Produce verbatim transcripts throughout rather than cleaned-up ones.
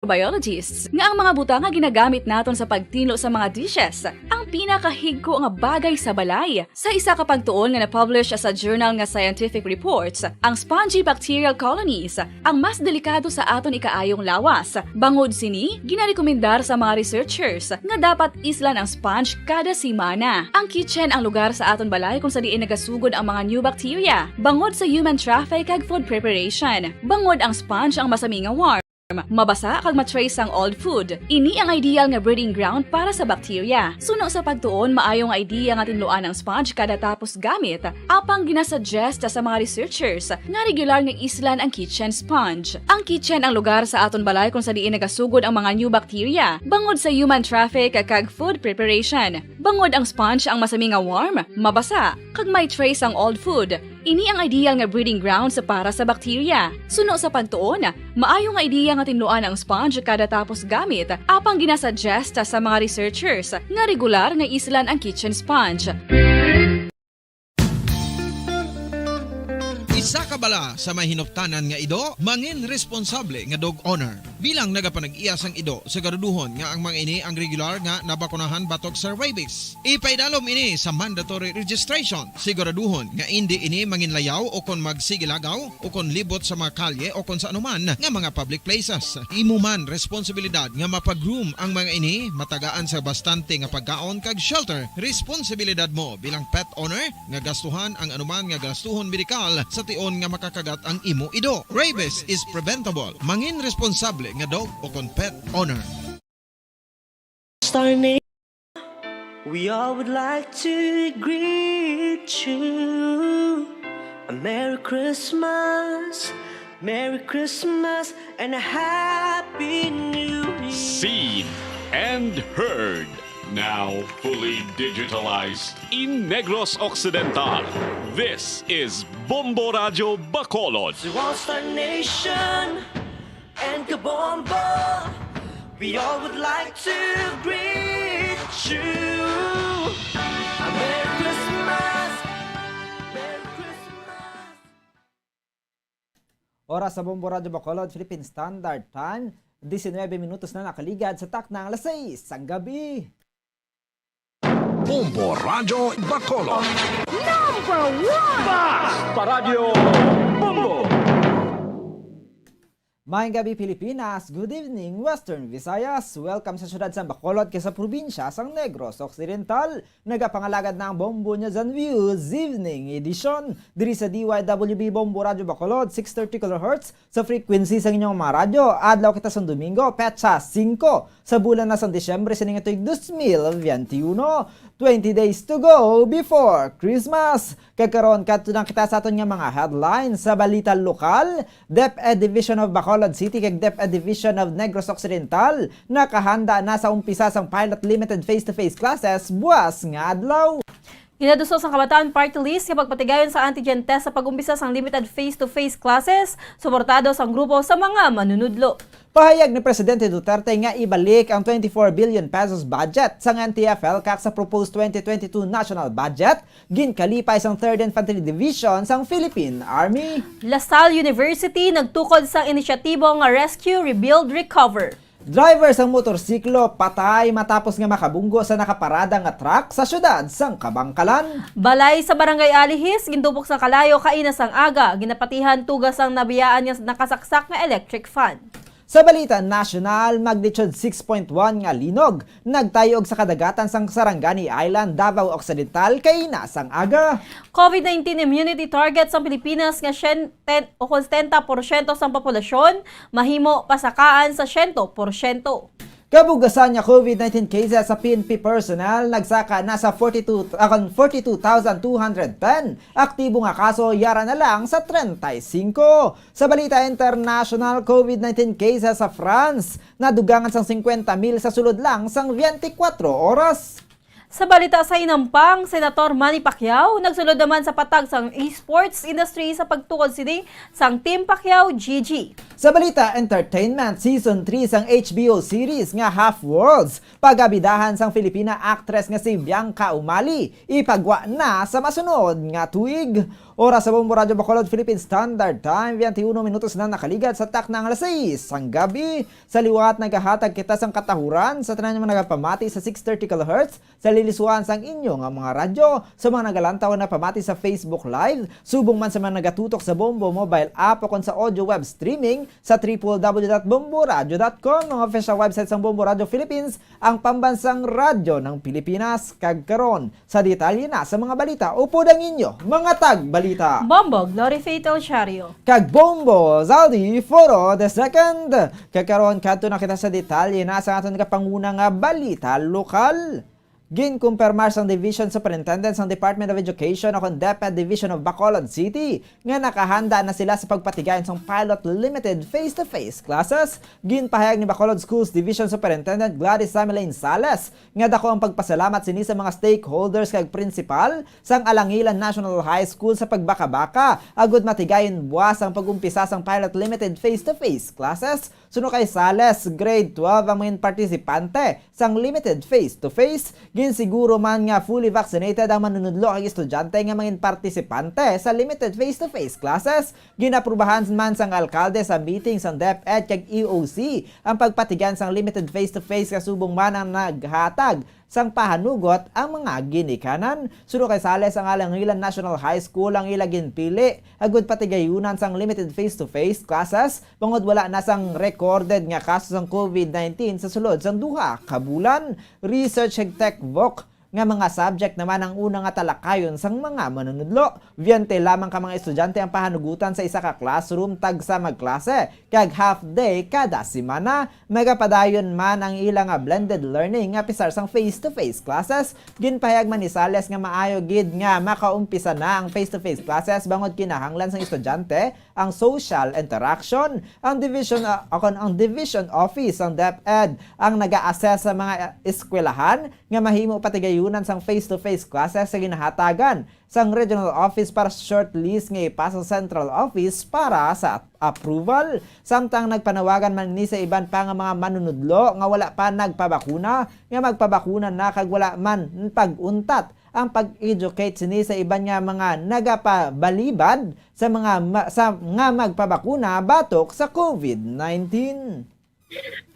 microbiologists nga ang mga butang nga ginagamit naton sa pagtinlo sa mga dishes ang pinakahigko nga bagay sa balay. Sa isa ka pagtuon nga na-publish sa journal nga Scientific Reports, ang spongy bacterial colonies ang mas delikado sa aton ikaayong lawas. Bangod sini, ginarekomendar sa mga researchers nga dapat islan ang sponge kada semana. Ang kitchen ang lugar sa aton balay kung sa diin nagasugod ang mga new bacteria, bangod sa human traffic kag food preparation. Bangod ang sponge ang masami nga warm, mabasa kag ma-trace ang old food. Ini ang ideal nga breeding ground para sa bacteria. Suno sa pagtuon, maayo nga idea nga tinluan ang sponge kada tapos gamit, apang ginasuggest sa mga researchers nga regular nga islan ang kitchen sponge. Ang kitchen ang lugar sa aton balay kung sa diin nagasugod ang mga new bacteria, bangod sa human traffic kag food preparation. Bangod ang sponge ang masami nga warm, mabasa, kag may trace ang old food, ini ang ideal nga breeding grounds para sa bacteria. Suno sa pagtuon, maayo nga idea nga tinluan ang sponge kada tapos gamit, apang ginasuggest sa mga researchers nga regular nga islan ang kitchen sponge. Isa ka bala sa may hinuptanan nga ido, mangin responsable nga dog owner. Bilang nagapanag-iya sang ido, siguraduhon nga ang mga ini ang regular nga nabakunahan batok sa rabies. Ipaidalom ini sa mandatory registration. Siguraduhon nga indi ini manginlayaw o kon magsigilagaw o kon libot sa mga kalye o kon sa anuman nga mga public places. Imo man responsibilidad nga mapa-groom ang mga ini, matagaan sa bastante nga pagkaon kag shelter. Responsibilidad mo bilang pet owner nga gastuhan ang anuman nga gastuhon medikal sa tion nga makakagat ang imo ido. Rabies is preventable. Mangin responsable nga dog o kon pet owner. Star Nation, we all would like to greet you a Merry Christmas, Merry Christmas, and a Happy New Year. Seen and heard, now fully digitalized in Negros Occidental. This is Bombo Radyo Bacolod. To all Star Nation and Kabombo, we all would like to greet you a Merry Christmas, Merry Christmas. Oras sa Bombo Radyo Bacolod, Philippine Standard Time, diecinuebe minutos na nakaligad sa takna ang alas sais sang gabi. Bombo Radyo Bacolod. Number one! Basta Radyo Bombo! Maayong gabi, Pilipinas. Good evening, Western Visayas. Welcome sa siyudad sang Bacolod kag sa probinsya sang Negros Occidental. Nagapangalagad na ang Bombo News and Views Evening Edition diri sa D Y W B Bombo Radyo Bacolod, six thirty kilohertz sa frequency sang inyong mga radyo. Adlaw kita sang Domingo, petsa singko sa bulan na sang Disyembre sining tuig dos mil veintiuno. Twenty days to go before Christmas. Kag karon, kadto na kita sa aton nga mga headlines sa balita lokal. DepEd Division of Bacolod City kag DepEd Division of Negros Occidental nakahanda na sa umpisa sang pilot limited face-to-face classes buas nga adlaw. Ginaduso sang Kabataan Party List nga pagpatigayon sa antigen test sa pag-umpisa sang limited face-to-face classes, suportado sang grupo sa mga manunudlo. Pahayag ni Presidente Duterte nga ibalik ang twenty-four billion pesos budget sang N T F-ELCAC sa proposed twenty twenty-two national budget, ginkalipay sang Third Infantry Division sang Philippine Army. La Salle University nagtukod sang inisyatibo nga Rescue, Rebuild, Recover. Driver sang motorsiklo patay matapos nga makabunggo sa nakaparada nga truck sa siyudad sang Kabankalan. Balay sa Barangay Alihis gintupok sang kalayo kaina sang aga, ginapatihan tuga sang nabiyaan nga nakasaksak nga electric fan. Sa balita nasyonal, magnitude six point one nga linog nagtay-og sa kadagatan sang Sarangani Island, Davao Occidental, kaina sang aga. COVID nineteen immunity target sang Pilipinas nga syen-, ten, o kon setenta porsyento sang populasyon mahimo pasakaan sa siyento porsyento. Kabugasan nga COVID nineteen cases sa P N P personnel nagsaka na sa forty-two, ah, kon forty-two thousand two hundred ten. Aktibo nga kaso yara na lang sa treinta y cinco. Sa balita international, COVID nineteen cases sa France nadugangan sang singkwenta mil sa sulod lang sang twenty-four oras. Sa balita sa inampang, Senator Manny Pacquiao nagsulod naman sa patag sang esports industry sa pagtukod sini sang Team Pacquiao G G. Sa balita entertainment, season three sang H B O series nga Half Worlds, pagabidahan sang Filipina actress nga si Bianca Umali, ipagwa na sa masunod nga tuig. Oras sa Bombo Radyo Bacolod, Philippine Standard Time, twenty-one minutos na nakaligad sa takna nga alas sais sang gabi. Sa liwat, nagahatag kita sang katahuran sa tanan nga mga nagapamati sa six thirty kilohertz sa liliswahan sang inyo nga mga radyo, sa mga nagalantaw nga pamati sa Facebook Live, subong man sa mga nagatutok sa Bombo mobile app o kon sa audio web streaming sa triple W dot bomboradio dot com, ang official website sang Bombo Radio Philippines, ang pambansang radyo ng Pilipinas. Kag karon, sa detalye na sa mga balita, upod ang inyo mga tagbalita, Bombo Glory Faith El Chario kag Bombo Zaldi Foro the second. Kag karon, kadto na kita sa detalye na sa aton kapanguna nga balita lokal. Ginkumpirmar sang Division Superintendent sang Department of Education o kon DepEd Division of Bacolod City nga nakahanda na sila sa pagpatigayon sang pilot limited face-to-face classes. Ginpahayag ni Bacolod Schools Division Superintendent Gladys Samilane Sales nga dako ang pagpasalamat sini sa mga stakeholders kag prinsipal sang Alangilan National High School sa pagbakabaka agud matigayon buwas ang pag-umpisa sang pilot limited face-to-face classes. Suno kay Sales, grade twelve ang mga partisipante sang limited face-to-face. Ginsiguro man nga fully vaccinated ang manunudlo kag estudyante nga mga partisipante sa limited face-to-face classes. Ginaprubahan man sang alkalde sa meeting sang DepEd kag E O C ang pagpatigayon sang limited face-to-face, kasubong man ang naghatag sang pahanugot ang mga ginikanan. Suno kay Sales, ang Alangilan National High School ang ila ginpili agud patigayunan sang limited face-to-face classes bangod wala na sang recorded nga kaso sang COVID nineteen sa sulod sang duha ka bulan. Research kag textbook nga mga subject naman ang una nga talakayon sang mga manunudlo. Twenty lamang ka mga estudyante ang pahanugutan sa isa ka classroom, tagsa magklase, kag half day kada semana. Magapadayon man ang ila nga blended learning nga pisar sang face-to-face classes. Ginpahayag man ni Sales nga maayo gid nga makaumpisa na ang face-to-face classes bangod kinahanglan sang estudyante ang social interaction. Ang division, ah, akon ang division office sang DepEd ang naga-assess sa mga eskwelahan nga mahimo patigayunan sang face-to-face classes sa ginahatagan sang regional office para sa shortlist nga ipasa sa central office para sa approval. Samtang nagpanawagan man ni sa iban pa nga mga manunudlo nga wala pa nagpabakuna nga magpabakuna na kag wala man pag-untat ang pag-educate sini sa iban nga mga nagapabalibad sa mga ma-, sa, nga magpabakuna batok sa COVID nineteen.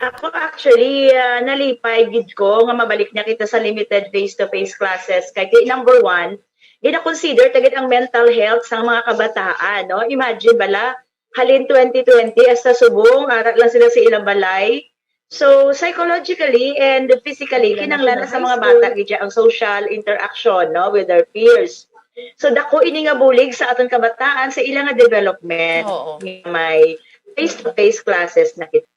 Ako, actually, ah, nalipay gid ko nga mabalik na kita sa limited face-to-face classes. Kay, kay number one, gina-consider ta gid ang mental health sang mga kabataan, no? Imagine bala, halin twenty twenty, hasta subong, ara lang sila sa ilang balay. So, psychologically and physically, kinahanglan na sa mga bata gid ang social interaction, no, with their peers. So, dako ini nga bulig sa aton kabataan sa ila nga development. Oo. Nga may face-to-face classes na kita.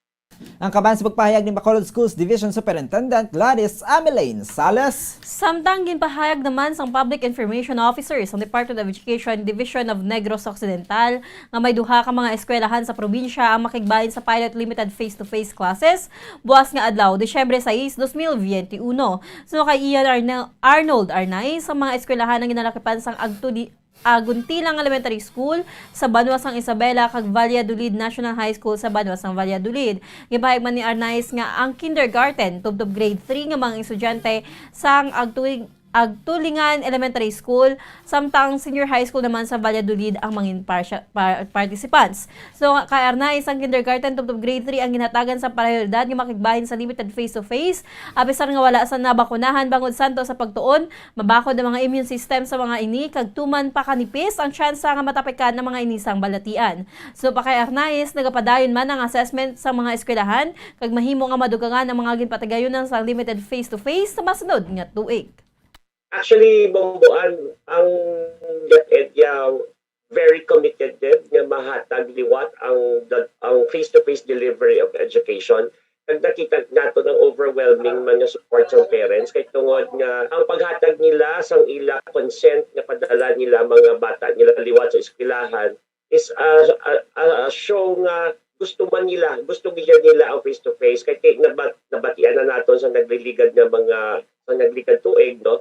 Ang kaban sa pagpahayag ni Bacolod Schools Division Superintendent Gladys Ameline Sales. Samtang ginpahayag naman sang Public Information Officer sang Department of Education Division of Negros Occidental nga may duha ka mga eskwelahan sa probinsya ang makigbahin sa pilot limited face-to-face classes buwas nga adlaw, Disyembre sais, dos mil biyente uno. Suno kay Ian Arnel-, Arnold Arnaiz, ang mga eskwelahan ang ginalakipan sang Agtuli-, Aguntilang Elementary School sa banwa sang Isabela kag Valladolid National High School sa banwa sang Valladolid. Gipahayag man ni Arnaiz nga ang kindergarten tubtob grade three nga mga estudyante sang Agtuling-, Agtulingan Elementary School, samtang senior high school naman sa Valladolid ang mangin parsya-, par-, participants. So, kay Arnaiz, ang kindergarten tubtob grade three ang ginhatagan sa prioridad nga makigbahin sa limited face-to-face, apisar nga wala sa nabakunahan bangod santo sa pagtuon mabakod ang mga immune system sa mga ini, kag tuman pakanipis ang tsansa nga matapikan ang mga ini sang balatian. Suno pa kay Arnaiz, nagapadayon man ang assessment sa mga eskwelahan, kag mahimo nga madugangan ang mga ginpatigayunan sa limited face-to-face sa masunod nga tuig. Actually, Bombo, ang, ang DepEd ya very committed nga mahatag liwat ang, ang face-to-face delivery of education. Kag nakita nato ang overwhelming man nga support sa parents, kay tungod nga ang paghatag nila sang ila consent nga padala nila mga bata nila liwat sa eskwelahan is a, a, a, a show nga gusto man nila, gusto gid nila ang face-to-face. Kay, kay nabat-, nabatian na naton sa nagliligad nga mga mga naglikad tuig, no?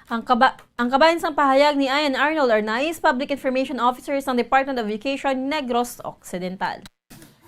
Ang kaba-, ang kabahin sang pahayag ni Ian Arnold Arnaiz, Public Information Officer sang Department of Education, Negros Occidental.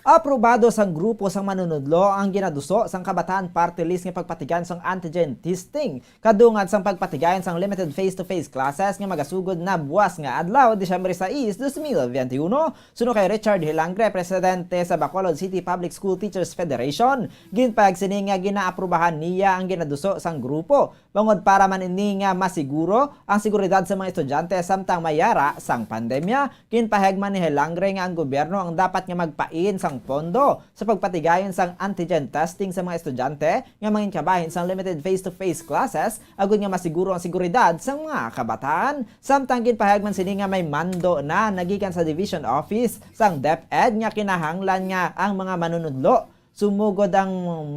Aprobado sang grupo sang manunudlo ang ginaduso sang Kabataan Party List nga pagpatigayon sang antigen testing kadungad sang pagpatigayon sang limited face-to-face classes nga magasugod na buwas nga adlaw, Disyembre sais, dos mil benti uno. Suno kay Richard Hilangre, presidente sa Bacolod City Public School Teachers Federation, ginpahayag sini nga ginaaprubahan niya ang ginaduso sang grupo bangod para man ini nga masiguro ang seguridad sa mga estudyante samtang may yara sang pandemya. Ginpahayag man ni Hilangre nga ang gobyerno ang dapat nga magpain sang pondo sa pagpatigayon sang antigen testing sa mga estudyante nga mangin kabahin sang limited face-to-face classes agud nga masiguro ang seguridad sang mga kabataan. Samtang ginpahayag man sini nga may mando na nagikan sa Division Office sang DepEd nga kinahanglan nga ang mga manunudlo sumugod ang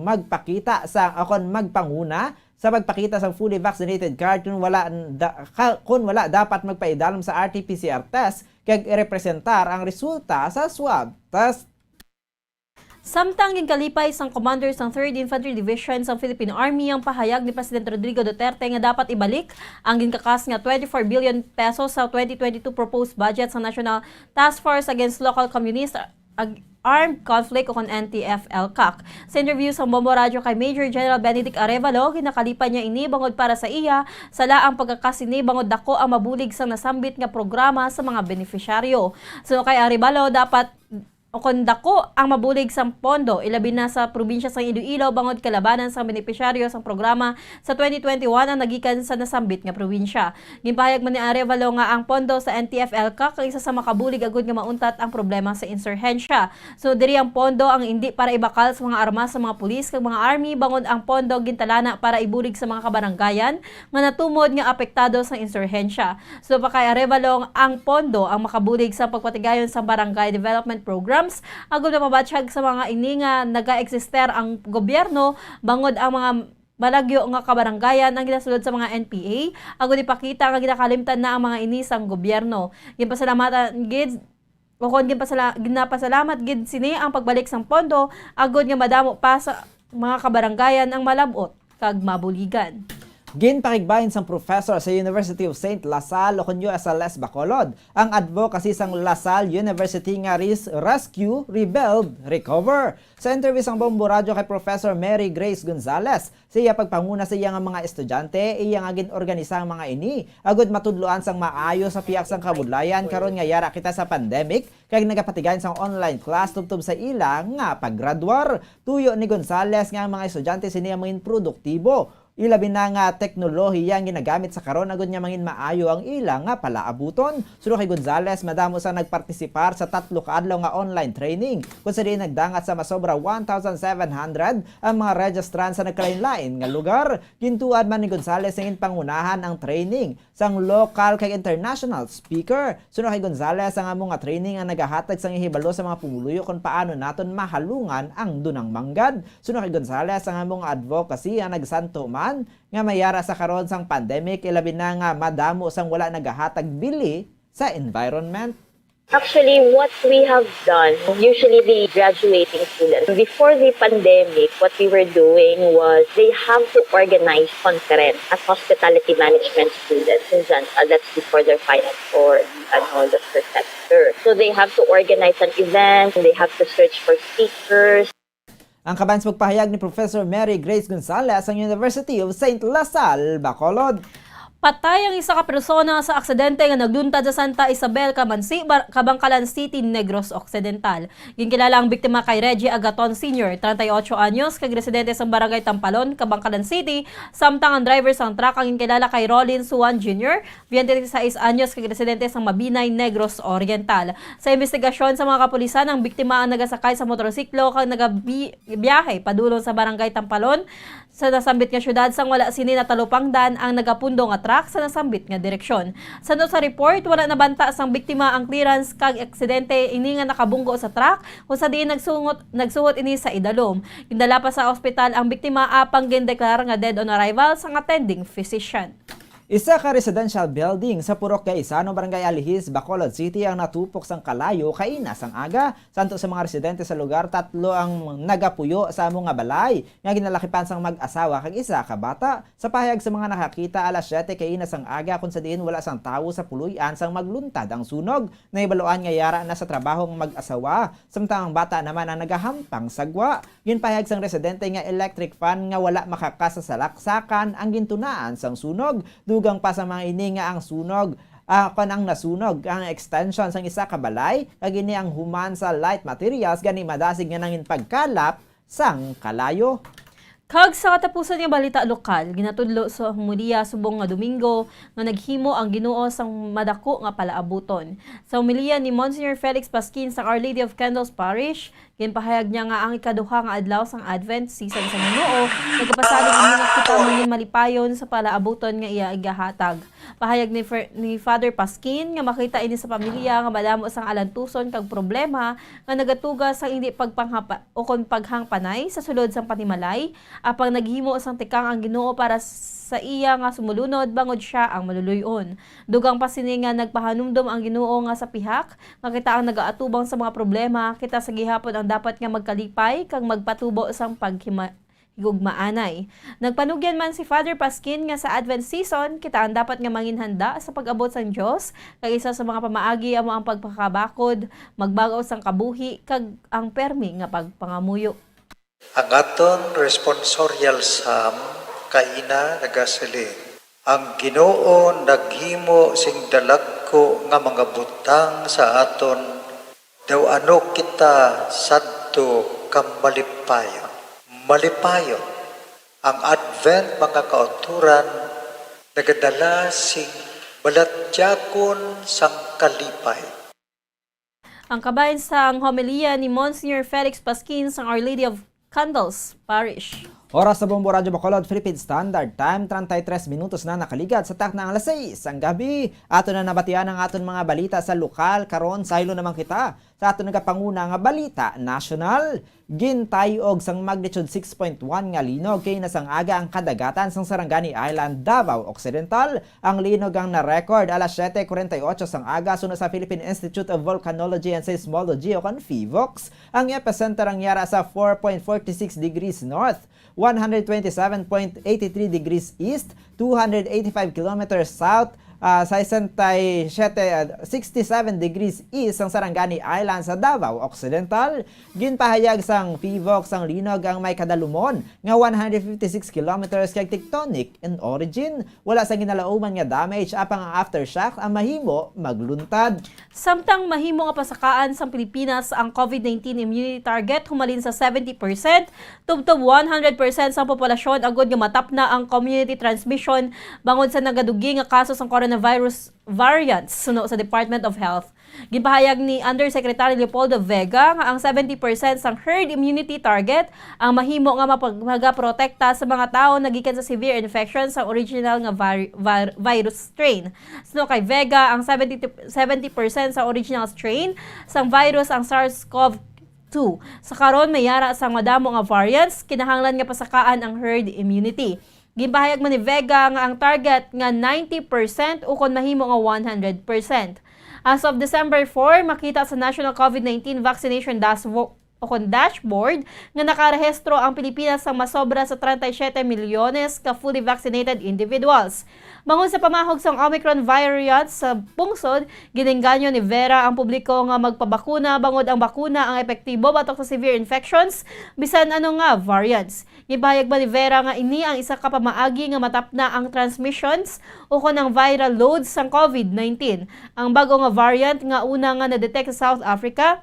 magpakita sa, o kon magpanguna sa pagpakita sang fully vaccinated card, kun wala da-, ka-, kun wala, dapat magpaidalom sa R T P C R test kag irepresentar ang resulta sa swab test. Samtang ginkalipay sang commander sang Third Infantry Division sang Philippine Army ang pahayag ni Presidente Rodrigo Duterte nga dapat ibalik ang ginkakas nga twenty-four billion pesos sa twenty twenty-two proposed budget sa National Task Force Against Local Communist Ag-, Armed Conflict o kon N T F L CAC. Sa interview sa Bombo Radyo kay Major General Benedict Arevalo, ginakalipay niya ini bangod para sa iya, sala ang pagkakas ini bangod dako ang mabulig sang nasambit nga programa sa mga benepisyaryo. Suno kay Arevalo, dapat o kon dako ang mabulig sang pondo, ilabi na sa probinsya sang Iloilo, bangod kalabanan sang benepisyaryo sang programa sa twenty twenty-one ang nagikan sa nasambit nga probinsya. Ginpahayag man ni Arevalo nga ang pondo sa N T F L CAC ang isa sa makabulig agud nga mauntat ang problema sa insurhensya. Sunod diri, ang pondo ang indi para ibakal sa mga armas sa mga pulis kag mga army, bangod ang pondo gintalana para ibulig sa mga kabaranggayan nga natumod nga apektado sa insurhensya. Suno pa kay Arevalo, ang pondo ang makabulig sa pagpatigayon sa barangay development programs, agud mapabatyag sa mga ini nga nagaeksister ang gobyerno, bangod ang mga malagyo nga kabaranggayan ang ginasulod sa mga N P A, agud ipakita nga ginakalimtan na ang mga ini sang gobyerno. Ginpasalamatan gid, o kon ginpasala-, ginapasalamat gid sini ang pagbalik sang pondo, agud nga madamo pa sa mga kabaranggayan ang malab-ot kag mabuligan. Ginpakigbahin sang professor sa University of Saint La Salle o kon U S L S Bacolod ang advocacy sang La Salle University nga Res-, Rescue, Rebuild, Recover. Sa interview sang Bombo Radyo kay Professor Mary Grace Gonzalez, sa iya pagpanguna sa iya nga mga estudyante, iya nga gin-organisa ang mga ini, agud matudloan sang maayo sa pihak sang kabudlayan karon nga yara kita sa pandemic, kag nagapatigayon sang online class tubtob sa ila nga paggraduar. Tuyo ni Gonzalez nga ang mga estudyante sini ang mangin produktibo. Ilabi na nga teknolohiya ang ginagamit sa karon, agud nga mangin maayo ang ila nga palaabuton. Suno kay Gonzalez, madamo sang nagpartisipar sa tatlo ka adlaw nga online training, kung sa diin nagdangat sa masobra one thousand seven hundred ang mga registrants sa nagkalainlain nga lugar. Gintuad man ni Gonzalez nga ginpangunahan ang training sang local kag international speaker. Suno kay Gonzalez, ang amo nga training ang nagahatag sang hibalo sa mga pumuluyo kon paano naton mahalungan ang dunang manggad. Suno kay Gonzalez, ang amo nga advocacy ang nagsanto man nga may yara sa karon sang pandemic, ilabi na nga madamo sang wala nagahatag bili sa environment. Actually, what we have done, usually the graduating students, before the pandemic, what we were doing was they have to organize conference as hospitality management students. Since then, uh, that's before their final or ano, the first semester. So they have to organize an event, they have to search for speakers. Ang kabahin sa pagpahayag ni Professor Mary Grace Gonzalez sang University of Saint La Salle, Bacolod. Patay ang isa ka persona sa aksidente nga nagluntad sa Santa Isabel, Kamansi, Bar-, Kabankalan City, Negros Occidental. Ginkilala ang biktima kay Reggie Agaton Senior, treinta y ocho anyos, kag residente sa Barangay Tampalon, Kabankalan City, samtang ang driver sang truck ang ginkilala kay Rolin Suan Junior, twenty-six anyos, kag residente sa Mabinay, Negros Oriental. Sa investigasyon sa mga kapulisan, ang biktima ang nagasakay sa motorsiklo kag nagabi-, biyahe padulong sa Barangay Tampalon sa nasambit nga syudad, sang wala sini natalupangdan ang nagapundo nga truck sa nasambit nga direksyon. Suno sa report, wala nabanta sang biktima ang clearance kag aksidente ini nga nakabunggo sa truck, kung sa diin nagsungot, nagsuhot ini sa idalom. Gindala pa sa ospital ang biktima apang gindeklara nga dead on arrival sang attending physician. Isa ka residential building sa Purok Gaisano, Barangay Alihis, Bacolod City ang natupok sang kalayo kaina sang aga. Santo sa mga residente sa lugar, tatlo ang nagapuyo sa amo nga balay nga ginalakipan sang mag-asawa kag isa ka bata. Sa pahayag sa mga nakakita, alas siyete kaina sang aga, kung sa diin wala sang tawo sa puloy-an sang magluntad ang sunog. Nahibaluan nga yara na sa trabaho ang mag-asawa, samtang ang bata naman ang nagahampang sa gwa. Ginpahayag sang residente nga electric fan nga wala makakasasalaksakan ang gintunaan sang sunog. Dugang pa sa mga ini nga ang sunog, ah, kon ang nasunog ang extension sang isa ka balay, kag ini ang human sa light materials, gani madasig nga nangin pagkalap sang kalayo. Kag sa katapusan nga balita lokal, ginatudlo sa homilya subong nga Domingo nga naghimo ang Ginoo sang madako nga palaabuton. Sa homilya ni Monsignor Felix Pasquin sa Our Lady of Candles Parish, ginpahayag niya nga ang ikaduha nga adlaw sang Advent season sa Ginoo nagapasabot nga kita mangin malipayon sa palaabuton nga iya igahatag. Pahayag ni Fer-, ni Father Pasquin nga makita ini sa pamilya nga madamo sang alantuson kag problema nga nagatuga sang hindi pagpanghapa-, o kon paghangpanay sa sulod sang panimalay, apang naghimo sang tikang ang Ginoo para sa iya nga sumulunod, bangod sia ang maluluy-on. Dugang pa sini nga nagpahanumdom ang Ginoo nga sa pihak nga kita ang nagaatubang sa mga problema, kita sa gihapon ang dapat nga magkalipay kag magpatubo sang paghima-, higugmaanay. Nagpanugyan man si Father Pasquin nga sa Advent season, kita ang dapat nga manginhanda sa pag-abot sang Dios, kag isa sa mga pamaagi amo ang pagpakabakod, magbag-o sang kabuhi, kag ang permi nga pagpangamuyo. Ang aton responsorial psalm kaina nagasiling, "Ang Ginoo naghimo sing dalagko nga mga butang sa aton, daw ano kita sadto ka malipayon." Malipayon. Ang Advent, mga kauturan, nagadala sing balatyagon sang kalipay. Ang kabahin sang homilya ni Monsignor Felix Pasquin sang Our Lady of Candles Parish. Oras sa Bombo Radyo Bacolod, Philippine Standard Time, treinta y tres minutos na nakaligad sa takna ang alas sais sang gabi. Ato na nabatian ang aton mga balita sa lokal. Karon, saylo naman kita sa aton nagapanguna nga balita nasyonal. Gintay-og sang magnitude six point one nga linog kaina sang aga ang kadagatan sang Sarangani Island, Davao Occidental. Ang linog ang na-record alas siyete kuwarenta y otso sang aga suno sa Philippine Institute of Volcanology and Seismology o kon PHIVOLCS. Ang epicenter ang yara sa four point four six degrees north, one hundred twenty-seven point eight three degrees east, two hundred eighty-five kilometers south, ah, sesenta y siete, ah, sixty-seven degrees east sang Sarangani Island sa Davao Occidental. Ginpahayag sang PHIVOLCS ang linog ang may kadalumon nga one hundred fifty-six kilometers kag tectonic in origin. Wala sang ginalauman nga damage, apang ang aftershock ang mahimo magluntad. Samtang mahimo nga pasakaan sang Pilipinas ang COVID nineteen immunity target humalin sa seventy percent tubtob one hundred percent sang populasyon agud nga matapna ang community transmission bangod sa nagadugi nga kaso sang coronavirus variants, suno sa Department of Health. Ginpahayag ni Undersecretary Leopoldo Vega nga ang seventy percent sang herd immunity target ang mahimo nga mapag-, magaprotekta sa mga tawo nagikan sa severe infection sa original nga vari-, var-, virus strain. Suno kay Vega, ang seventy, seventy percent sa original strain sang virus ang SARS-CoV two. Sa karon, may yara sang madamo nga variants, kinahanglan nga pasakaan ang herd immunity. Ginpahayag man ni Vega nga ang target nga ninety percent ukon mahimo nga one hundred percent. As of December four, makita sa National COVID nineteen Vaccination Dashbo-, o kon dashboard nga nakarehistro ang Pilipinas sang masobra sa treinta y siete milyones ka fully vaccinated individuals. Bangod sa pamahog sang Omicron variant sa pungsod, ginengganyo ni Vera ang publiko nga magpabakuna bangod ang bakuna ang epektibo batok sa severe infections bisan ano nga variants. Ginpahayag man ni Vera nga ini ang isa ka pamaagi nga matapna ang transmissions ukon ang viral loads sang COVID nineteen. Ang bag-o nga variant nga una nga na-detect sa South Africa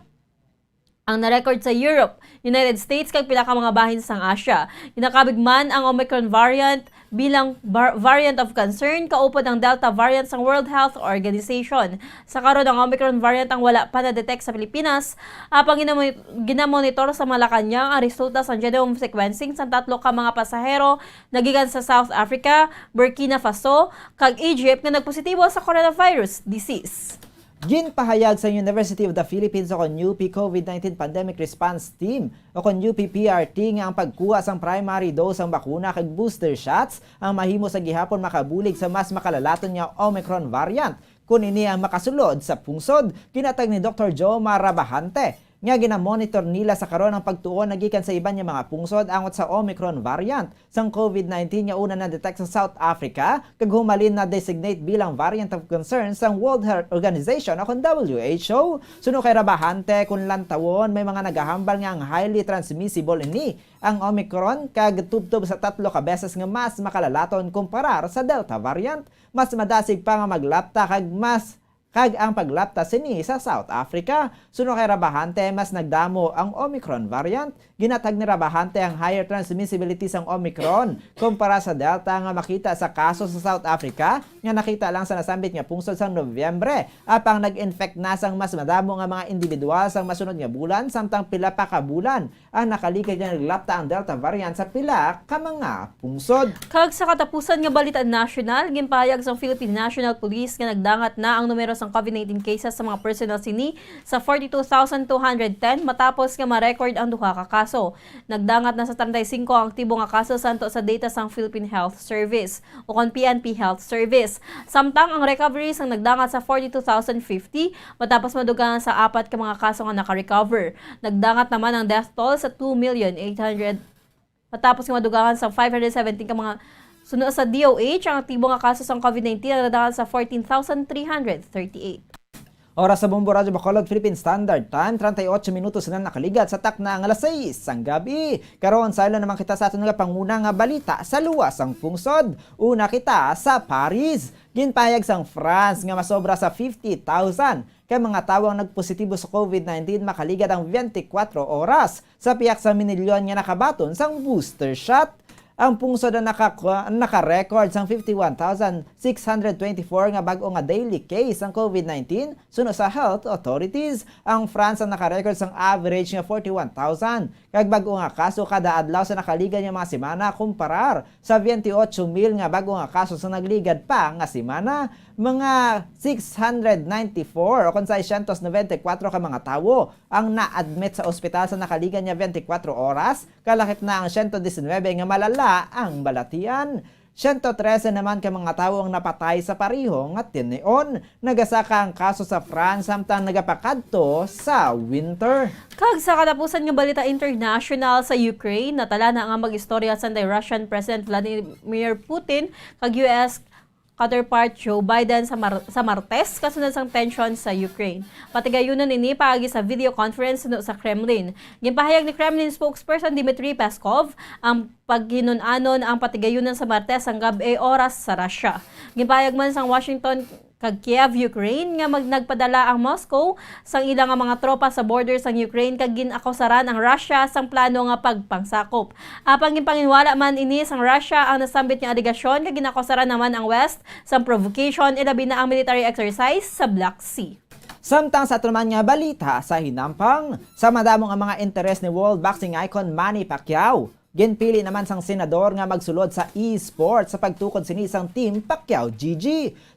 ang na-record sa Europe, United States, kag pila ka mga bahin sang Asia. Ginakabig man ang Omicron variant bilang var-, variant of concern kaupod ang Delta variant sang World Health Organization. Sa karon, ang Omicron variant ang wala pa na-detect sa Pilipinas, apang ginamo-, ginamonitor sa Malacañang ang resulta sang genome sequencing sang tatlo ka mga pasahero nagikan sa South Africa, Burkina Faso, kag Egypt nga nagpositibo sa coronavirus disease. Ginpahayag sa University of the Philippines o kon U P COVID nineteen Pandemic Response Team o kon U P P R T nga ang pagkuha sang primary dose sang bakuna kag booster shots ang mahimo sa gihapon makabulig sa mas makalalaton nga Omicron variant. Kon ini ang makasulod sa pungsod, ginatag ni Doktor Jomar Rabajante nga ginamonitor nila sa karon ang pagtuon na gikan sa iban nga mga pungsod angot sa Omicron variant sang COVID nineteen nga una na-detect sa South Africa kag humalin na-designate bilang variant of concern sang World Health Organization o kon W H O. Suno kay Rabajante, kung lantawon, may mga nagahambal nga ang highly transmissible ini ang Omicron kag tubtob sa tatlo ka beses nga mas makalalaton kumparar sa Delta variant. Mas madasig pa nga maglapta kag mas kag ang paglapta sini sa South Africa. Suno kay Rabajante, mas nagdamo ang Omicron variant. Ginatag ni Rabajante ang higher transmissibility sang Omicron kumpara sa Delta nga makita sa kaso sa South Africa nga nakita lang sa nasambit nga pungsod sang Nobyembre, apang nag-infect na sang mas madamo nga mga individual sang masunod nga bulan samtang pila pa ka bulan ang nakaligad nga naglapta ang Delta variant sa pila ka mga pungsod. Kag sa katapusan nga balita nasyonal, ginpahayag sang Philippine National Police nga nagdangat na ang numero sang COVID nineteen cases sa mga personnel sini sa forty-two thousand two hundred ten matapos nga ma-record ang duha ka kaso. Nagdangat na sa treinta y cinco ang aktibo nga kaso santo sa data sang Philippine Health Service o kon P N P Health Service. Samtang ang recovery sang nagdangat sa forty-two thousand fifty matapos madugangan sa apat ka mga kaso nga naka-recover. Nagdangat naman ang death toll sa two million eight hundred matapos nga madugangan sa five hundred seventeen ka mga suno sa D O H. Ang aktibo nga kaso sang COVID nineteen nagdangat sa fourteen thousand three hundred thirty-eight. Oras sa Bombo Radyo Bacolod, Philippine Standard Time, treinta y ocho minutos na nakaligat sa takna nga alas sais sang gabi. Karon, saylo naman kita sa aton nga panguna nga balita sa luwas sang pungsod. Una kita sa Paris. Ginpahayag sang France nga masobra sa fifty thousand ka mga tawo ang nagpositibo sa COVID nineteen makaligad ang twenty-four oras sa pihak sa minilyon nga nakabaton sang booster shot. Ang pungsod ang naka-, naka-record sang fifty-one thousand six hundred twenty-four nga bag-o nga daily case sang COVID nineteen suno sa health authorities. Ang France ang naka-record sang average nga forty-one thousand kag bag-o nga kaso kada adlaw sa nakaligad nga mga semana kumparar sa twenty-eight mil nga bag-o nga kaso sa nagligad pa nga semana. Mga six hundred ninety-four o kon sa siyento nobenta y kuwatro ka mga tawo ang na-admit sa ospital sa nakaligad nga twenty-four oras, kalakip na ang siyento disinwebe nga malala ang balatian. Siyento trese naman ka mga tawo ang napatay sa pareho nga tinion. Nagasaka ang kaso sa France samtang nagapakadto sa winter. Kag sa katapusan nga balita international, sa Ukraine, natala na nga mag-istorya sanday Russian President Vladimir Putin kag U S counterpart Joe Biden sa Mar-, sa Martes, kasunod sang tensyon sa Ukraine. Patigayunon ini paagi sa video conference suno sa Kremlin. Ginpahayag ni Kremlin spokesperson Dmitry Peskov ang paghinun-anon ang patigayunon sa Martes sang gab-i oras sa Russia. Ginpahayag man sang Washington kag Kiev, Ukraine, nga mag-, nagpadala ang Moscow sang ila nga mga tropa sa border sang Ukraine kag gin-akusaran ang Russia sang plano nga pagpangsakop. Apang ginpanginwala man ini sang Russia ang nasambit nga alegasyon kag gin-akusaran naman ang West sang provocation, ilabi na ang military exercise sa Black Sea. Samtang sa aton man nga balita sa hinampang, sa madamo nga mga interes ni world boxing icon Manny Pacquiao, ginpili naman sang senador nga magsulod sa e-sports sa pagtukod sini sang Team Pacquiao G G.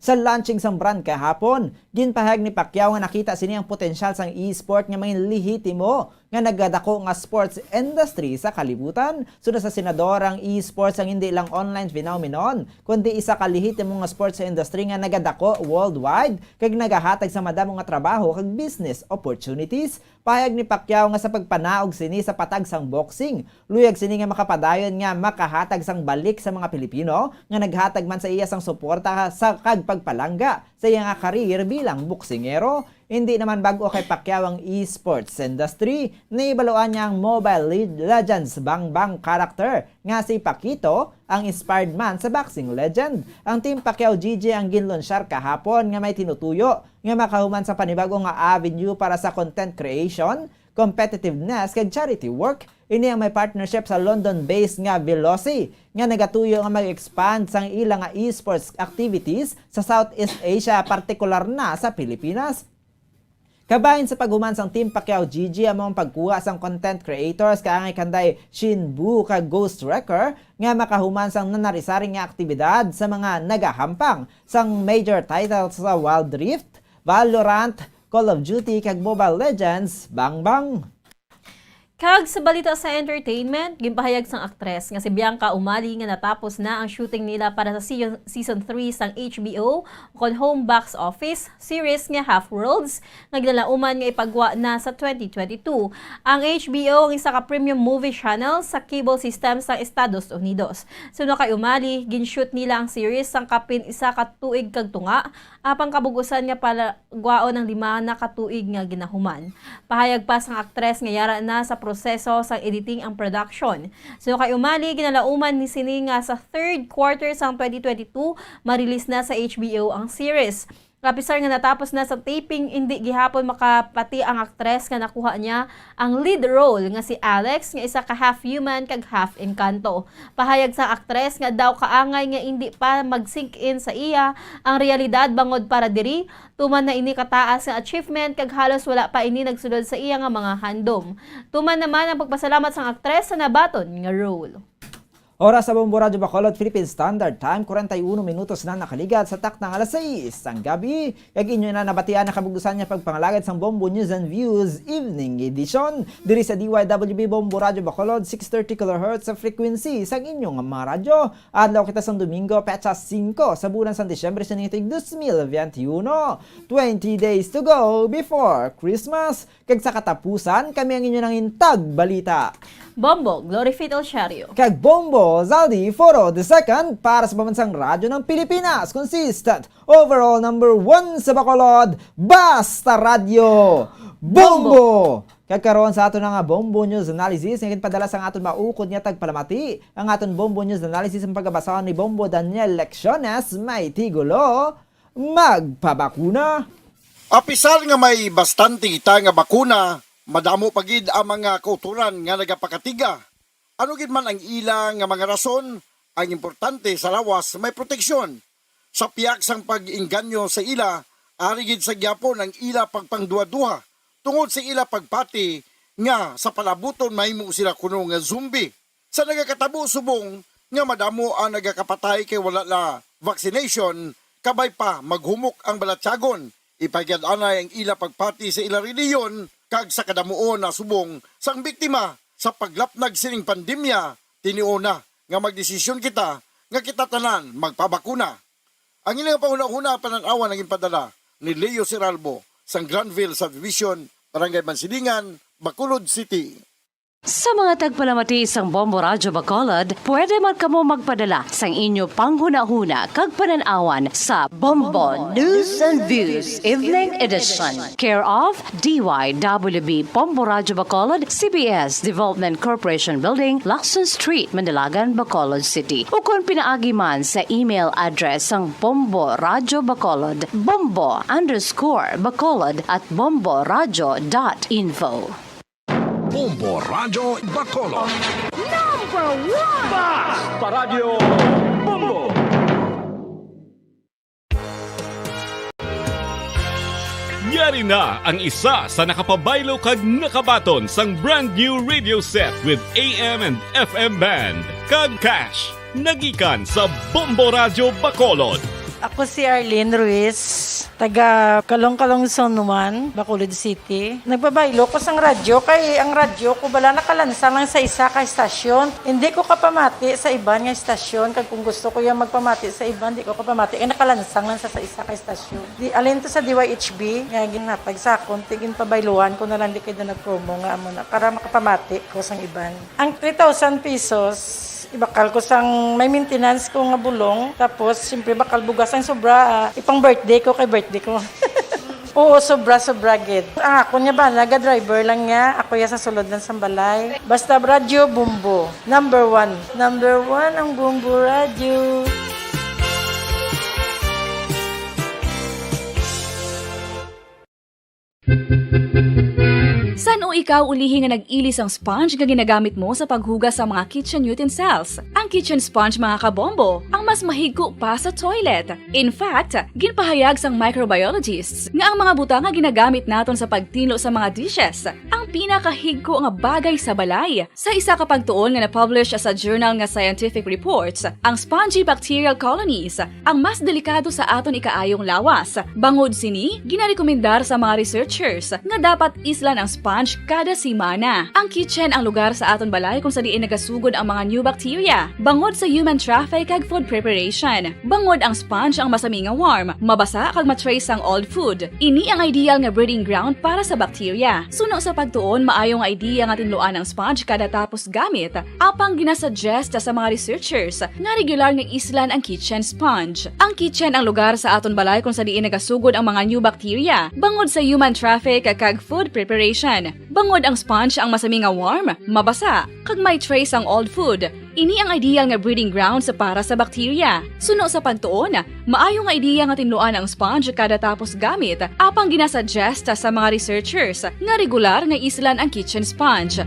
Sa launching sang brand kahapon, ginpahayag ni Pacquiao nga nakita sini ang potensyal sang e-sport nga mangin lehitimo nga nagadako nga sports industry sa kalibutan. Suno sa senador, ang e-sports ang hindi lang online phenomenon, kundi isa ka lehitimo nga sports industry nga nagadako worldwide kag nagahatag sa madamo nga trabaho kag business opportunities. Pahayag ni Pacquiao nga sa pagpanaog sini sa patag sang boxing, luyag sini nga makapadayon nga makahatag sang balik sa mga Pilipino nga naghatag man sa iya sang suporta sa kag pagpalangga sa iya nga career bilang boksingero. Hindi naman bag-o kay Pacquiao ang esports industry. Nahibaluan niya ang Mobile Le-, Legends Bang Bang character nga si Paquito ang inspired man sa boxing legend. Ang Team Pacquiao G G ang ginlunsyar kahapon nga may tinutuyo nga makahuman sa panibago nga avenue para sa content creation, competitiveness, kag charity work. Ini ang may partnership sa London-based nga Veloci, nga nagatuyo nga mag-expand sang ila nga esports activities sa Southeast Asia, partikular na sa Pilipinas. Kabahin sa paghuman sang Team Pacquiao G G amo ang pagkuha sang content creators kaangay kanday Shin Bu kag Ghost Wrecker nga makahuman sang nanari-sari nga aktibidad sa mga nagahampang sang major titles sa Wild Rift, Valorant, Call of Duty, kag Mobile Legends, Bang Bang. Kag sa balita sa entertainment, ginpahayag sang aktres nga si Bianca Umali nga natapos na ang shooting nila para sa season, season three sang H B O kon home box office series nga Half Worlds, nga ginalauman nga ipagwa na sa twenty twenty-two. Ang H B O ang isa ka premium movie channel sa cable system sa Estados Unidos. Suno kay Umali, gin-shoot nila ang series sang kapin isa ka tuig kag tunga, apang kabug-usan nga palagwaon ang lima na ka tuig nga ginahuman. Pahayag pa sang aktres nga yara na sa proseso sang editing ang production. Suno kay Umali, ginalauman ni sini nga sa third quarter sang twenty twenty-two, ma-release na sa H B O ang series. Apisar nga natapos na sa taping, indi gihapon makapati ang aktres nga nakuha niya ang lead role nga si Alex, nga isa ka half human kag half engkanto. Pahayag sa aktres nga daw kaangay nga indi pa mag-sink in sa iya ang realidad bangod para diri, tuman na ini kataas nga achievement kag halos wala pa ini nagsulod sa iya nga mga handom. Tuman naman ang pagpasalamat sang aktres sa nabaton nga role. Oras sa Bombo Radyo Bacolod, Philippine Standard Time, kwarenta y uno minutos na nakaligat sa takna nga alas sais sang gabi. Kag inyo na nabatian ang kabug-usan nga pagpangalagad sang Bombo News and Views Evening Edition diri sa D Y W B Bombo Radyo Bacolod, six thirty kilohertz sa frequency sang inyo nga mga radyo. Adlaw kita sang Domingo, petsa singko sa bulan sang Disyembre sa tuig dos mil veintiuno. Twenty days to go before Christmas. Kag sa katapusan, kami ang inyo nangin tagbalita. Bombo, Glory Fit Elchario. Kag Bombo, Zaldi Foro the second para sa Pambansang Radyo ng Pilipinas. Consistent, overall number one sa Bacolod, Basta Radyo. Bombo! Bombo! Kag karon sa aton nga Bombo News Analysis, nga ginpadala sang aton maukod nga tagpalamati, ang aton Bombo News Analysis ang pagabasahon ni Bombo Daniel Lecciones, may tigulo, Magpabakuna. Apisar nga may bastante kita nga bakuna, madamo pa gid ang mga kautoran nga nagapakatiga. Ano gid man ang ila nga mga rason, ang importante sa lawas may proteksyon. Sa pihak sang pag-inganyo sa ila, ari gid sa gihapon ang ila pagpangduha-duha tungod sa ila pagpati nga sa palabuton mahimo sila kuno nga zombie. Sa nagakatabo subong nga madamo ang nagakapatay kay wala na vaccination, kabay pa maghumok ang balatyagon. Ipahigalanay ang ila pagpati sa ila relihiyon kag sa kadamuon na subong sang biktima sa paglapnag sining pandemya, tinion na nga magdesisyon kita nga kita tanan magpabakuna. Ang ilang pahunahuna panan-awan ang ginpadala ni Leo Siralbo sang Granville Subdivision, Barangay Mansilingan, Bacolod City. Sa mga tagpalamati sang Bombo Radyo Bacolod, pwede man kamo magpadala sang inyo panghunahuna kag panan-awan sa Bombo News and Views Evening Edition, care of D Y W B Bombo Radyo Bacolod, C B S Development Corporation Building, Lacson Street, Manalagan, Bacolod City. Ukon pinaagi man sa email address sang Bombo Radyo Bacolod, bombo underscore bacolod at bomboradyo dot info. Bombo Radyo Bacolod. Number one! Basta Radyo Bombo! Yari na ang isa sa nakapabaylo kag nakabaton sang brand new radio set with A M and F M band kag cash. Nagikan sa Bombo Radyo Bacolod. Ako si Arlene Ruiz, taga Kalong-Kalong Zone one, Bacolod City. Nagpabaylo ko sang radyo kay ang radyo ko bala nakalansang lang sa isa ka estasyon. Hindi ko kapamati sa iban nga estasyon, kag kung gusto ko yung magpamati sa iban, di ko kapamati kay nakalansang lang sa, sa isa ka estasyon. Di, alin to sa D Y H B nga ginhatag sa akon, ti ginpabayluhan ko na lang di kay na nag-promo nga amo na para makapamati ko sang iban. Ang three thousand pesos, ibakal ko sang may maintenance ko nga bulong. Tapos, siyempre, bakal bugas ang sobra, ah, ipang birthday ko kay birthday ko. Oo, sobra, sobra gid. Ang ako niya ba, naga-driver lang niya. Ako ya sa sulod lang sa balay. Basta radyo, Bombo. Number one. Number one ang Bombo Radyo. San-o ikaw ulihi nga nag-ili sang sponge nga ginagamit mo sa paghugas sa mga kitchen utensils? Ang kitchen sponge, mga kabombo, ang mas mahigko pa sa toilet. In fact, ginpahayag sang microbiologists nga ang mga butang nga ginagamit naton sa pagtinlo sa mga dishes ang pinakahigko nga bagay sa balay. Sa isa ka pagtuon nga na-publish sa journal nga Scientific Reports, ang spongy bacterial colonies ang mas delikado sa aton ikaayong lawas. Bangod sini, ginarekomendar sa mga researchers nga dapat islan ang sponge kada semana. Ang kitchen ang lugar sa aton balay kung sa diin nagasugod ang mga new bacteria, bangod sa human traffic kag food preparation. Bangod ang sponge ang masami nga warm, mabasa kag ma-trace sang old food. Ini ang ideal nga breeding ground para sa bacteria. Suno sa pagtuon, maayo nga idea nga tinluan ang sponge kada tapos gamit, apang ginasuggest sa mga researchers nga regular nga islan ang kitchen sponge. Ang kitchen ang lugar sa aton balay kung sa diin nagasugod ang mga new bacteria, bangod sa human traffic kag food preparation. Bangod ang sponge ang masami nga warm, mabasa, kag may trace ang old food. Ini ang ideal nga breeding grounds para sa bacteria. Suno sa pagtuon, maayo nga idea nga tinluan ang sponge kada tapos gamit, apang ginasuggest sa mga researchers nga regular nga islan ang kitchen sponge.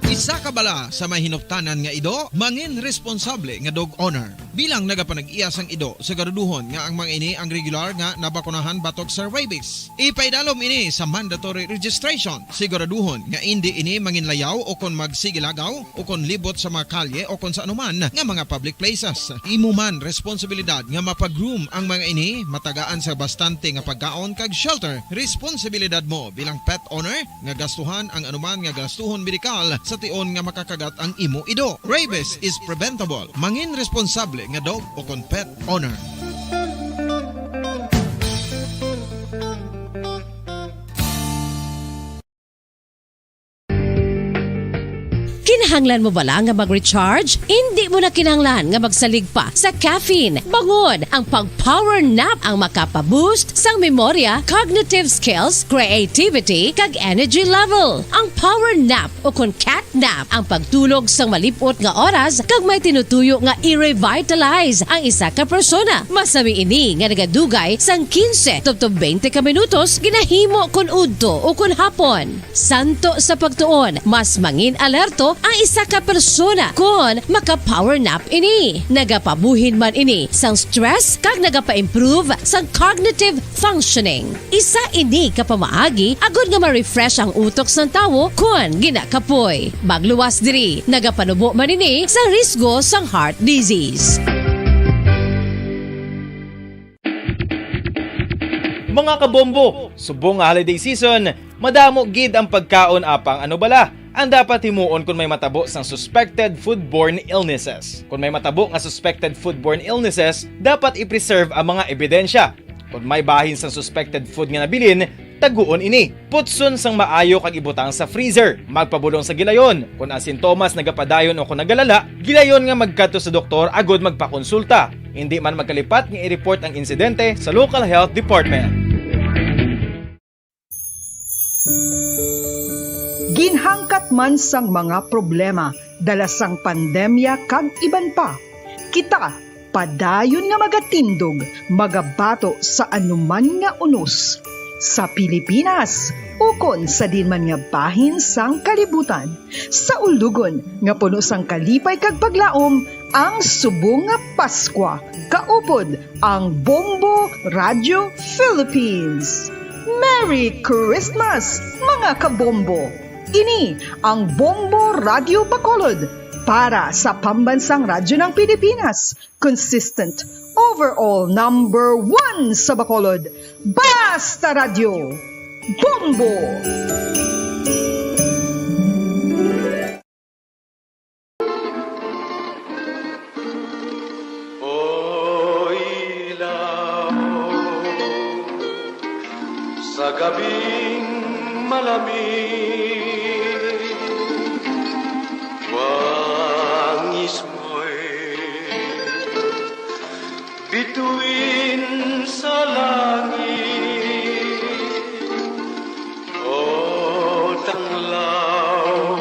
Isa ka bala sa may hinuptanan nga ido, mangin responsable nga dog owner. Bilang nagapanag-iya sang ido, siguraduhon nga ang mga ini ang regular nga nabakunahan batok sa rabies. Ipaidalom ini sa mandatory registration. Siguraduhon nga indi ini manginlayaw o kon magsigilagaw o kon libot sa mga kalye o kon sa anuman nga mga public places. Imo man responsibilidad nga mapag-groom ang mga ini, matagaan sa bastante nga pagkaon kag shelter. Responsibilidad mo bilang pet owner nga gastuhan ang anuman nga gastuhon medikal sa tion nga makakagat ang imo ido. Rabies is preventable. Mangin responsable nga dog o kon pet owner. Kinahanglan mo bala nga mag-recharge? Indi mo na kinahanglan nga magsalig pa sa caffeine. Bangod ang pag-power nap ang makapa-boost sang memorya, cognitive skills, creativity, kag energy level. Ang power nap o kon cat nap ang pagtulog sang malip-ot nga oras kag may tinutuyo nga i-revitalize ang isa ka persona. Masami ini nga nagadugay sang quince tubtob twenty ka minutos, ginahimo kon udto o kon hapon. Suno sa pagtuon, mas mangin-alerto ang isa ka persona kon maka-power nap ini. Nagapabuhin man ini sang stress kag nagapa-improve sang cognitive functioning. Isa ini ka pamaagi agod nga ma-refresh ang utok sang tawo kon ginakapoy. Magluwas diri, nagapanubo man ini sa risgo sang heart disease. Mga kabombo, subong nga holiday season, madamo gid ang pagkaon, apang ano bala ang dapat himuon kon may matabo sang suspected foodborne illnesses? Kon may matabo nga suspected foodborne illnesses, dapat i-preserve ang mga ebidensya. Kon may bahin sang suspected food nga nabilin, taguon ini. Putson sang maayo kag ibutang sa freezer. Magpabulong sa gilayon. Kon ang sintomas nagapadayon o kon nagalala, gilayon nga magkadto sa doktor agod magpakonsulta. Indi man magkalipat nga i-report ang insidente sa local health department. Ginhangkat man sang mga problema dala sang pandemya kag iban pa, kita padayon nga magatindog, magabato sa anuman nga unos, sa Pilipinas ukon sa diin man nga bahin sang kalibutan, sa ulugon nga puno sang kalipay kag paglaom ang subong nga Paskwa, kaupod ang Bombo Radio Philippines. Merry Christmas, mga kabombo! Ini ang Bombo Radio Bacolod para sa Pambansang Radyo ng Pilipinas, consistent, overall number one sa Bacolod. Basta Radyo, Bombo! O ilaw, sa gabing malamig, wangis mo'y bituin sa langit. O tanglaw,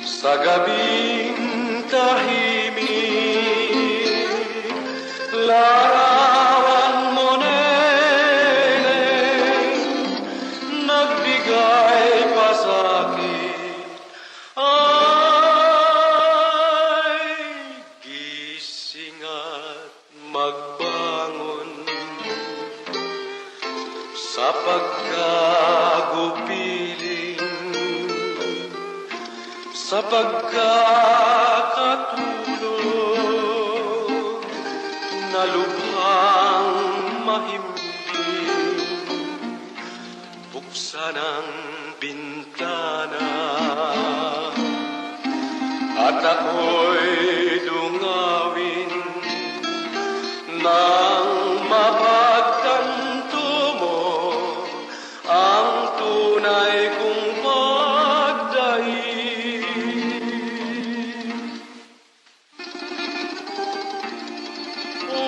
sa gabing tahimik, larawan mo ne. Sa pagkakatulog na lubhang mahimbing, buksan ang bintana at ako'y dungawin nang mapagtanto mo ang tunay kong pagdaig. O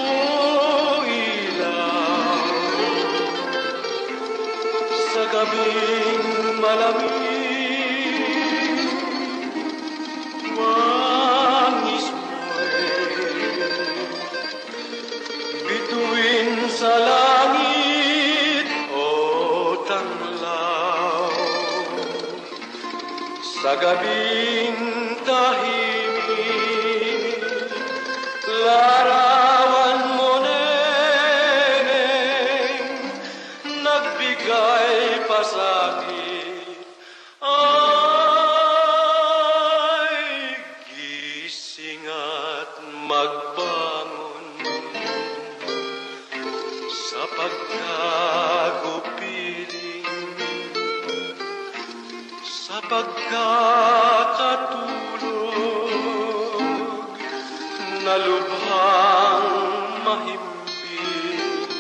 ilaw, sa gabing malamig, wangis mo'y bituin sa langit o tanglaw. Sa gabing tahimik, larawan mo, neneng, nagbigay pa sa akin ay gising at magbangon sa pagkagupiling, sa pagkakatulog na lubhang mahimbing.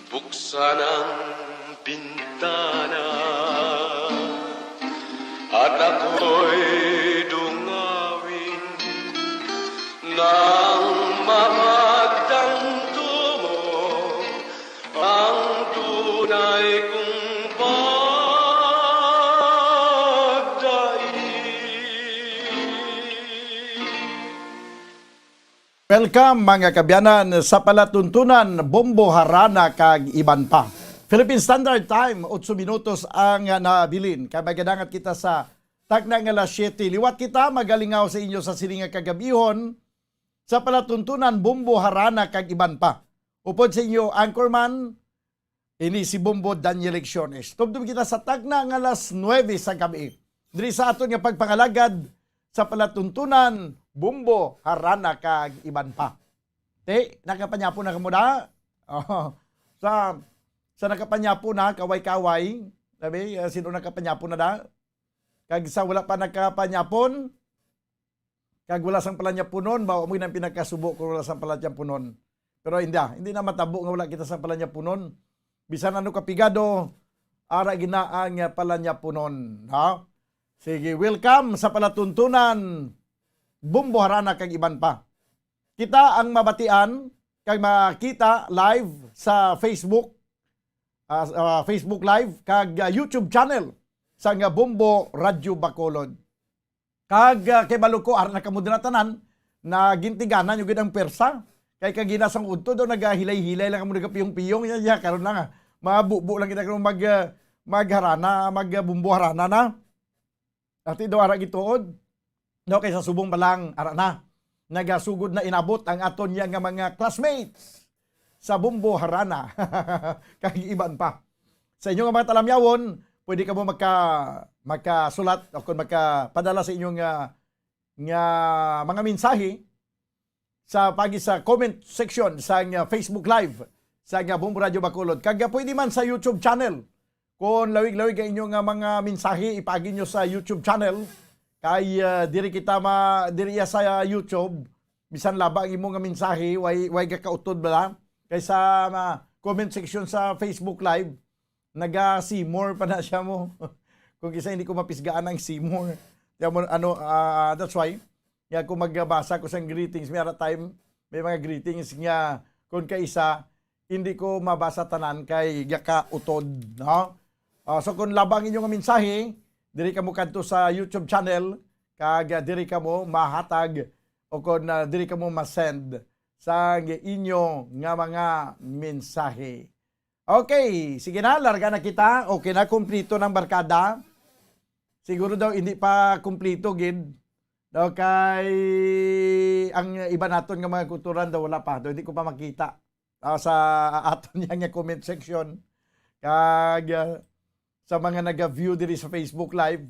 Buksan ang bintana at ako'y dungawin nang mapagtanto mo ang tunay kong pagdaig. Welcome, mga kaabyanan, sa palatuntunan, Bombo, Harana, kag iban pa. Philippine Standard Time, otso minutos ang nabilin. Kay magadangat kita sa takna nga alas siyete. Liwat kita, magalingaw sa inyo sa sini nga kagabihon sa palatuntunan, Bombo, Harana, kag iban pa. Upod sa inyo, anchorman, ini si Bombo Daniel Lecciones. Tubtob kita sa takna nga alas nuebe sa gabi. Diri sa aton nga pagpangalagad sa palatuntunan, Bombo, Harana, kag iban pa. Te, nakapanyapon na kamo da? Oh, sa, sa nakapanyapon na, kaway-kaway. Sabi, ah, sino nakapanyapon na da? Kag sa wala pa nakapanyapon, kag wala sang palanyapunon, ba, amo gid ang pinakasubo kung wala sang palanyapunon. Pero hindi, ah, hindi na matabo nga wala kita sang palanyapunon. Bisan ano ka pigado, ara gid na ang, ah, palanyapunon, ha? Sige, welcome sa palatuntunan, Bombo, Harana, kag iban pa. Kita ang mabatian kag makita live sa Facebook, ah, ah, Facebook Live kag, ah, YouTube channel sang, ah, Bombo Radyo Bacolod. Kag, ah, kay balo ko, ara na kamo dira tanan, nagintiganan nyo gid ang persa. Kay kagina sang udto daw, nagahilay-hilay lang kamo, nagapiyong-piyong, ya, ya, karon lang, ah, mabubo lang kita karon mag, ah, magharana, mag, ah, bumbo harana na. Ati daw ara gituod. No, kay sa subong pa lang, ara na. Nagasugod na inabot ang aton niya nga mga classmates sa Bombo Harana. Kag iban pa. Sa inyo nga mga talamyawon, pwede kamo magka-, magkasulat o kung magkapadala sa inyong, ah, nga mga mensahe sa pagi sa comment section sa nga Facebook Live sa nga Bombo Radyo Bacolod. Kag pwede man sa YouTube channel. Kung lawig-lawig ang inyo nga mga mensahe, ipaagi nyo sa YouTube channel. Kay, ah, diri kita ma-, diri iya sa YouTube, bisan laba ang imo nga mensahe, way, way gakautod bala. Kay sa, ah, comment section sa Facebook Live, naga-see more pa na siya mo. Kung kisa hindi ko mapisgaan ang see more. Kaya mo, ano, ah, that's why, nga kung magbasa ko sang greetings, may ara time, may mga greetings nga kung kaisa, hindi ko mabasa tanan kay gakautod, no? Ah, so kung laba ang inyo nga mensahe, diri kamo kadto sa YouTube channel, kag, ah, diri kamo mahatag o kung, ah, diri kamo masend sa inyo nga mga mensahe. Okay, sige na, larga na kita. Okay na, kumplito ng barkada. Siguro daw hindi pa kumplito gid. Daw kay ang iba naton nga mga kulturan daw wala pa. Daw hindi ko pa makita, ah, sa aton niya nga comment section. Kag, ah, sa mga naga-view diri sa Facebook Live,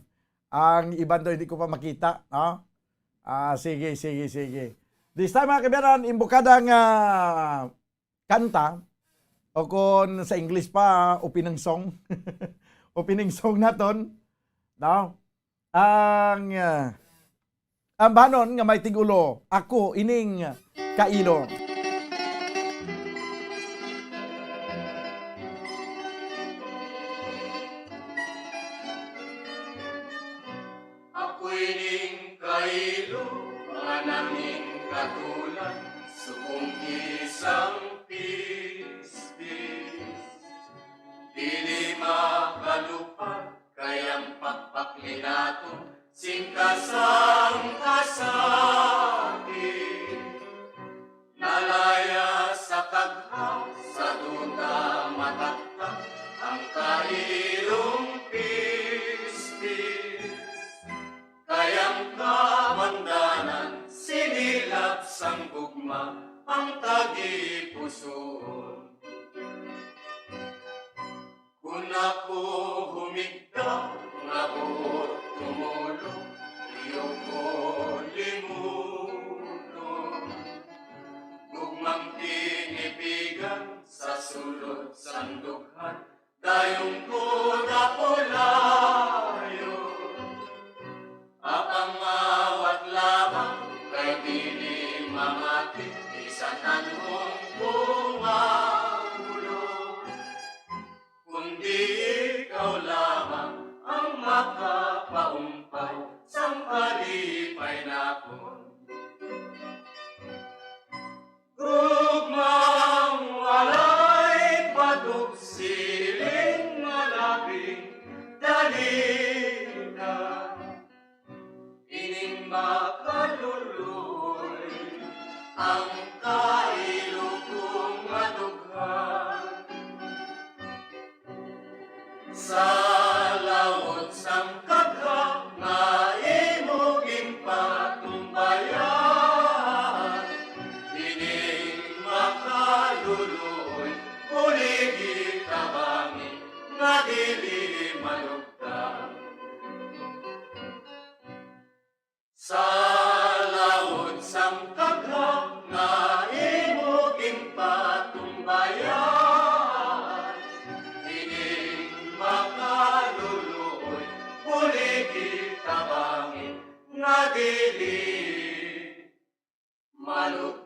Ang iban daw hindi ko pa makita, no? Ah, sige, sige, sige. This time, mga kaibigan, imbukada nga kanta, o kung sa English pa, opening song. Opening song naton, no? Ang, ah, ang banon nga may tigulo, Ako Ining Kailo. Ako ining kailo nga nangin katulan, subong isang pispis. Dili makalupad kay ang pagpaklinaton sing kasangkasakit. Nalaya sa kagha sa duta mataktak ang kailong pispis. Kay ang kabandanan sinilab sang gugma ang tagipusoon. Kun ako humigda nga buot tumulong, iyo ko limuton. Gugmang tinipigan sa sulod sang dughan, dayon ko napulayon. Apang awat lamang kay dili mamati, bisan anhon ko maulog. Kundi ikaw lamang ang makapaumpay sang kalipay nakon. Gugmang walay patog siling nga labing dalita. Ining makaluloy ang kailo ko nga dughan. Sa laut sang kagha nga imo ginpatumbayan, ining makaluloy buligi tabangi nga dili malugtan. Sa laut sang kagha nga imo ginpatumbayan, ining makaluluoy, buligi tabangi nga dili malugtan.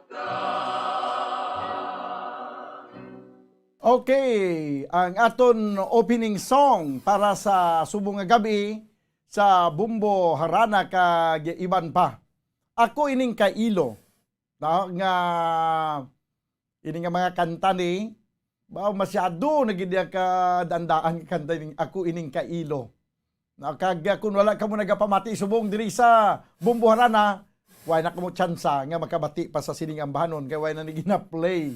Okay, ang aton opening song para sa subong nga gabi sa Bumbo Harana kag iban pa. Ako ining kailo, no, nga ini nga mga kanta ni, ba, masyado na gid niya kadandaan nga kanta ning Ako Ining Kailo. Na kag, ah, kung wala kamo nagapamati subong diri sa Bumbo Harana, wala na kamo tsansa nga makabati pa sa sining ambahanon kay wala na ni gina-play,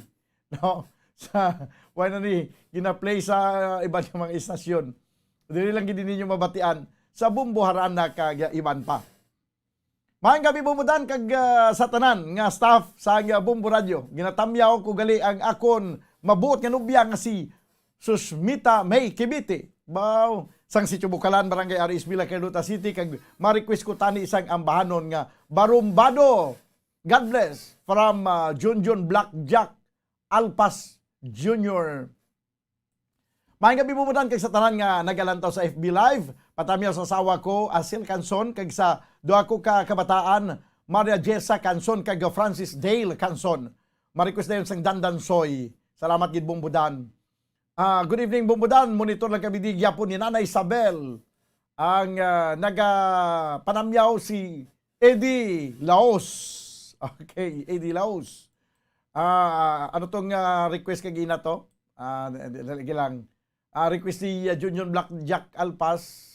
no? Sa, wala na ni gina-play sa iban nga mga istasyon. Diri lang gid ninyo mabatian sa Bumbo Harana kag iban pa. Maayong gabi, Bumbudan, kag, ah, sa tanan nga staff sa, ah, Bumbo Radio. Ginatamyaw ko gali ang akon mabuot nga nobya nga si Susmita May Kibiti. Baw, sang Sitio Bukalan, Barangay R S B, La Carlota City, kag ma-request ko tani isang ambahanon nga Barumbado. God bless from, ah, Junjun Blackjack Alpas Junior. Maayong gabi, Bumbudan, kag sa tanan nga nagalantaw sa F B Live. Patamyaw sa asawa ko, Asil Canson, kag sa duha ko ka kabataan, Maria Jessa Canson kag Francis Dale Canson. Ma-request dayon sang Dandansoy. Salamat gid, Bumbudan. Ah, good evening, Bumbudan. Monitor lang kami di gyapon ni Nanay Isabel. Ang, ah, nagapanamyaw si Eddie Laos. Okay, Eddie Laos. Ah, ano tong, ah, request kag ina to? Ah, dali lang. Ah, request ni, ah, Junior Black Jack Alpas.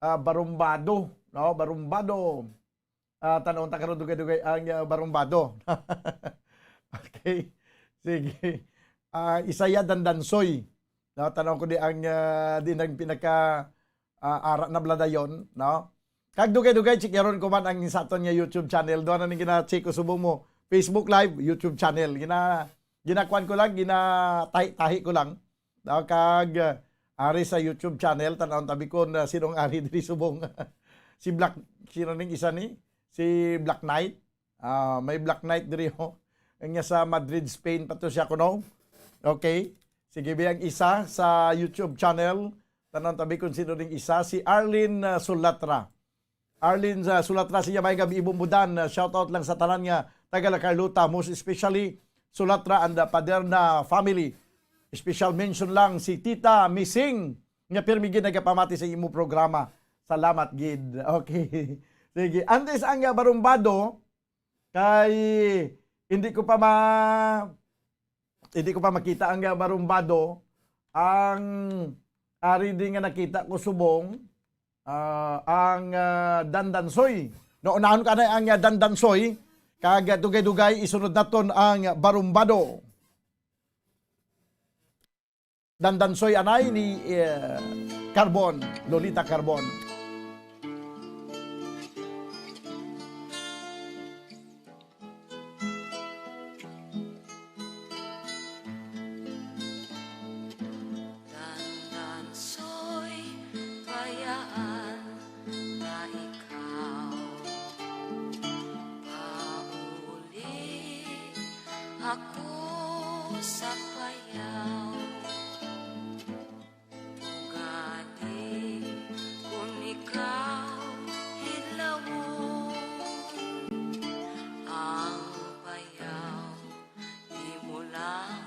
Ah, Barumbado, no? Barumbado. Ah, tan-awon ta karon dugay-dugay ang, ah, Barumbado. Okay. Sige. Ah, Isaya Dandansoy. No, tan-awon ko di ang, ah, di nang pinaka, ah, ara na bala dayon, no? Kag dugay-dugay, checkeron ko man ang sa aton nga YouTube channel. Duha na ning gina-check ko subong mo. Facebook Live, YouTube channel. Gina-, ginakuan ko lang, ginatahi-tahi ko lang. No? Kag, ah, Ari sa YouTube channel, tan-awon tabi ko na sino ang ari diri subong. Si Black, sino ning isa ni? Si Black Knight. Ah, may Black Knight diri, oh. Ang niya sa Madrid, Spain pa to siya kuno. Okay. Sige, bi ang isa sa YouTube channel. Tan-awon tabi kung sino ning isa. Si Arlene, ah, Sulatra. Arlene, ah, Sulatra, siya may gabi, Ibong Budan. Ah, shout out lang sa tanan nga taga La Carlota, most especially Sulatra and the Paderna family. Special mention lang si Tita Mising nga pirmi gid nagapamati sa imo programa. Salamat gid. Okay. Sige. Antes ang, ah, barumbado, kay hindi ko pa ma-, hindi ko pa makita ang, ah, barumbado. Ang ari di nga nakita ko subong, ah, ang, ah, dandansoy. No, unahon ka na ang, ah, dandansoy. Kag, ah, dugay-dugay, isunod naton ang barumbado. Dandansoy anay ni, eh, Carbon, Lolita Carbon. Dandansoy, bayaan na ikaw. Pauli ako sa payaw. Ugaling kun ikaw hidlawon, ang payaw imo lang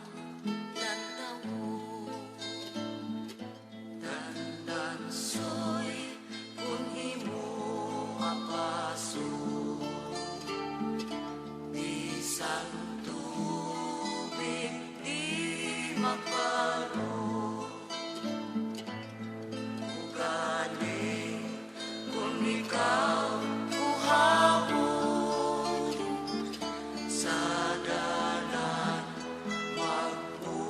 lantawon. Dandansoy, kun imo apason, bisan tubig di mabalo. Ugaling kun ikaw uhabon, sa dalan magbubon-ubon.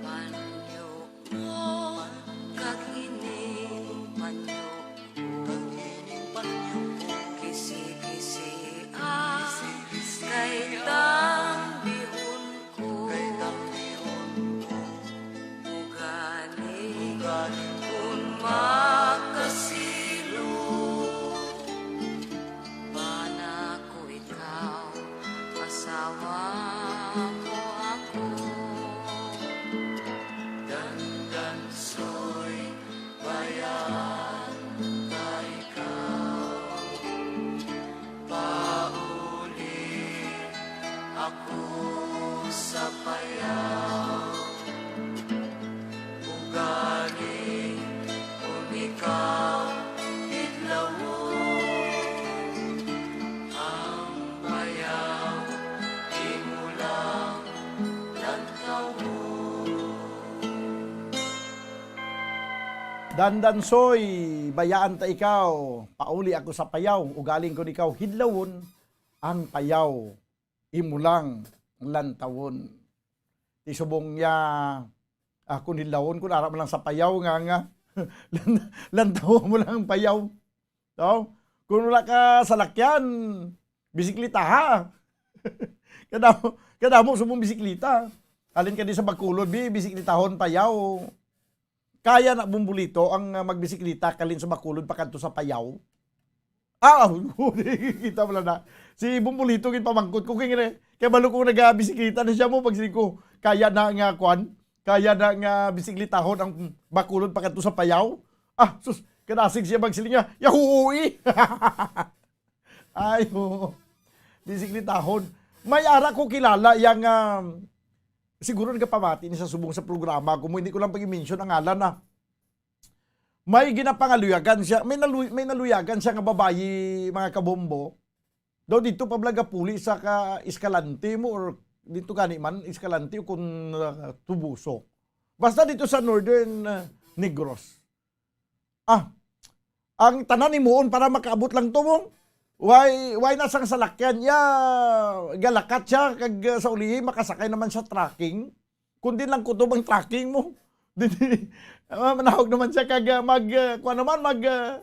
Panyo mo kag ining panyo ko. Kisi-kisi ang kay tambihon ko. Ugaling kun makasilo, bana ko ikaw, asawa mo ako. Dandansoy, bayaan ta ikaw. Pauli ako sa payaw. Ugaling kun ikaw hidlawon, ang payaw imo lang lantawon. Dandansoy, bayaan ta ikaw, pauli ako sa payaw, ugaling kun ikaw hidlawon, ang payaw imo lang lantawon. Ti subong niya, ah, kun hidlawon, kun ara mo lang sa payaw nga, nga, lan-, lantawon mo lang ang payaw. No? Kun wala ka salakyan, bisiklitaha. Kadamo, kadamo subong bisiklita. Halin ka di sa Bacolod, bi, bisiklitahon payaw. Kaya na Bumbolito ang, ah, magbisiklita kalin sa Bacolod pakadto sa Payaw? Ah, kita mo lang na. Si Bumbolito gid pamangkot ko kay, kay balo ko nagabisiklita na siya mo pag ko, kaya na nga kwan, kaya na nga bisiklitahon ang Bacolod pakadto sa Payaw. Ah, sus, kadasig siya magsiling niya, "Yahoo!" Ay, oo. Bisiklitahon. May ara ko kilala yang, ah, siguro nagapamati ni sa subong sa programa ko mo, hindi ko lang pag-mention ang ngalan na. May ginapangaluyagan siya, may naluy-, may naluyagan siya nga babayi, mga kabombo. Daw dito pa bala gapuli sa ka Escalante mo or Dito gani man, Escalante o kung, ah, Toboso. Basta dito sa Northern, ah, Negros. Ah, ang tanan himuon para makaabot lang to mo. Why, why na sang salakyan niya, galakat siya, kag, ah, sa ulihi, makasakay naman siya trekking. Kundi lang kutob ang trekking mo. Di, di, ah, manahog naman siya, kag, ah, mag, ah, kuwan naman, mag, ah,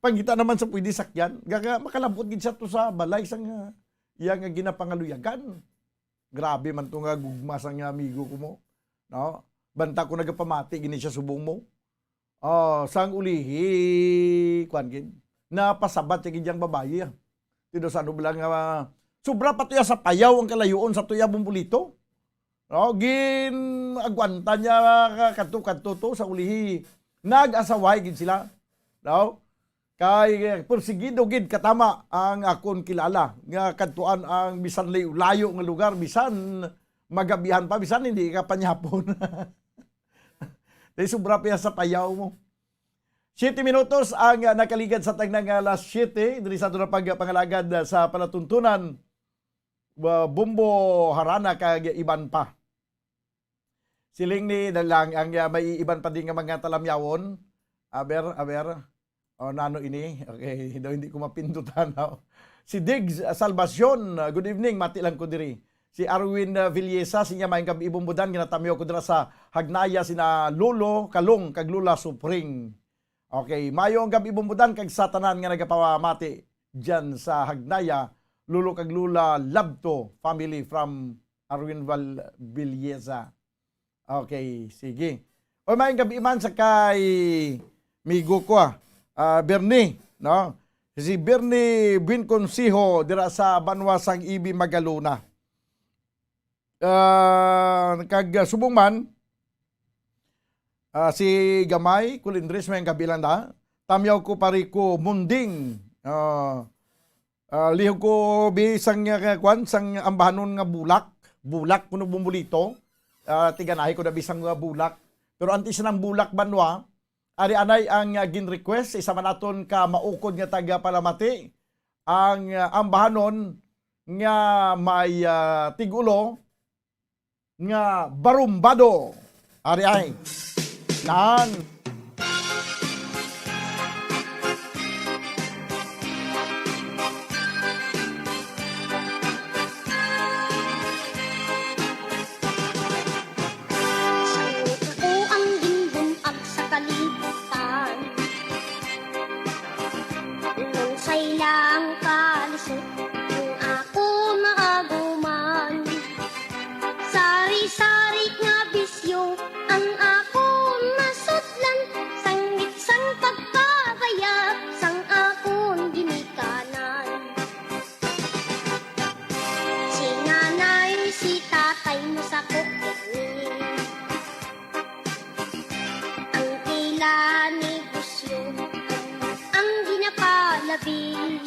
pangita naman sa pwede sakyan. Gaga, makalabot gid siya to sa balay sang, ah, iya nga ginapangaluyagan. Grabe man to nga gugma sang amigo ko mo. No? Banta ko nagapamati gini siya subong mo. Oh, sang ulihi, kwan gid. Napasabat siya gid yang babayi, ah. Tido sa ano lang, ah, sobra pa to ya sa payaw ang kalayoon sa to ya Bombolito. No? Gin-agwanta niya ka-, kadto-kadto to sa ulihi. Nag-asaway gid sila. No? Kay, eh, porsigido gid katama ang akon kilala nga kadtuan ang bisan layo-layo nga lugar, bisan magabihan pa, bisan hindi ka panyapon. Di sobra pa ya sa payaw mo. Siyete minutos ang, ah, nakaligad sa tagna nga alas siyete, diri sa aton pagpangalagad, ah, sa palatuntunan, ah, Bombo, Harana, kag iban pa. Siling ni Dalang ang, ah, may iban pa din nga mga talamyawon. Aber, aber. O, nano ini? Okay, daw hindi ko mapindutan, no? Si Diggs, ah, Salvacion, ah, good evening, mati lang ko diri. Si Arwin, ah, Villesa, sinya, "Maayong gab-i, Bombodan, ginatamyaw ko dira sa Hagnaya sina Lolo Kalong kag Lola Supring." Okay, maayong gab-i, Bombodan, kag sa tanan nga nagapamati diyan sa Hagnaya, Lolo kag Lola Labto family from Arwin Val-, Villesa. Okay, sige. O, maayong gab-i man sa kay migo ko, ah, ah, Bernie, no? Si Bernie Buenconsiho dira sa banwa sang Ibi, Magalona. Ah, kag, ah, subong man, ah, si Gamay Colindres, maayong gab-i lang da. Tamyaw ko, pare ko, Munding. Ah, Ah, lihog ko, bi, sang, ah, kwan, sang ambahanon nga bulak. Bulak kuno, Bombolito. Ah, tiganahi ko na, bi, sang, ah, bulak. Pero antes ng bulak, banwa, ari anay ang, ah, gin-request, isa man aton ka maukod nga taga Palamati, ang, ah, ambahanon nga may, ah, tig-ulo, nga barumbado. Ari ay. Nan. Sang ako ang ginbun-ag sa kalibutan, unsay lang kalisod ang ako maaguman. Sari-sari nga bisyo ang akon masudlan, sangit sang pagpabaya sang akon ginikanan. Si nanay, si tatay mo sa kukinig, ang ila negosyo ang, ang ginapalabi.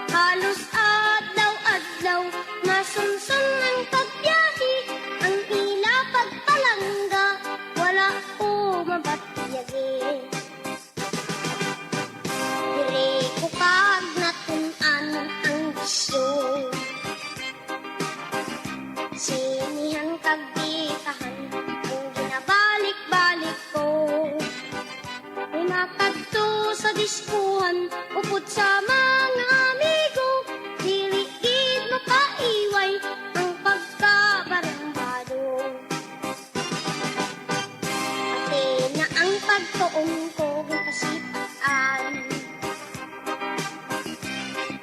Halos adlaw-adlaw, masunson ang pagbiyahe, ang ila pagpalangga, wala ko mabatiyagi. Diri ko kag natun-an ang bisyo. Sinihan kag bitahan, ang ginabalik-balik ko. May makadto sa diskuhan, upod sa mga amigo, dili gid mapaiway ang pagkabarumbado. Pati na ang pagtuon ko gipasitaan,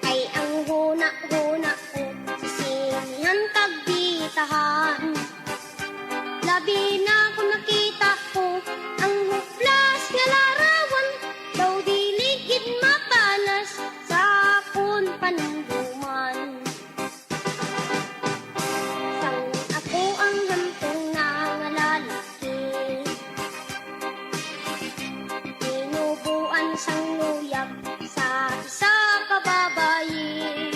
ay ang huna-huna ko sa sinihan kag bitahan. Labi na kung nakita ko ang hublas nga larawan, daw dili gid mapanas sa akon panumduman. Sang ako ang hantong nga lalaki, tinubuan sang luyag sa isa ka babayi.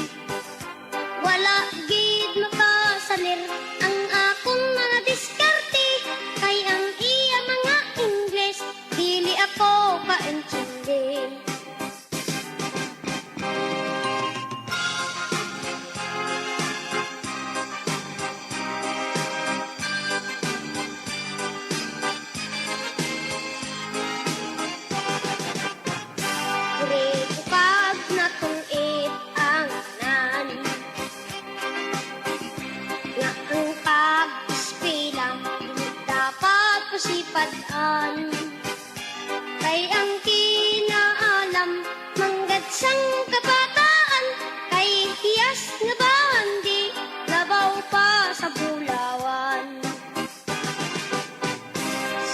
Wala gid makasalir ang akon mga diskarte, sipad-an. Kay ang kinaalam manggad sang kabataan, kay hiyas nga bandi labaw pa sa bulawan.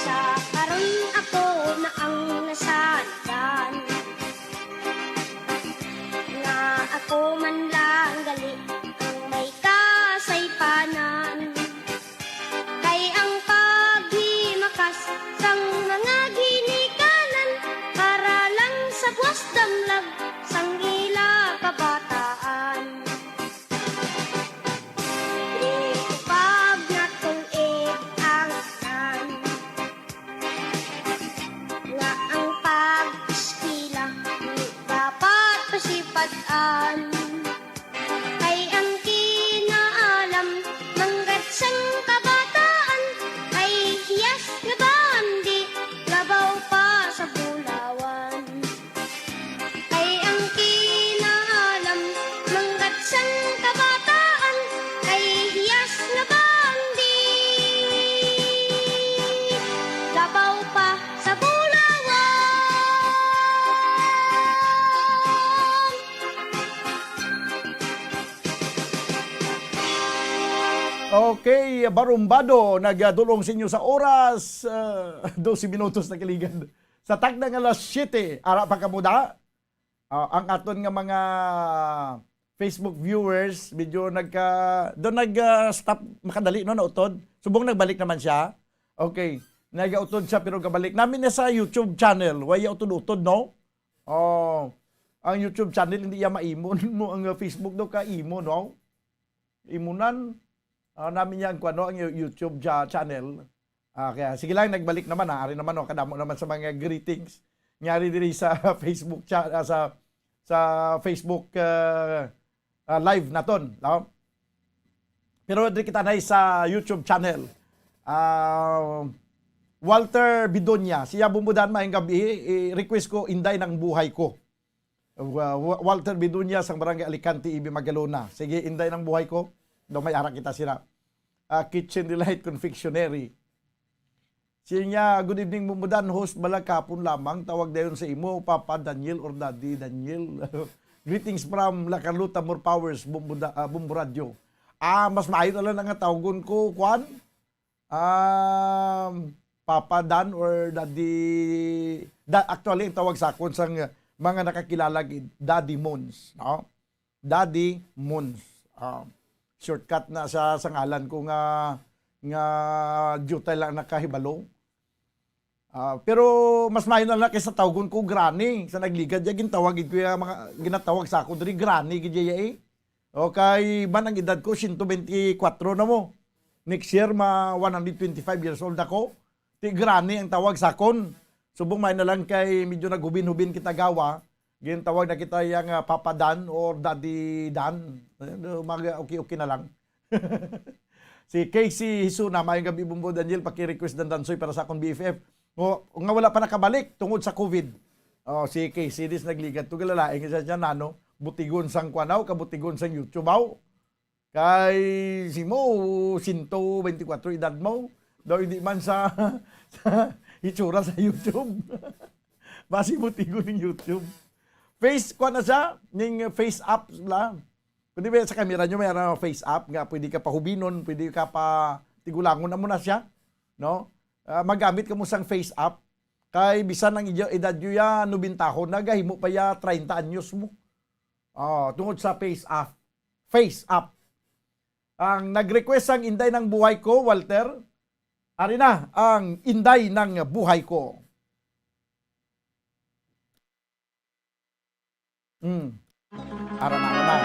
Sa karon ako na ang nasandan, nga ako man lang gali ang may kasaypanan. Kay ang paghimakas sang mga ginikanan para lang sa buwas damlag sang ila kabataan. Di ko pag natulid ang tanan nga ang pag-eskwela dapat pasipatan. Kay ang kinaalam manggad sang kabataan, kay hiyas nga bandi labaw pa sa bulawan. Kay ang kinaalam manggad sang kabataan, kay hiyas nga bandi labaw pa sa bulawan. Okay, Barumbado, nagdulong sa inyo sa oras, ah, dose minutos na kaligad. Sa takna nga alas siyete, ara pa kamo da? Ah, ang aton nga mga Facebook viewers, medyo nagka-, do nag, ah, stop makadali, no, nautod. Subong nagbalik naman siya. Okay, nagautod siya pero gabalik. Nami na sa YouTube channel, way utod-utod, no? Oh, ang YouTube channel, hindi iya maimon mo ang, ah, Facebook daw ka imo, no? Imunan, ah, namin niya ang kuwan, no, ang You-, YouTube cha-, channel. Ah, kaya sige lang, nagbalik naman, ha. Ari naman, no, kadamo naman sa mga greetings. Nyari diri sa Facebook cha-, ah, sa, sa Facebook, ah, ah, live naton, no? Pero diri kita na sa YouTube channel. Ah, Walter Bidonia, siya, "Bumbudan, maayong gabi. I-request ko, Inday ng Buhay Ko." Wa-, Wa-, Walter Bidunya sang Barangay Alicante, Ibi, Magalona. Sige, Inday ng Buhay Ko. Daw may ara kita sila. Ah, Kitchen Delight Confectionery. Siya niya, "Good evening, Bumbudan. Host bala kapon lamang. Tawag dayon sa imo, Papa Daniel or Daddy Daniel." Greetings from La Carlota, More Powers, Bumbuda-, ah, Bumbu Radio. Ah, mas maayo na lang nga tawgon ko, kwan? Um, Papa Dan or Daddy, da-, actually, ang tawag sa akon sang mga nakakilala, gi-, Daddy Mons, no? Daddy Mons. Ah, shortcut na sa, sa ngalan ko nga, nga diutay lang nakahibalo. Ah, pero mas maayo na lang kaysa tawgon ko Granny. Sa nagligad, ya, gintawag gid ko ya mga, ginatawag sa akon diri, Granny gid ya, eh. Okay, man ang edad ko, siyento benti kwatro na mo. Next year, ma one hundred twenty-five years old ako. Ti Granny ang tawag sa akon. Subong may na lang kay medyo naghubin-hubin kita gawa. Gintawag na kita yang, ah, Papa Dan or Daddy Dan. Eh, mag-, okay-okay na lang. Si Casey Hisuna, "Maayong gabi, Bumbo Daniel. Paki-request ng Dansoy para sa akong B F F." O, nga wala pa nakabalik tungod sa COVID. Oh, si Casey, dis nagligad to, galalaing siya dyan, ano? Butigon sang kwanaw, kabutigon sang YouTube, aw. Kay si mo, siyento benti kwatro edad mo. Daw hindi man sa, sa itsura sa YouTube. Basi mo tigo ning YouTube. Face, kuha na siya, ning face up la. Kundi ba sa kamera nyo, may ara face up nga pwede ka pahubinon, pwede ka pa tigulangon, amo na siya, no? Ah, magamit ka mo sang face up. Kay bisan ang edad nyo ya, nobentahon, nagahimo pa ya treinta anyos mo. Oh, tungod sa face up. Face up. Ang nag-request sang Inday ng Buhay Ko, Walter. Ari na ang Inday ng Buhay Ko. Mm. Ara na, ara na.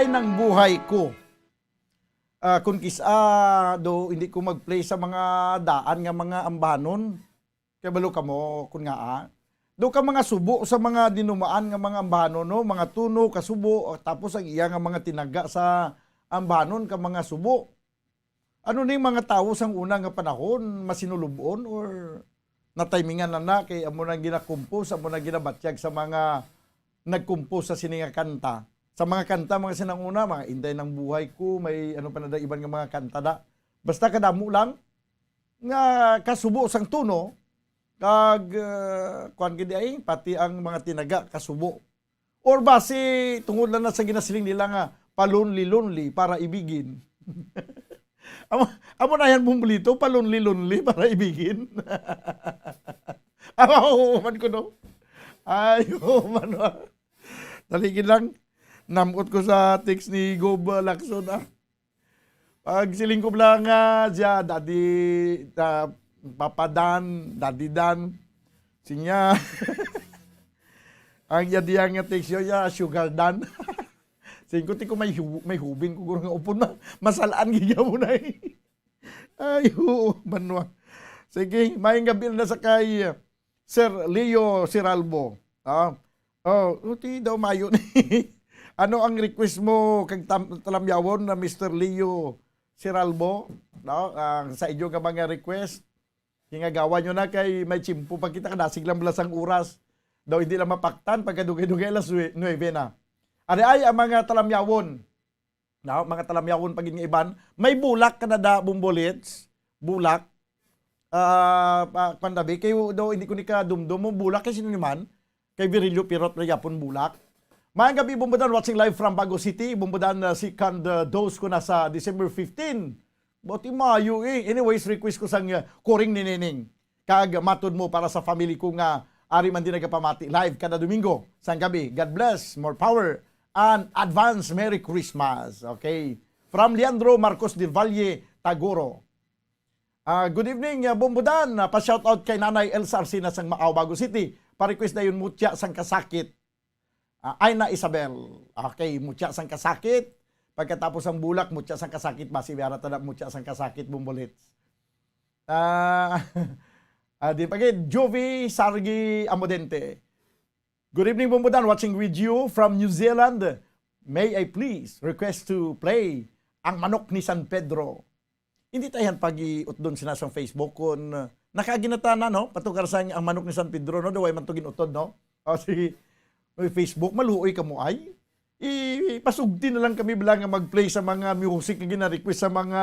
Ay, nang buhay ko. Ah, kung kis-a do hindi ko mag-play sa mga daan nga mga ambanon, kay balo kamo kun nga, ah, do ka mga subo sa mga dinumaan nga mga ambanon, no? Mga tuno, kasubo, tapos ang iya nga mga tinaga sa ambanon ka mga subo. Ano ni mga tawo sang una nga panahon, masinulub-on or natimingan na na kay amo nang ginakumpos, amo nang ginabatyag sa mga nagkumpos sa sini nga kanta? Sa mga kanta, mga sinanguna, mga Inday ng Buhay Ko, may ano pa na da, iban nga mga kanta da. Basta kadamo lang nga kasubo sang tono, kag, ah, kuwan gid ay, pati ang mga tinaga kasubo. Or basi tungod lang na sa ginasiling nila nga, "Pa-lonely-lonely para ibigin." Amo, amo na yan, Bumbolito, "Pa-lonely-lonely para ibigin." Amo, man ko, no? Ay, oo, man, ah. Dali gid lang. Namot ko sa text ni Gob Lacson, ah. Pag siling ko lang nga siya, Daddy, ah, Papa Dan, Daddy Dan. Sinya, ang iya diya nga text yun, ya, Sugar Dan. Siling ko, "Ti ko may hu-, may hubin ko, guro nga upon ma-, masalaan gid mo na eh." Ay, oo, manwa. Sige, maayong gabi na sa kay Sir Leo Siralbo. Ah, oh, uti daw mayo ni. Ano ang request mo kag tam-, talamyawon na Mister Leo Siralbo? No? Ang sa inyo nga mga request, hingagawa nyo na kay may tiyempo pa kita, kadasig lang bala sang oras. Daw hindi lang mapaktan pagkadugay-dugay alas nue-, nuebe na. Ari ay ang mga talamyawon. No, mga talamyawon pa gid nga iban. May bulak ka na da, Bumbolits. Bulak. Ah, pa, pandabi. Kay do, hindi ko ni kadumdum mo. Bulak kay sino ni man? Kay Virilio Pirot na yapon bulak. Mayang gabi, Bumbudan, watching live from Bago City. Bumbudan, ah, second, ah, dose ko na sa December fifteen. Bati mayo eh. Anyways, request ko sang, ah, Kuring ni Nining. Kag matod mo para sa family ko nga ari man din nagapamati live kada Domingo sang gabi. God bless, more power, and advance Merry Christmas. Okay. From Leandro Marcos del Valle, Tagoro. Ah, good evening, ah, Bumbudan. Ah, pa-shoutout kay Nanay Elsa Arcina sang Maao, Bago City. Pa-request dayon Mutya sang Kasakit. Ah, Aina Isabel. Okay, Mutya sang Kasakit. Pagkatapos ang bulak, Mutya sang Kasakit. Basi biara ta na Mutya sang Kasakit, Bumbolits. Ah, ah, di pa gid, Jovi Sargi Amodente. Good evening, Bumbudan. Watching with you from New Zealand. May I please request to play Ang Manok ni San Pedro? Hindi tayo yan pag-iutdon sina sa Facebook kung, uh, nakaginatana, no? Patukar sa Ang Manok ni San Pedro, no? Daway man to ginutod, no? O, si, may Facebook, maluoy ka mo ay. Ipasugdi na lang kami bala nga mag-play sa mga music nga gina-request sa mga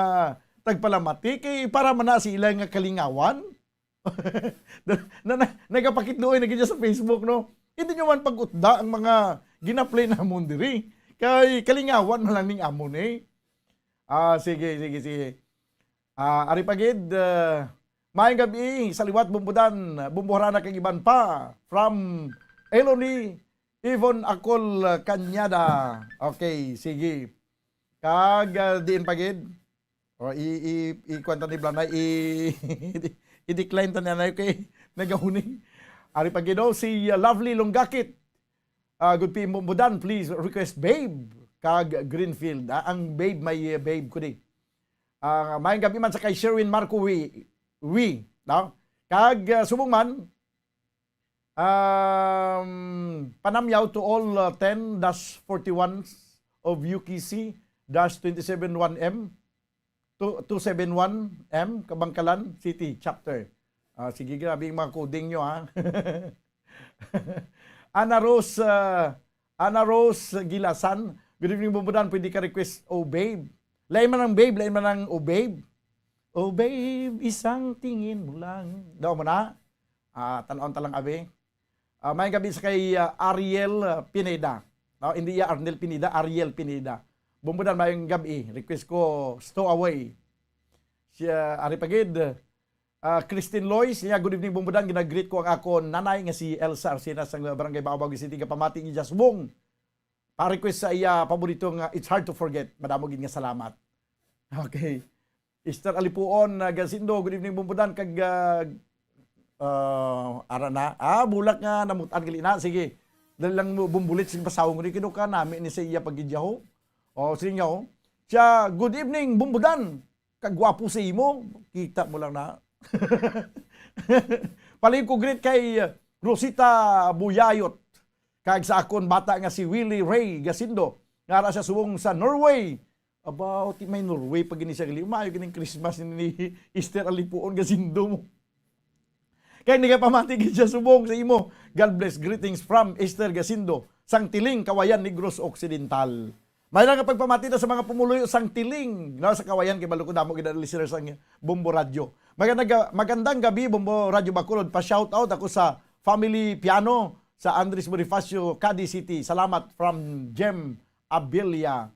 tagpalamati kay para man na sa ila nga kalingawan. Na, na, na, nagapakitluoy na gid sa Facebook, no? Hindi nyo man pag-utda ang mga gina-play namon diri. Kay kalingawan man lang ning amon, eh. Ah, sige, sige, sige. Ah, ari pa gid, ah, maayong gabi sa liwat, Bumbudan, Bumbuharana kag iban pa. From Eloni, Ivon Akol Cañada. Okay, sige. Kag, ah, diin pa gid? O, i, i, i, kuwan ta ni Blanay, i, i-decline ta ni Anay kay nagahuni. Ari pa gid, oh, si, ah, Lovely Lunggakit. Ah, good P M Bumbudan, please request Babe kag Greenfield. Ah, ang Babe, may, ah, Babe ko di. Ah, maayong gabi man sa kay Sherwin Marco Wi, Wi, no? Kag, ah, subong man, um, panamyaw to all, ah, ten dash forty-one of U K C dash twenty-seven one M, two, two seven one M, Kabangkalan City Chapter. Ah, sige, grabe yung mga coding nyo, ha? Ana Rose, ah, Ana Rose Gilasan, good evening, Bumbudan. Pwede ka request, "Oh Babe." Lain man ang babe, lain man ang "Oh Babe." "Oh Babe, isang tingin mo lang." Daw mo na? Ah, tan-on ta lang, abi. Ah, maayong gabi sa kay, ah, Ariel, ah, Pineda. No, hindi iya Arnel Pineda, Ariel Pineda. Bumbudan, maayong gabi. Request ko, "Stowaway." Siya, ari pa gid, ah, Christine Lois, niya, "Good evening, Bumbudan. Ginagreet ko ang akon nanay nga si Elsa Arcina sa Barangay Baobao City, gapamati ni Jasbong. Pa-request sa iya paborito nga It's Hard to Forget." Madamo gid nga salamat. Okay. Esther Alipuon, ah, Gasindo, "Good evening, Bumbudan." Kag, ah, ah, ara na. Ah, bulak nga namutan gali na. Sige. Dali lang mo, Bumbulit, sige, pasawon ko ni kino ka, nami ni sa iya pagidyaho. O, sige nga, oh. Siya, "Good evening, Bumbudan. Kagwapo sa imo." Kita mo lang na. Palihog ko greet kay Rosita Buyayot, kag sa akon bata nga si Willie Ray Gasindo, nga ara siya subong sa Norway. About may Norway pa gini siya gali. Maayo gining Christmas ni Esther Alipuon Gasindo mo. Kay nagapamati gid siya subong sa imo. God bless. Greetings from Esther Gasindo, sang Tiling, Kawayan, Negros Occidental. May lang nga pagpamati na sa mga pumuluyo sang Tiling, no, sa Kawayan, kay balo ko damo gid ang listeners sang Bombo Radyo. Magandang ga-, magandang gabi, Bombo Radyo Bacolod. Pa-shout out ako sa family Piano sa Andres Bonifacio, Cadiz City. Salamat from Jem Abilia.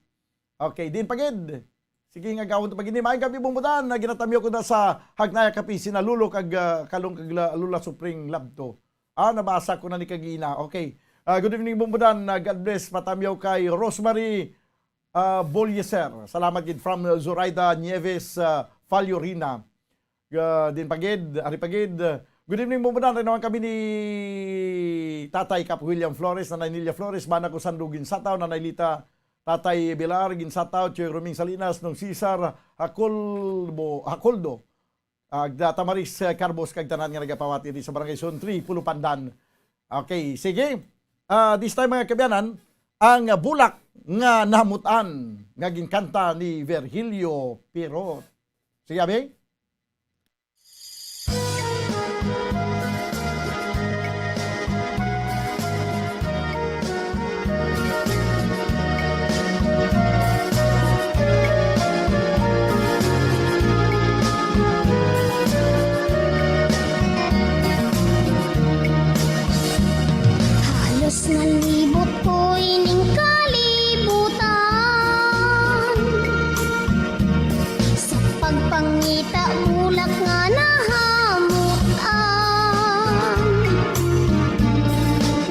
Okay, din pagid. Sige nga gawon ta pagid ni. Maayong gabi, Bumbudan. Na ginatamyaw ko na sa Hagnaya Kape, sina Lolo kag, ah, Kalong kag la-, Lola Supring Labto. Ah, nabasa ko na ni kagina. Okay. Ah, good evening, Bumbudan. Ah, God bless. Patamyaw kay Rosemary, ah, Bolieser. Salamat gid from Zoraida Nieves, ah, Faliorina. Ah, din pagid, ari pagid. Good evening, Bumbudan. Rin naman kami ni Tatay Kap William Flores, Nanay Nelia Flores, Bana ko Sandugin Sataw, Nanay Lita, Tatay Bilar Ginsataw, Choy Roming Salinas, Nong Cesar Hakolbo, Hakoldo, ah, Tamaris, eh, Carbos, kag tanan nga nagapawati di sa Barangay Zone three, Pulupandan. Okay, sige. Ah, this time, mga kaabyanan, ang bulak nga nahamutan nga ginkanta ni Virgilio Pirot. Sige, abi? Halos nalibot ko ining kalibutan sa pagpangita bulak nga nahamutan.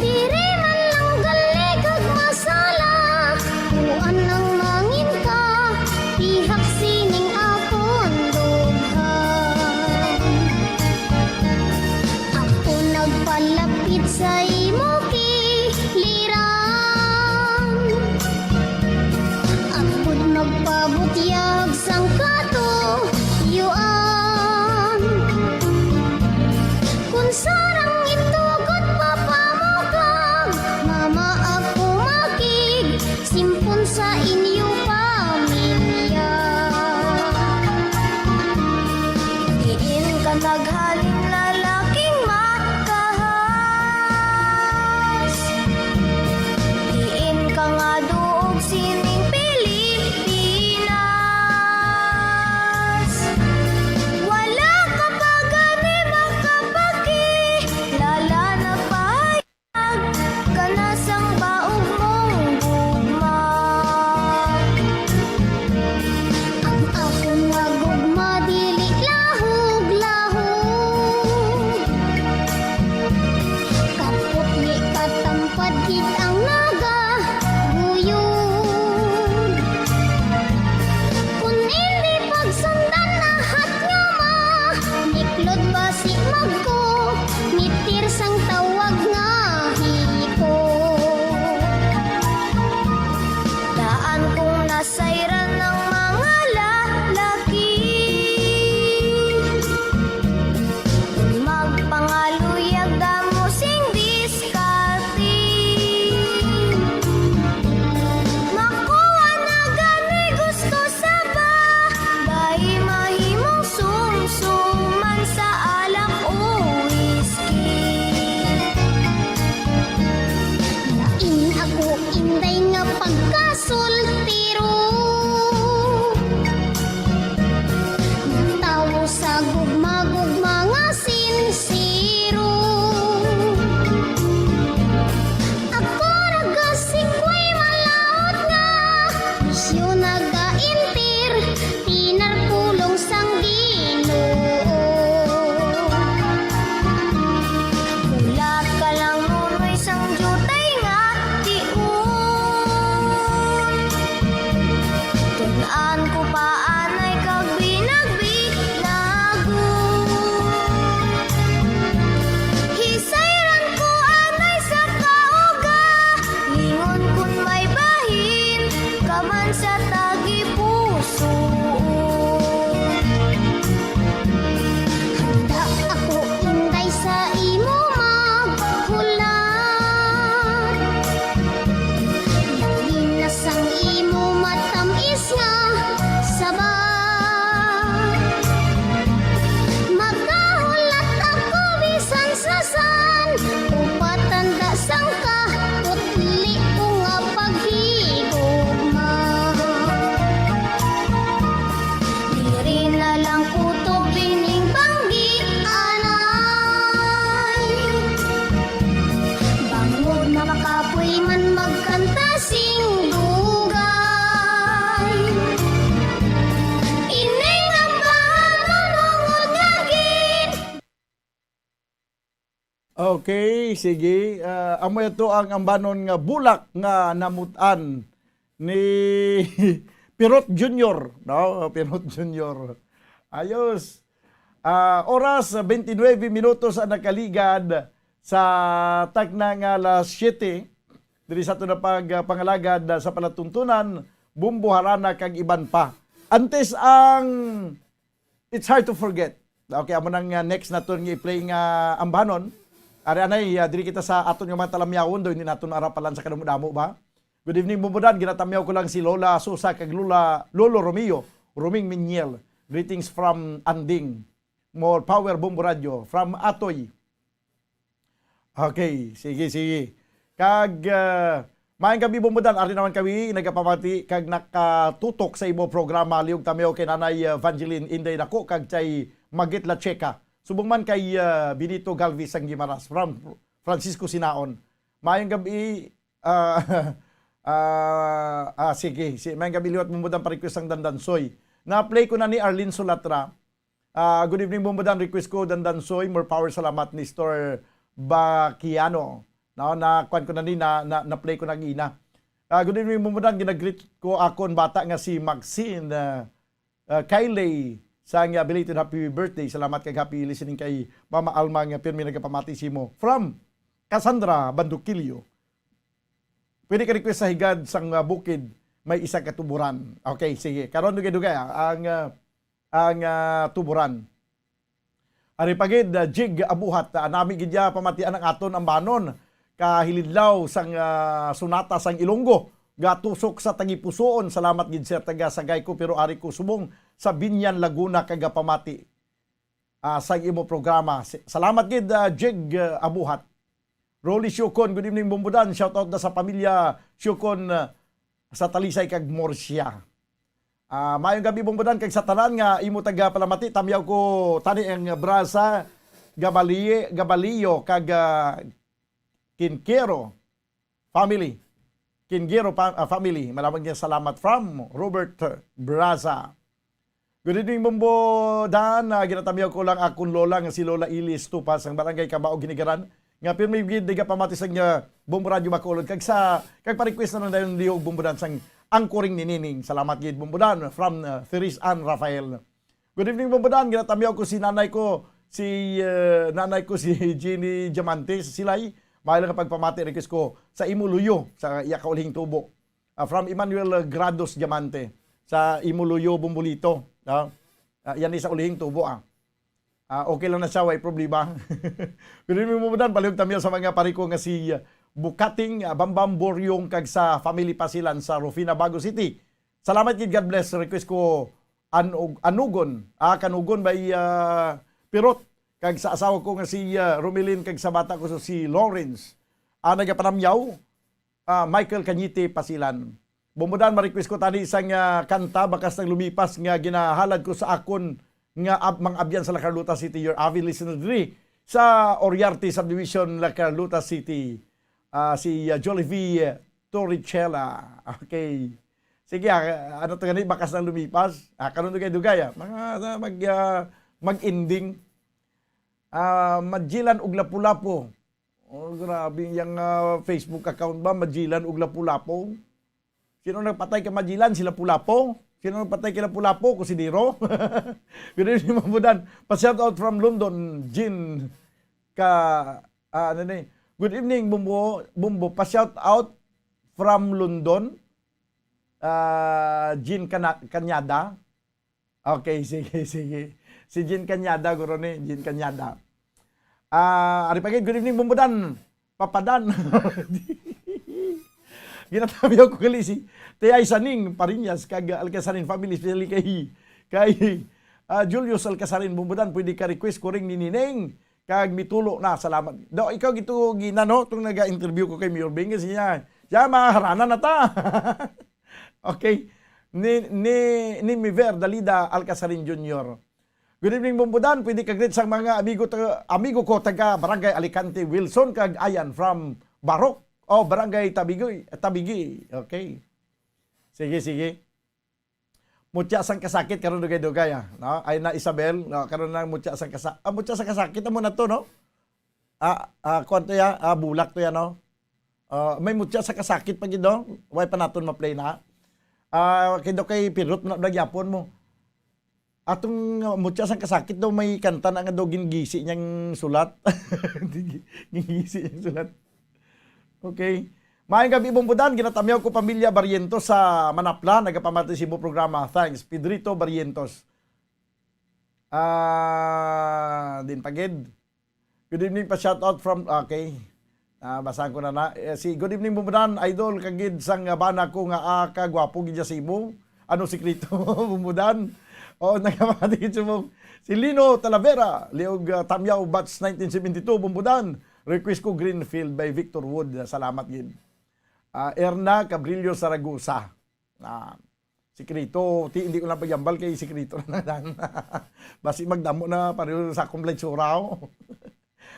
Diri man lang gali kag masala, kuan ang mangin ka, pihak sining akon dughan. Ako nagpalapit sa imo kiliran. Ako nagpabutyag sang katuyuan. Kun sarang itugot papamukag, mama ako makig simpon sa inyo pamilya. Diin ka naghalin, lalaking makahas? Diin ka nga duog sining Pilipinas? Wala ka pa gani makapakilala, nagpahayag ka na sang baog mong gugma. Ang akon nga gugma dili lahog-lahog. Okay, sige. Ah, amo ito ang ambanon nga bulak nga namutan ni Pirot Junior, no? Pirot Junior. Ayos. Ah, oras, twenty-nine minutos ang nakaligad sa takna nga alas siyete. Diri sa ato na pag, ah, pangalagad, ah, sa palatuntunan, Bumbo Harana kag iban pa. Antes ang It's Hard to Forget. Okay, amo nang, ah, next naton nga i-play nga ambanon. Ari anay, ah, diri kita sa aton nga mga talamyawon, do hindi naton arapalan sa kadamo-damo ba? Good evening, Bumbudan. Ginatamyaw ko lang si Lola Susa kag Lola, Lolo Romeo, Roming Minyel. Greetings from Anding. More power, Bumbo Radio. From Atoy. Okay, sige, sige. Kag, ah, maayong gabi, Bumbudan. Ari naman kami nagapamati kag nakatutok sa imo programa. Liog tamyaw kay Nanay, ah, Vangeline Inday Nako kag kay Magit La Checa. Subong man kay, ah, Benito Galvez sang Guimaras from Francisco Sinaon. Maayong gabi, ah, ah, ah, sige. Si, maayong gabi liwat, Bumbudan, pa-request ang Dandansoy. Na-play ko na ni Arlene Sulatra. Ah, good evening, Bumbudan. Request ko, Dandansoy. More power, salamat, Nestor Baquiano. No, na, kuwan ko na ni, na, na, na-play ko na gina. Ah, good evening, Bumbudan. Ginagreet ko akon bata nga si Maxine, ah, ah, Kylie, sa nga belated happy birthday. Salamat kag happy listening kay Mama Alma nga pirmi nagapamati simo. From Cassandra Banduquillo. Pwede ka request sa Higad sang, ah, Bukid, may isa ka tuburan. Okay, sige. Karon, dugay-dugay, ah, ang, ah, ang, ah, tuburan. Ari pa gid, ah, Jig Abuhat, ah, nami gid ya pamatian ang aton ambanon. Kahilidlaw sang, ah, sunata sang Ilonggo, gatusok sa tagipusoon. Salamat gid, sir, taga Sagayco, pero ari ko subong sa Binyan, Laguna, kagapamati, ah, sa imo programa. Si-, salamat gid, ah, Jig, ah, Abuhat. Rolly Siocon, good evening, Bumbudan. Shout out na sa pamilya Siocon, ah, sa Talisay kag Murcia. Ah, maayong gabi, Bumbudan, kag sa tanan nga imo taga palamati, tamyaw ko tani ang Brasa, Gabali-, Gabalio, kag, ah, Kinkero family. Kinkero pa-, ah, family. Maraming nga salamat from Robert Brasa. Good evening, Bumbo Dan. Ah, ginatamyaw ko lang akon lola nga si Lola Ilis Tupas, ang barangay Kabao, Ginigaran, nga pirmi gid nagapamati sa nga Bumbo Radyo Bacolod, kag sa, kag pa-request na lang dayon liog, Bumbo Dan, sang Angkoring ni Nining. Salamat gid, Bumbo Dan, from, ah, Therese Ann Rafael. Good evening, Bumbo Dan. Ginatamyaw ko si nanay ko, si, ah, nanay ko si Jeannie Diamante sa Silay. Maayo lang nga pagpamati, request ko sa imo luyo sa iya kaulihing tubo. Ah, from Emmanuel, ah, Grados Diamante, sa imo luyo, Bumbolito, ah. Ah, yan ni sa ulihing tubo, ah. Ah, okay lang na siya, way problema. Pero mo dan, palihog tamyaw sa mga pari ko nga si, ah, Bukating, ah, Bambam Boryong kag sa family Pasilan sa Rufina, Bago City. Salamat gid, God bless. Request ko an-, Anugon, ah, Kanugon by, ah, Pirot, kag sa asawa ko nga si, ah, Romelin, kag sa bata ko si Lawrence. Ah, nagapanamyaw, ah, Michael Cañete, Pasilan. Bumbudan, ma-request ko tani isang, ah, kanta, Bakas ng Lumipas, nga ginahalad ko sa akon nga ab-, mga abyan sa La Carlota City, your avid listener diri sa Oriarte Subdivision, La Carlota City. Ah, si, ah, Jollibee Torricella. Okay. Sige, ah, ano to gani, Bakas ng Lumipas? Ah, karon dugay-dugay, ah. Mga, ah, mag, ah, mag-ending. Ah, Magellan ug Lapu-Lapu. Oh, grabe yang, ah, Facebook account ba, Magellan ug Lapu-Lapu. Sino nagpatay kay Magellan? Si Lapu-Lapu. Sino nagpatay kay Lapu-Lapu? Kusinero. Good evening, Bumbudan. Pa-shout out from London, Jean ka, ah, ano ni? Good evening, Bumbo, Bumbo. Pa-shout out from London, ah, Jean Cana-, Cañada. Okay, sige, sige. Si Jean Cañada, guro ni, Jean Cañada. Ah, ari pa gid, good evening, Bumbudan. Papadan. Ginatamyaw ko gali si Tiyay Saning Pariñas kag Alcasarin family, especially kay, kay, ah, Julius Alcasarin, Bumbudan, pwede ka request ko ring ni Nining kag Mitulo na, salamat. Daw, ikaw gito, ginano, itong naga-interview ko kay Mayor Bing, kasi niya, siya, maharana na ta. Okay. Ni, ni, ni Miver Dalida Alcasarin Junior. Good evening, Bumbudan. Pwede ka greet sa mga amigo, ta-, amigo ko taga Barangay Alicante, Wilson kag Ayan from Barok. Oh, Barangay Tabigi, Tabigi. Okay. Sige, sige. Mutya sang kasakit karon dugay-dugay, ah, no? Ay na Isabel, no? Karon lang mutya sang kasa-, ah, mutya sang kasakit amo na to, no? Ah, ah, kuwan to ya, ah, bulak to ya, no? Ah, may mutya sa kasakit pa gid, no? Way pa naton ma-play na. Ah, kay daw kay pirot na gyapon mo. Atong, ah, mutya sang kasakit daw may kanta na nga daw gingisi niyang sulat. Gingisi niyang sulat. Okay. Maayong gabi, Bumbudan. Ginatamyaw ko pamilya Barrientos sa Manapla. Nagapamati sa imo programa. Thanks. Pedrito Barrientos. Ah, din pagid. Good evening pa, shout out from, okay. Ah, basahan ko na na. Eh, si, good evening, Bumbudan. Idol, kagid sang bana ko nga, ah, kagwapo gid siya sa imo. Ano sikreto, Bumbudan? O, nagamati gid mo. Si Lino Talavera, Liog, ah, Tamyaw, batch nineteen seventy-two, Bumbudan. Request ko Greenfield by Victor Wood. Salamat gid. Ah, Erna Cabrillo Saragosa. Ah, sikreto, ti, hindi ko lang pagyambal kay sikreto na lang. Basi magdamo na pareho sa akong blood suraw.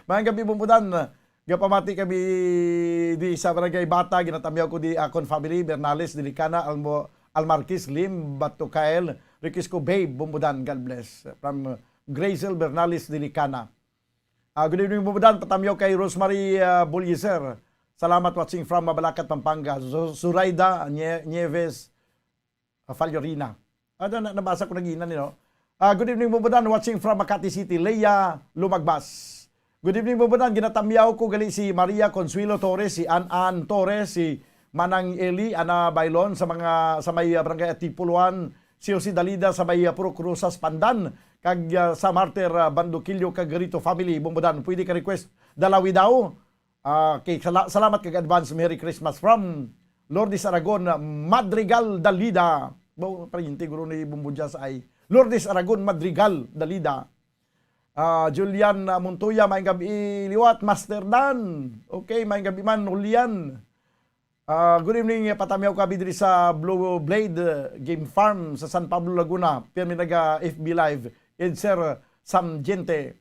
Maayong gabi, Bumbudan. Gapamati kami di sa Barangay Bata, ginatamyaw ko di akon family, Bernales, Delicana, Almo, Almarquez, Lim, Bato, Kyle, Riquez ko, Babe, Bumbudan, God bless. From, uh, Grazel Bernales, Delicana. Ah, good evening, Bumbudan. Patamyaw kay Rosemary, ah, Bulyeser. Salamat, watching from Mabalacat, Pampanga. Su-, Suraida Nye-, Nieves, ah, Fallorina. Ah, na, nabasa ko na gina, no? Ah, good evening, Bumbudan. Watching from Makati City. Leia Lumagbas. Good evening, Bumbudan. Ginatamyaw ko gali si Maria Consuelo Torres, si An An Torres, si Manang Eli, Ana Bailon, sa mga, sa may, ah, Barangay Atipuluan, si Jose Dalida sa may, ah, Purok Rosas, Pandan, kag, ah, sa Martir, ah, Banduquillo, kag Garito family, Bumbudan. Pwede ka request Dalawi Daw. Ah, okay, sala-, salamat kag advance Merry Christmas from Lourdes Aragon, ah, Madrigal Dalida. Bo, pariente guro ni Bumbudyas ay Lourdes Aragon Madrigal Dalida. Ah, Julian, ah, Montoya, maayong gabi liwat, Master Dan. Okay, maayong gabi man, Julian. Ah, good evening, patamyaw kami diri sa Blue Blade, uh, Game Farm sa San Pablo, Laguna. Pirmi naga F B Live, Ed Sir Sam Gente.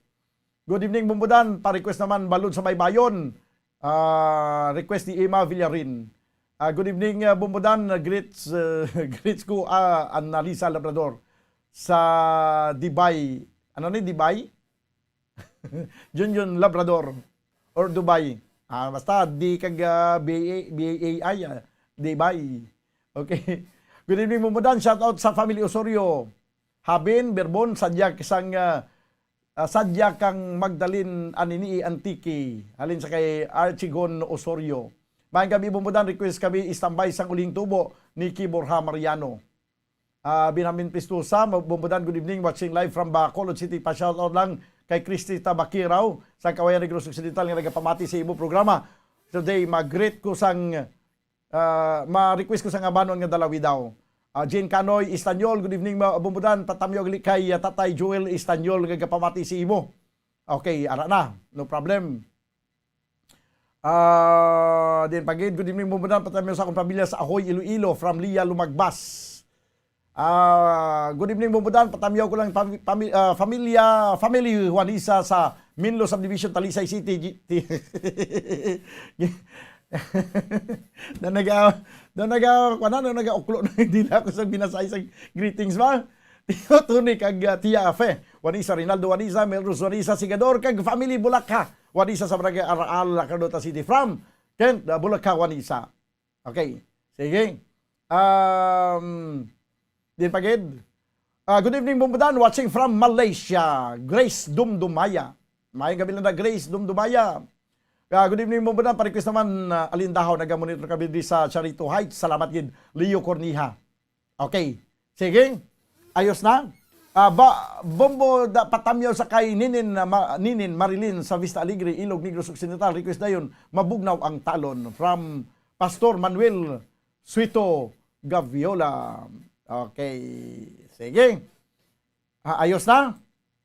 Good evening, Bumbudan. Pa-request naman, Balod sa Baybayon. Ah, request ni Emma Villarin. Ah, good evening, ah, Bumbudan. Greets, uh, greets ko, ah, Annalisa Labrador sa Dubai. Ano ni Dubai? Junjun Labrador or Dubai. Ah, basta di kag, ah, B A, B A I, ah, Dubai. Okay. Good evening, Bumbudan. Shout out sa family Osorio. Habin, Berbon, sadya sang, ah, ah, sadya kang Magdalene Anini Antique. Halin sa kay Archigon Osorio. Maayong gabi, Bumbudan. Request kami, Istambay sang Uling Tubo ni Kiborha Mariano. Ah, Benjamin Pistosa, Bumbudan, good evening. Watching live from Bacolod City. Pa-shoutout lang kay Christy Tabakiraw sa Kawayan, Negros Occidental nga nagapamati sa imo programa. Today, mag-greet ko sang, ah, ma-request ko sang abanon nga Dalawi Daw. Ah, Jane Canoy Istanyol, good evening, ma-, Bumbudan. Patamyo gali kay, ah, Tatay Joel Istanyol nga gapamati sa imo. Okay, ara na. No problem. Ah, din pagid, good evening, Bumbudan. Patamyo sa akong pamilya sa Ahoy, Iloilo, from Lia Lumagbas. Ah, good evening, Bumbudan. Patamyo ko lang pami-, pami-, ah, pamilya, family Juanisa sa Minlo Subdivision, Talisay City. Gi-, ti-, na naga, na naga, kuwan na, na naga-uklo na yung dila ko sa binasay sa greetings ba? Tio Tony kag, ah, Tia Fe. Juanisa, Rinaldo Juanisa, Melrose Juanisa, Sigador, kag family Bulakha. Juanisa sa Barangay Araal, Carlota City. From Kent, ah, Bulakha, Juanisa. Okay. Sige. Um, din pagid. Ah, good evening, Bumbudan. Watching from Malaysia. Grace Dumdumaya. Maayong gabi lang na, Grace Dumdumaya. Ah, good evening, Bumbudan. Pa-request naman, ah, Alindahaw. Nagamonitor kami di sa Charito Heights. Salamat gid, Leo Corniha. Okay. Sige. Ayos na. Ah, ba, Bombo, da, patamyaw sa kay Ninin, ah, ma-, Ninin Marilyn sa Vista Alegre, Ilog, Negros Occidental. Request dayon, Mabugnaw ang Talon from Pastor Manuel Suito Gaviola. Okay. Sige. Ah, ayos na.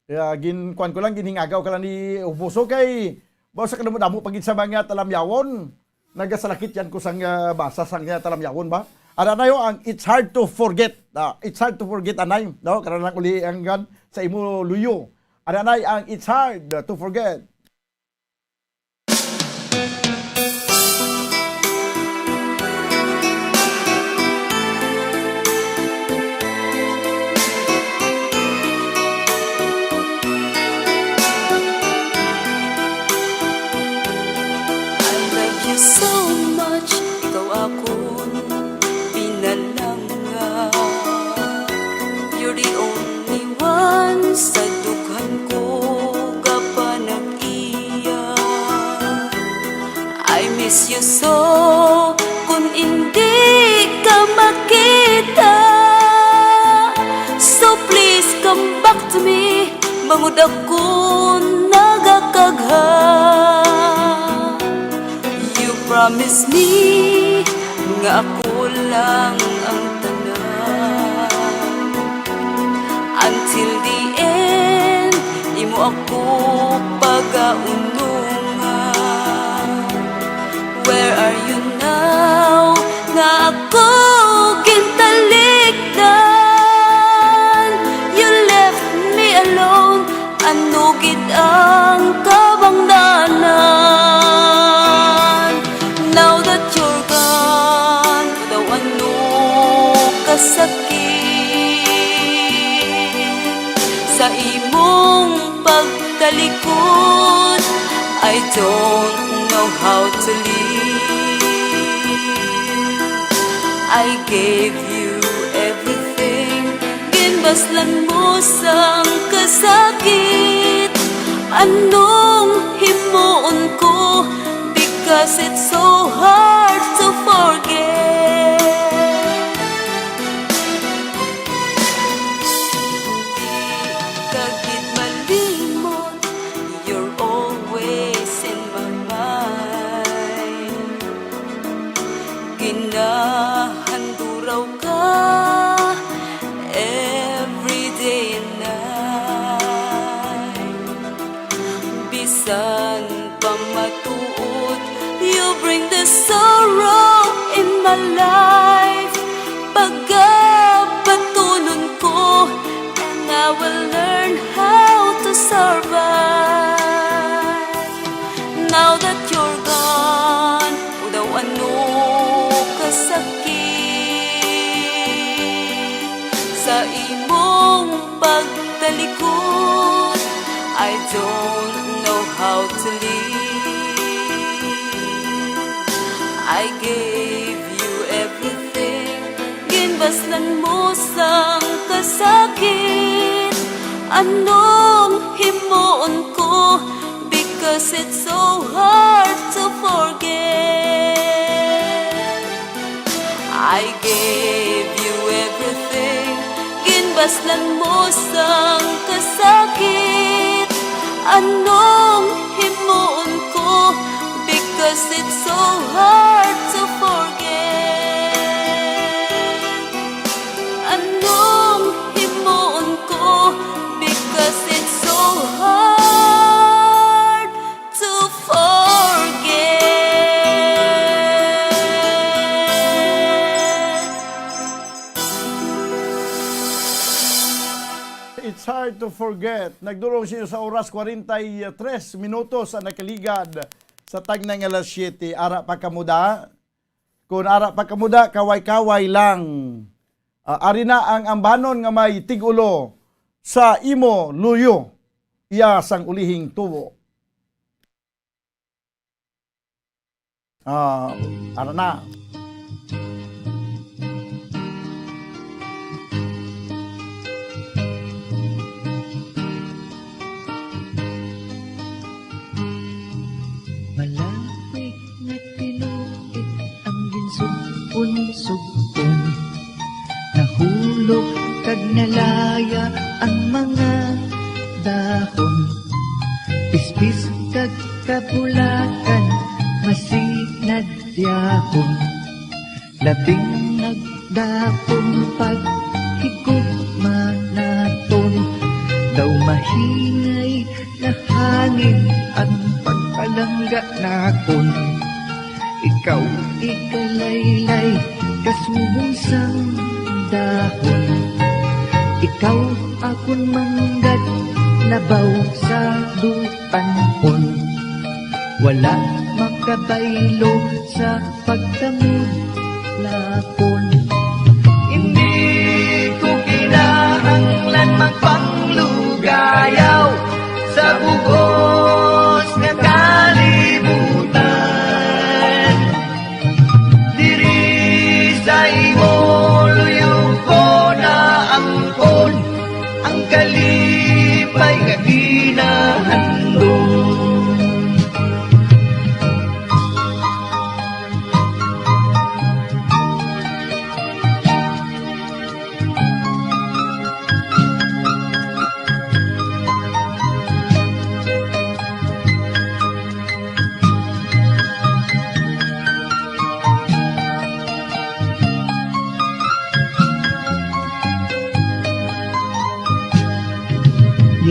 Ah, gin-, kuwan ko lang, ginhingagaw ka lang ni Ubuso kay, ba, sa kadamo-damo pa gid sa mga talamyawon. Nagasalakit yan ko sang, ah, basa sang, ah, talamyawon ba? Ano na yun, ang It's Hard to Forget. Ah, It's Hard to Forget, anay. No? Karon lang uli ang gan sa imo luyo. Ano na ang It's Hard to Forget. Mudakon nagakagha. You promise me nga ako lang ang tanan. Until the end, imo ako pagaunungan. Where are you now? Nga ako gintalikdan. You left me alone. Ano gid ang kabangdanan? Now that you're gone, daw ano kasakit sa imong pagtalikod. I don't know how to live. I gave you everything. Ginbaslan mo sang kasakit. Anong himuon ko? Because it's so hard to forget. Di ka gid malimot, you're always in my mind. Ginahanduraw ka every day and night. Bisan pa matuod, you bring the sorrow in my life. Pagabatunon ko, and I will learn how to survive. Now that you're gone, o daw ano kasakit sa imong pagtalikod. I don't know how to live. I gave you everything. Ginbaslan mo sang kasakit. Anong himuon ko? Because it's so hard to forget. I gave you everything. Ginbaslan mo sang kasakit. Anong himuon ko? Because it's so hard to forget. Anong himuon ko? Because it's so hard to forget. It's hard to forget. Nagdulong siya sa oras, kwarenta y tres minutos ang nakaligad sa tagna nga alas siyete. Ara pa kamo da? Kung ara pa kamo da, kaway-kaway lang. Ah, ari na ang ambanon nga may tig-ulo sa imo luyo, iya sang ulihing tubo. Ah, ara na. Malapit nga tinuig ang ginsugpon-sugpon. Nahulog kag nalaya ang mga dahon. Pispis kag kabulakan, masinad yahon. Labing nagdapong paghigugma naton. Daw mahinay na hangin ang pagpalangga nakon. Ikaw igalaylay kasubong sang dahon. Ikaw akon manggad labaw sa dutanhon. Wala makabaylo sa pagtamod lapon. Hindi ko kinahanglan magpanglugayaw sa bugos nga kalibutan. Diri sa imo luyo ko naangkon ang kalipay nga ginahandom.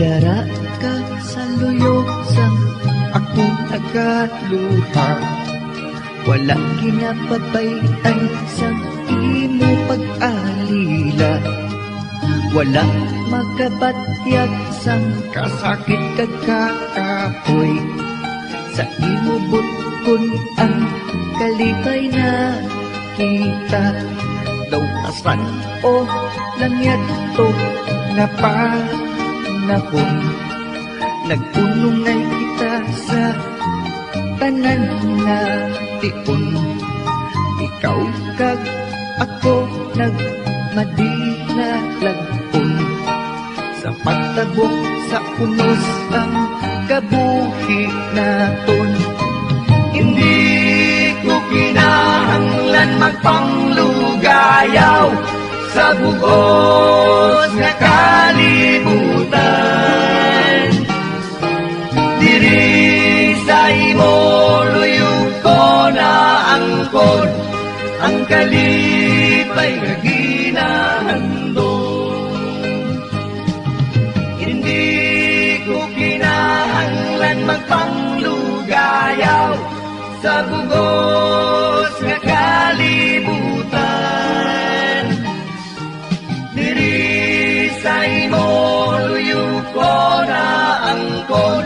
Dara ka sa luyo sang akong nagaluha. Wala ginapabay-an sang imo pag-alila. Wala makabatyag sang kasakit kag kakapoy. Sa imo butkon ang kalipay na kita. Daw kasan-o lang yadto nga panahon. Nag-unungay kita sa tanan nga tion. Ikaw kag ako nagmadinalag-on. Sa pagtabok sa unos ang kabuhi naton. Hindi ko kinahanglan magpanglugayaw sa bugos nga kalibutan. Diri sa imo luyo ko naangkon ang kalipay nga ginahandom. Hindi ko kinahanglan magpanglugayaw sa bugos nga kalibutan. Diri sa imo luyo ko naangkon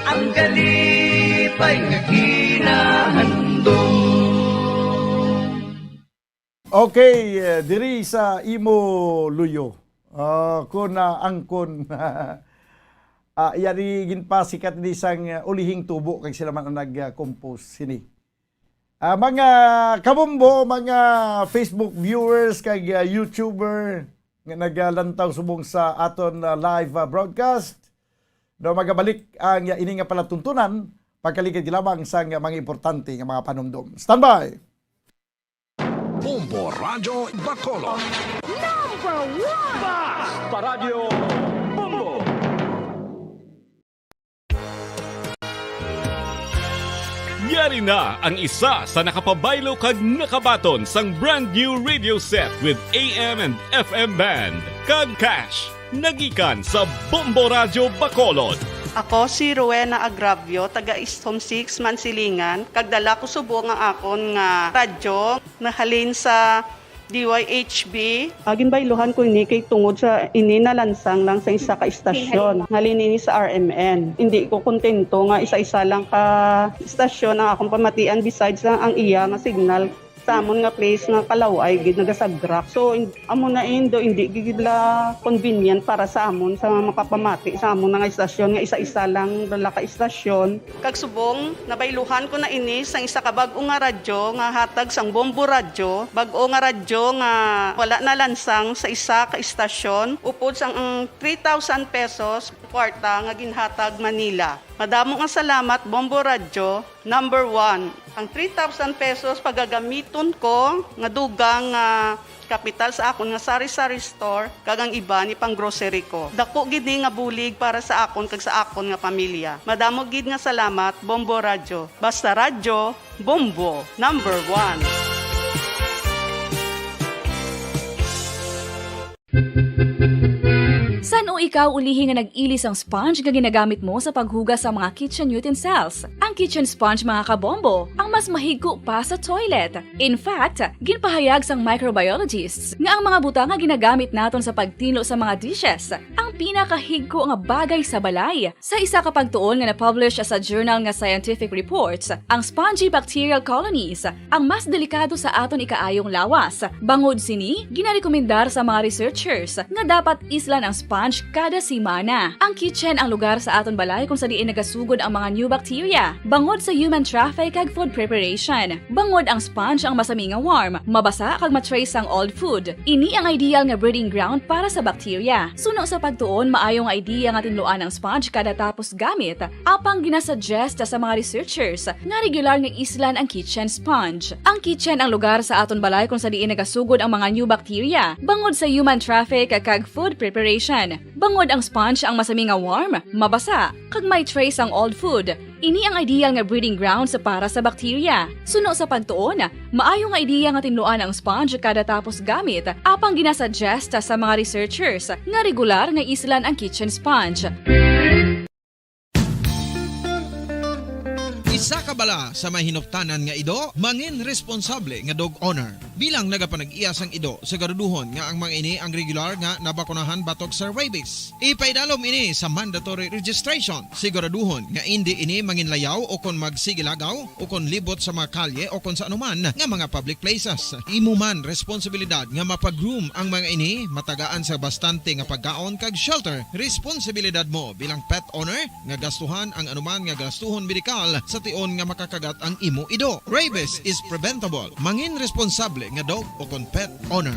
ang kalipay nga ginahandom. Okay, eh, diri sa imo luyo. Ah, ko naangkon. Ah, iya ni ginpasikat ni sang, ah, ulihing tubo kag sila man ang nag-compose sini. Ah, mga kabombo, mga Facebook viewers kag, ah, YouTuber nga nagalantaw subong sa aton, ah, live, ah, broadcast. No, magabalik ang, ah, ini nga palatuntunan pagkaligid lamang sang, ah, mga importante nga mga panumdom. Standby! Bombo Radyo Bacolod. Number one! Bas! Paradyo Bombo! Yari na ang isa sa nakapabaylo kag nakabaton sang brand new radio set with A M and F M band kag cash. Nagikan sa Bombo Radyo Bacolod. Ako si Rowena Agravio, taga East Home six, Mansilingan, kag dala ko subong ang akon nga radyo nahalin sa D Y H B. Ah, ginbayluhan ko ini kay tungod sa ini nalansang lang sa isa ka istasyon. Halin ini sa R M N. Hindi ko kontento nga isa-isa lang ka istasyon ang akong pamatian besides lang ang iya nga signal sa amon nga place nga kalaw-ay gid nagasagrak. So, in- Amo na indo, hindi gid la convenient para sa amon sa makapamati sa amon nga istasyon nga isa-isa lang dala ka istasyon. Kag subong, nabayluhan ko na ini sang isa ka bag-o nga radyo nga hatag sang Bombo Radyo, bag-o nga radyo nga wala na lansang sa isa ka istasyon, upod sang ang three thousand pesos kwarta nga ginhatag Manila. Madamo nga salamat, Bombo Radyo. Number one, ang three thousand pesos pagagamiton ko nga dugang nga kapital sa akon nga sari-sari store kag ang iban ipang-grocery ko. Dako gid ni nga bulig para sa akon kag sa akon nga pamilya. Madamo gid nga salamat, Bombo Radyo. Basta radyo, Bombo, number one. San-o ikaw ulihi nga nag-ili sang sponge nga ginagamit mo sa paghugas sa mga kitchen utensils? Ang kitchen sponge, mga kabombo, ang mas mahigko pa sa toilet. In fact, ginpahayag sang microbiologists nga ang mga butang nga ginagamit naton sa pagtinlo sa mga dishes ang pinakahigko nga bagay sa balay. Sa isa ka pagtuon nga na-publish sa journal nga Scientific Reports, ang spongy bacterial colonies ang mas delikado sa aton ikaayong lawas. Bangod sini, ginarekomendar sa mga researchers nga dapat islan ang sponge kada semana. Ang kitchen ang lugar sa aton balay kung sa diin nagasugod ang mga new bacteria. Bangod sa human traffic kag food preparation. Bangod ang sponge ang masami nga warm, mabasa kag ma-trace ang old food. Ini ang ideal nga breeding ground para sa bacteria. Suno sa pagtuon, maayo nga idea nga tinluan ang sponge kada tapos gamit, apang ginasuggest sa mga researchers nga regular nga islan ang kitchen sponge. Ang kitchen ang lugar sa aton balay kung sa diin nagasugod ang mga new bacteria, bangod sa human traffic kag food preparation. Bangod ang sponge ang masami nga warm, mabasa, kag may trace ang old food, ini ang ideal nga breeding grounds para sa bakterya. Suno sa pagtuon, maayo nga ideya nga tinluan ang sponge kada tapos gamit, apang ginasuggest sa mga researchers nga regular nga islan ang kitchen sponge. Isa ka bala sa may hinuptanan nga ido, mangin responsable nga dog owner. Bilang nagapanag-iya sang ido, siguraduhon nga ang mga ini ang regular nga nabakunahan batok sa rabies. Ipaidalom ini sa mandatory registration. Siguraduhon nga indi ini manginlayaw o kon magsigilagaw o kon libot sa mga kalye o kon sa anuman nga mga public places. Imo man responsibilidad nga mapag-groom ang mga ini, matagaan sa bastante nga pagkaon kag shelter. Responsibilidad mo bilang pet owner nga gastuhan ang anuman nga gastuhon medikal sa tion nga makakagat ang imo ido. Rabies is preventable. Mangin responsable nga dog o kon pet owner.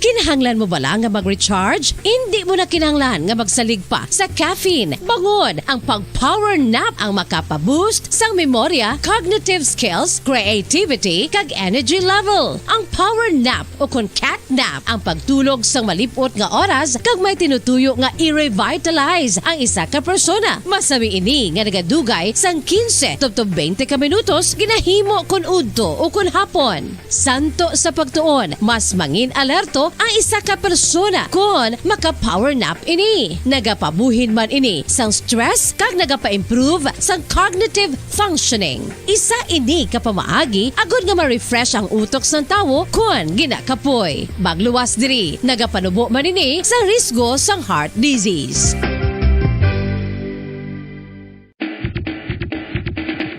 Kinahanglan mo bala nga mag-recharge? Indi mo na kinahanglan nga magsalig pa sa caffeine. Bangod ang pag-power nap ang makapa-boost sang memorya, cognitive skills, creativity, kag energy level. Ang power nap o kon cat nap ang pagtulog sang malip-ot nga oras kag may tinutuyo nga i-revitalize ang isa ka persona. Masami ini nga nagadugay sang kinse tubtob twenty ka minutos ginahimo kon udto o kon hapon. Santo sa pagtuon, mas mangin-alerto ang isa ka persona kon maka-power nap ini. Nagapabuhin man ini sang stress kag nagapa-improve sang cognitive functioning. Isa ini ka pamaagi agod nga ma-refresh ang utok sang tawo kon ginakapoy. Magluwas diri, nagapanubo man ini sang risgo sang heart disease.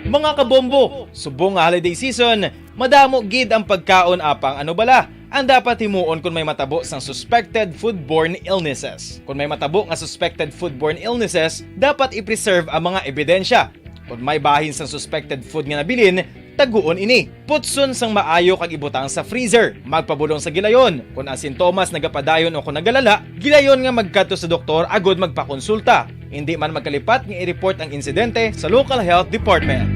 Mga kabombo, subong nga holiday season, madamo gid ang pagkaon apang ano bala ang dapat himuon kon may matabo sang suspected foodborne illnesses. Kon may matabo nga suspected foodborne illnesses, dapat i-preserve ang mga ebidensya. Kon may bahin sang suspected food nga nabilin, taguon ini. Putson sang maayo kag ibutang sa freezer. Magpabulong sa gilayon. Kon ang sintomas nagapadayon o kon nagalala, gilayon nga magkadto sa doktor agod magpakonsulta. Indi man magkalipat nga i-report ang insidente sa local health department.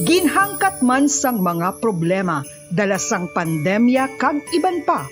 Ginhangkat man sang mga problema dala sang pandemya kag iban pa,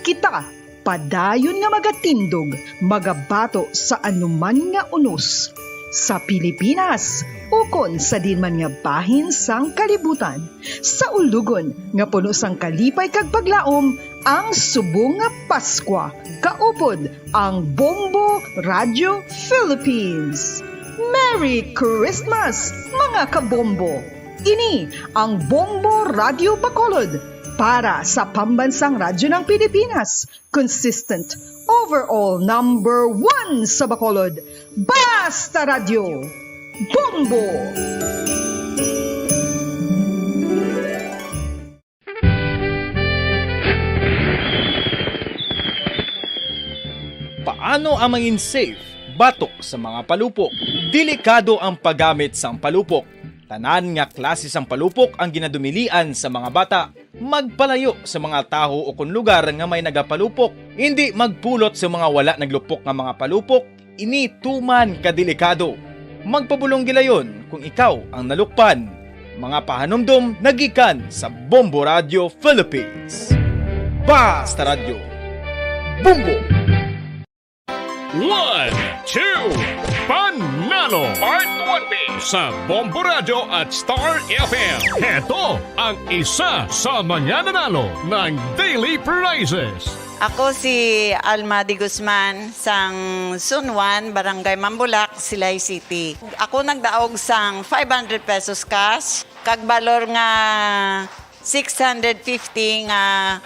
kita padayon nga magatindog, magabato sa anuman nga unos, sa Pilipinas ukon sa diin man nga bahin sang kalibutan. Sa ulugon nga puno sang kalipay kag paglaom ang subong nga Paskwa, kaupod ang Bombo Radio Philippines. Merry Christmas, mga kabombo! Ini ang Bombo Radio Bacolod para sa Pambansang Radyo ng Pilipinas, consistent, overall number one sa Bacolod. Basta Radyo, Bombo! Paano ang mangin safe batok sa mga palupok? Delikado ang paggamit sang palupok. Tanan nga klase sang palupok ang ginadumilian sa mga bata. Magpalayo sa mga tawo o kon lugar nga may nagapalupok. Indi magpulot sa mga wala naglupok nga mga palupok. Ini tuman ka delikado. Magpabulong gilayon kung ikaw ang nalukpan. Mga pahanumdom nagikan sa Bombo Radio Philippines. Basta Radyo. Bombo! One, two, Panalo! Part one B sa Bombo Radyo at Star F M. Heto ang isa sa mga nanalo ng Daily Prizes. Ako si Alma de Guzman sang Sunwan, Barangay Mambulak, Silay City. Ako nagdaog sang five hundred pesos cash kag balor nga six hundred fifty nga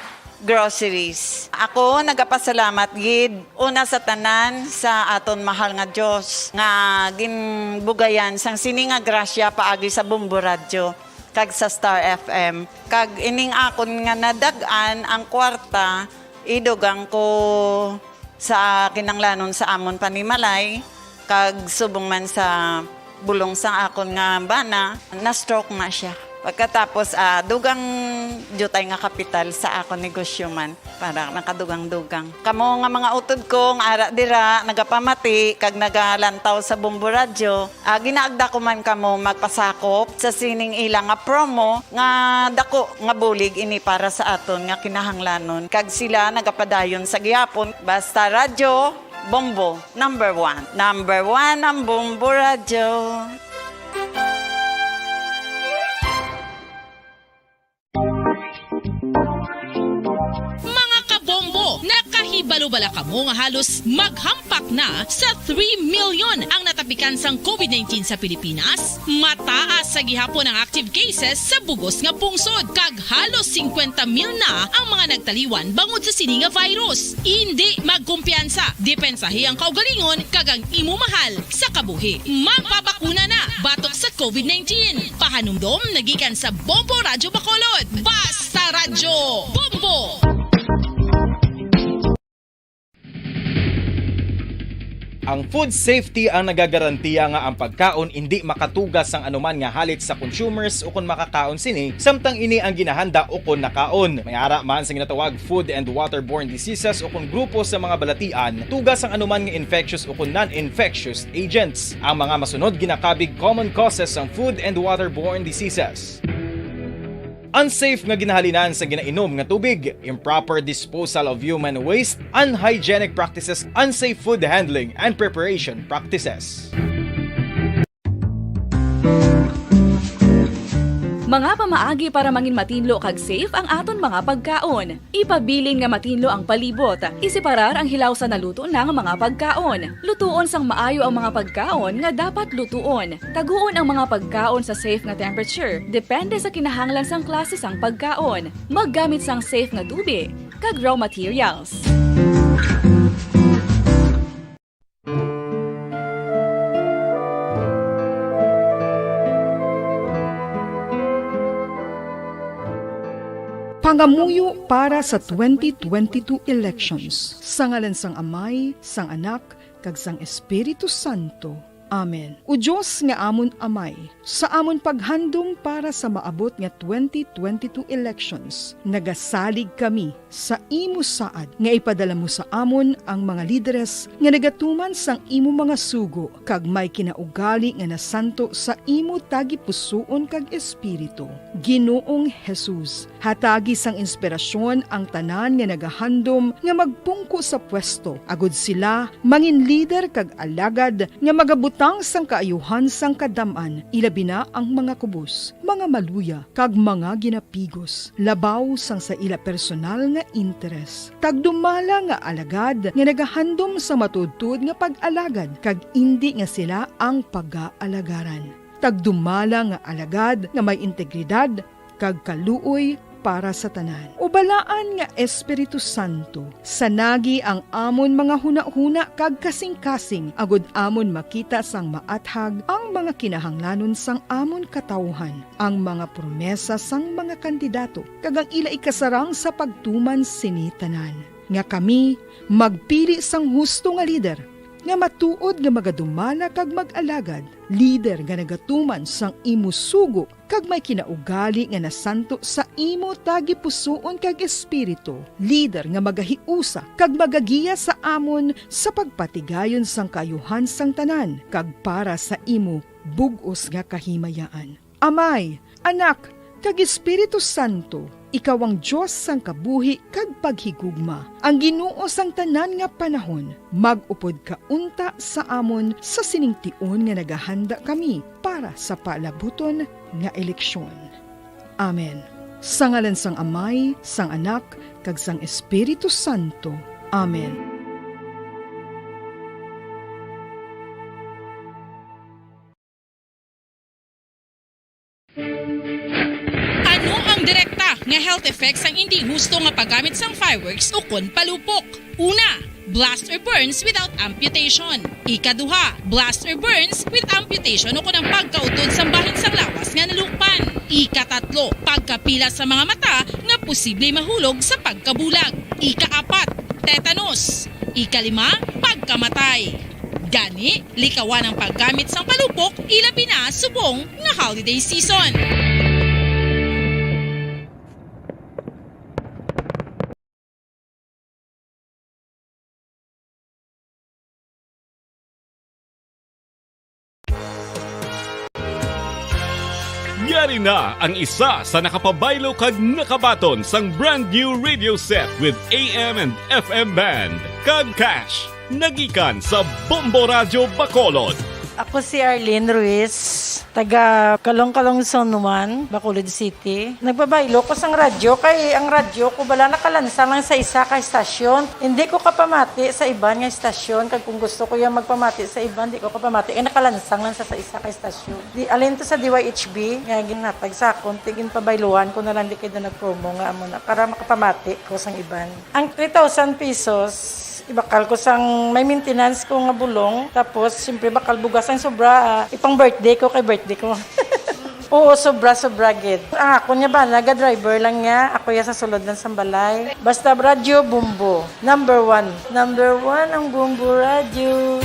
groceries. Ako nagapasalamat gid una sa tanan sa aton mahal nga Dios nga ginbugayan sang sini nga grasya paagi sa Bombo Radyo kag sa Star F M. Kag ining akon nga nadag-an ang kwarta, idugang ko sa kinanglanon sa amon panimalay, kag subong man sa bulong sang akon nga bana, na-stroke na siya. Pagkatapos, ah, dugang diutay nga kapital sa akon negosyo man, para nakadugang-dugang. Kamo nga mga utod ko nga ara dira, nagapamati kag nagalantaw sa Bombo Radyo, ah, ginaagda ko man kamo magpasakop sa sining ila nga promo nga dako nga bulig ini para sa aton nga kinahanglanon. Kag sila nagapadayon sa gihapon, basta radyo, Bombo, number one. Number one ang Bombo Radyo. Mga kabombo, nakahibalo bala kamo nga halos maghampak na sa three million ang natapikan sang covid nineteen sa Pilipinas? Mataas sa gihapon ang active cases sa bugos nga pungsod, kag halos singkwenta mil na ang mga nagtaliwan bangod sa sini nga virus. Indi magkumpiyansa, depensahi ang kaugalingon kag ang imo mahal sa kabuhi. Magpabakuna na batok sa covid nineteen. Pahanumdom nagikan sa Bombo Radyo Bacolod. Basta Radyo Bombo! Ang food safety ang nagagarantiya nga ang pagkaon indi makatuga sang anuman nga halit sa consumers ukon makakaon sini, samtang ini ang ginahanda ukon nakaon. May ara man sa ginatawag food and waterborne diseases ukon grupo sa mga balatian, tuga sang anuman nga infectious ukon non-infectious agents. Ang mga masunod ginakabig common causes sang food and waterborne diseases. Unsafe nga ginahalinan sa ginainom nga tubig, improper disposal of human waste, unhygienic practices, unsafe food handling and preparation practices. Mga pamaagi para mangin matinlo kag safe ang aton mga pagkaon. Ipabilin nga matinlo ang palibot. Iseparar ang hilaw sa naluto na nga mga pagkaon. Lutuon sang maayo ang mga pagkaon nga dapat lutuon. Taguon ang mga pagkaon sa safe nga temperature, depende sa kinahanglan sang klase sang pagkaon. Maggamit sang safe nga tubi kag raw materials. Pangamuyo para sa twenty twenty-two elections. Sa ngalan sang Amay, sang Anak, kag sang Espiritu Santo. Amen. O Dios nga amon Amay, sa amon paghandom para sa maabot nga twenty twenty-two elections, nagasalig kami sa imo saad nga ipadala mo sa amon ang mga lideres nga nagatuman sang imo mga sugo kag may kinaugali nga nasanto sa imo tagipusoon kag espiritu. Ginoong Jesus, hatagi sang inspirasyon ang tanan nga nagahandom nga magpungko sa pwesto, agod sila mangin lider kag alagad nga magabutang sang kaayuhan sang kadam-an, ilabi na ang mga kubos, mga maluya, kag mga ginapigos, labaw sang sa ila personal nga interes. Tagdumala nga alagad nga nagahandom sa matuodtuod nga pag-alagad, kag indi nga sila ang pagaalagaran. Tagdumala nga alagad nga may integridad kag kaluoy para sa tanan. O Balaan nga Espiritu Santo, sanagi ang amon mga hunahuna kag kasingkasing, agod amon makita sang maathag ang mga kinahanglanon sang amon katawuhan, ang mga promesa sang mga kandidato, kag ang ila ikasarang sa pagtuman sini tanan, nga kami magpili sang husto nga lider, nga matuod nga magadumala kag mag-alagad, lider nga nagatuman sang imo sugo, kag may kinaugali nga nasanto sa imo tagipusoon kag espiritu, lider nga magahiusa kag magagiya sa amon sa pagpatigayon sang kaayuhan sang tanan, kag para sa imo bug-os nga kahimayaan. Amay, Anak, kag Espiritu Santo, ikaw ang Dios sang kabuhi kag paghigugma, ang Ginoo sang tanan nga panahon. Mag-upod ka unta sa amon sa sining tion nga nagahanda kami para sa palabuton nga eleksyon. Amen. Sa ngalan sang Amay, sang Anak, kag sang Espiritu Santo. Amen. Ano ang direkta nga health effects sang indi husto nga paggamit sang fireworks ukon palupok? Una, blast or burns without amputation. Ikaduha, blast or burns with amputation ukon ang pagkautod sang bahin sang lawas nga nalukpan. Ikatatlo, pagkapila sa mga mata nga posible mahulog sa pagkabulag. Ikaapat, tetanus. Ikalima, pagkamatay. Gani, likawan ang paggamit sang palupok, ilabi na subong nga holiday season. Yari na ang isa sa nakapabaylo kag nakabaton sang brand new radio set with A M and F M band kag cash. Nagikan sa Bombo Radyo Bacolod. Ako si Arlene Ruiz, taga Calong-Calong Zone one, Bacolod City. Nagbabaylo ko sang radyo kay ang radyo ko bala nakalansang lang sa isa ka estasyon. Hindi ko kapamati sa iban nga estasyon, kag kung gusto ko yung magpamati sa iban, di ko kapamati kay nakalansang lang sa, sa isa ka estasyon. Di, alin to sa D Y H B nga ginhatag sa akon, ti ginpabayluhan ko na lang di kay daw nag-promo nga amo na para makapamati ko sang iban. Ang three thousand pesos, ibakal ko sang may maintenance ko nga bulong, tapos siyempre bakal bugas ang sobra, ah, ipang birthday ko kay birthday ko. Oo, sobra, sobra gid. Ang akon nga bana, ga-driver lang niya, ako ya sa sulod lang sang balay. Basta radyo, Bombo. Number one. Number one ang Bombo Radyo.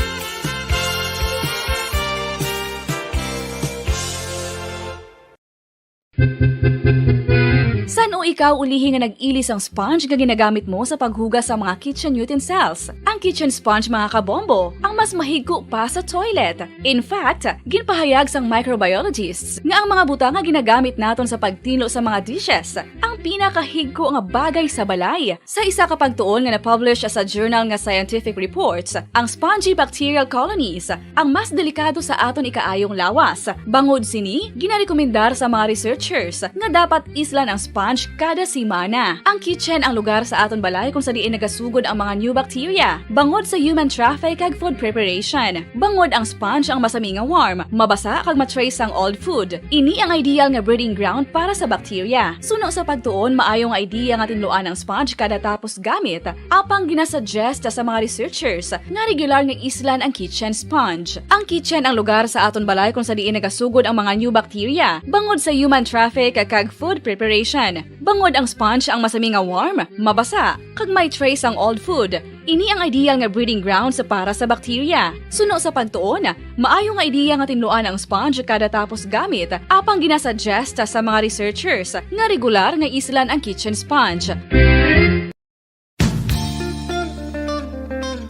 San-o ikaw ulihi nga nag-ili sang sponge nga ginagamit mo sa paghugas sa mga kitchen utensils? Ang kitchen sponge, mga kabombo, ang mas mahigko pa sa toilet. In fact, ginpahayag sang microbiologists nga ang mga butang nga ginagamit naton sa pagtinlo sa mga dishes ang pinakahigko nga bagay sa balay. Sa isa ka pagtuon nga na-publish sa journal nga Scientific Reports, ang spongy bacterial colonies ang mas delikado sa aton ikaayong lawas. Bangod sini, ginarekomendar sa mga researchers nga dapat islan ang sponge kada semana. Ang kitchen ang lugar sa aton balay kung sa diin nagasugod ang mga new bacteria, bangod sa human traffic kag food preparation. Bangod ang sponge ang masami nga warm, mabasa kag ma-trace sang old food. Ini ang ideal nga breeding ground para sa bacteria. Suno sa pagtuon, maayo nga idea nga tinluan ang sponge kada tapos gamit. Apang ginasuggest sa mga researchers nga regular nga islan ang kitchen sponge. Ang kitchen ang lugar sa aton balay kung sa diin nagasugod ang mga new bacteria, bangod sa human traffic kag food preparation. Bangod ang sponge ang masami nga warm, mabasa, kag may trace ang old food. Ini ang ideal nga breeding grounds para sa bacteria. Suno sa pagtuon, maayo nga idea nga tinluan ang sponge kada tapos gamit, apang ginasuggest sa mga researchers nga regular nga islan ang kitchen sponge.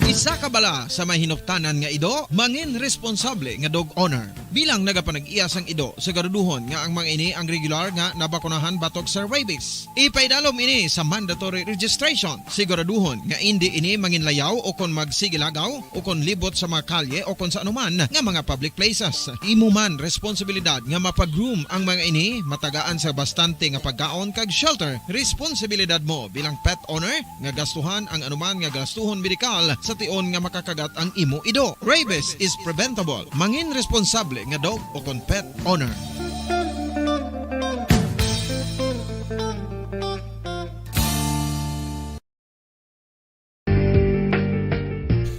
Isa ka bala sa may hinuptanan nga ido, mangin responsable nga dog owner. Bilang nagapanag-iya sang ido, siguraduhon nga ang mga ini ang regular nga nabakunahan batok sa rabies. Ipaidalom ini sa mandatory registration. Siguraduhon nga indi ini manginlayaw o kon magsigilagaw o kon libot sa mga kalye o kon sa anuman nga mga public places. Imo man responsibilidad nga mapa-groom ang mga ini, matagaan sa bastante nga pagkaon kag shelter. Responsibilidad mo bilang pet owner nga gastuhan ang anuman nga gastuhon medikal sa tion nga makakagat ang imo ido. Rabies is preventable. Mangin responsable nga dog o kon pet owner.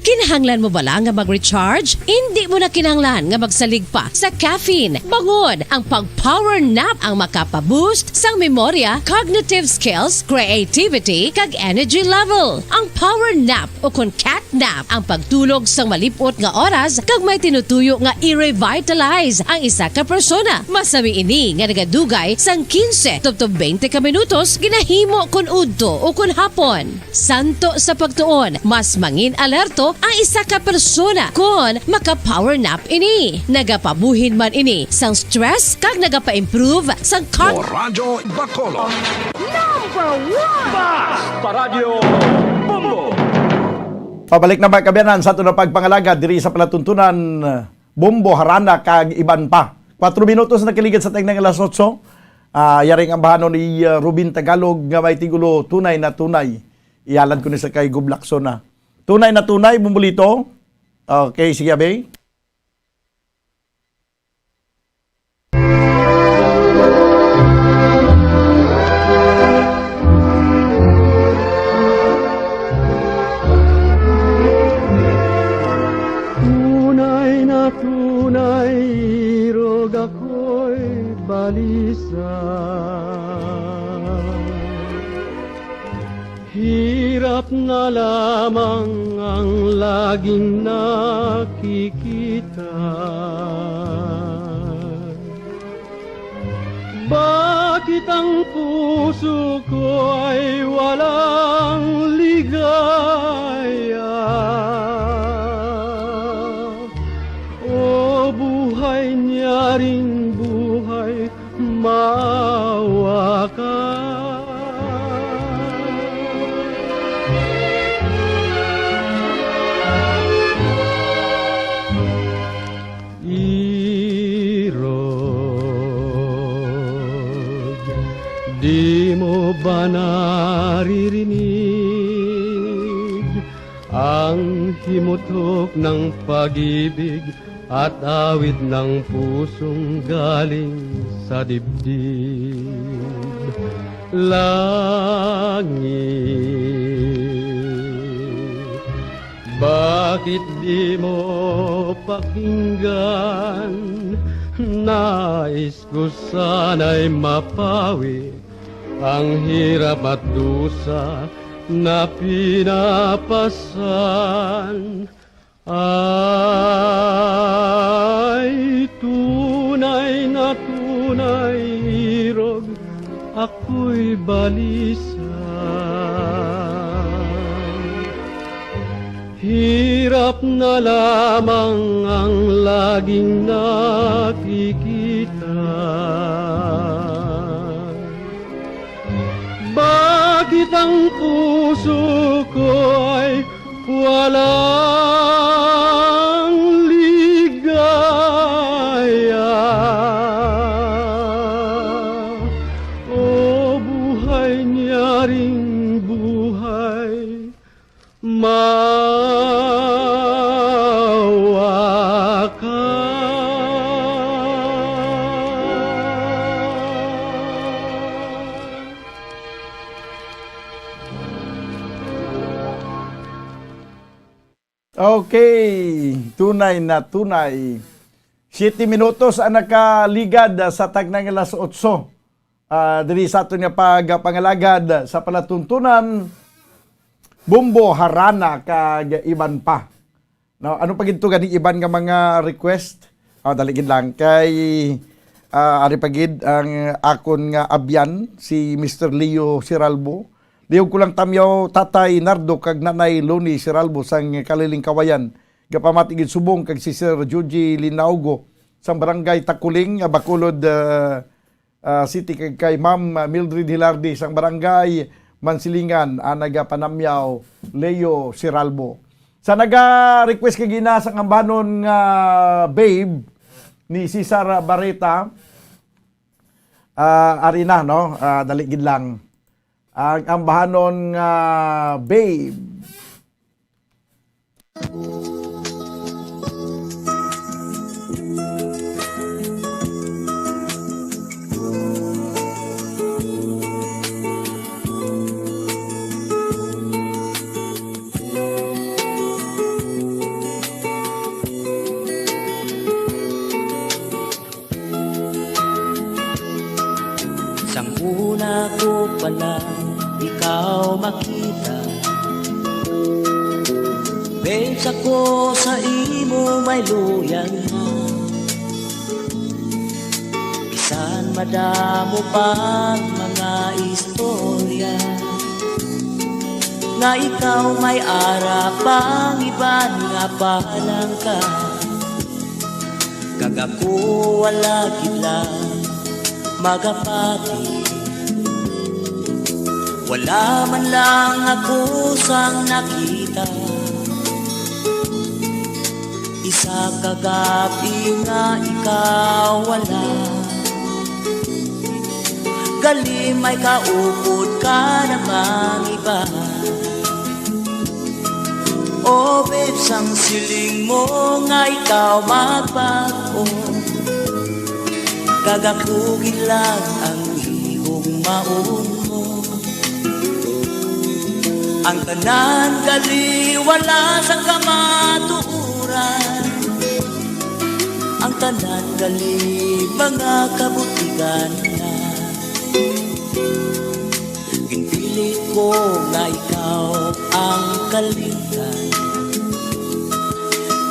Kinahanglan mo bala nga mag-recharge? Indi mo na kinahanglan nga magsalig pa sa caffeine. Bangod ang pag-power nap ang makapa-boost sang memorya, cognitive skills, creativity, kag energy level. Ang power nap o kon cat nap ang pagtulog sang malip-ot nga oras kag may tinutuyo nga i-revitalize ang isa ka persona. Masami ini nga nagadugay sang quince tubtob twenty ka minutos ginahimo kon udto o kon hapon. Santo sa pagtuon, mas mangin-alerto ang isa ka persona kon maka-power nap ini. Nagapabuhin man ini sang stress kag nagapa-improve sang cog- Radyo Bacolod. Number one! Basta Radyo Bombo! Pabalik na, mga kaabyanan, sa aton nga pagpangalagad diri sa palatuntunan, Bombo, Harana, kag iban pa. Kwatro minutos na nakaligad sa tingnan nga alas otso. Ah, yari ang ambahanon ni, ah, Rubin Tagalog nga may titulo, Tunay na Tunay. Ihalad ko ni sa kay Gob Lacson na. Tunay na Tunay, Bombolito. Okay, sige, Abe. Tunay na tunay, irog ako'y balisa. Hirap na lamang ang laging nakikita. Bakit ang puso ko ay walang ligaya? O buhay, nyaring buhay, Mawa ka. Irog, di mo ba naririnig ang himutok ng pag-ibig at awit ng pusong galing sa dibdib? Langit, bakit di mo pakinggan? Nais ko sana'y mapawi ang hirap at dusa na pinapasan. Ay, tunay na tunay, irog, ako'y balisa. Hirap na lamang ang laging nakikita. Bakit ang puso ko ay walang ligaya? O buhay niya ring buhay, mawa ka. Okay, tunay na tunay. Siyete minutos ang nakaligad sa tagnang alas otso. Ah, diri sa aton nga pagpangalagad sa palatuntunan, Bombo, Harana, kag iban pa. No, ano pa gid to ganing iban nga mga request? Ah, dali gid lang kay, ah, ari pa gid ang akon nga abyan, si Mister Leo Siralbo. Lihog ko lang tamyaw, Tatay Nardo kag Nanay Loni Siralbo sang Kaliling Kawayan. Gapamati gid subong kag si Sir Juji Linaugo sang Barangay Takuling, ah, Bacolod, ah, ah, City, kag kay Ma'am Mildred Hilardi sang Barangay Mansilingan, ang nagapanamyaw, Leo Siralbo. Sa naga-request kag ina sang ambanon nga Babe ni Cesar Barreta, ah, ari na, no? Ah, dali gid lang. Ang ambahanon nga Babe. Sang una ko pa lang ikaw makita, babes, ako sa imo may luyag na. Bisan madamo pa ang mga istorya, nga ikaw may ara pang iban nga palangga. Kag ako wala gid lang magapati. Wala man lang ako sang nakita. Isa ka gab-i nga ikaw wala. Gali may kaupod ka namang iba. O babes, ang siling mo nga ikaw magbag-o, kag ako gid lang ang higugmaon mo. Ang tanan gali wala sa kamatuoran. Ang tanan gali mga kabutigan na. Ginpilit ko nga ikaw ang kalimtan.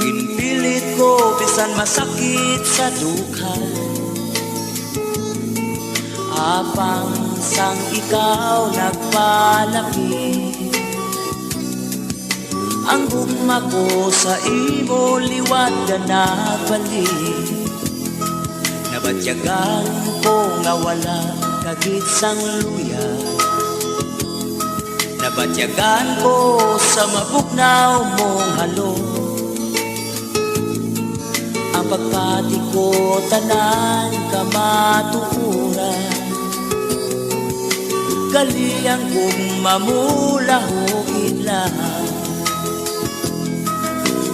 Ginpilit ko bisan masakit sa dughan. Apang sang ikaw nagpalapit, ang gugma ko sa imo liwat ka nagbalik. Batyagan ko nga wala ka gid sang luya. Nabatyagan ko sa mabugnaw mong halong. Ang pagpati ko tanan kamatuoran. Gali ang gugma mo lahugid lang.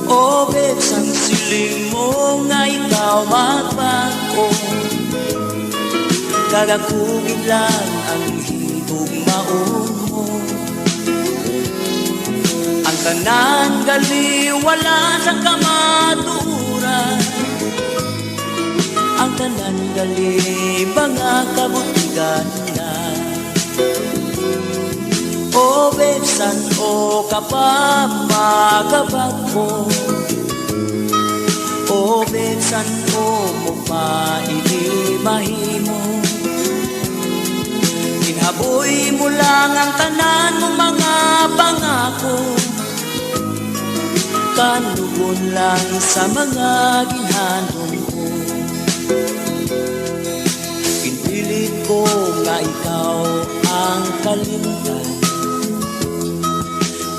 O bebs, ang siling mo nga ikaw magbag-o, kag ako gid lang ang higugmaon mo. Ang tanan gali wala sa kamatuoran, ang tanan gali mga kabutigan na. O bebs, san-o ka pa magabag-o? O bebs, san-o mo pa ini mahimo? Ginhaboy mo lang ang tanan mo mga pangako. Kanugon lang sa mga ginhandom ko. Ginpilit ko nga ikaw ang kalimtan.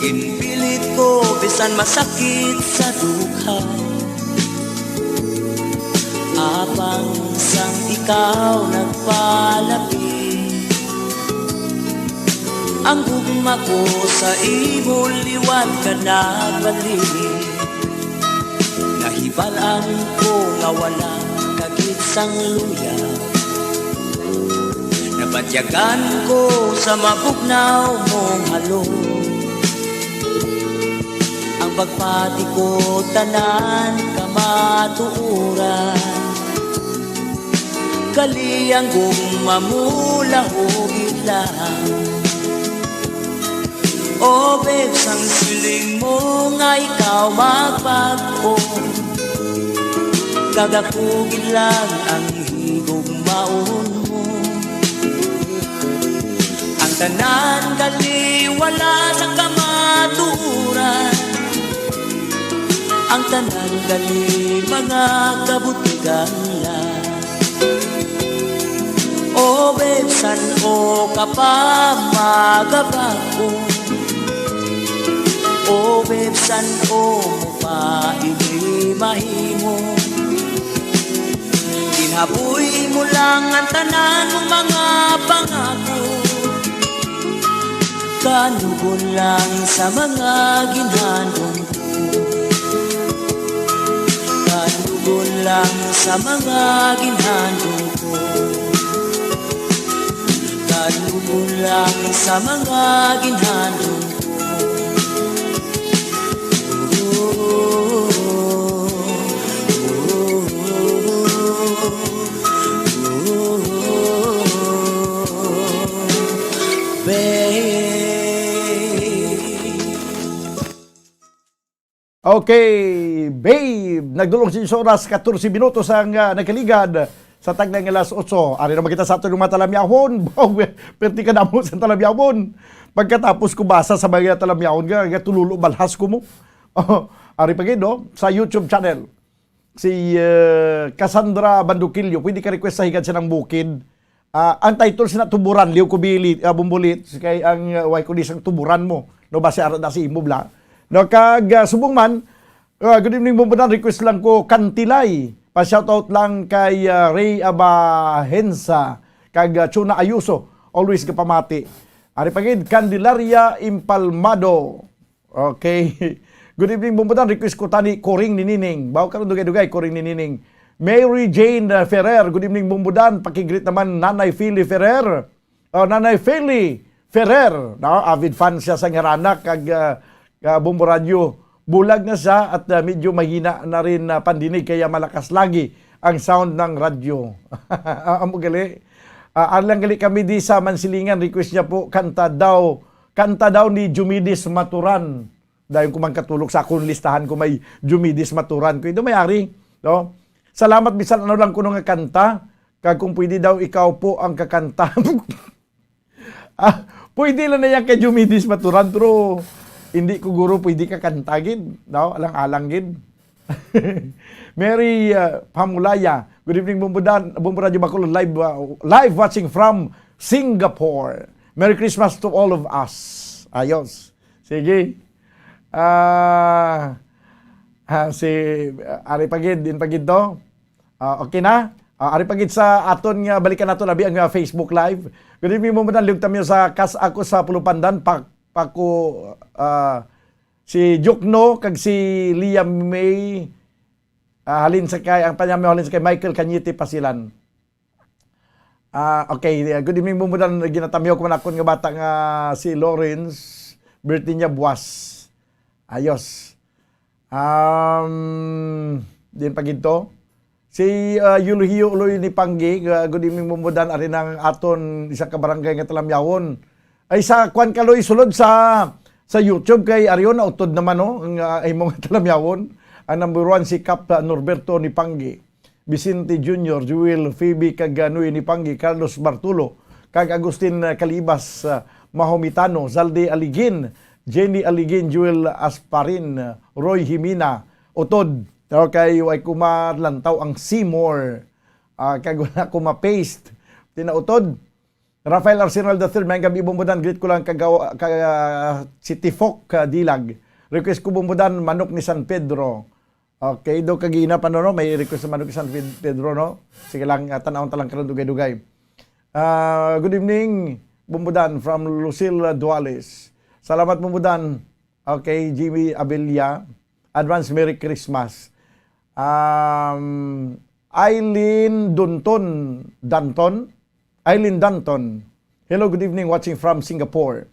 Ginpilit ko bisan masakit sa dughan. Apang sang ikaw nagpalapit, ang gugma ko sa imo liwat ka nagbalik. Nahibal-an ko nga wala ka gid sang luya. Nabatyagan ko sa mabugnaw mong halong. Ang pagpati ko tanan kamatuoran. Gali ang gugma mo lahugid lang. O bebs, ang siling mo nga ikaw magbag-o, kag ako gid lang ang higugmaon mo. Ang tanan gali wala sa kamatuoran, ang tanan gali mga kabutigan lang. O bebs, san-o ka pa magabag-o? O bebs, san-o mo pa ini mahimo? Ginhaboy mo lang ang tanan mo mga pangako. Kanugon lang sa mga ginhandom ko. Kanugon lang sa mga ginhandom ko. Kanugon lang sa mga ginhandom ko. Babe. Okay, babe. Nagdulong sa oras, katorse minutos ang, ah, nagkaligad sa tagna nga alas otso. Ari naman kita sa aton mga talamyahon. Wow, perti ka damo sa talamyahon. Pagkatapos ko basa sa mga talamyahon nga, nga tululo balhas ko mo. Oh, ari pa gid, no? Sa YouTube channel. Si, eh, Cassandra Banduquillo, pwede ka request sa Higad sa Nang Bukid. Ah, ang title sina Tuburan, Liw Kubili, ah, Bumbulit, kay ang, ah, way ko di sang tuburan mo. No, basi ara na si imo, bla. No, kag, ah, subong man, ah, good evening, Bumbunan. Request lang ko, Kantilay. Pa-shoutout lang kay, ah, Ray Abahensa, kag, ah, Chuna Ayuso. Always kapamati. Ari pa gid, Candelaria Impalmado. Okay. Good evening, Bumbudan. Request ko tani, Koring ni Nining. Bawo karon dugay-dugay, Koring ni Nining. Mary Jane, uh, Ferrer. Good evening, Bumbudan. Pakigreet naman, Nanay Philly Ferrer. Uh, Nanay Philly Ferrer. No? Avid fan siya sa Ngaranak kag, uh, uh, Bumbu Radio. Bulag na siya at, uh, medyo mahina na rin, uh, pandinig, kaya malakas lagi ang sound ng radyo. Ah, amo gali. Ah, ari lang gali kami di sa Mansilingan. Request niya po, kanta daw, kanta daw ni Jumidis Maturan. Dayon ko man katulog sa akon listahan ko may Jumidis Maturan. Kung ito may ari, no? Salamat, bisan ano lang kuno nga kanta. Kag kung pwede daw, ikaw po ang kakanta. Ah, pwede lang na yan kay Jumidis Maturan, pero hindi ko guro pwede kakanta gid, no? Alang-alang gid. Mary, ah, Pamulaya, Good evening, Bumbudan, Bumbu Radyo Bacolod, live, uh, live watching from Singapore. Merry Christmas to all of us. Ayos. Sige. Ah, ah, si, ah, ari pa gid, din pa gid to. Ah, okay na? Ah, ari pa gid sa aton nga, balikan nato labi ang, ah, Facebook Live. Good evening, Bumbudan, liog ta mi sa kas ako sa Pulupandan, pa, pa ko, ah, si Jokno kag si Liam May, ah, halin sa kay, ang panyamaw halin sa kay Michael Cañete Pasilan. Ah, okay, ah, good evening, Bumbudan. Ginatamyaw ko man akon nga bata nga si Lawrence, birthday niya buwas. Ayos. Um, din pa gid to. Si, ah, Yulhio Uloy ni Panggi, ah, good evening, Bumbudan. Ari na ang aton isa ka barangay nga talamyawon. Ay, sa kwan, Kaloy, sulod sa, sa YouTube kay Arion, nautod naman, no? Ang, ah, imo nga talamyawon. Ang number one, si Kap, ah, Norberto ni Panggi, Vicente Junior, Jewel, Phoebe, kag, ah, Noe ni Panggi, Carlos Bartulo, kag Agustin, ah, Calibas, ah, Mahomitano, Zaldi Aligin, Jenny Aligin, Jewel Asparin, ah, Roy Himina, utod. Okay, way ko malantaw ang Seymour. Ah, kag wala ko ma-paste. Tinautod. Rafael Arsenal the third, may gabi, Bumbudan, greet ko lang kagawa, ka, si Tifok, ka Dilag. Request ko, Bumbudan, manok ni San Pedro. Okay, do kagina pa, no, no? May request sa manok ni San Ped-, Pedro, no? Sige lang, ah, tan-awon ta lang karon dugay-dugay. Ah, good evening, Bumbudan, from Lucille Duales. Salamat, Bumbudan. Okay, Jimmy Abella. Advance Merry Christmas. Um, Eileen Dunton, Danton? Eileen Danton. Hello, good evening, watching from Singapore.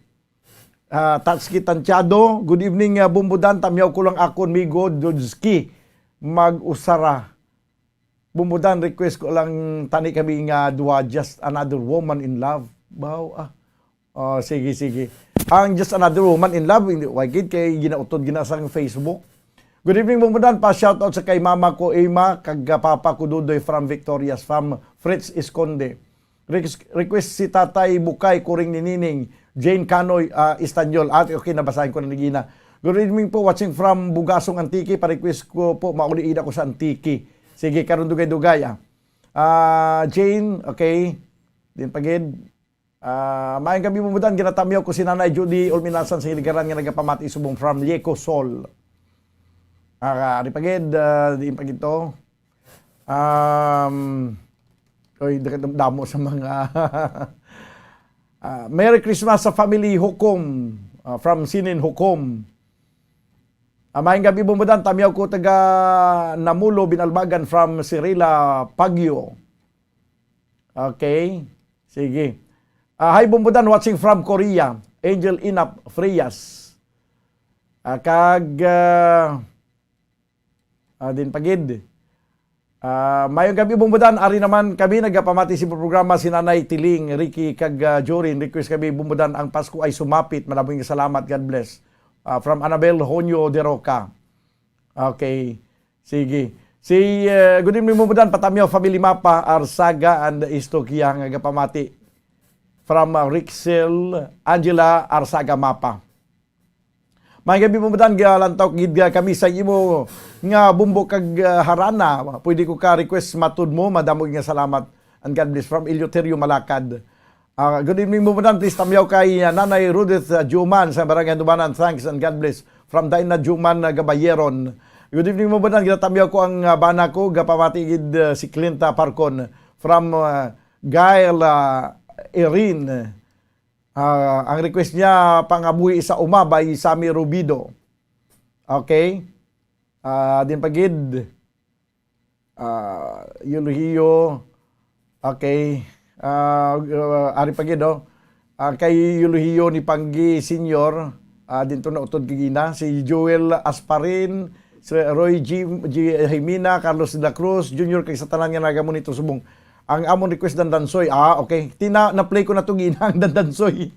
Ah, Tatski Tantiado, good evening, ah, Bumbudan, tamyaw ko lang akon migo, Dudski, mag-usara. Bumbudan, request ko lang tani kami nga duha, Just Another Woman in Love. Baw, ah. Oh, sige, sige. Ang Just Another Woman in Love, hindi, why gid kay ginautod gina sang Facebook. Good evening, Bumbudan. Pa shoutout sa kay mama ko, Emma, kag, ah, papa ko, Dudoy, from Victorias, from Fritz Esconde. Request, request si Tatay Bukay, Kuring ni Nining, Jane Canoy, ah, Estanyol. Ah, okay, nabasahin ko na ni Gina. Good evening po, watching from Bugasong, Antique. Pa-request ko po, mauli ina ko sa Antique. Sige, karon dugay-dugay, ah. Ah, Jane, okay. Din pa gid. Ah, maayong gabi, Bumbudan. Ginatamyaw ko si Nanay Judy Olminasan sa Iligaran nga nagapamati subong from Lieco, Sol. Ah, ari pa gid, ah, diin pa gid to. Um, oy, damo sa mga, ah, Merry Christmas sa family Hukom, ah, from Sinin Hukom. Ah, maayong gabi, Bumbudan. Tamyaw ko taga Namulo, Binalbagan, from Cirila, Baguio. Okay. Sige. Ah, hi, Bumbudan, watching from Korea. Angel Inap Frias. Ah, kag, ah, ah, din pa gid. Ah, maayong gabi, Bumbudan. Ari naman kami nagapamati sa programa si Nanay Tiling, Ricky, kag, ah, Jorin. Request kami, Bumbudan, ang Pasko ay sumapit. Maraming salamat. God bless. Ah, from Annabel Honyo de Roca. Okay. Sige. Si, uh, good evening, Bumbudan. Patamyaw family, Mapa, Arsaga, and Istokia nga gapamati. From, uh, Rixel, Angela, Arsaga, Mapa. May gabi, Bumbudan, galantaw gid, uh, kami sa imo nga bumbo kag, uh, harana. Pwede ko ka request matud mo, madamo nga salamat. And God bless. From Eleuterio Malacad. Ah, good evening, Bumbudan. Please tamyaw kay, ah, Nanay Rudith, ah, Juman sa Barangay Handumanan. Thanks and God bless. From Daina Juman, ah, Gabayeron. Good evening, Bumbudan. Ginatamyaw ko ang, ah, bana ko. Gapamati gid, ah, si Clinta Parcon. From, ah, Gael, ah, Erin. Ah, ang request niya, Pangabuhi sa Uma by Sammy Rubido. Okay. Ah, din pa gid. Ah, Eulogio. Okay. Ah, uh, ari pa gid, oh. Ah, kay Eulogio ni Panggi Senior, ah, dinto na utod kagina, si Joel Asparin, si Roy G, G Jimena, Carlos de la Cruz Junior, kag sa tanan nga nagamon nito subong. Ang amon request, Dandansoy. Ah, okay. Tina, na-play ko na to gina ang Dandansoy.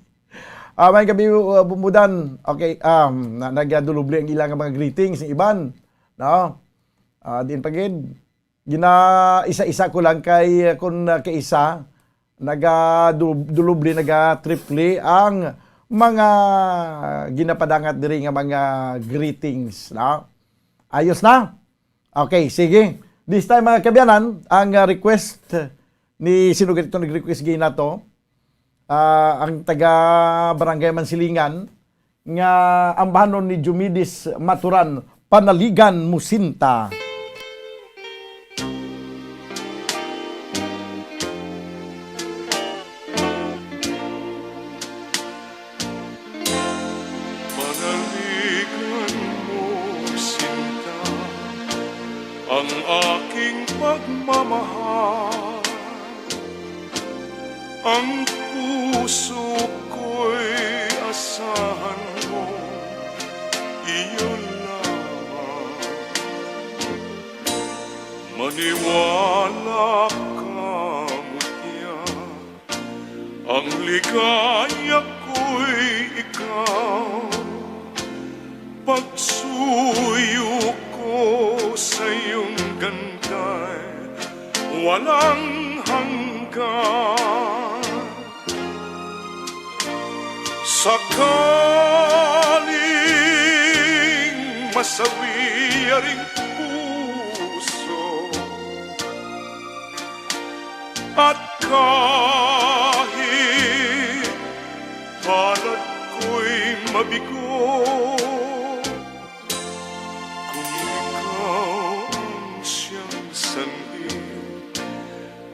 Ah, may gabi, uh, Bumbudan. Okay, um, na, nagadulubli ang ilang mga greetings ni Iban. No? Ah, din pa gid. Gina-isa-isa ko lang kay, uh, kung, uh, kaisa, naga du-, dulubli, naga-tripli ang mga ginapadangat diri nga mga greetings, no? Ayos na? Okay, sige. This time, mga kaabyanan, ang, ah, request ni, sino gani to nag-request gid nato? Ah, ang taga Barangay Mansilingan, nga ambahanon ni Jumidis Maturan, Panaligan Mo Sinta. Panaligan mo sinta ang aking pagmamahal. Ang puso ko'y asahan mo, iyo lamang. Maniwala ka, mutya, ang ligaya ko'y ikaw. Pagsuyo ko sa iyong ganda'y walang hanggan. Sakaling masawi ring puso, at kahit palad ko'y mabigo, kung ikaw ang siyang sanhi,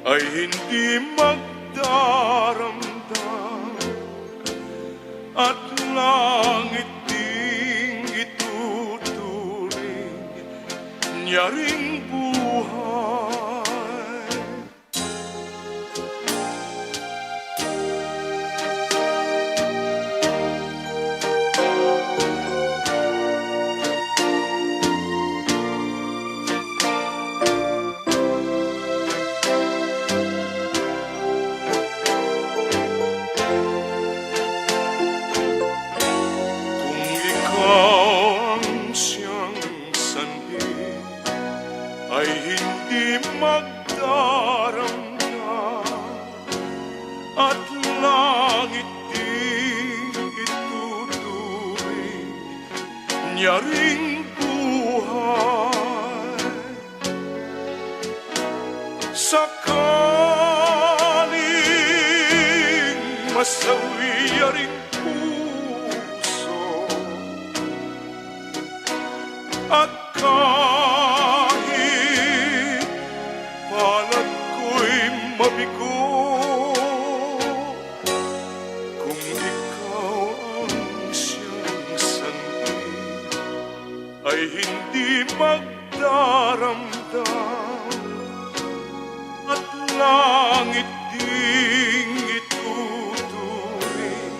ay hindi magdaramdam, at langit ding ituturing niya ring buhay. Kung ikaw ang siyang sanhi, ay hindi magdaramdam, at langit ding ituturing niya ring buhay. Sakaling masawi ring puso, at kahit palad ko'y mabigo, kung ikaw ang siyang sanhi, ay hindi magdaramdam, at langit ding ituturing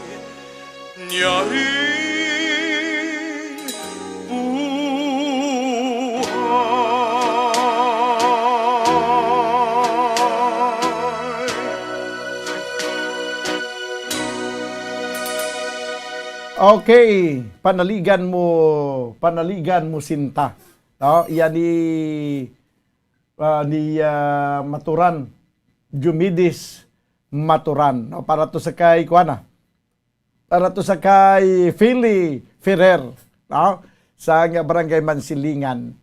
niya ring buhay. Okay, panaligan mo, panaligan mo sinta. No, iya ni, ah, ni, ah, Maturan, Jumidis Maturan, no? Para to sa kay, kuan na, para to sa kay Philly Ferrer, no? Sa nga Barangay Mansilingan.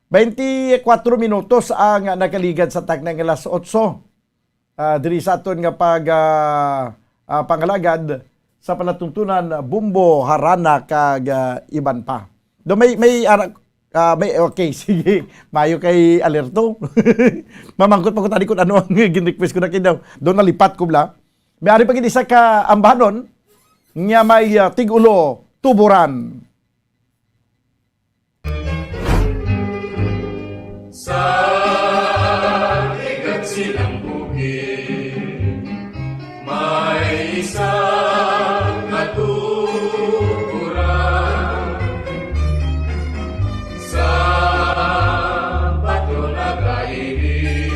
Twenty-four minutos ang nakaligad sa takna nga alas otso. Ah, diri sa aton nga pag, ah, ah, pangalagad sa palatuntunan, bumbo, harana, kag, ah, iban pa. Do may, may, ara-, ah, may, okay, sige. Mayo kay alerto. Mamangkot pa ko tani kung ano ang gin-request ko na kay daw. Do nalipat ko bala. May ari pa gid isa ka ambahanon nga may, ah, tig-ulo, Tuburan. Sa ligat silang bukid, may isa ka tuburan. Sa bato nagaili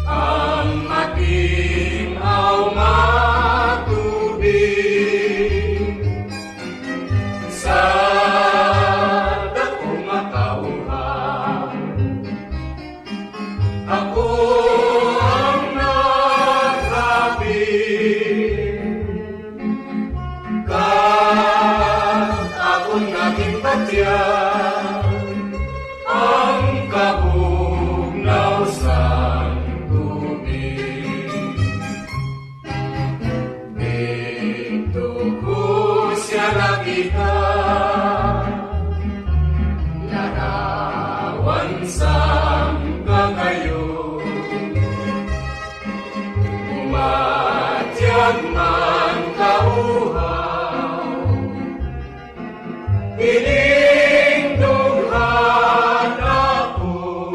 ang matin-aw nga tubig. Sa dako nga kauhan, ako ang nagkapit. man kauhaw, ining dughan ako,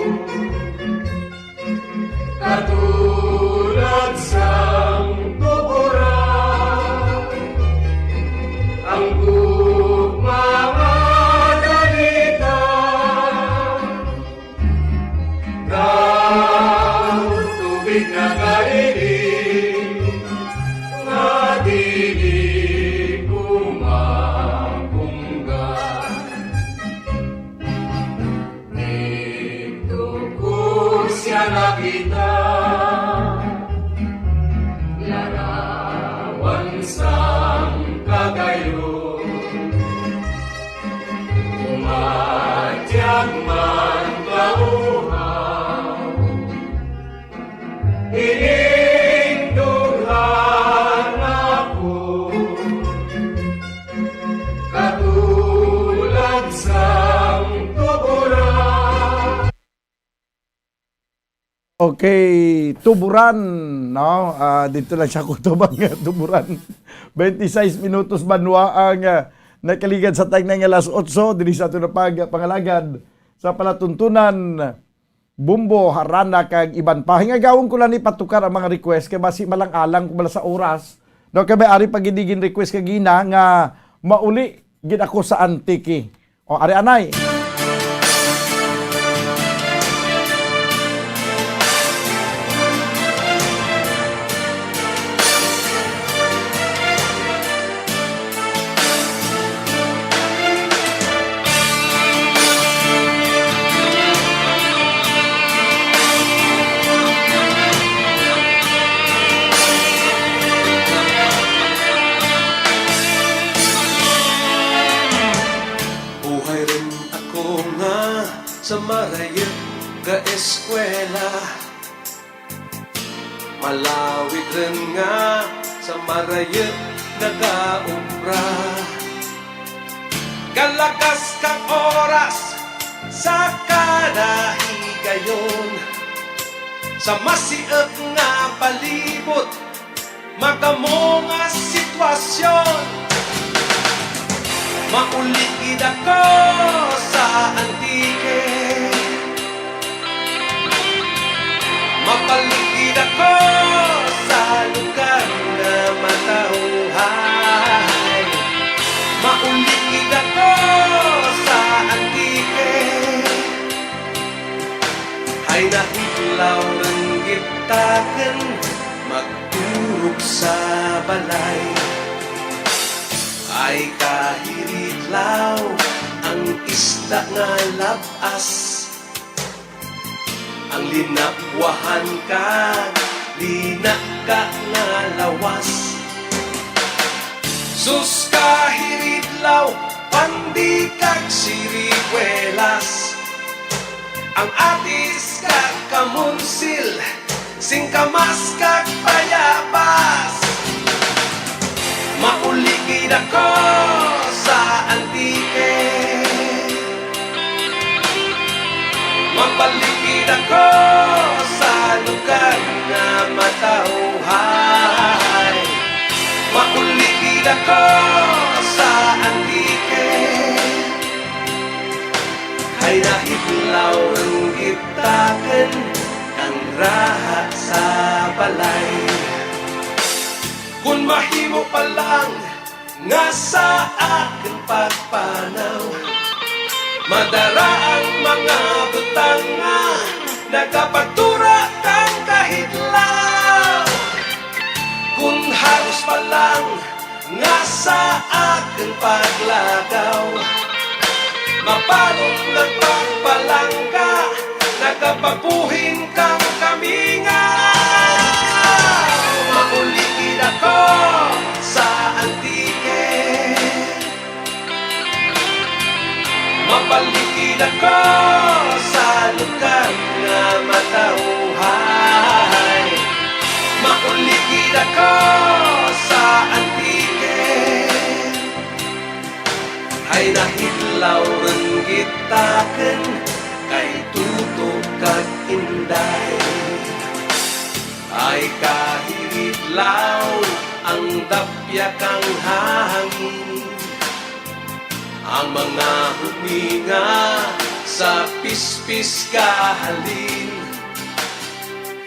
katulad sang tuburan, ang gugma nga dalita. Daw tubig na kaili nga dili ko mapunggan. Didto ko sia nakita, larawan sang kagayon. Umatyag man kauhaw, ining dughan ako, katulad sang tuburan. Okay, tuburan, no? Ah, dito lang siya kutubang nga tuburan. Twenty-six minutos banwa ang, ah, nakaligad sa time na nga alas otso, diri sa ato na pag pangalagad sa palatuntunan, Bumbo, Harana, kag iban pa. Hingagawon ko lang ni patukar ang mga request kay basi malang-alang ko bala sa oras. No, kay may ari pa gid gin-request kagina nga mauli gid ako sa Antique. O, ari anay. Buhay rin ako nga sa marayag nga eskwela. Malawig rin nga sa marayag nagaobra. Kalagas kang oras sa kada higayon. Sa masiag nga palibot, madamo nga sitwasyon. Mauli gid ako sa Antique. Mabalik gid ako sa lugar nga matawhay. Mauli gid ako sa Antique. Ay nahidlaw rin gid takun magturog sa balay. Ay kahiridlaw ang isda nga lab-as, ang linabwahan kag linaka nga lawas. Sus, kahiridlaw, pandi kag siriguelas, ang atis kag kamunsil, singkamas kag bayabas. Mauli gid ako sa Antique. Mabalik gid ako sa lugar nga matawhay. Mauli gid ako sa Antique. Ay nahidlaw rin gid takun ang raha sa balay. Kun mahimo pa lang nga sa akun pagpanaw, madara ang mga butang nga nagapagtura kang kahidlaw. Kun haros pa lang nga sa akun paglagaw, mapanon nagpagpalangga, nagapagbuhin kang kamingaw. Mauli gid ako sa Antique. Mabalik gid ako sa lugar nga matawhay. Mauli gid ako sa Antique. Ay nahidlaw rin gid takun kay Tuto kag Inday. Ay kahiridlaw Ang dapyak ang hangin, ang mga huminga sa pispis kahalin.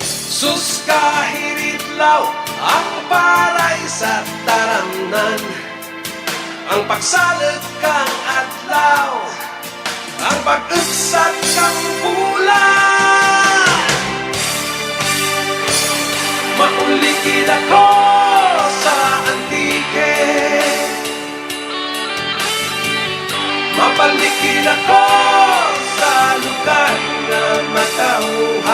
Sus, kahiritlaw ang paray sa taramnan, ang pagsalog kang adlaw, ang pag-ugsat kang bulan. Mauli gid ako sa Antique. Mabalik gid ako sa lugar nga matawhay.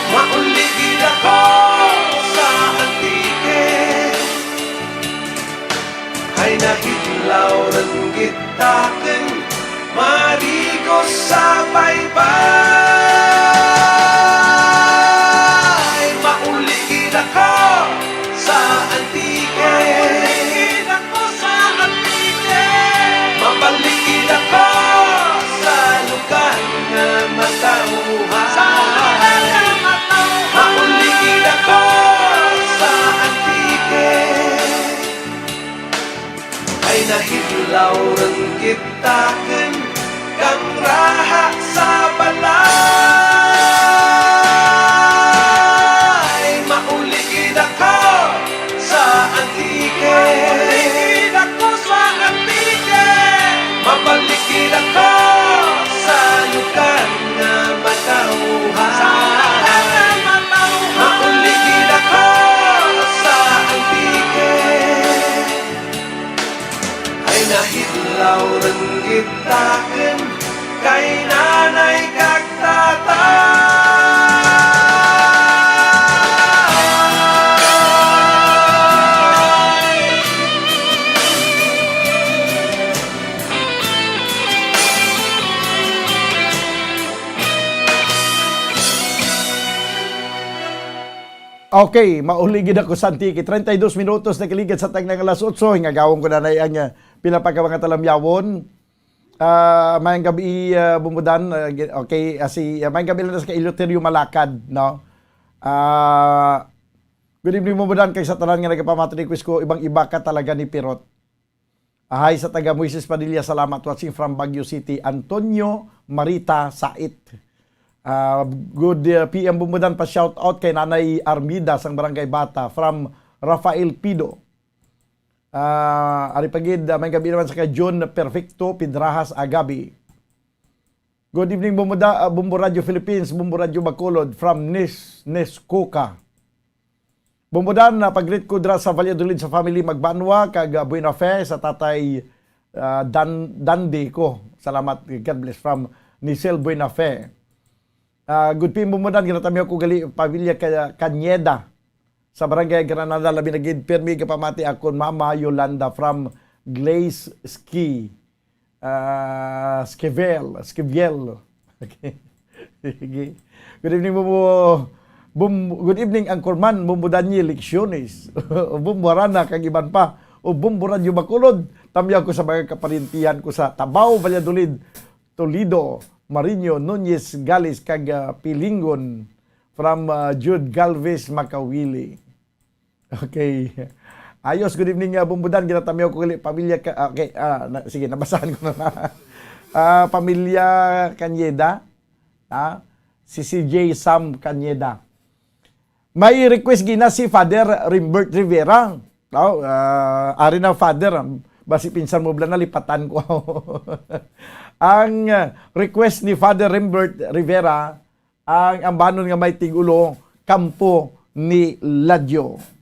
Mauli gid ako sa Antique. Ay nahidlaw lang gid takon, marigos sa baybay. Mauli gid ako sa Antique. Mabalik gid ako sa lugar nga matawhay. Mauli gid ako sa Antique. Ay nahidlaw lang gid takon kang raha sa balay. Mauli gid ako sa Antique. Mabalik gid ako sa lugar nga matawhay. Mauli gid ako sa Antique. Ay nahidlaw lang gid takon kay nanay kag tatay. Okay, mauli gid ako sa Antique. Treinta y dos minutos nakaligad sa tagna nga alas otso. Hingagawon ko na na ang, ah, pila pa ka mga talamyawon. Ah, mayang gabi, ah, Bumbudan. Ah, gi-, okay, ah, si, ah, mayang gabi lang sa kay Eleuterio Malakad, no? Ah, good evening, Bumbudan, kay sa tanan nga nagapamati, request ko, ibang iba ka talaga ni Pirot. Ahay sa taga Moises Padilla, salamat. Watching from Baguio City, Antonio Marita Sait. Ah, good, uh, P M Bumbudan, pa shout out kay Nanay Armida sang Barangay Bata from Rafael Pido. Ah, ari pa gid, ah, may gabi naman sa kay John Perfecto Pidrajas Agabi. Good evening, Bumbo Da-, ah, Bumbo Radio Philippines, Bumbo Radio Bacolod, from Nis, Niscoca. Bumbo Dan, ah, pag-greet ko dira sa Valladolid sa family Magbanwa, kag, ah, Buena Fe sa tatay, ah, Dan-, Dandi ko. Salamat, God bless, from Nicel Buena Fe. Ah, good evening, Bumbo Dan, ginatamyaw ko gali, pamilya Ca-, Cañeda sa Barangay Granada, labi na gid, pirmi gapamati akon Mama Yolanda from Glaze Ski. Ah, Esquivel, Esquivel. Okay. Sige. Good evening, Bumbo. Bum-, good evening, Anchorman, Bumbo Daniel Lecciones, Bumbo Arana, kag iban pa, o Bumbo Radyo Bacolod. Tamyaw ko sa mga kaparintihan ko sa Tabaw, Valladolid, Toledo, Mariño, Nunez, Gales, kag, ah, Pilingon, from, ah, Jude Galvez Makawili. Okay. Ayos, good evening, ah, Bumbudan. Ginatamyaw ko gali, pamilya ka, ah, okay, ah, na, sige, nabasahan ko na na. Ah, pamilya Cañeda, ah, si C J Sam Cañeda. May request gina si Father Rimbert Rivera. Oh, ah, ari na, Father, ah, basi pinsan mo bala nalipatan ko. Ang, ah, request ni Father Rimbert Rivera, ang ambanon nga may tigulo, Kampo ni Ladyo.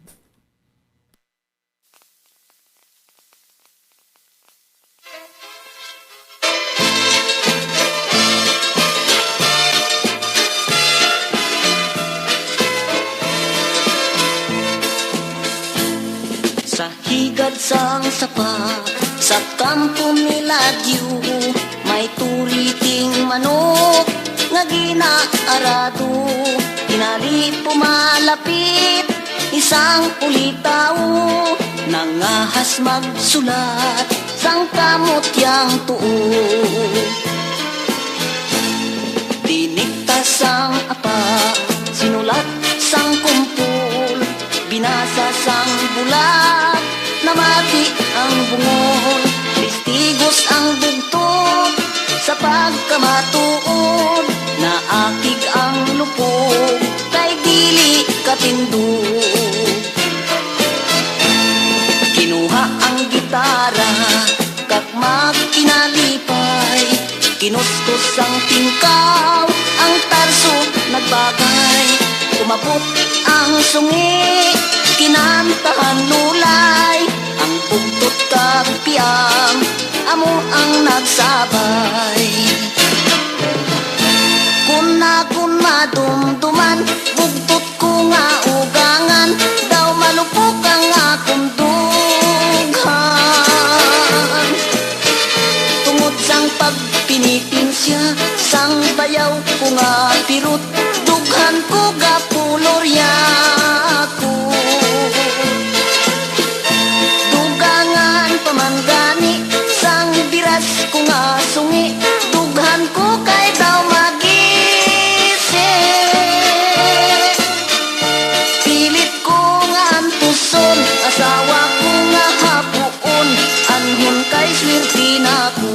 Sa higad sang sapa, sa kampo ni Ladyo, may turiting manok nga ginaarado. Tinali pumalapit isang ulitaw, nangahas magsulat sang kamot yang tuo. Tinikta sang apa, sinulat sang kumpol, Nasa sang bulag, namati ang bungol, testigos ang bugtot sa pagkamatuod, naakig ang lupog kay dili katindog. Kinuha ang gitara kag magkinalipay, kinuskus ang tingkaw, ang tarso nagbagay. Umabot ang sungi, kinantahan lulay, ang bugtot kag piang amo ang nagsabay. Kun akon madumduman, bugtot ko nga ugangan, daw malupok ang akong dughan. Tungod sang pagpinipin siya, sang bayaw ko nga pirot, dughan ko gapulorya ko. Dugangan pa man gani sang biras ko nga sungi, dughan ko kay daw magisi. Pilit ko nga antuson, asawa ko nga hapuon, anhon kay swerte na ko.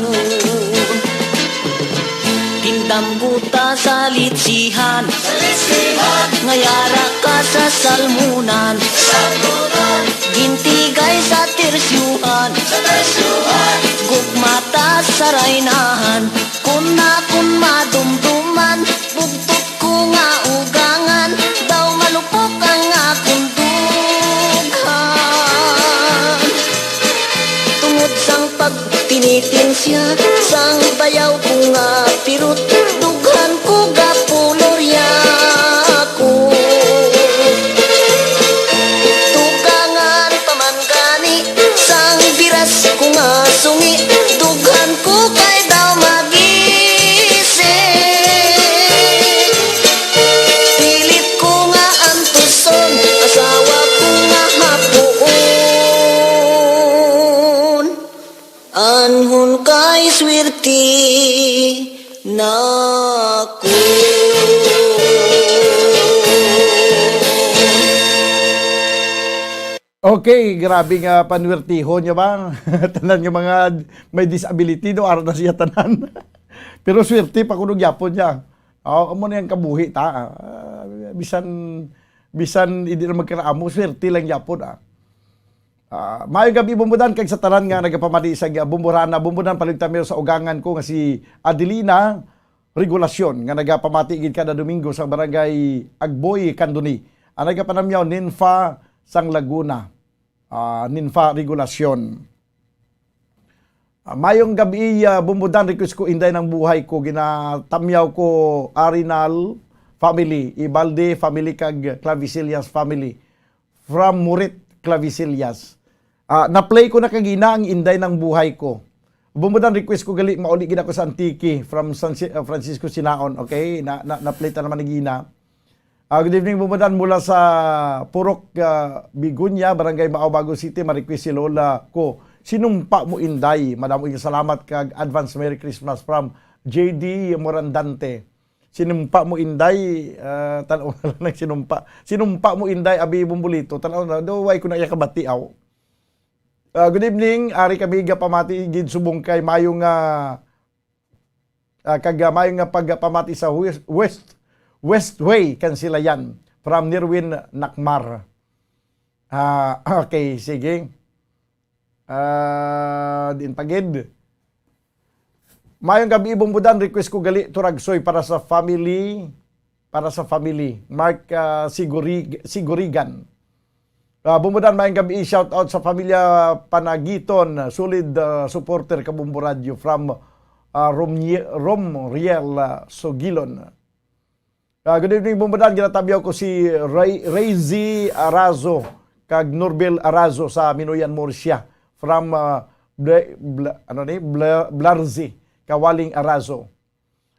Tindam ko ta sa litsihan, sa litsihan. Nga yara ka sa salmunan, sa salmunan. Gintigay sa tersyuhan, sa tersyuhan. Gugma ta sa raynahan, kun akon madumduman, bugtot ko nga ugangan, daw malupok ang akon dughan. Tungod sang pagtinitensya sang bayaw ko nga pirot, dughan ko gapulorya ko. Dugangan pa man gani sang biras ko nga sungi, dughan ko kay daw magisi. Pilit ko nga antuson, asawa ko nga hapuon, anhon kay swerte na ko. Okay, grabe nga panwertihon niya ba? Tanan nga mga may disability, no? Ara na siya tanan. Pero swerte pa kuno gyapon niya. Oh, amo na yung kabuhi ta. Ah, bisan, bisan hindi na magkaraamo, swerte lang gyapon, ah. Ah, maayong gabi, Bumbudan, kag sa tanan nga nagapamati sa Bumburana. Bumbudan, paligtami sa ugangan ko nga si Adelina Regulacion, nga nagapamati gid kada Domingo sa Barangay Agboy, Candoni. Ang nagapanamyaw, Ninfa sang Laguna. Ah, Ninfa Regulacion. Ah, mayong gabi, ah, Bumbudan, request ko Inday ng Buhay Ko. Ginatamyaw ko Arinal family, Ibalde family, kag Clavisillas family. From Murit, Clavisillas. Ah, na-play ko na kagina ang Inday ng Buhay Ko. Bumbudan, request ko gali, mauli gid ako sa Antique from San Si-, ah, Francisco Sinaon. Okay, na, na, na-play ta naman ni gina. Ah, good evening, Bumbudan, mula sa Purok, ah, Bigunya, Barangay Mao, Bago City. Ma-request si Lola ko, Sinumpa Mo Inday. Madamo yung salamat kag advance Merry Christmas from J D Morandante. Sinumpa Mo Inday, ah, tan-aw na lang ang sinumpa. Sinumpa Mo Inday, abi Bumbulito, tan-aw na, do, why ko na iya kabati, aw? Ah, good evening, ari kami gapamati gid subong kay mayo nga, ah, kag, ah, mayo nga pagpamati sa West, West, Westway, Kansilayan, from Nirwin Nakmar. Ah, okay, sige. Ah, din pagid. Mayong gabi, Bumbudan. Request ko gali, Turagsoy para sa family, para sa family. Mark, ah, Siguri-, Sigurigan. Ah, Bumbudan, mayong gabi. Shout out sa pamilya Panagiton, solid, ah, supporter ka Bumbu Radio from, ah, Romie-, Romriel, ah, Sugilon. Ah, good evening, Bumbudan. Ginatabyaw ko si Ray-, Rayzy Arazo kag Norbel Arazo sa Minuyan, Murcia. From, ah, Bla-, Bla-, ano ni? Bla-, Blarzi, Kawaling Arazo.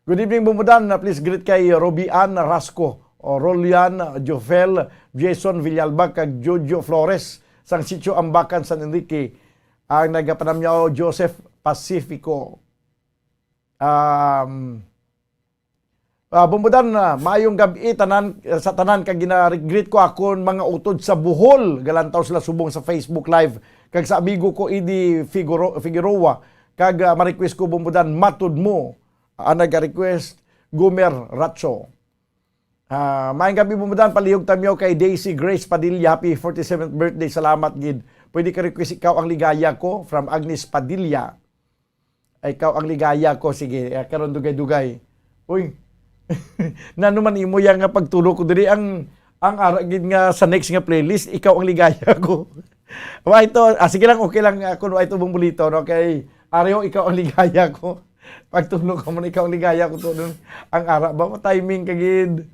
Good evening, Bumbudan. Ah, please greet kay Robian Rasco, o Rolian, Jofel, Jason Villalba, kag Jojo Flores, sang Sitio Ambacan, San Enrique. Ang nagapanamyaw, Joseph Pacifico. Um, Ah, Bumbudan, ah, maayong gab-i tanan, sa tanan, kag gina-greet ko akon mga utod sa Bohol. Galantaw sila subong sa Facebook Live. Kag sa amigo ko, Eddie Figuro-, Figueroa. Kag, ah, ma-request ko, Bumbudan, Matud Mo. Ah, nag-request, Gomer Racho. Ah, maayong gab-i, Bumbudan, palihog tamyaw kay Daisy Grace Padilla. Happy forty-seventh birthday. Salamat gid. Pwede ka request Ikaw ang Ligaya Ko from Agnes Padilla. Ay, Ikaw ang Ligaya Ko. Sige, ah, karon dugay-dugay. Uy. Nano man imo yang nga pagtulo ko diri ang, ang ara gid nga sa next nga playlist, Ikaw ang Ligaya Ko. Wa ito, ah, sige lang, okay lang, ah, kung wa ito mong bulito, no? Kay Areo, Ikaw ang Ligaya Ko. Pagtulo ko man, Ikaw ang Ligaya Ko to, dun. Ang ara ba mo, timing ka gid.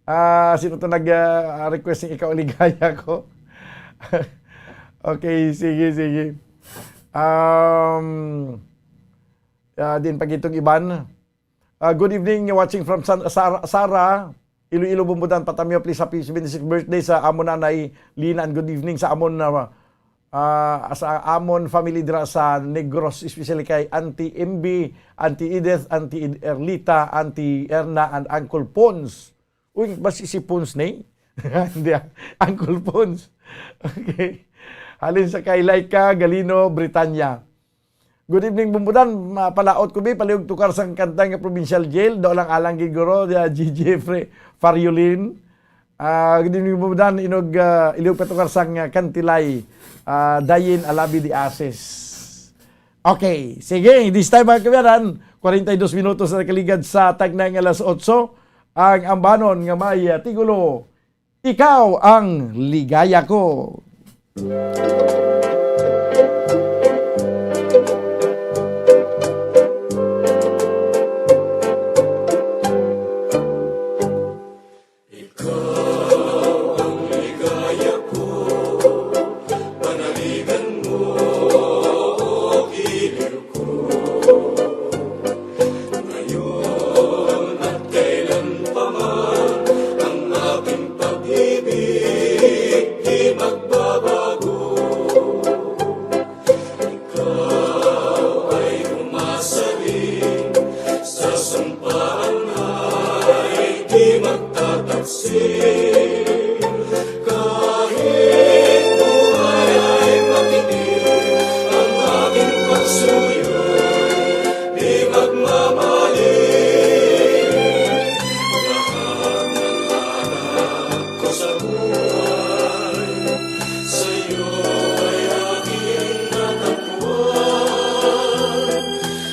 Ah, sino to nag, ah, request ng Ikaw ang Ligaya Ko? Okay, sige, sige. Um, ah, din pag itong iban. Ah, good evening, watching from San, Sara, Sara, Iloilo, Bumbudan, Patamyo, please, happy seventy-sixth birthday sa amon nanay Lina, and good evening sa amon na, ah, sa amon family dira sa Negros, especially kay Auntie M B, Auntie Edith, Auntie Ed-, Erlita, Auntie Erna, and Uncle Pons. Uy, basi si Pons ni? Hindi, ah. Uncle Pons. Okay. Halin sa kay Laika Galino, Britanya. Good evening, Bumbudan. Mapalaot ko, bi, palihog tukar sang kanta nga Provincial Jail. Daw lang alang gid guro, uh, G Jeffrey Fariolin. Ah, good evening, Bumbudan. Inog, ah, ilihog patukar sang, ah, Kantilay, ah, Dayin Alabi de Asis. Okay, sige. This time, mga kabayan, kwarenta y dos minutos na nakaligad sa tagna nga alas otso. Ang ambanon nga may, ah, titulo, Ikaw ang Ligaya Ko. Ikaw ang ligaya ko, panaligan mo, o giliw ko. Ngayon at kailan pa man, ang aking pag-ibig di magbabago. Ikaw ay umasaling sa sampaan ay di magtataksil. Kahit buhay ay makinig, ang aking pagsuyo di magmamaling. Lahat ng hanap ko sa buhay, sa'yo ay aking natagpuan.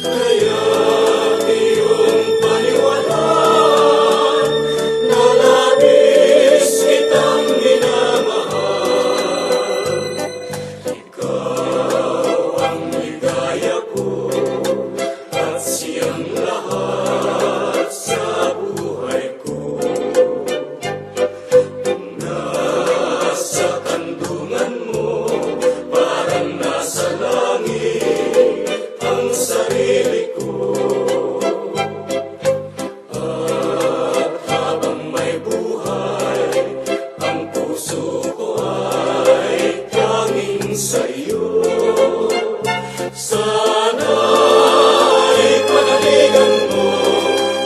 Kaya't iyong paniwalaan na labis kitang minamahal. Ikaw ang ligaya ko at siyang lahat sa buhay ko. Nasa kandungan mo, parang nasa langit ang sarili ko. At habang may buhay, ang puso ko ay tanging sa'yo. Sana'y panaligan mo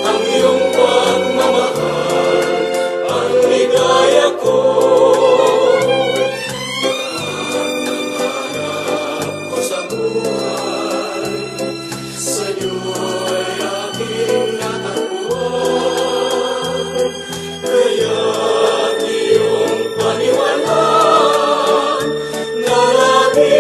ang iyong pagmamahal, ang ligaya ko. Lahat ng hanap ko sa buhay, sa'yo'y aking natagpuan. Kaya't iyong paniwalaan na lagi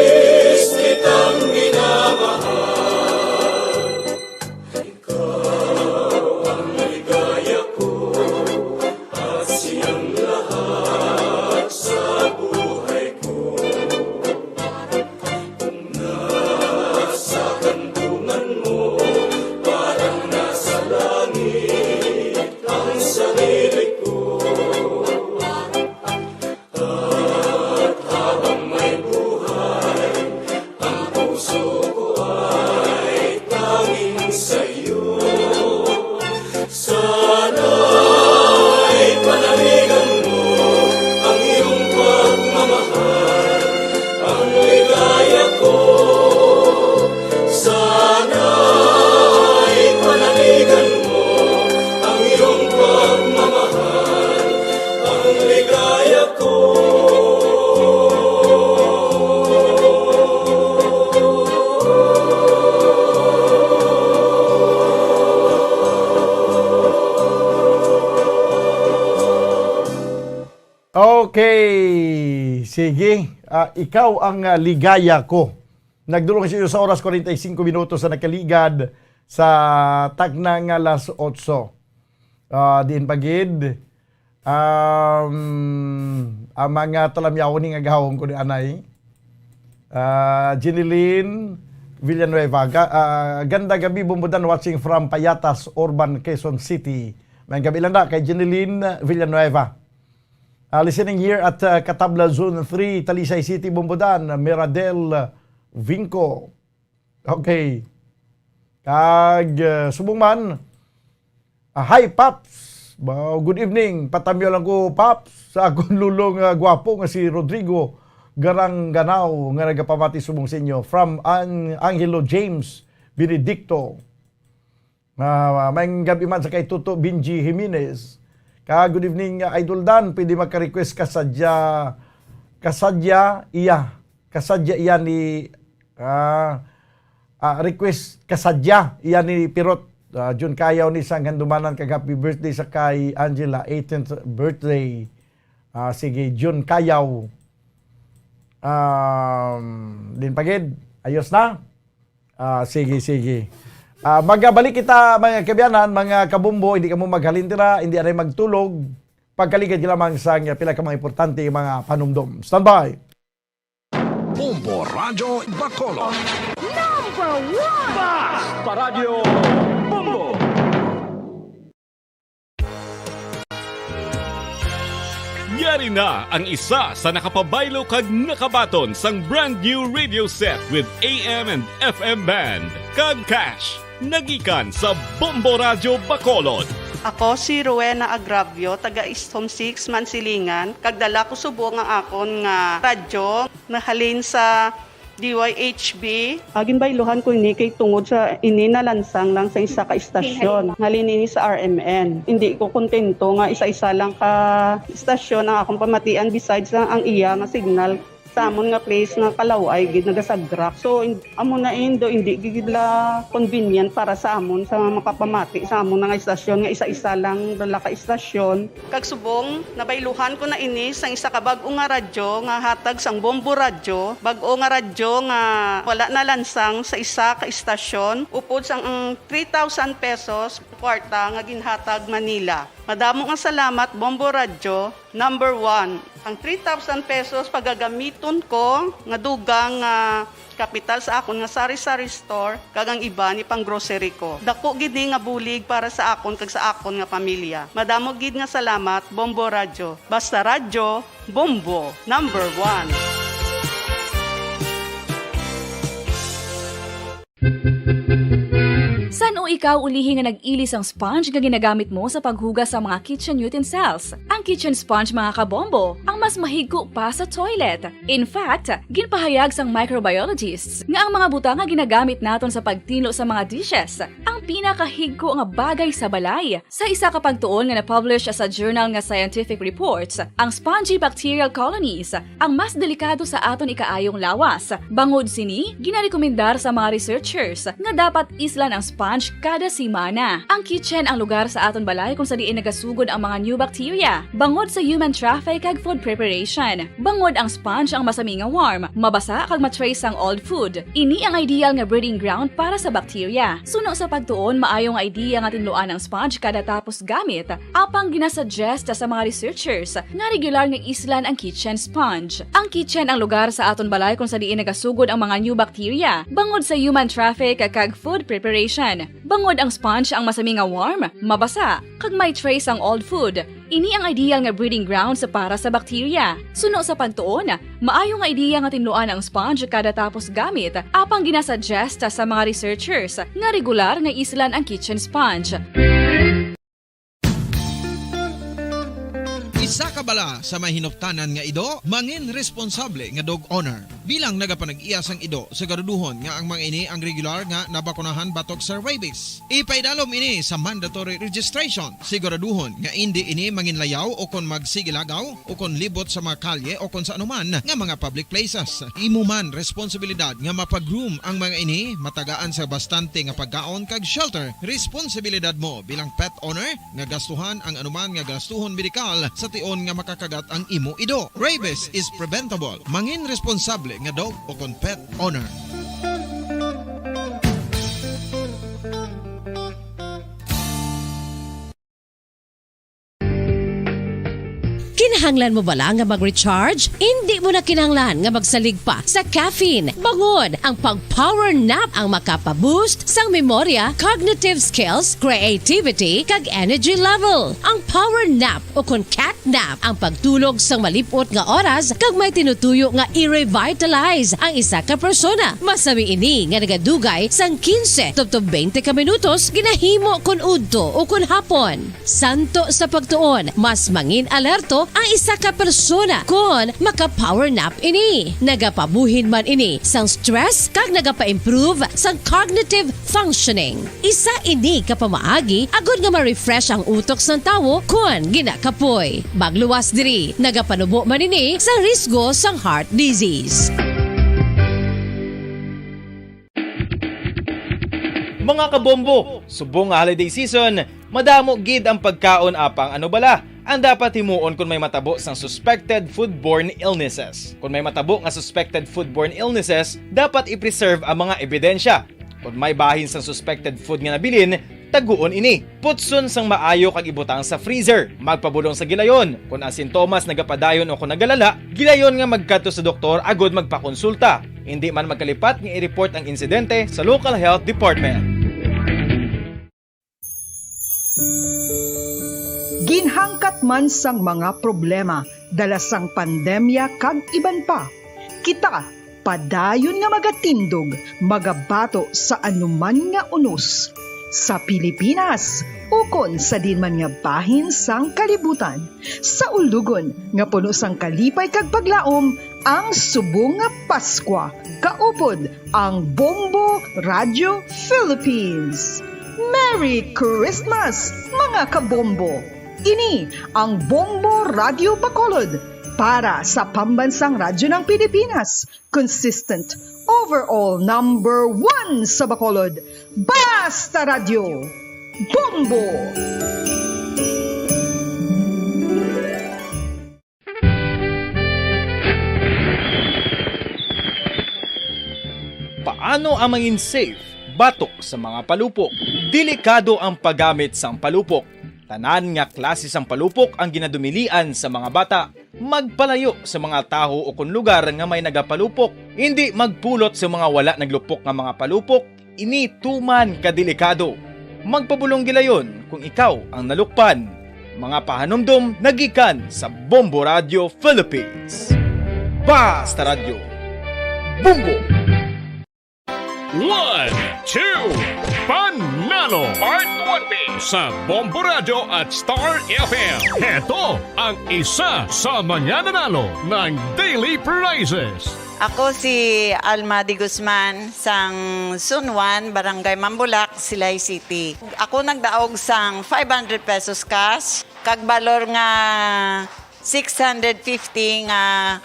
Okay, sige. Ah, ikaw ang, ah, ligaya ko. Nagdulong sa inyo sa oras, forty-five minutos sa nakaligad sa takna nga alas otso. Ah, diin pa gid, um, ang mga talamyawon ni nga gahawon ko ni anay. Ah, Jeneline Villanueva, ga-, ah, ganda gabi, Bombodan, watching from Payatas, Urban, Quezon City. May gabi lang na kay Jeneline Villanueva. Ah, listening here at, ah, Katabla Zone three, Talisay City, Bombodan, Miradel Vinco. Okay. Kag, ah, subong man, ah, hi, Paps. Ba, good evening. Patamyo lang ko, Paps, sa akon lolo nga gwapo nga si Rodrigo Garang Ganao nga nagapamati subong sa inyo from An-, Angelo James Benedicto. Ah, may gabi man sa kay Toto Benji Jimenez. Ka, good evening, uh, Idol Dan. Pwede maka-request kasadya, kasadya iya. Kasadya iya ni, ah, ah, request kasadya iya ni Pirot. Ah, Jun Kayaw ni sang Handumanan, kag happy birthday sa kay Angela, eighteenth birthday. Ah, sige, Jun Kayaw. Um, din pagid, ayos na? Ah, sige, sige. Ah, magabalik kita, mga kaabyanan, mga kabombo, hindi kamo maghalin dira, hindi anay magtulog. Pagkaligad ka lamang sa pila ka mga importante mga panumdom. Standby! Bombo Radyo Bacolod. Number one! Basta Radyo Bombo! Yari na ang isa sa nakapabaylo kag nakabaton sang brand new radio set with A M and F M band kag cash, nagikan sa Bombo Radyo Bacolod. Ako si Rowena Agravio, taga East Home Six, Mansilingan, kag dala ko subong ang akon nga radyo nahalin sa D Y H B. Ah, ginbayluhan ko ini kay tungod sa ini nalansang lang sa isa ka istasyon. Halin ini sa R M N. Hindi ko kontento nga isa-isa lang ka istasyon ang akong pamatian besides lang ang iya nga signal sa amon nga place nga kalaway gid nagasagrak. So, in-, amo na indo, hindi gid la convenient para sa amon sa makapamati sa amon nga istasyon nga isa-isa lang dala ka istasyon. Kag subong, nabayluhan ko na ini sang isa ka bag-o nga radyo nga hatag sang Bombo Radyo, bag-o nga radyo nga wala nalansang sa isa ka istasyon, upod sang ang three thousand pesos kwarta nga ginhatag man nila. Madamo nga salamat, Bombo Radyo, number one. Ang three thousand pesos pagagamiton ko nga dugang nga kapital sa akon nga sari-sari store, kag ang iban ipang-grocery ko. Dako gid ni nga bulig para sa akon kag sa akon nga pamilya. Madamo gid nga salamat, Bombo Radyo. Basta Radyo, Bombo, number one. San-o ikaw ulihi nga nag-ili sang sponge nga ginagamit mo sa paghugas sa mga kitchen utensils? Ang kitchen sponge, mga kabombo, ang mas mahigko pa sa toilet. In fact, ginpahayag sang microbiologists nga ang mga butang nga ginagamit naton sa pagtinlo sa mga dishes ang pinakahigko nga bagay sa balay. Sa isa ka pagtuon nga na-publish sa journal nga Scientific Reports, ang spongy bacterial colonies ang mas delikado sa aton ikaayong lawas. Bangod sini, ginarekomendar sa mga researchers nga dapat islan ang sponge kada semana. Ang kitchen ang lugar sa aton balay kung sa diin nagasugod ang mga new bacteria, bangod sa human traffic kag food preparation. Bangod ang sponge ang masami nga warm, mabasa kag ma-trace sang old food. Ini ang ideal nga breeding ground para sa bacteria. Suno sa pagtuon, maayo nga idea nga tinluan ang sponge kada tapos gamit, apang ginasuggest sa mga researchers nga regular nga islan ang kitchen sponge. Ang kitchen ang lugar sa aton balay kung sa diin nagasugod ang mga new bacteria, bangod sa human traffic kag food preparation. Bangod ang sponge ang masami nga warm, mabasa, kag may trace ang old food. Ini ang ideal nga breeding grounds para sa bacteria. Suno sa pagtuon, maayo nga idea nga tinluan ang sponge kada tapos gamit, apang ginasuggest sa mga researchers nga regular nga islan ang kitchen sponge. Isa ka bala sa may hinuptanan nga ido, mangin responsable nga dog owner. Bilang nagapanag-iya sang ido, siguraduhon nga ang mga ini ang regular nga nabakunahan batok sa rabies. Ipaidalom ini sa mandatory registration. Siguraduhon nga indi ini manginlayaw o kon magsigilagaw o kon libot sa mga kalye o kon sa anuman nga mga public places. Imo man responsibilidad nga mapag-groom ang mga ini, matagaan sa bastante nga pagkaon kag shelter. Responsibilidad mo bilang pet owner nga gastuhan ang anuman nga gastuhon medikal sa tion nga makakagat ang imo ido. Rabies is preventable. Mangin responsable nga dog o kon pet owner. Kinahanglan mo bala nga mag-recharge? Indi mo na kinahanglan nga magsalig pa sa caffeine. Bangod, ang pag-power nap ang makapa-boost sang memorya, cognitive skills, creativity, kag energy level. Ang power nap o kon cat nap ang pagtulog sang malip-ot nga oras kag may tinutuyo nga i-revitalize ang isa ka persona. Masami ini nga nagadugay sang quince tubtob twenty ka minutos ginahimo kon udto o kon hapon. Santo sa pagtuon, mas mangin-alerto ang isa ka persona kon maka-power nap ini. Nagapabuhin man ini sang stress kag nagapa-improve sang cognitive functioning. Isa ini ka pamaagi agod nga ma-refresh ang utok sang tawo kon ginakapoy. Magluwas diri, nagapanubo man ini sa risgo sang heart disease. Mga kabombo, subong nga holiday season, madamo gid ang pagkaon, apang ano bala ang dapat himuon kon may matabo sang suspected foodborne illnesses? Kon may matabo nga suspected foodborne illnesses, dapat i-preserve ang mga ebidensya. Kon may bahin sang suspected food nga nabilin, taguon ini. Putson sang maayo kag ibutang sa freezer. Magpabulong sa gilayon. Kon ang sintomas nagapadayon o kon nagalala, gilayon nga magkadto sa doktor agod magpakonsulta. Indi man magkalipat nga i-report ang insidente sa local health department. Ginhangkat man sang mga problema dala sang pandemya kag iban pa, kita padayon nga magatindog, magabato sa anuman nga unos sa Pilipinas ukon sa diin man nga bahin sang kalibutan. Sa ulugon nga puno sang kalipay kag paglaom, ang subong nga Paskwa, kaupod ang Bombo Radio Philippines. Merry Christmas, mga kabombo! Ini ang Bombo Radio Bacolod para sa Pambansang Radyo ng Pilipinas, consistent, overall number one sa Bacolod. Basta Radyo, Bombo! Paano ang mangin safe batok sa mga palupok? Delikado ang paggamit sang palupok. Tanan nga klase sang palupok ang ginadumilian sa mga bata. Magpalayo sa mga tawo o kon lugar nga may nagapalupok. Indi magpulot sa mga wala naglupok nga mga palupok. Ini tuman ka delikado. Magpabulong gilayon kung ikaw ang nalukpan. Mga pahanumdom nagikan sa Bombo Radio Philippines. Basta Radyo, Bombo! One, two, Panalo Part twenty sa Bombo Radio at Star F M. Heto ang isa sa mga nanalo ng Daily Prizes. Ako si Alma de Guzman, sang Zone one, Barangay Mambulak, Silay City. Ako nagdaog sang five hundred pesos cash, kag balor nga six hundred fifty nga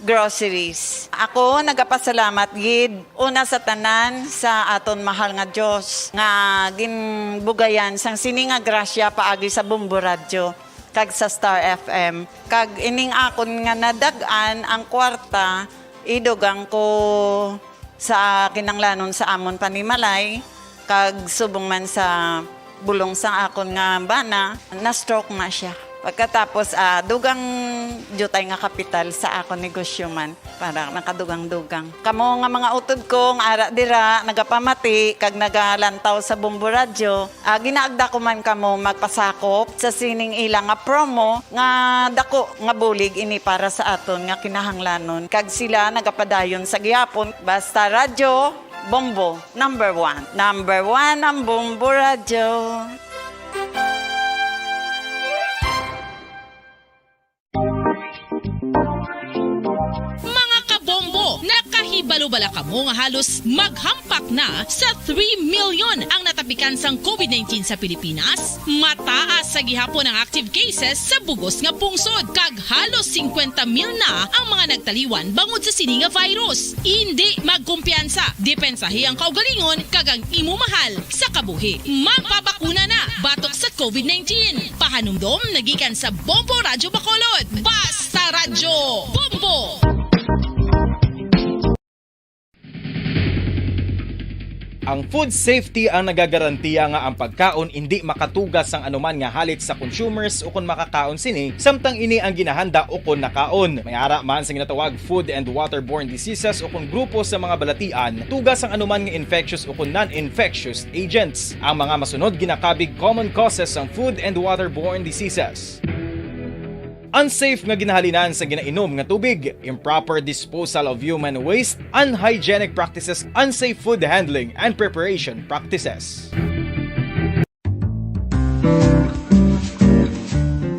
groceries. Ako nagapasalamat gid, una sa tanan, sa aton mahal nga Dios nga ginbugayan sang sini nga grasya paagi sa Bombo Radyo kag sa Star F M. Kag ining akon nga nadag-an ang kwarta, idugang ko sa kinanglanon sa amon panimalay, kag subong man sa bulong sang akon nga bana, na-stroke na siya. Pagkatapos, ah, dugang diutay nga kapital sa akon negosyo man, para nakadugang-dugang. Kamo nga mga utod ko nga ara dira, nagapamati kag nagalantaw sa Bombo Radyo, ah, ginaagda ko man kamo magpasakop sa sining ila nga promo nga dako nga bulig ini para sa aton nga kinahanglanon, kag sila nagapadayon sa gihapon. Basta Radyo, Bombo, number one. Number one ang Bombo Radyo. Mga kabombo, nakahibalo Balo bala kamo nga halos maghampak na sa three million ang natapikan sang covid nineteen sa Pilipinas? Mataas sa gihapon ang active cases sa bugos nga pungsod, kag halos singkwenta mil na ang mga nagtaliwan bangod sa sini nga virus. Indi magkumpiyansa, depensahi ang kaugalingon kag ang imo mahal sa kabuhi. Magpabakuna na batok sa covid nineteen. Pahanumdom na gikan sa Bombo Radyo Bacolod. Basta Radyo Bombo! Ang food safety ang nagagarantiya nga ang pagkaon indi makatuga sang anuman nga halit sa consumers ukon makakaon sini, samtang ini ang ginahanda ukon nakaon. May ara man sa ginatawag food and waterborne diseases ukon grupo sa mga balatian, tuga sang anuman nga infectious ukon non-infectious agents. Ang mga masunod ginakabig common causes sang food and waterborne diseases. Unsafe nga ginahalinan sa ginainom nga tubig, improper disposal of human waste, unhygienic practices, unsafe food handling and preparation practices.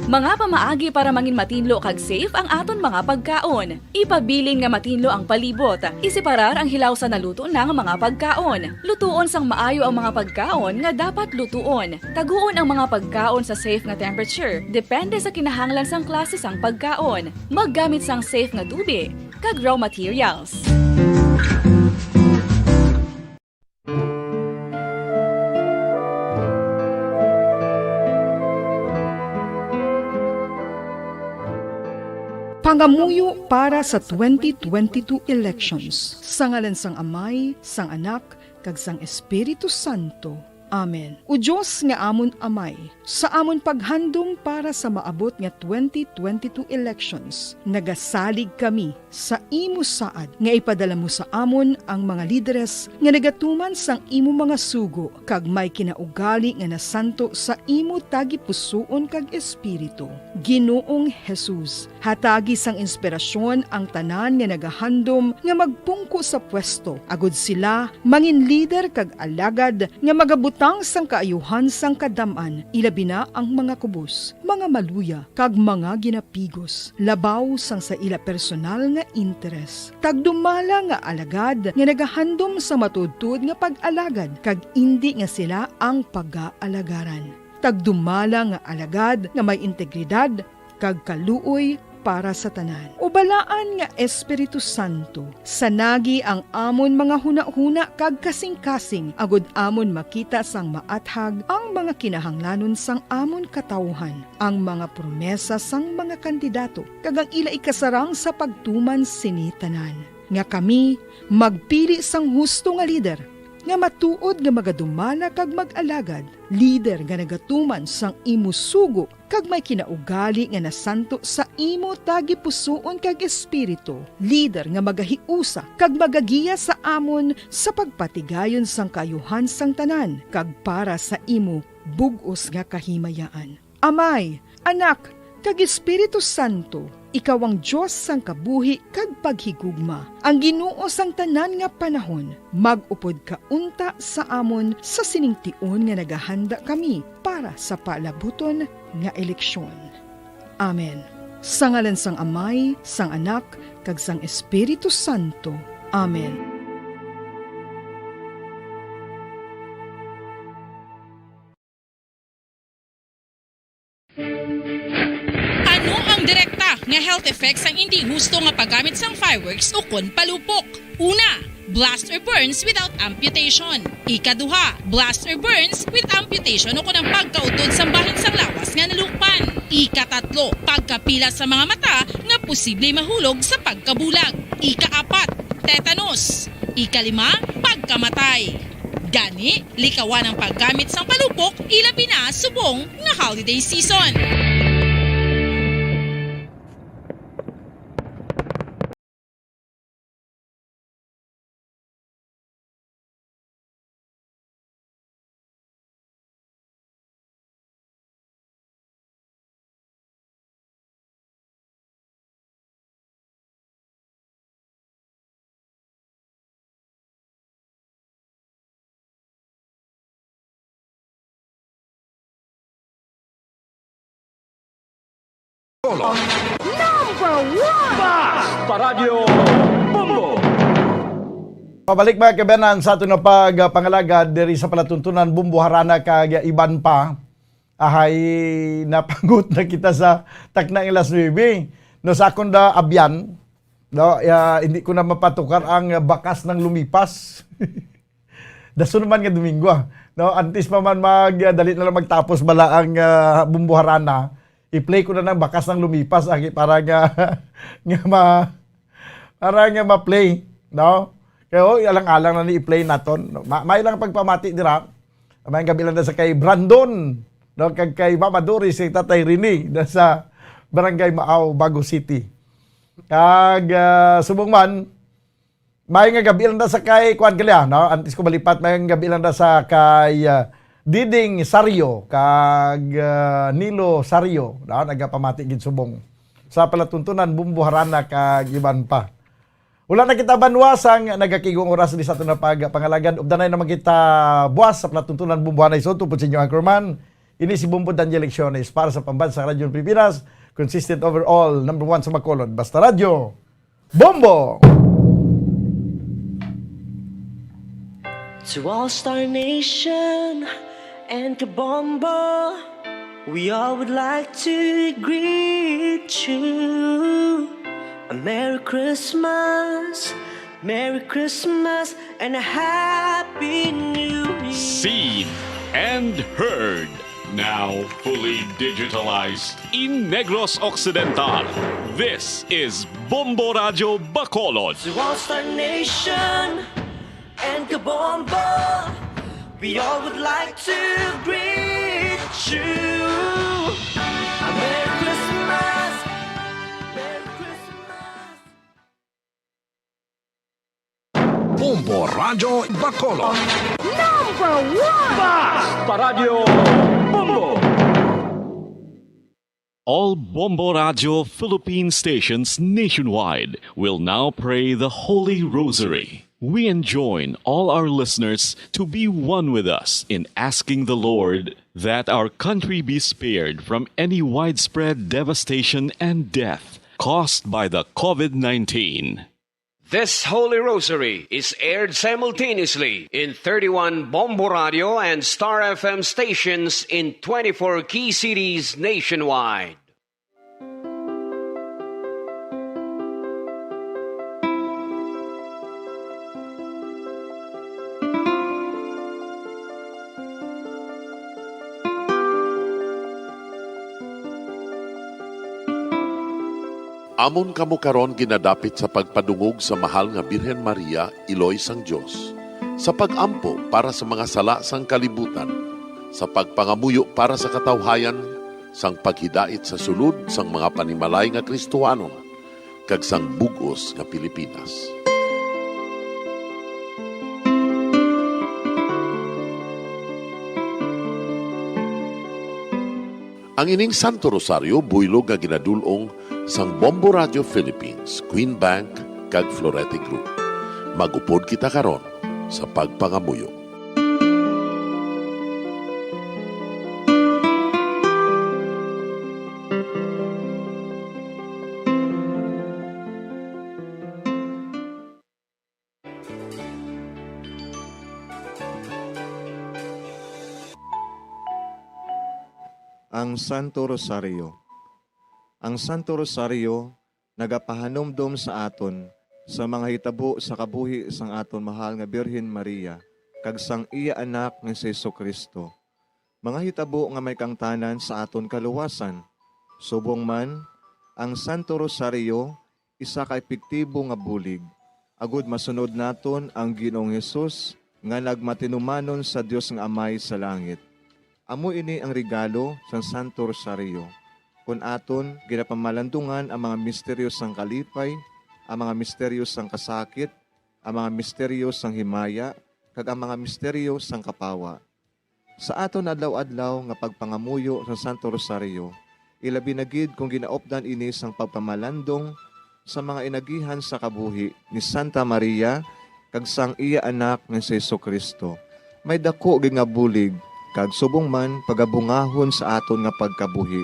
Mga pamaagi para mangin matinlo kag safe ang aton mga pagkaon. Ipabilin nga matinlo ang palibot. Iseparar ang hilaw sa naluto na nga mga pagkaon. Lutuon sang maayo ang mga pagkaon nga dapat lutuon. Taguon ang mga pagkaon sa safe nga temperature, depende sa kinahanglan sang klase sang pagkaon. Maggamit sang safe nga tubi kag raw materials. Pangamuyo para sa twenty twenty-two elections. Sa ngalan sang Amay, sang Anak, kag sang Espiritu Santo. Amen. O Dios nga amon Amay, sa amon paghandom para sa maabot nga twenty twenty-two elections, nagasalig kami sa imo saad nga ipadala mo sa amon ang mga lideres nga nagatuman sang imo mga sugo kag may kinaugali nga nasanto sa imo tagipusoon kag espiritu. Ginoong Jesus, hatagi sang inspirasyon ang tanan nga nagahandom nga magpungko sa pwesto, agud sila mangin lider kag alagad nga magabutang sang kaayuhan sang kadam-an, ilabi na ang mga kubos, mga maluya, kag mga ginapigos, labaw sang sa ila personal nga interes. Tagdumala nga alagad nga nagahandom sa matuodtuod nga pag-alagad, kag indi nga sila ang pagaalagarang. Tagdumala nga alagad nga may integridad kag kaluoy para sa tanan. O Balaan nga Espiritu Santo, sanagi ang amon mga hunahuna kag kasingkasing, agud amon makita sang maathag ang mga kinahanglanon sang amon katawuhan, ang mga promesa sang mga kandidato, kag ang ila ikasarang sa pagtuman sini tanan, nga kami magpili sang husto nga lider, nga matuod nga magadumala kag mag-alagad, lider nga nagatuman sang imo sugo kag may kinaugali nga nasanto sa imo tagipusoon kag espiritu, lider nga magahiusa kag magagiya sa amon sa pagpatigayon sang kaayuhan sang tanan kag para sa imo bug-os nga kahimayaan. Amay, Anak, kag Espiritu Santo, ikaw ang Dios sang kabuhi kag paghigugma, ang Ginoo sang tanan nga panahon. Mag-upod ka unta sa amon sa sining tion nga nagahanda kami para sa palabuton nga eleksyon. Amen. Sa ngalan sang Amay, sang Anak, kag sang Espiritu Santo. Amen. Ano ang direkta nga health effects sang indi husto nga paggamit sang fireworks ukon palupok? Una, blast or burns without amputation. Ikaduha, blast or burns with amputation ukon ang pagkautod sang bahin sang lawas nga nalukpan. Ikatatlo, pagkapila sa mga mata nga posible mahulog sa pagkabulag. Ikaapat, tetanus. Ikalima, pagkamatay. Gani, likawan ang paggamit sang palupok, ilabi na subong nga holiday season. Number one! Basta Radyo Bombo! Pabalik, mga kabanan, sa aton nga pagpangalagad diri sa palatuntunan, Bombo, Harana kag iban pa. Ahay, napangot na kita sa takna nga alas nuebe. No, sa akon da abyan, no, ah, hindi ko na mapatukar ang bakas ng lumipas. Dason naman nga Domingo, ah. No, antes pa man mag, ah, dali na lang magtapos bala ang, ah, Bombo, Harana, i-play ko na ng bakas ng lumipas, agi, para nga, nga ma-, para nga ma-play, no? Kaya, oh, alang-alang na ni i-play naton, no? Ma-, may lang pagpamati dira. May gabi lang na sa kay Brandon, no? Kag kay Mama Doris, kay Tatay Rene, na sa Barangay Maaw, Bago City. Kag, ah, subong man, may nga gabi lang na sa kay, kuwan, gali, ah, no? Antes ko malipat, may nga gabi lang na sa kay, ah, Diding Sario, kag, ah, Nilo Sario, no? Nagapamati gid subong sa palatuntunan, Bombo, Harana kag iban pa. Wala na kita banwa sang nagakigong oras di sa aton nga pagpangalagad. Ubdanay naman kita buwas sa palatuntunan, Bombo, Hanay Soto, pud sa inyo anchorman. Ini si Bombo Daniel Lecciones para sa Pambansang Radyo Pilipinas, consistent overall, number one sa Bacolod. Basta Radyo, Bombo! To All Star Nation and Kabombo, we all would like to greet you a Merry Christmas, Merry Christmas, and a Happy New Year. Seen and heard. Now fully digitalized in Negros Occidental, this is Bombo Radyo Bacolod. To All Star Nation and Kabombo, we all would like to greet you a Merry Christmas, Merry Christmas. Bombo Radyo Bacolod. Number one! Bas! Paradyo Bombo! All Bombo Radyo Philippine stations nationwide will now pray the Holy Rosary. We enjoin all our listeners to be one with us in asking the Lord that our country be spared from any widespread devastation and death caused by the COVID nineteen. This Holy Rosary is aired simultaneously in thirty-one Bombo Radio and Star F M stations in twenty-four key cities nationwide. Amon kamo karon ginadapit sa pagpadungog sa Mahal nga Birhen Maria, Iloy sang Dios, sa pag-ampo para sa mga sala sang kalibutan, sa pagpangamuyo para sa katawhayan, sang paghidait sa sulod sang mga panimalay nga Kristohanon, kag sang bug-os nga Pilipinas. Ang ining Santo Rosario buylog nga ginadul-ong sang Bombo Radio Philippines, Queen Bank, kag Florete Group. Mag-upod kita karon sa pagpangamuyo. Ang Santo Rosario. Ang Santo Rosario nagapahanumdom sa aton sa mga hitabo sa kabuhi sang aton mahal nga Birhen Maria kag sang iya Anak nga si Jesu-Cristo, mga hitabo nga may kaangtanan sa aton kaluwasan. Subong man, ang Santo Rosario isa ka epektibo nga bulig, agud masunod naton ang Ginoong Hesus nga nagmatinumanon sa Dios nga Amay sa langit. Amo ini ang regalo sang Santo Rosario, kon aton ginapamalandungan ang mga misteryo sang kalipay, ang mga misteryo sang kasakit, ang mga misteryo sang himaya, kag ang mga misteryo sang kapawa. Sa aton adlaw-adlaw nga pagpangamuyo sa Santo Rosario, ilabi na gid kon ginaupdan ini sang pagpamalandong sa mga inagihan sa kabuhi ni Santa Maria kag sang iya Anak nga si Jesu-Cristo, may daku gid nga bulig kag subong man pagabungahon sa aton nga pagkabuhi.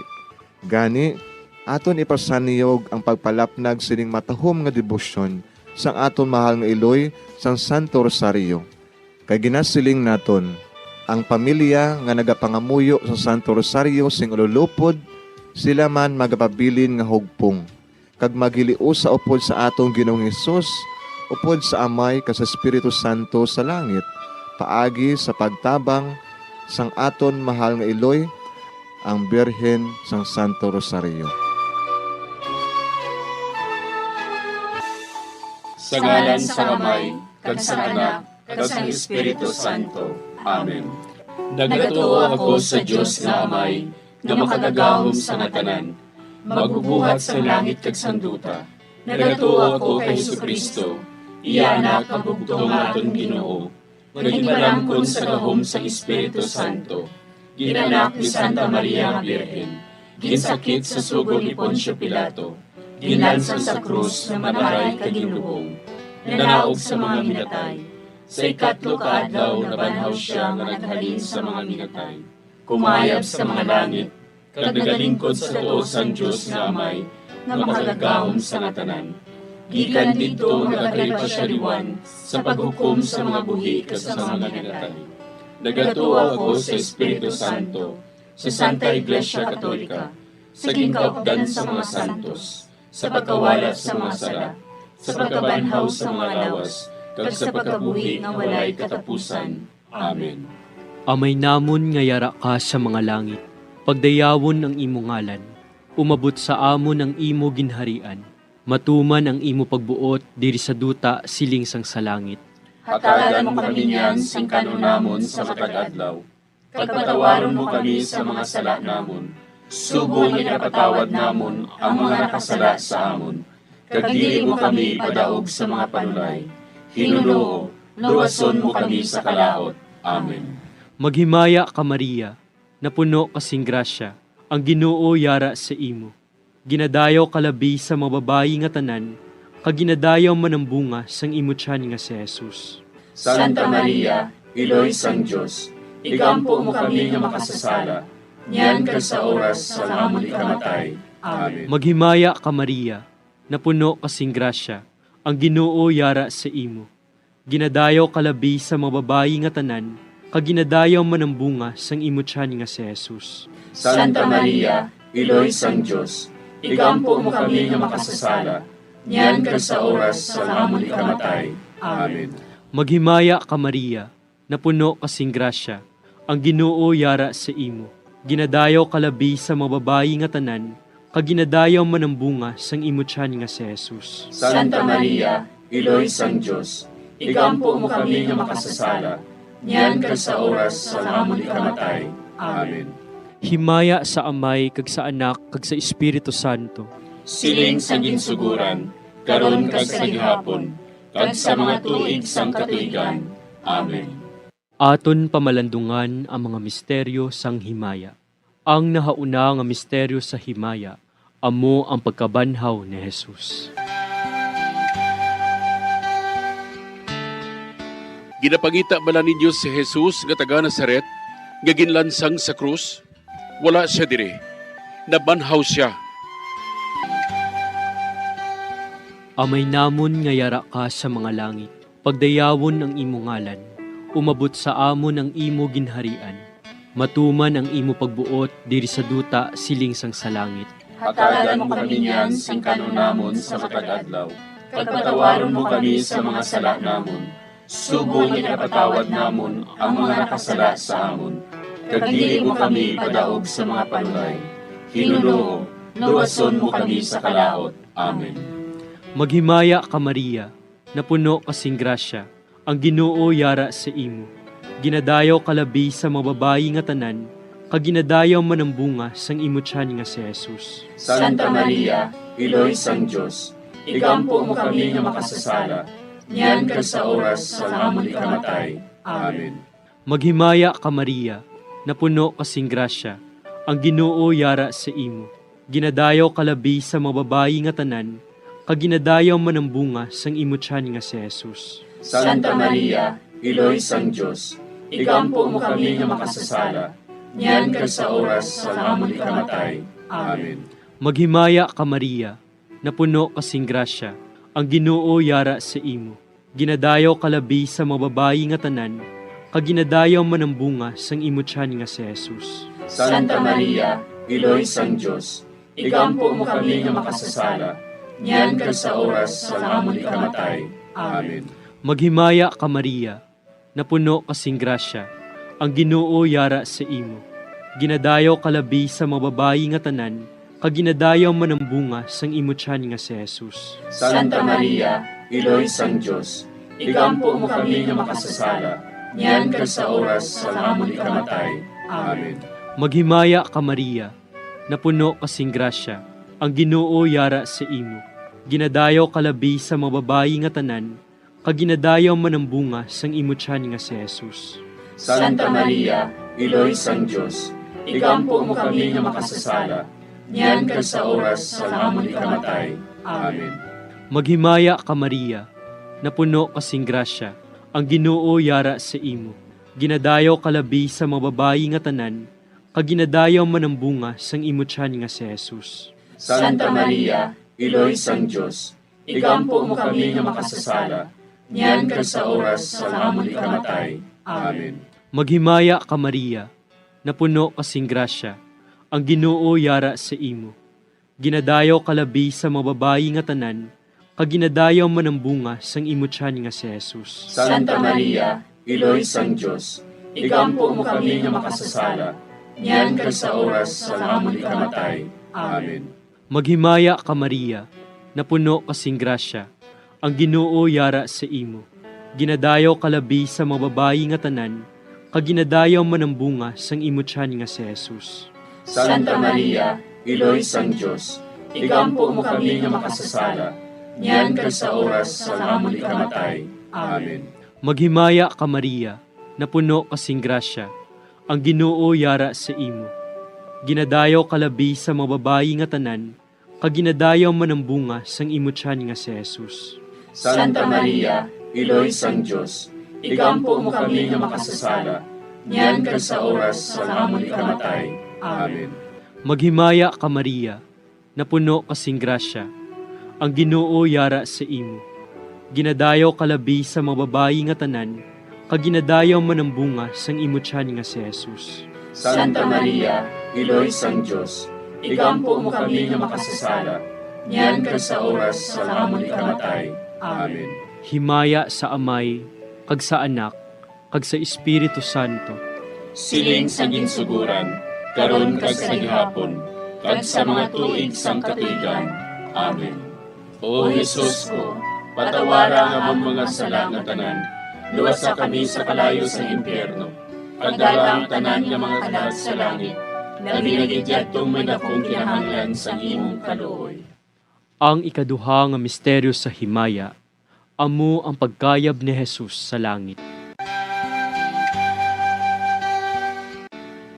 Gani, aton ipasaniyog ang pagpalapnag sining matahom nga debosyon sang aton mahal nga iloy sang Santo Rosario. Kay ginasiling naton, ang pamilya nga nagapangamuyo sang Santo Rosario sing ululupod, sila man magapabilin nga hugpong, kag maghiliusa upod sa aton Ginoong Hesus, upod sa Amay kag sa Espiritu Santo sa langit, paagi sa pagtabang sang aton mahal nga iloy, ang Birhen sang Santo Rosario. Sa ngalan sang Amay, kag sang Anak, kag sang Espiritu Santo. Amen. Nagatuo ako sa Dios nga Amay, nga makagagahom sa nga tanan, magbubuhat sang langit kag sang duta. Nagatuo ako kay Jesu-Cristo, iya Anak nga bugtong nga aton Ginoo, nga ginpalangkon sa gahom sang Espiritu Santo, ginanak ni Santa Maria nga Birhen, ginsakit sa sugo ni Poncio Pilato, ginlansang sa krus, namatay kag ginlubong, nanaog sa mga minatay. Sa ikatlo ka adlaw nabanhaw sia nga naghalin sa mga minatay, kumayab sa mga langit, kag nagalingkod sa tuo sang Dios nga Amay, nga makagagahom sa nga tanan. Gikan didto nagakari pa sia liwan sa paghukom sa mga buhi kag sa mga minatay. Nagatuo ako sa Espiritu Santo, sa Santa Iglesia Katolika, sa ginkaupdan sa mga santos, sa pagkawala sa mga sala, sa pagkabanhaw sa mga lawas, kag sa pagkabuhi nga walay katapusan. Amen. Amay namon nga yara ka sa mga langit, pagdayawon ang imo ngalan, umabot sa amon ang imo ginharian, matuman ang imo pagbuot diri sa duta siling sang sa langit. Hatagan mo kami niyan sing kan-on namon sa matag adlaw, kag patawaron mo kami sa mga sala namon, subong nga ginapatawad namon ang mga nakasala sa amon, kag dili mo kami ipadaog sa mga panulay. Hinunoo, luwason mo kami sa kalaut. Amen. Maghimaya ka, Maria, napuno ka sing grasya, ang Ginoo yara sa imo. Ginadayaw ka labi sa mga babayi nga tanan, kag ginadayaw man ang bunga sang imo tiyan nga si Jesus. Santa Maria, Iloy sang Dios, igampo mo kami nga makasasala, niyan kag sa oras sang amon ikamatay. Amen. Maghimaya ka, Maria, napuno ka sing grasya, ang Ginoo yara sa imo. Ginadayaw ka labi sa mga babayi nga tanan, kag ginadayaw man ang bunga sang imo tiyan nga si Jesus. Santa Maria, Iloy sang Dios, igampo mo kami nga makasasala, niyan kag sa oras sang amon ikamatay. Amen. Maghimaya ka, Maria, napuno ka sing grasya, ang Ginoo yara sa imo. Ginadayaw ka labi sa mga babayi nga tanan, kag ginadayaw man ang bunga sang imo tiyan nga si Jesus. Santa Maria, Iloy sang Dios, igampo mo kami nga makasasala, niyan kag sa oras sang amon ikamatay. Amen. Himaya sa Amay, kag sa Anak, kag sa Espiritu Santo. Siling sa ginsuguran, karon kag sa gihapon, kag sa mga tuig sang katuigan. Amen. Aton pamalandungan ang mga misteryo sang himaya. Ang nahauna nga misteryo sa himaya amo ang pagkabanhaw ni Jesus. Ginapangita bala ninyo si Jesus nga taga Nazaret nga ginlansang sa krus? Wala sia diri. Nabanhaw sia. Amay namon nga yara ka sa mga langit, pagdayawon ang imo ngalan. Umabot sa amon ang imo ginharian. Matuman ang imo pagbuot diri sa duta siling sang sa langit. Hatagan mo kami niyan sing kan-on namon sa matag adlaw, kag patawaron mo kami sa mga sala namon, subong nga ginapatawad namon ang mga nakasala sa amon, kag dili mo kami ipadaog sa mga panulay. Hinunoo, luwason mo kami sa kalaut. Amen. Maghimaya ka, Maria, napuno ka sing grasya, ang Ginoo yara sa imo. Ginadayaw ka labi sa mga babayi nga tanan, kag ginadayaw man ang bunga sang imo tiyan nga si Jesus. Santa Maria, Iloy sang Dios, igampo mo kami nga makasasala, niyan kag sa oras sang amon ikamatay. Amen. Maghimaya ka, Maria, napuno ka sing grasya, ang Ginoo yara sa imo. Ginadayaw ka labi sa mga babayi nga tanan, kag ginadayaw man ang bunga sang imo tiyan nga si Jesus. Santa Maria, Iloy sang Dios, igampo mo kami nga makasasala, niyan kag sa oras sang amon ikamatay. Amen. Maghimaya ka, Maria, napuno ka sing grasya, Ang Ginoo yara sa imo. Ginadayaw ka labi sa mga babayi nga tanan, kag ginadayaw man ang bunga sang imo tiyan nga si Jesus. Santa Maria, Iloy sang Dios, igampo mo kami nga makasasala, niyan kag sa oras sang amon ikamatay. Amen. Maghimaya ka, Maria, napuno ka sing grasya, ang Ginoo yara sa imo. Ginadayaw ka labi sa mga babayi nga tanan, kag ginadayaw man ang bunga sang imo tiyan nga si Jesus. Santa Maria, Iloy sang Dios, igampo mo kami nga makasasala, niyan kag sa oras sang amon ikamatay. Amen. Maghimaya ka, Maria, napuno ka sing grasya, ang Ginoo yara sa imo. Ginadayaw ka labi sa mga babayi nga tanan, kag ginadayaw man ang bunga sang imo tiyan nga si Jesus. Santa Maria, Iloy sang Dios, igampo mo kami nga makasasala, niyan kag sa oras sang amon ikamatay. Amen. Maghimaya ka, Maria, napuno ka sing grasya, ang Ginoo yara sa imo. Ginadayaw ka labi sa mga babayi nga tanan, kag ginadayaw man ang bunga sang imo tiyan nga si Jesus. Santa Maria, Iloy sang Dios, igampo mo kami nga makasasala, niyan kag sa oras sang amon ikamatay. Amen. Maghimaya ka, Maria, napuno ka sing grasya, ang Ginoo yara sa imo. Ginadayaw ka labi sa mga babayi nga tanan, kag ginadayaw man ang bunga sang imo tiyan nga si Jesus. Santa Maria, Iloy sang Dios, igampo mo kami nga makasasala, niyan kag sa oras sang amon ikamatay. Amen. Maghimaya ka, Maria, napuno ka sing grasya, ang Ginoo yara sa imo. Ginadayaw ka labi sa mga babayi nga tanan, kag ginadayaw man ang bunga sang imo tiyan nga si Jesus. Santa Maria, Iloy sang Dios, igampo mo kami nga makasasala, niyan kag sa oras sang amon ikamatay. Amen. Maghimaya ka, Maria, napuno ka sing grasya, ang Ginoo yara sa imo. Ginadayaw ka labi sa mga babayi nga tanan, kag ginadayaw man ang bunga sang imo tiyan nga si Jesus. Santa Maria, Iloy sang Dios, igampo mo kami nga makasasala, niyan kag sa oras sang amon ikamatay. Amen. Maghimaya ka, Maria, napuno ka sing grasya, ang Ginoo yara sa imo. Ginadayaw ka labi sa mga babayi nga tanan, kag ginadayaw man ang bunga sang imo tiyan nga si Jesus. Santa Maria, Iloy sang Dios, igampo mo kami nga makasasala, niyan kag sa oras sang amon ikamatay. Amen. Himaya sa Amay, kag sa Anak, kag sa Espiritu Santo. Siling sa ginsuguran, karon kag sa gihapon, kag sa mga tuig sang katuigan. Amen. O Jesus ko, patawara ang amon mga sala nga tanan, luwasa kami sa kalayo sa impyerno, pagdala ang tanan nga mga kalag sa langit, labi na gid yadtong may dakong kinahanglan sang imong kaluoy. Ang ikaduha nga misteryo sa himaya, amo ang pagkayab ni Jesus sa langit.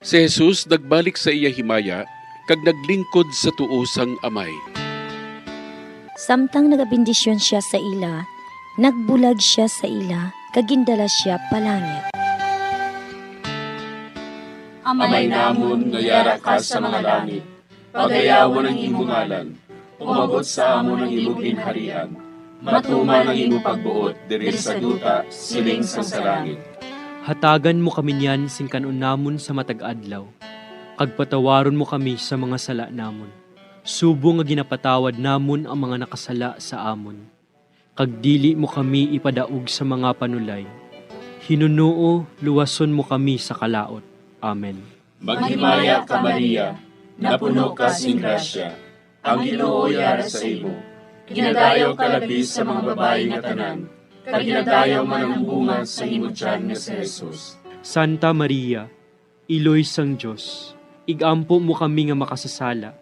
Si Jesus nagbalik sa iya himaya kag naglingkod sa tuo sang Amay. Samtang nagabendisyon sia sa ila, nagbulag sia sa ila, kag gindala sia pa langit. Amay namon nga yara ka sa mga langit, pagayawon ang imo ngalan. Umabot sa amon ang imo ginharian. Matuman ang imo pagbuot diri sa duta, siling sang sa langit. Hatagan mo kami niyan sing kan-on namon sa matag adlaw, kag patawaron mo kami sa mga sala namon, subong nga ginapatawad namon ang mga nakasala sa amon. Kag dili mo kami ipadaog sa mga panulay. Hinunoo, luwason mo kami sa kalaut. Amen. Maghimaya ka, Maria, napuno ka sing grasya. Ang Ginoo yara sa imo. Ginadayaw ka labi sa mga babayi nga tanan, kag ginadayaw man ang bunga sa imo tiyan nga si Jesus. Santa Maria, Iloy sang Dios, ig-ampo mo kami nga makasasala,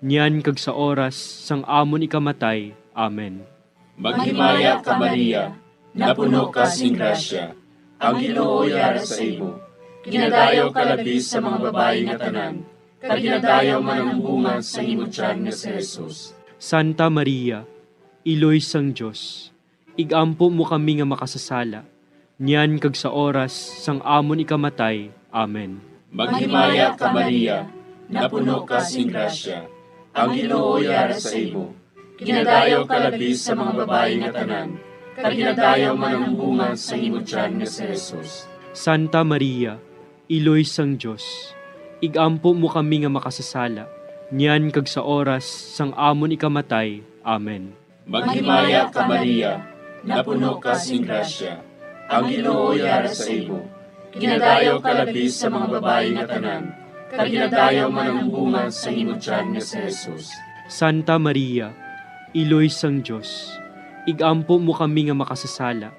niyan kag sa oras sang amon ikamatay. Amen. Maghimaya ka, Maria, napuno ka sing grasya, ang Ginoo yara sa imo. Ginadayaw ka labi sa mga babayi nga tanan, kag ginadayaw man ang bunga sang imo tiyan nga si Jesus. Santa Maria, Iloy sang Dios, ig-ampo mo kami nga makasasala, niyan kag sa oras sang amon ikamatay. Amen. Maghimaya ka, Maria, napuno ka sing grasya, ang Ginoo yara sa imo. Ginadayaw ka labi sa mga babayi nga tanan, kag ginadayaw man ang bunga sang imo tiyan nga si Jesus. Santa Maria, Iloy sang Dios, igampo mo kami nga makasasala, niyan kag sa oras sang amon ikamatay. Amen. Maghimaya ka, Maria, napuno ka sing grasya, ang Ginoo yara sa imo. Ginadayaw ka labi sa mga babayi nga tanan, kag ginadayaw man ang bunga sang imo tiyan nga si Jesus. Santa Maria, Iloy sang Dios, igampo mo kami nga makasasala,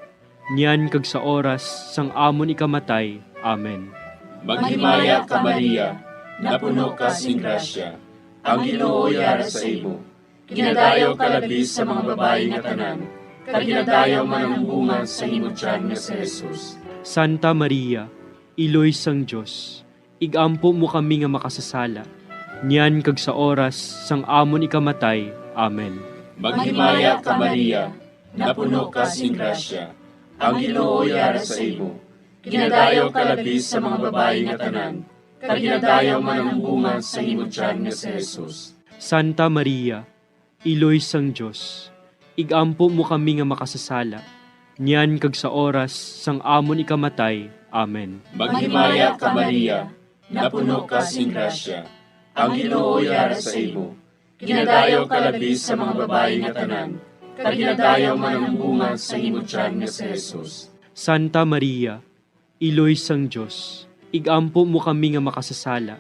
niyan kag sa oras sang amon ikamatay. Amen. Maghimaya ka, Maria, napuno ka sing grasya, ang Ginoo yara sa imo. Ginadayaw ka labi sa mga babayi nga tanan, kag ginadayaw man ang bunga sang imo tiyan nga si Jesus. Santa Maria, Iloy sang Dios, igampo mo kami nga makasasala, niyan kag sa oras sang amon ikamatay. Amen. Maghimaya ka, Maria, napuno ka sing grasya, ang Ginoo yara sa imo. Ginadayaw ka labi sa mga babayi nga tanan, kag ginadayaw man ang bunga sang imo tiyan nga si Jesus. Santa Maria, Iloy sang Dios, igampo mo kami nga makasasala, niyan kag sa oras sang amon ikamatay. Amen. Maghimaya ka, Maria, napuno ka sing grasya, ang Ginoo yara sa imo. Ginadayaw ka labi sa mga babayi nga tanan, kag ginadayaw man ang bunga sang imo tiyan nga si Jesus. Santa Maria, Iloy sang Dios, igampo mo kami nga makasasala,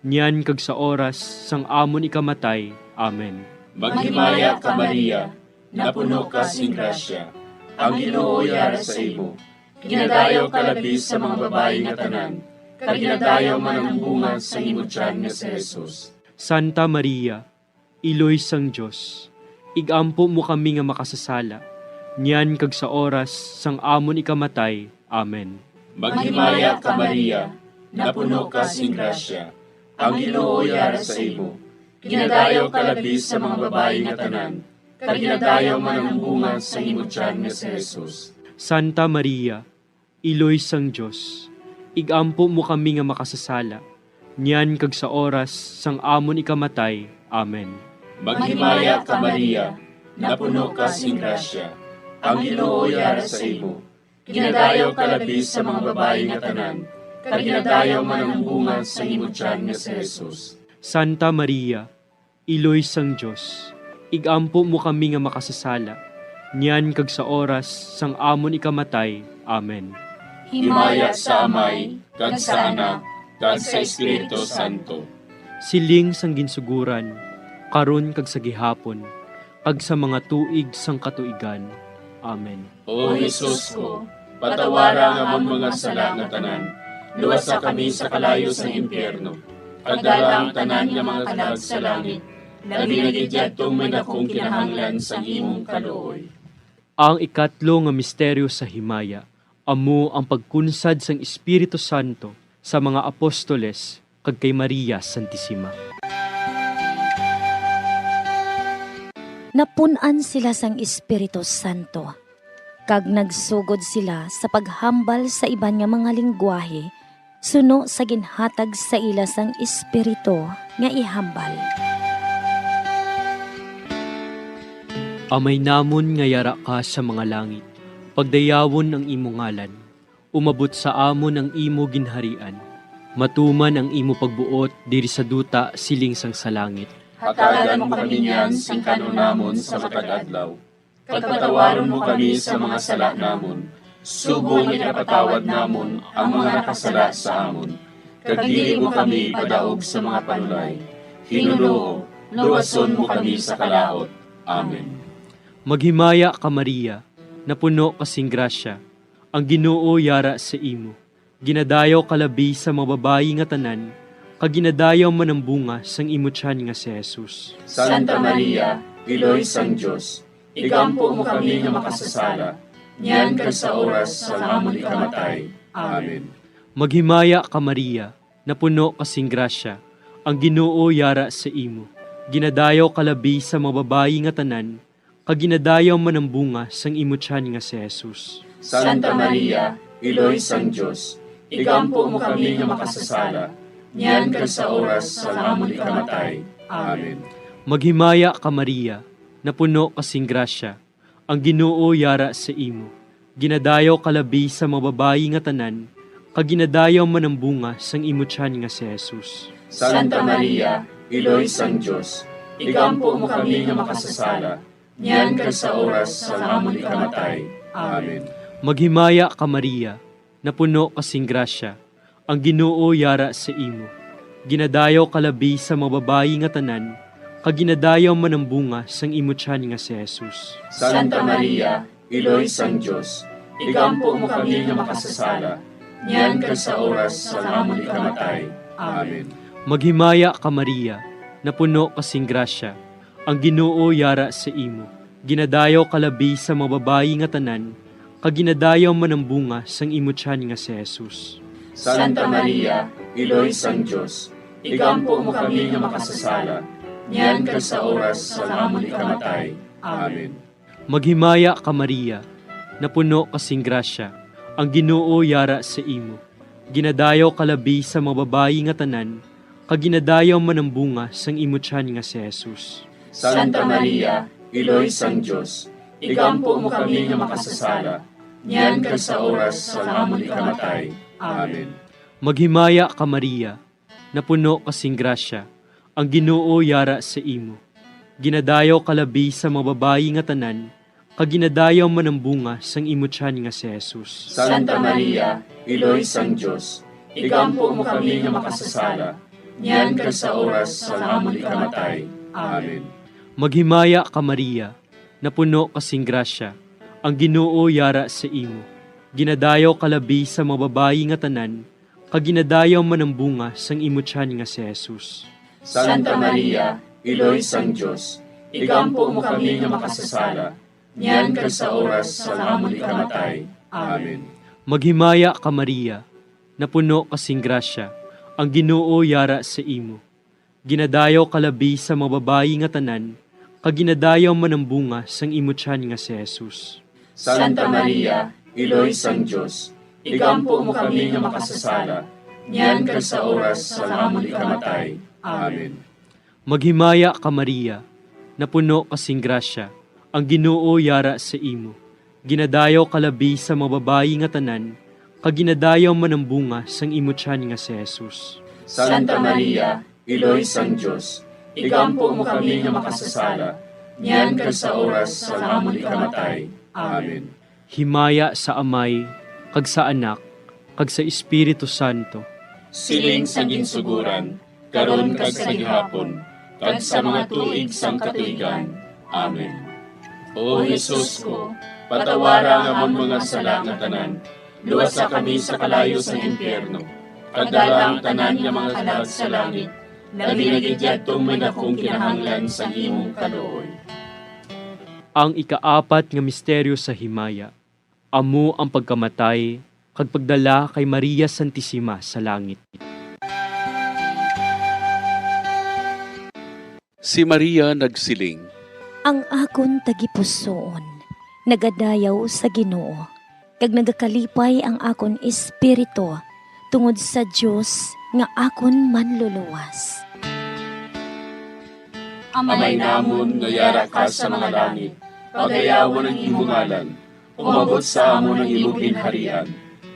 niyan kag sa oras sang amon ikamatay. Amen. Maghimaya ka, Maria, napuno ka sing grasya, ang Ginoo yara sa imo. Ginadayaw ka labi sa mga babayi nga tanan, kag ginadayaw man ang bunga sang imo tiyan nga si Jesus. Santa Maria, Iloy sang Dios, igampo mo kami nga makasasala, niyan kag sa oras sang amon ikamatay. Amen. Maghimaya ka, Maria, napuno ka sing grasya, ang Ginoo yara sa imo. Ginadayaw ka labi sa mga babayi nga tanan, kag ginadayaw man ang bunga sang imo tiyan nga si Jesus. Santa Maria, Iloy sang Dios, igampo mo kami nga makasasala, niyan kag sa oras sang amon ikamatay. Amen. Maghimaya ka, Maria, napuno ka sing grasya, ang Ginoo yara sa imo. Ginadayaw ka labi sa mga babayi nga tanan, kag ginadayaw man ang bunga sang imo tiyan nga si Jesus. Santa Maria, Iloy sang Dios, igampo mo kami nga makasasala, niyan kag sa oras sang amon ikamatay. Amen. Himaya sa Amay, kag sa Anak, kag sa Espiritu Santo. Siling sang ginsugoran, karon kag sa gihapon, kag sa mga tuig sang katuigan. Amen. O Jesus ko, patawara ang amon mga sala nga tanan, luwasa kami sa kalayo sang impyerno, kag dala ang tanan nga mga kalag sa langit, labi na gid yadtong may dakong kinahanglan sang imong kaluoy. Ang ikatlo nga misteryo sa himaya amo ang pagkunsad sang Espiritu Santo sa mga apostoles kag kay Maria Santisima. Napun-an sila sang Espiritu Santo, kag nagsugod sila sa paghambal sa iban nga mga linggwahe suno sa ginhatag sa ila sang Espiritu nga ihambal. Amay namon nga yara ka sa mga langit, pagdayawon ang imo ngalan. Umabot sa amon ang imo ginharian. Matuman ang imo pagbuot diri sa duta siling sang sa langit. Hatagan mo kami niyan sing kan-on namon sa matag adlaw. Kag patawaron mo kami sa mga sala namon, subong nga ginapatawad namon ang mga nakasala sa amon. Kag dili mo kami ipadaog sa mga panulay. Hinunoo, luwason mo kami sa kalaut. Amen. Maghimaya ka, Maria, napuno ka sing grasya, ang Ginoo yara sa imo. Ginadayaw ka labi sa mga babayi nga tanan, kag ginadayaw man ang bunga sang imo tiyan nga si Jesus. Santa Maria, Iloy sang Dios, igampo mo kami nga makasasala, niyan kag sa oras sang amon ikamatay. Amen. Maghimaya ka, Maria, napuno ka sing grasya, ang Ginoo yara sa imo. Ginadayaw ka labi sa mga babayi nga tanan, kag ginadayaw man ang bunga sang imo tiyan nga si Jesus. Santa Maria, Iloy sang Dios, igampo mo kami nga makasasala, niyan kag sa oras sang amon ikamatay. Amen. Maghimaya ka, Maria, napuno ka sing grasya, ang Ginoo yara sa imo. Ginadayaw ka labi sa mga babayi nga tanan, kag ginadayaw man ang bunga sang imo tiyan nga si Jesus. Santa Maria, Iloy sang Dios, igampo mo kami nga makasasala, niyan kag sa oras sang amon ikamatay. Amen. Maghimaya ka, Maria, napuno ka sing grasya, ang Ginoo yara sa imo. Ginadayaw ka labi sa mga babayi nga tanan, kag ginadayaw man ang bunga sang imo tiyan nga si Jesus. Santa Maria, Iloy sang Dios, igampo mo kami nga makasasala, niyan kag sa oras sang amon ikamatay. Amen. Maghimaya ka, Maria, napuno ka sing grasya, ang Ginoo yara sa imo. Ginadayaw ka labi sa mga babayi nga tanan, kag ginadayaw man ang bunga sang imo tiyan nga si Jesus. Santa Maria, Iloy sang Dios, igampo mo kami nga makasasala, niyan kag sa oras sang amon ikamatay. Amen. Maghimaya ka, Maria, napuno ka sing grasya, ang Ginoo yara sa imo. Ginadayaw ka labi sa mga babayi nga tanan, kag ginadayaw man ang bunga sang imo tiyan nga si Jesus. Santa Maria, Iloy sang Dios, igampo mo kami nga makasasala, niyan kag sa oras sang amon ikamatay. Amen. Maghimaya ka, Maria, napuno ka sing grasya, ang Ginoo yara sa imo. Ginadayaw ka labi sa mga babayi nga tanan, kag ginadayaw man ang bunga sang imo tiyan nga si Jesus. Santa Maria, Iloy sang Dios, igampo mo kami nga makasasala, niyan kag sa oras sang amon ikamatay. Amen. Maghimaya ka, Maria, napuno ka sing grasya, ang Ginoo yara sa imo. Ginadayaw ka labi sa mga babayi nga tanan, kag ginadayaw man ang bunga sang imo tiyan nga si Jesus. Santa Maria, Iloy sang Dios, igampo mo kami nga makasasala, niyan kag sa oras sang amon ikamatay. Amen. Maghimaya ka, Maria, napuno ka sing grasya, ang Ginoo yara sa imo. Ginadayaw ka labi sa mga babayi nga tanan, kag ginadayaw man ang bunga sang imo tiyan nga si Jesus. Santa Maria, Iloy sang Dios, igampo mo kami nga makasasala, niyan kag sa oras sang amon ikamatay. Amen. Maghimaya ka, Maria, napuno ka sing grasya, ang Ginoo yara sa imo. Ginadayaw ka labi sa mga babayi nga tanan, kag ginadayaw man ang bunga sang imo tiyan nga si Jesus. Santa Maria, Iloy sang Dios, igampo mo kami nga makasasala, niyan kag sa oras sang amon ikamatay. Amen. Himaya sa Amay, kag sa Anak, kag sa Espiritu Santo. Siling sa ginsuguran, karon kag sa gihapon, kag sa mga tuig sang katuigan. Amen. O Jesus ko, patawara ang amon mga sala nga tanan, luwasa kami sa kalayo sang impyerno, kag dala ang tanan nga mga kalag sa langit, labi na gid yadtong may dakong kinahanglan sang imong kaluoy. Ang ikaapat nga misteryo sa himaya, amo ang pagkamatay kag pagdala kay Maria Santisima sa langit. Si Maria nagsiling, "Ang akon tagipusoon nagadayaw sa Ginoo, kag nagakalipay ang akon espiritu tungod sa Dios nga akon Manluluwas." Amay namon nga yara ka sa mga langit, pagayawon ang imo ngalan. Umabot sa amon ang imo ginharian.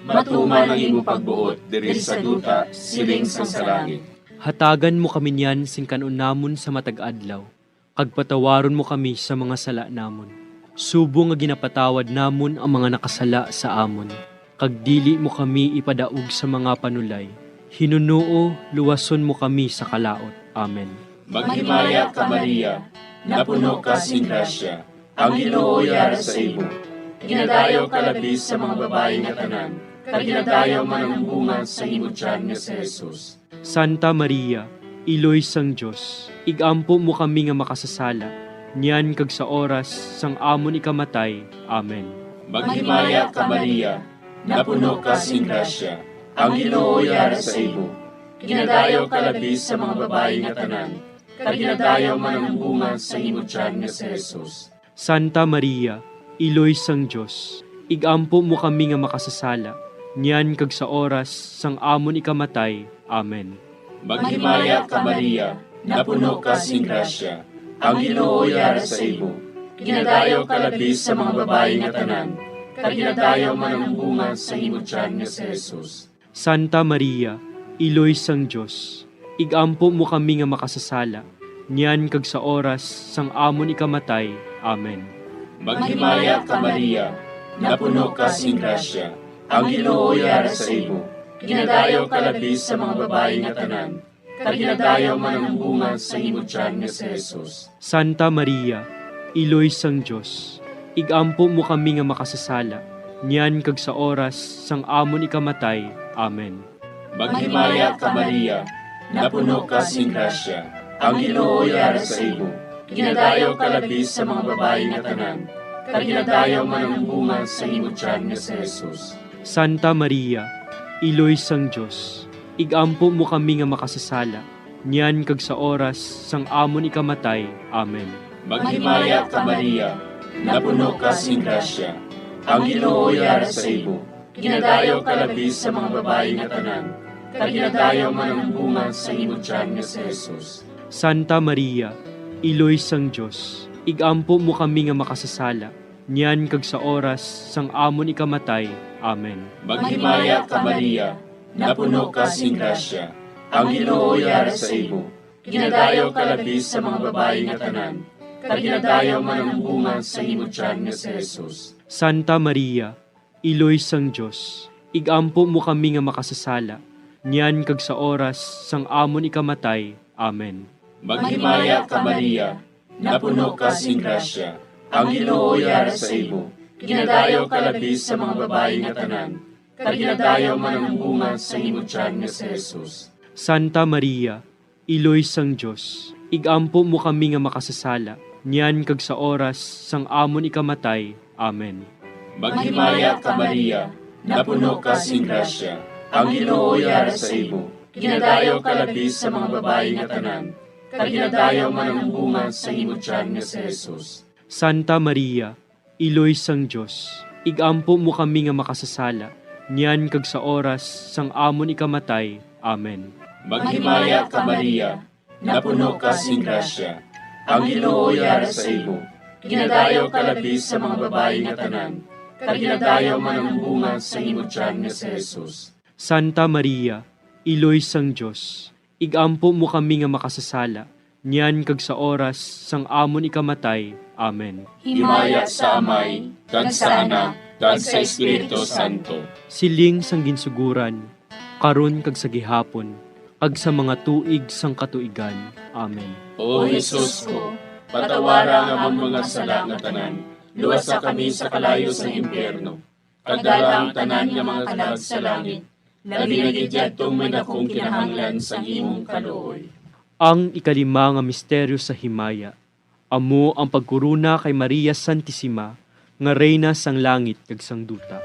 Matuman ang imo pagbuot diri sa duta, siling sang sa langit. Hatagan mo kami niyan sing kan-on namon sa matag adlaw, kag patawaron mo kami sa mga sala namon, subong nga ginapatawad namon ang mga nakasala sa amon, kag dili mo kami ipadaog sa mga panulay. Hinunoo, luwason mo kami sa kalaut. Amen. Maghimaya ka, Maria, napuno ka sing grasya, ang Ginoo yara sa imo. Ginadayaw ka labi sa mga babayi nga tanan, kag ginadayaw man ang bunga sa imo tiyan nga si Jesus. Santa Maria, Iloy sang Dios, igampo mo kami nga makasasala, niyan kag sa oras sang amon ikamatay. Amen. Maghimaya ka, Maria, napuno ka sing grasya, ang Ginoo yara sa imo. Ginadayaw ka labi sa mga babayi nga tanan, kag ginadayaw man ang bunga sa imo tiyan nga si Jesus. Santa Maria, Iloy sang Dios, igampo mo kami nga makasasala, niyan kag sa oras sang amon ikamatay. Amen. Maghimaya ka, Maria, napuno ka sing grasya, ang Ginoo yara sa imo. Ginadayaw ka labi sa mga babayi nga tanan, kag ginadayaw man ang bunga sa imo tiyan nga si Jesus. Santa Maria, Iloy sang Dios, igampo mo kami nga makasasala, niyan kag sa oras sang amon ikamatay. Amen. Maghimaya ka, Maria, napuno ka sing grasya, ang Ginoo yara sa imo. Ginadayaw ka labi sa mga babayi nga tanan, kag ginadayaw man ang bunga sa imo tiyan nga si Jesus. Santa Maria, Iloy sang Dios, igampo mo kami nga makasasala, niyan kag sa oras sang amon ikamatay. Amen. Maghimaya ka, Maria, napuno ka sing grasya, ang Ginoo yara sa imo. Ginadayaw ka labi sa mga babayi nga tanan, kag ginadayaw man ang bunga sa imo tiyan nga si Jesus. Santa Maria, Iloy sang Dios, igampo mo kami nga makasasala, niyan kag sa oras sang amon ikamatay. Amen. Maghimaya ka, Maria, napuno ka sing grasya, ang Ginoo yara sa imo. Ginadayaw ka labi sa mga babayi nga tanan, kag ginadayaw man ang bunga sa imo tiyan nga si Jesus. Santa Maria, Iloy sang Dios, igampo mo kami nga makasasala, niyan kag sa oras sang amon ikamatay. Amen. Maghimaya ka, Maria, napuno ka sing grasya, ang Ginoo yara sa imo. Ginadayaw ka labi sa mga babayi nga tanan, kag ginadayaw man ang bunga sa imo tiyan nga si Jesus. Santa Maria, Iloy sang Dios, igampo mo kami nga makasasala, niyan kag sa oras sang amon ikamatay. Amen. Maghimaya ka, Maria, napuno ka sing grasya, ang Ginoo yara sa imo. Ginadayaw ka labi sa mga babayi nga tanan, kag ginadayaw man ang bunga sa imo tiyan nga si Jesus. Santa Maria, Iloy sang Dios, igampo mo kami nga makasasala, niyan kag sa oras sang amon ikamatay. Amen. Maghimaya ka, Maria, napuno ka sing grasya, ang Ginoo yara sa imo. Ginadayaw ka labi sa mga babayi nga tanan, kag ginadayaw man ang bunga sa imo tiyan nga si Jesus. Santa Maria, Iloy sang Dios, igampo mo kami nga makasasala, niyan kag sa oras sang amon ikamatay. Amen. Maghimaya ka, Maria, napuno ka sing grasya, ang Ginoo yara sa imo. Ginadayaw ka labi sa mga babayi nga tanan, kag ginadayaw man ang bunga sa imo tiyan nga si Jesus. Santa Maria, Iloy sang Dios, igampo mo kami nga makasasala, niyan kag sa oras sang amon ikamatay. Amen. Himaya sa Amay, kag sa Anak, kag sa Espiritu Santo. Siling sang ginsugoran, karon kag sa gihapon, kag sa mga tuig sang katuigan. Amen. O Jesus ko, patawara ang amon mga sala nga tanan, luwasa kami sa kalayo sang impyerno, kag dala ang tanan nga mga kalag sa langit, labi na gid yadtong may dakong kinahanglan sang imong kaluoy. Ang ikalima nga misteryo sa himaya, amo ang pagkorona kay Maria Santisima nga Reyna sang langit kag sang duta.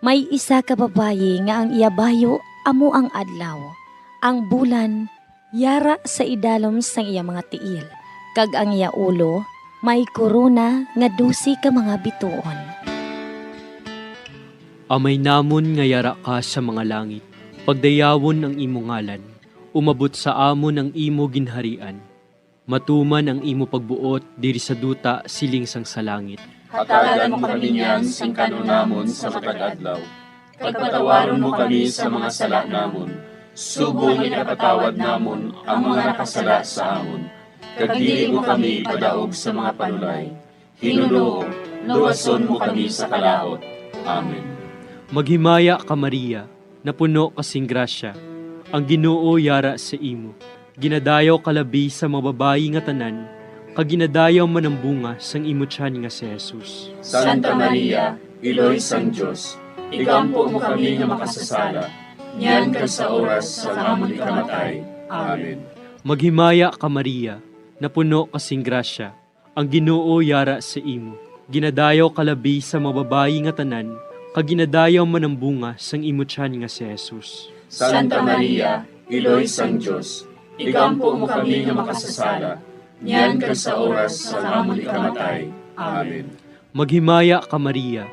May isa ka babayi nga ang iya bayo amo ang adlaw, ang bulan yara sa idalom sang iya mga tiil, kag ang iya ulo may korona nga dose ka mga bituon. Amay namon nga yara ka sa mga langit, pagdayawon ang imo ngalan, umabot sa amon ang imo ginharian, matuman ang imo pagbuot diri sa duta siling sang sa langit. Hatagan mo kami niyan sing kan-on namon sa matag adlaw, kag patawaron mo kami sa mga sala namon, subong nga ginapatawad namon ang mga nakasala sa amon, kag dili mo kami ipadaog sa mga panulay. Ginoo, luwason mo kami sa kalaut. Amen. Maghimaya ka, Maria, napuno ka sing grasya, ang Ginoo yara sa imo. Ginadayaw ka labi sa mga babayi nga tanan, kag ginadayaw man ang bunga sang imo tiyan nga si Jesus. Santa Maria, Iloy sang Dios, igampo mo kami nga makasasala, niyan kag sa oras sang amon ikamatay. Amen. Maghimaya ka, Maria, napuno ka sing grasya, ang Ginoo yara sa imo. Ginadayaw ka labi sa mga babayi nga tanan, kag ginadayaw man ang bunga sang imo tiyan nga si Jesus. Santa Maria, Iloy sang Dios, igampo mo kami nga makasasala, niyan kag sa oras sang amon ikamatay. Amen. Maghimaya ka, Maria,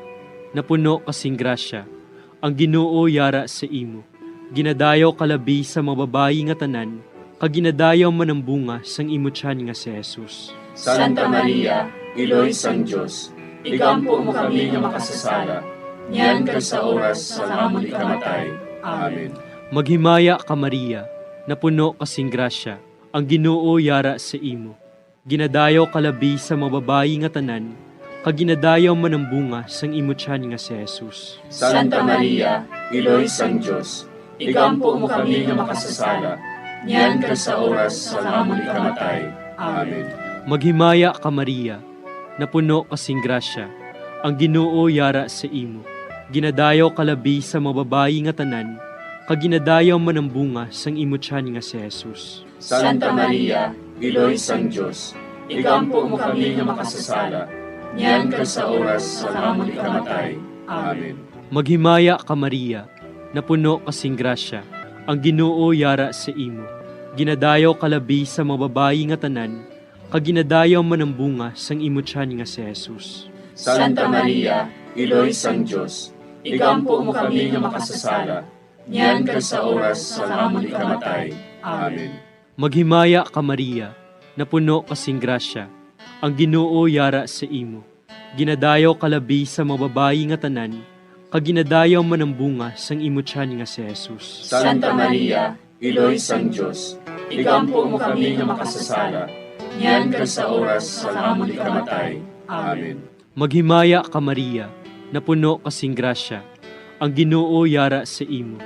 napuno ka sing grasya, ang Ginoo yara sa imo. Ginadayaw ka labi sa mga babayi nga tanan, kag ginadayaw man ang bunga sang imo tiyan nga si Jesus. Santa Maria, Iloy sang Dios, igampo mo kami nga makasasala, niyan kag sa oras sang amon ikamatay. Amen. Maghimaya ka, Maria, napuno ka sing grasya, ang Ginoo yara sa imo. Ginadayaw ka labi sa mga babayi nga tanan, kag ginadayaw man ang bunga sang imo tiyan nga si Jesus. Santa Maria, Iloy sang Dios, igampo mo kami nga makasasala, niyan kag sa oras sang amon ikamatay. Amen. Maghimaya ka, Maria, napuno ka sing grasya, ang Ginoo yara sa imo. Ginadayaw ka labi sa mga babayi nga tanan, kag ginadayaw man ang bunga sang imo tiyan nga si Jesus. Santa Maria, Iloy sang Dios, igampo mo kami nga makasasala, niyan kag sa oras sang amon ikamatay. Amen. Maghimaya ka, Maria, napuno ka sing grasya, ang Ginoo yara sa imo. Ginadayaw ka labi sa mga babayi nga tanan, kag ginadayaw man ang bunga sang imo tiyan nga si Jesus. Santa Maria, Iloy sang Dios, igampo mo kami nga makasasala, niyan kag sa oras sang amon ikamatay. Amen. Maghimaya ka, Maria, napuno ka sing grasya, ang Ginoo yara sa imo. Ginadayaw ka labi sa mga babayi nga tanan, kag ginadayaw man ang bunga sang imo tiyan nga si Jesus. Santa Maria, Iloy sang Dios, igampo mo kami nga makasasala, niyan kag sa oras sang amon ikamatay. Amen. Maghimaya ka, Maria, napuno ka sing grasya, ang Ginoo yara sa imo.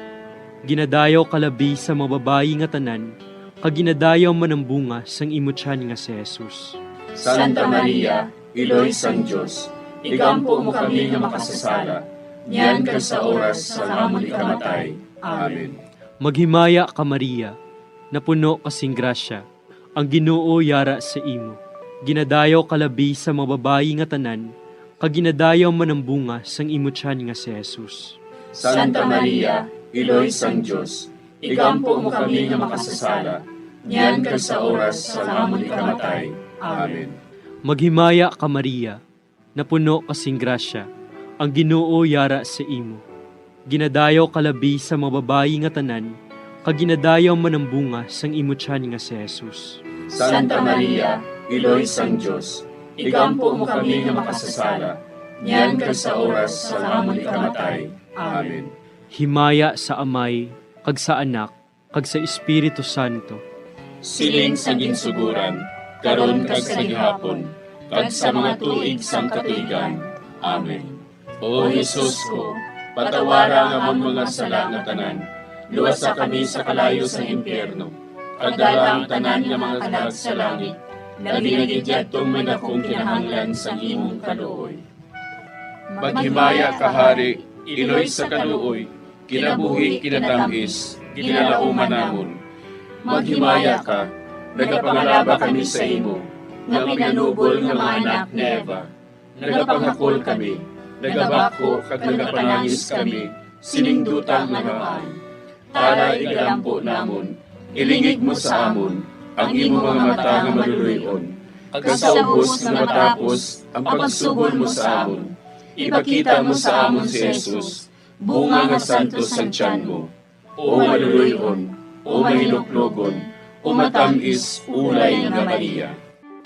Ginadayaw ka labi sa mga babayi nga tanan, kag ginadayaw man ang bunga sang imo tiyan nga si Jesus. Santa Maria, Iloy sang Dios, igampo mo kami nga makasasala, niyan kag sa oras sang amon ikamatay. Amen. Maghimaya ka, Maria, napuno ka sing grasya, ang Ginoo yara sa imo. Ginadayaw ka labi sa mga babayi nga tanan, kag ginadayaw man ang bunga sang imo tiyan nga si Jesus. Santa Maria, Iloy sang Dios, igampo mo kami nga makasasala, niyan kag sa oras sang amon ikamatay. Amen. Maghimaya ka, Maria, napuno ka sing grasya, ang Ginoo yara sa imo. Ginadayaw ka labi sa mga babayi nga tanan, kag ginadayaw man ang bunga sang imo tiyan nga si Jesus. Santa Maria, Iloy sang Dios, igampo mo kami nga makasasala, niyan kag sa oras sang amon ikamatay. Amen. Himaya sa Amay, kag sa Anak, kag sa Espiritu Santo. Siling sa ginsugoran, karon kag sa gihapon, kag sa mga tuig sang katuigan. Amen. O Jesus ko, patawara ang amon mga sala nga tanan, luwasa kami sa kalayo sang impyerno, kag dala ang tanan nga mga kalag sa langit, labi na gid yadtong may dakong kinahanglan sang imong kaluoy. Maghimaya ka, Hari, Iloy sa kaluoy, kinabuhi, kinatamis, ginalauman namon. Maghimaya ka, nagapangalaba kami sa imo, nga pinanubol nga mga anak ni Eva. Nagapanghakol kami, nagabakho kag nagapanangis kami sining duta nga maan. Tara, igalampo namon, ilingig mo sa amon ang imo mga mata nga maluloy-on, kag sa ubos nga matapos ang pagsugol mo sa amon, ipakita mo sa amon si Jesus, bunga nga santos sang tiyan mo. O maluloy-on, o mahinuklogon, o matam-is ulay nga Maria.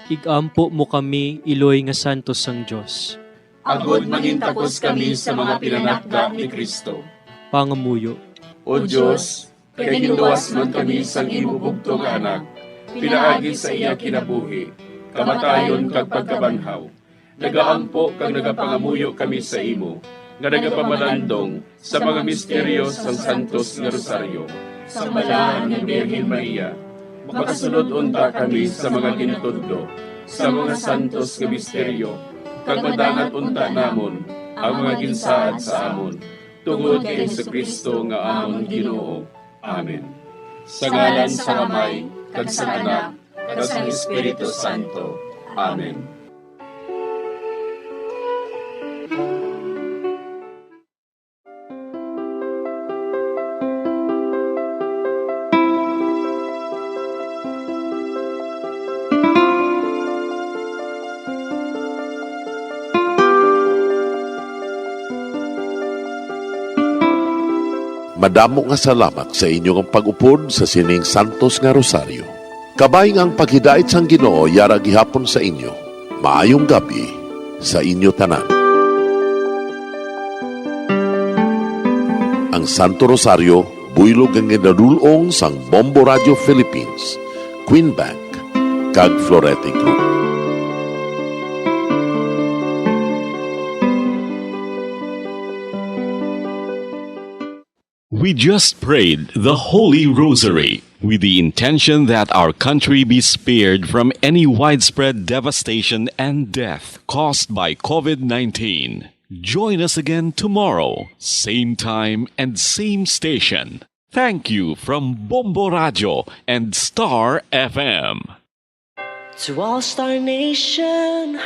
Igampo mo kami, Iloy nga santos sang Dios. Agod mangintakos kami sa mga pinanakda ni Cristo. Pangamuyo. O Dios, kay ginluwas man kami sang imo bugtong nga Anak, pinaagi sa iya kinabuhi, kamatayon, kag pagkabanhaw, nagaampo kag nagapangamuyo kami sa imo, nga nagapamalandong sa mga misteryo sang Santos nga Rosaryo. Sang Balaan nga Birhen Maria, makasulod unta kami sa mga ginatudlo sa mga santos nga misteryo, kag madangat unta namon ang mga ginsaad sa amon, tungod kay Jesu-Cristo nga amon Ginoo. Amen. Sa ngalan sang Amay, kag sang Anak, kag sang Espiritu Santo. Amen. Madamo nga salamat sa inyo nga pag-upod sa sining santos nga rosaryo. Kabay nga ang paghidait sang Ginoo yara gihapon sa inyo. Maayong gab-i sa inyo tanan. Ang Santo Rosario, buylog nga ginadul-ong sang Bombo Radio Philippines, Queen Bank, kag Florete Group. We just prayed the Holy Rosary with the intention that our country be spared from any widespread devastation and death caused by COVID nineteen. Join us again tomorrow, same time and same station. Thank you from Bombo Radio and Star F M. To all Star Nation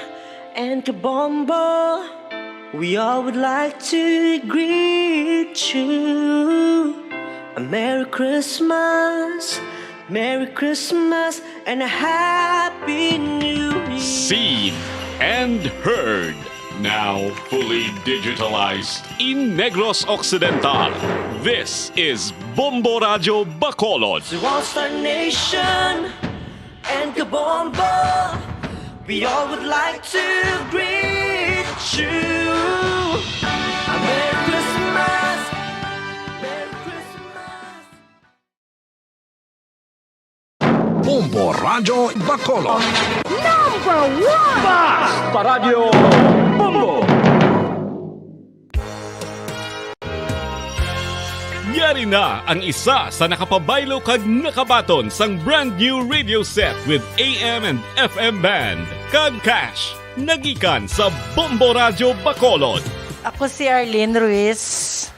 and Kabombo, we all would like to greet you a Merry Christmas, Merry Christmas, and a Happy New Year. Seen and heard, now fully digitalized in Negros Occidental. This is Bombo Radio Bacolod. To all Star Nation and Kabombo, we all would like to greet you a Merry Christmas, Merry Christmas. Bombo Radio Bacolod. Number one! Bas! Paradyo Bombo! Yari na ang isa sa nakapabaylo kag nakabaton sang brand new radio set with A M and F M band kag cash, nagikan sa Bombo Radio Bacolod. Ako si Arlene Ruiz,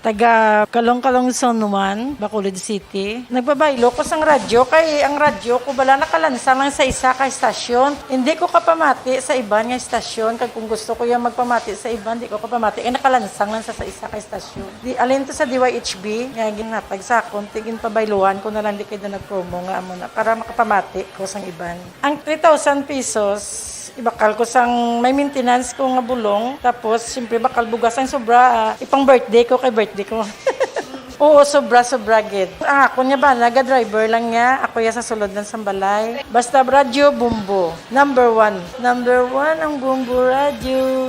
taga Calong-Calong Zone one, Bacolod City. Nagpabaylo ko sang radyo kay ang radyo ko bala nakalansang lang sa isa ka estasyon. Hindi ko kapamati sa iban nga estasyon, kag kung gusto ko yung magpamati sa iban, di ko kapamati kay nakalansang lang sa, sa isa ka estasyon. Di, alin to sa D Y H B nga ginhatag sa akon, ti ginpabayluhan ko na lang, di kay na nag-promo nga amo na, para makapamati ko sang iban. Ang three thousand pesos, ibakal ko sang may maintenance ko nga bulong. Tapos, siyempre, bakal bugas ang sobra, ah, ipang birthday ko kay birthday ko. Oo, sobra, sobra gid. Ang akon nga bana, ga-driver lang niya. Ako ya sa sulod ng sambalay. Basta radyo, Bombo. Number one. Number one ang Bombo Radyo.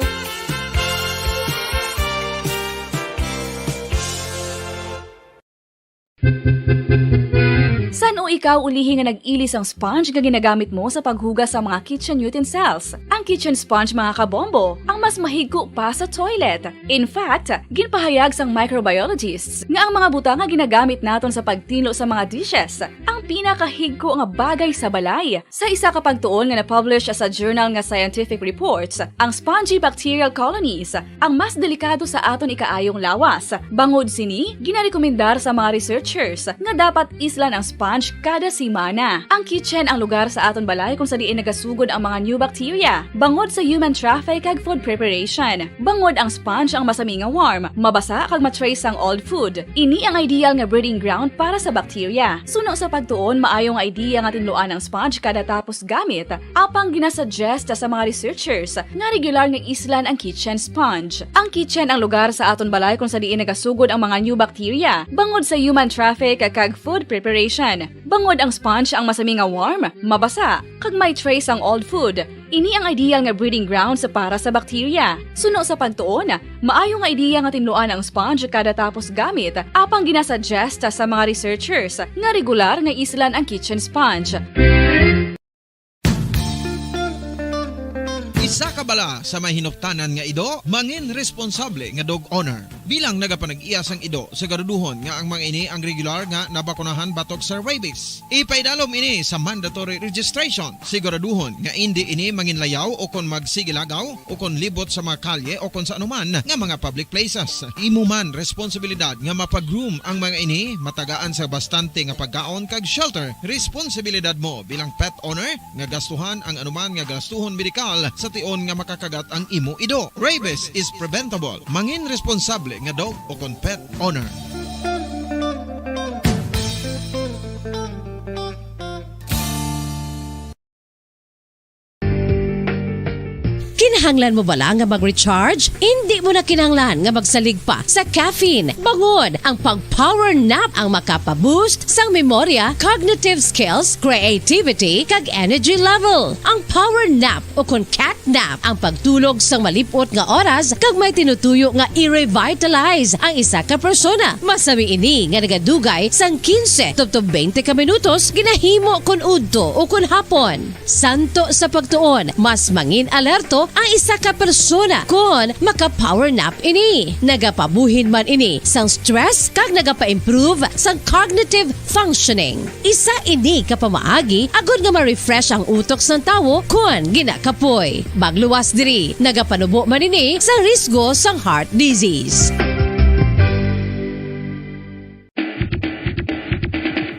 San-o ikaw ulihi nga nag-ili sang sponge nga ginagamit mo sa paghugas sa mga kitchen utensils? Ang kitchen sponge, mga kabombo, ang mas mahigko pa sa toilet. In fact, ginpahayag sang microbiologists nga ang mga butang nga ginagamit naton sa pagtinlo sa mga dishes ang pinakahigko nga bagay sa balay. Sa isa ka pagtuon nga na-publish sa journal nga Scientific Reports, ang spongy bacterial colonies ang mas delikado sa aton ikaayong lawas. Bangod sini, ginarekomendar sa mga researchers nga dapat islan ang sponge kada semana. Ang kitchen ang lugar sa aton balay kung sa diin nagasugod ang mga new bacteria, bangod sa human traffic kag food preparation. Bangod ang sponge ang masami nga warm, mabasa kag ma-trace ang old food. Ini ang ideal nga breeding ground para sa bacteria. Suno sa pagtuon, maayo nga idea nga tinluan ang sponge kada tapos gamit. Apang ginasuggest sa mga researchers nga regular nga islan ang kitchen sponge. Ang kitchen ang lugar sa aton balay kung sa diin nagasugod ang mga new bacteria, bangod sa human traffic kag food preparation. Bangod ang sponge ang masami nga warm, mabasa, kag may trace ang old food. Ini ang ideal nga breeding grounds para sa bacteria. Suno sa pagtuon, maayo nga idea nga tinluan ang sponge kada tapos gamit, apang ginasuggest sa mga researchers nga regular nga islan ang kitchen sponge. Isa ka bala sa may hinuptanan nga ido, mangin responsable nga dog owner. Bilang nagapanag-iya sang ido, siguraduhon nga ang mga ini ang regular nga nabakunahan batok sa rabies. Ipaidalom ini sa mandatory registration. Siguraduhon nga indi ini manginlayaw o kon magsigilagaw o kon libot sa mga kalye o kon sa anuman nga mga public places. Imo man responsibilidad nga mapag-groom ang mga ini, matagaan sa bastante nga pagkaon kag shelter. Responsibilidad mo bilang pet owner nga gastuhan ang anuman nga gastuhon medikal sa tion nga makakagat ang imo ido. Rabies is preventable. Mangin responsable nga dog o kon pet owner. Kinahanglan mo bala nga mag-recharge? Indi mo na kinahanglan nga magsalig pa sa caffeine. Bangod, ang pag-power nap ang makapaboost sang memorya, cognitive skills, creativity, kag energy level. Ang power nap, o kon cat nap, ang pagtulog sang malip-ot nga oras kag may tinutuyo nga i-revitalize ang isa ka persona. Masami ini nga nagadugay sang quince tubtob twenty ka minutos, ginahimo kon udto o kon hapon. Santo sa pagtuon, mas mangin alerto ang isa ka persona kon maka-power nap ini. Nagapabuhin man ini sang stress kag nagapa-improve sang cognitive functioning. Isa ini ka pamaagi agod nga ma-refresh ang utok sang tawo kon ginakapoy. Magluwas diri, nagapanubo man ini sa risgo sang heart disease.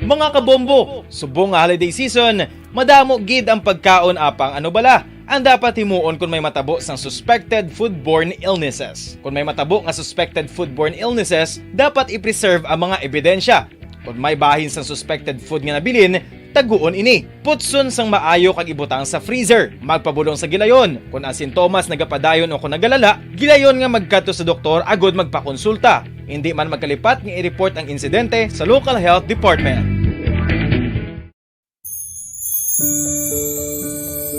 Mga kabombo, subong nga holiday season, madamo gid ang pagkaon, apang ano bala ang dapat himuon kon may matabo sang suspected foodborne illnesses? Kon may matabo nga suspected foodborne illnesses, dapat i-preserve ang mga ebidensya. Kon may bahin sang suspected food nga nabilin, taguon ini. Putson sang maayo kag ibutang sa freezer. Magpabulong sa gilayon. Kon ang sintomas nagapadayon o kon nagalala, gilayon nga magkadto sa doktor agod magpakonsulta. Indi man magkalipat nga i-report ang insidente sa local health department.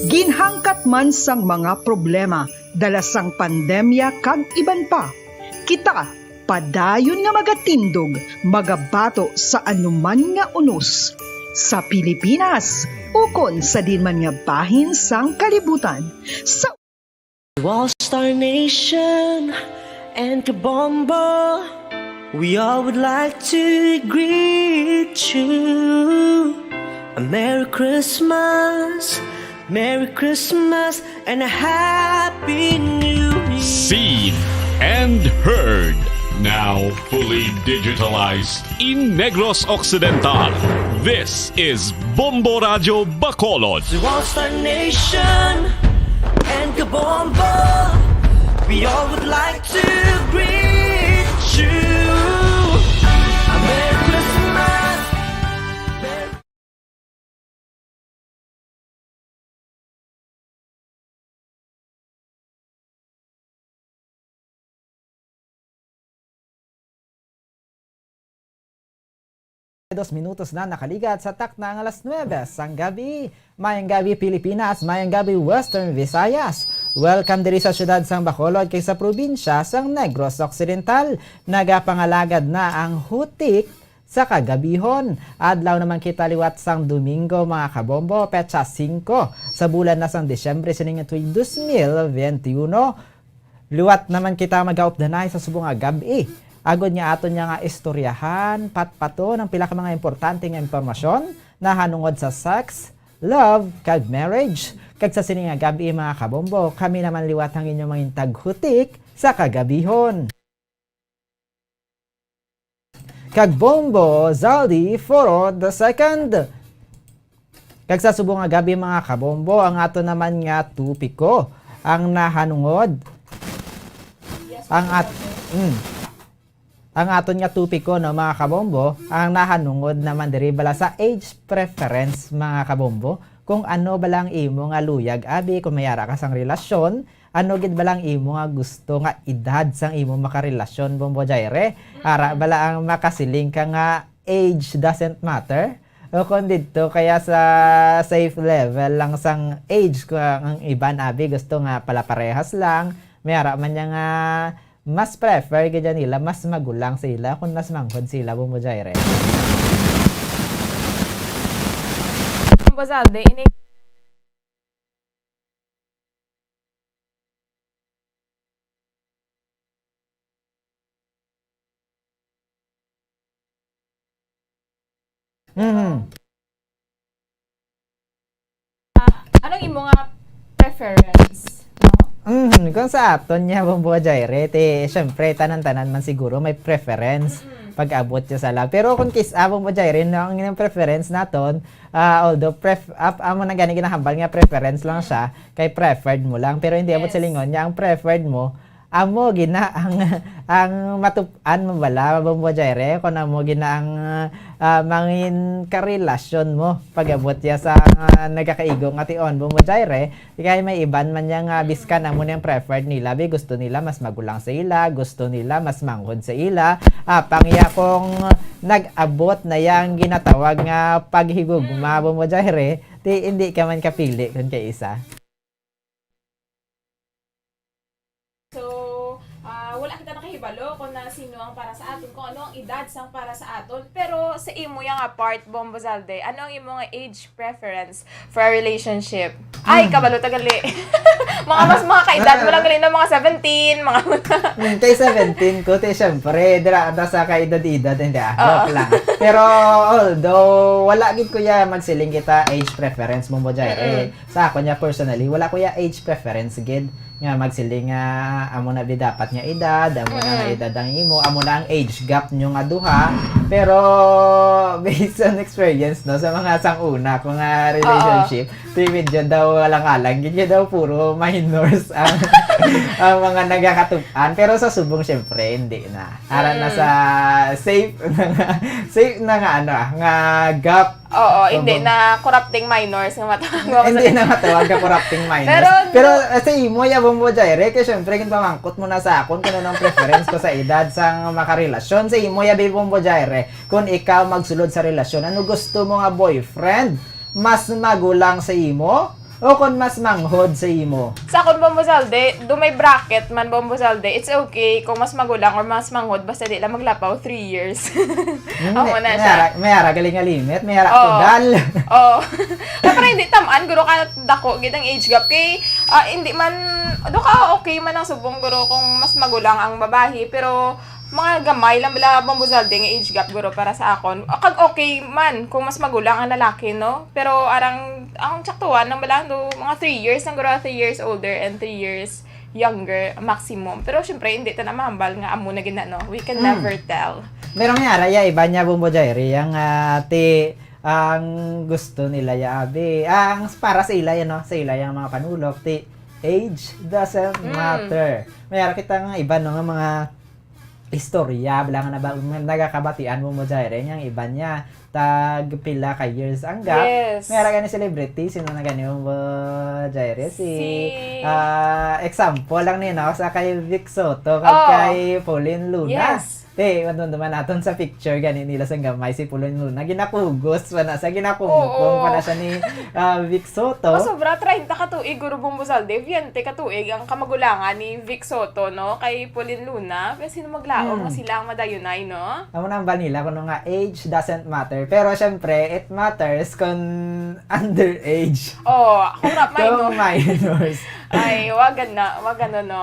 Ginhangkat man sang mga problema dala sang pandemya kag iban pa, kita padayon nga magatindog, magabato sa anuman nga unos sa Pilipinas ukon sa diin man nga bahin sang kalibutan. Sa All Star Nation and Kabombo, we all would like to greet you a Merry Christmas, Merry Christmas, and a Happy New Year. Seen and heard, now fully digitalized in Negros Occidental. This is Bombo Radyo Bacolod. To All Star Nation and Kabombo, we all would like to greet you a Merry Christmas. Dos minutos na nakaligat sa takna nga alas nuebe sang gabi. Mayong gabi, Pilipinas. Mayong gabi, Western Visayas. Welcome diri sa siyudad sang Bacolod kag sa probinsya sang Negros Occidental. Nagapangalagad na ang hutik sa kagabihon. Adlaw naman kita liwat sang Domingo, mga kabombo, petsa singko sa bulan na sang Disyembre sining tuig dos mil benti uno. Liwat naman kita magaupdanay sa subong nga gab-i, agod nga aton niya nga istoryahan patpaton ang pila ka mga importante nga impormasyon nahanungod sa sex, love, kag marriage. Kag sa sini nga gab-i, mga kabombo, kami naman liwat ang inyong mangin taghutik sa kagabihon. Kag Bombo Zaldi Foro the second. Kag sa subong nga gab-i, mga kabombo, ang ato naman nga topiko ang nahanungod. Ang at-, mm. Ang aton nga topiko, no, mga kabombo, ang nahanungod naman diri bala sa age preference, mga kabombo. Kung ano bala ang imo nga luyag, abi, kung may ara ka sang relasyon, ano gid bala ang imo nga gusto nga edad sang imo makarelasyon, Bombo Jaire? Ara bala ang makasiling ka nga age doesn't matter? O kung didto kaya sa safe level lang sang age, kung ang iban abi gusto nga palaparehas lang, may ara man niya nga mas prefer gid nila, mas magulang sila, kung mas manghod sila, Bombo Jaire. Bombo Zaldi, ini Mhm. Ah, anong imo nga preference, no? Mhm. Kung sa aton niya, Bombo Jaire, ti, syempre, tanan-tanan man siguro may preference Mm-mm. pag-abot siya sa love. Pero kung kiss, ah, Bombo Jaire, no, ang inyong preference naton, ah, although pref-, ap-, amo na gani ginahambal nga preference lang Mm. siya, kay preferred mo lang. Pero hindi abot Yes. sa lingon niya, ang preferred mo, Amo gina ang, ang matup-an mo bala, Bombo Jaire, kung amo gina ang, ah, mangin karelasyon mo pag-abot ya sa, ah, nagakaigo nga tion, Bombo Jaire, kay may iban man niya nga biskan amo niyang preferred nila, bi, gusto nila mas magulang sa ila, gusto nila mas manghod sa ila. Apang ya kung nag-abot na ya ang ginatawag nga paghigugma, Bombo Jaire, di, hindi ka man kapili kung kay isa. So, ah, wala kita nakahibalo kung na sino ang para sa aton, kung ano ang edad sang para sa aton. Pero sa imo yang apart, Bombo Zalde, ano ang imo nga age preference for a relationship? Ay, kabalo ta gali. Mga mas mga kaedad mo lang gali na mga seventeen, mga Hmm, kay seventeen ko, te, syempre, dira ata sa kaedad-edad, hindi ah, Oo. Joke lang. Pero, although, wala gid ko ya magsiling kita age preference mo mo, Jai. Mm-mm. Eh, sa ako niya personally, wala ko ya age preference gid nga magsiling nga amo na bi dapat nga edad, amo na nga Mm-mm. Edad ang imo, amo na ang age gap nyo nga duha. Pero, based on experience, no, sa mga sang una ko nga relationship, ti medyo daw alang-alang, gid daw puro minors ang, ang mga nagakatup-an. Pero sa subong, syempre, hindi na. Ara na Mm. Sa safe na nga, safe na nga, ano, ah, nga gap. Oo, hindi Subong. Na corrupting minors nga matawag mo. Hindi na matawag ka corrupting minors. Pero, Pero, uh, sa imo, ya, Bombo Jaire, kay syempre, ginpamangkot mo na sa akon kung anong preference ko sa edad sang makarelasyon. Sa imo, ya, Bombo Jaire, kung ikaw magsulod sa relasyon, ano gusto mo nga boyfriend? Mas magulang sa imo? O kung mas manghod sa imo? Sa akon, Bombo Zalde, do may bracket man, Bombo Zalde, it's okay kung mas magulang or mas manghod, basta di lang maglapaw three years. Hmm, Amo may, na may siya. ara, may ara galing nga limit, may ara Oo. Kudal. Oh. Pero hindi taman, guro ka dako gid ang age gap kay, ah, hindi man, do ka okay man ang subong, guro, kung mas magulang ang babahi, pero mga gamay lang bala, Bombo Zalde, nga age gap, guro, para sa akon. Ah, kag okay man kung mas magulang ang lalaki, no? Pero arang, ang tsaktuan lang bala, do, mga three years lang, guro, three years older and three years younger, maximum. Pero syempre, hindi ta na mahambal nga amo na gid na, no? We can Mm. never tell. Pero may ara, ya, iba niya, Bombo Jairi, ang, ah, ti, ang gusto nila, ya, abi. Ang para sa ila, yan, no? Sa ila, yung mga panulok, ti, age doesn't Mm. matter. May ara kita nga iba, no, nga mga istorya, bala nga naba-, nagakabatian, Bombo Jairi, yung iba niya, tag pila ka years ang gap. Yes. May ara gani celebrity, sino na gani, Bombo Jairi? Si, Si ah, example lang ni, no, sa kay Vic Soto, kag Oh. kay Pauline Luna. Yes. Te, madumduman naton sa picture gani nila sa gamay si Pauline Luna. Ginakugos pa na sa, ginakungkong Oo. pa na siya ni, ah, Vic Soto. Oh, sobra, treinta ka tuig, guro, Bombo Zalde, veinte ka tuig ang kamagulangan ni Vic Soto, no? Kay Pauline Luna. Pero sino maglaom Hmm. nga sila ang madayunay, no? Amo na ang hambal nila, kuno nga age doesn't matter. Pero syempre, it matters kung underage. Oh, kung rap may, no? Kung minors. Ay, wag na, wag ano, no?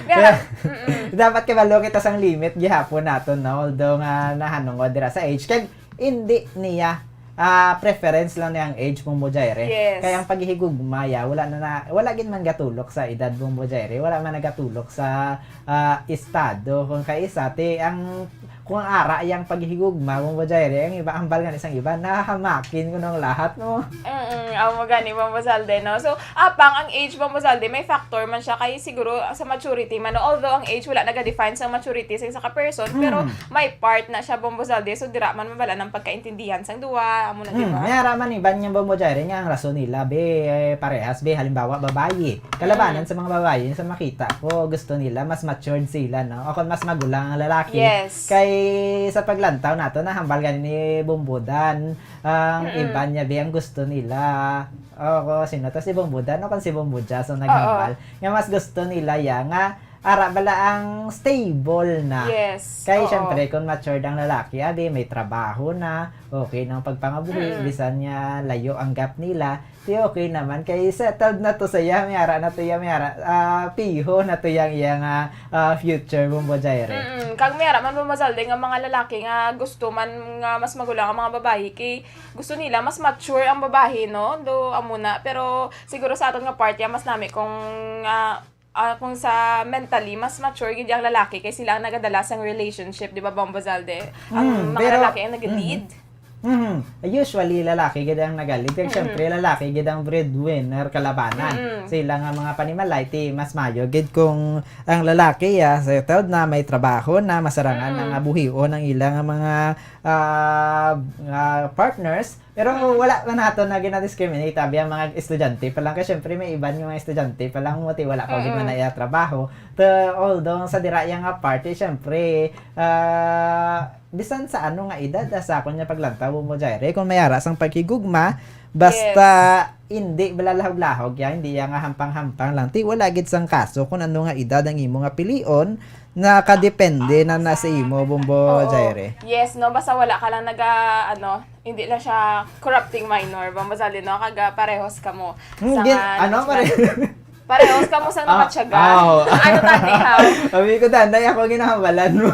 Kaya, Pero, mm-mm. Dapat kabalo kita sang limit gihapon naton, no? Although nga nahanungod dira sa age, kag hindi niya, ah, preference lang niya ang age, Bombo Jairi. Yes. Kaya ang paghigugma, ya, wala na, na, wala gid man gatulok sa edad, Bombo Jairi. Wala man nagatulok sa, ah, estado. Kung kay isa, ti, ang, kung ara yang paghigugma, Bombo Jairi, ang iba, hambal nga isang iba, nahahamakin ko ng lahat, no? Mm, amo gani, Bombo Zalde, no? So, apang ang age, Bombo Zalde, may factor man siya kay siguro sa maturity man, no? Although ang age wala naga-define sa maturity sa isa ka person, pero Hmm. may part na siya, Bombo Zalde. So, dira man mabala ng pagkaintindihan sang duwa, amo na, di Hmm, ba? may ara man iban nga, Bombo Jairi, nga ang rason nila, be, eh, parehas, be, halimbawa, babayi. Kalabanan Mm. sa mga babayi, sa makita ko, gusto nila, mas matured sila, no? O kung mas magulang ang lalaki. Yes. Kay sa paglantaw nato, nahambal gani ni Bombo Dan, ang Mm-mm. iban niya, be, ang gusto nila. O, ko, sino to? Si Bombo Dan o kung si Bombo Jazz ang naghambal? Nga mas gusto nila, ya, nga ara bala ang stable na. Yes. Kay, Oo. syempre, kung matured ang lalaki, abi, may trabaho na, okay na ang pagpangabuhi, Mm. bisan nga layo ang gap nila, di okay naman. Kay settled na to sa iya, may ara na to iya, may ara, ah, piho na to yang iya nga, ah, future, Bombo Jairi. Mm-mm. Kag may ara man, Bombo Zalde, nga mga lalaki nga gusto man nga mas magulang ang mga babayi, kay gusto nila mas mature ang babayi, no? Do, amo na. Pero siguro sa aton nga part, ya, mas nami kung, ah, ah, kung sa mentally, mas mature gid ang lalaki kay sila ang nagadala sang relationship, di ba, Bombo Zalde? Ang Mm, mga pero, lalaki ang nag-lead. mm. Mhm. Usually, lalaki gid ang nagalit. Kag Mm-mm. syempre, lalaki gid ang breadwinner kalabanan. Mm-mm. Sa ila nga mga panimalay, ti mas mayo gid kung ang lalaki, ah, settled na, may trabaho na, masarangan na Mm. nga buhion ang ila nga mga, ah, nga partners. Pero Mm. wala man nato na gina-discriminate, abi, ang mga estudyante pa lang. Kay syempre, may iban nga mga estudyante pa lang mo, ti wala pa gid man Mm-mm. na iya trabaho. Te-, although sa dira iya nga party, syempre, ah, bisan sa ano nga edad, ah, sa akon nga paglantaw, Bombo Jaire, kung may ara sang paghigugma, basta Yes. hindi bala lahog-lahog ya, hindi ya nga hampang-hampang lang. Ti wala gid sang kaso kung ano nga edad ang imo nga pilion, nakadepende na na sa imo, Bombo Oo. Jaire. Yes, no? Basta wala ka lang naga, ano, hindi lang siya corrupting minor, Bombo Zalde, no? Kag, ah, parehos kamo Hmm, sa gin-, nga ano, pare? nagsulat. Parehos kamo sa Ah, nakatyaga. aw. Ano tani, ha? Sabi ko, "Danay, ako ginahambalan mo."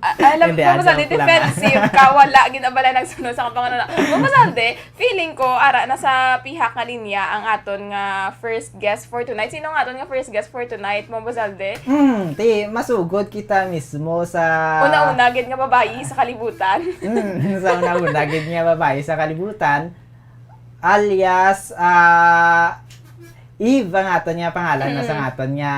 Ah, alam Hindi, mo, ah, sa joke lang, ah. defensive ka, wala, ginabalan nagsunod sa kapangalan. Mo, Zalde, feeling ko, ara na sa pihak nga linya ang aton nga first guest for tonight. Sino ang aton nga first guest for tonight, Bombo Zalde? Hmm, ti, masugod kita mismo sa Una-una, gid nga babayi sa kalibutan. Hmm, sa una-una, gid nga babayi sa kalibutan. Alias, ah, Eve ang aton nga pangalan na sa Mm. aton nga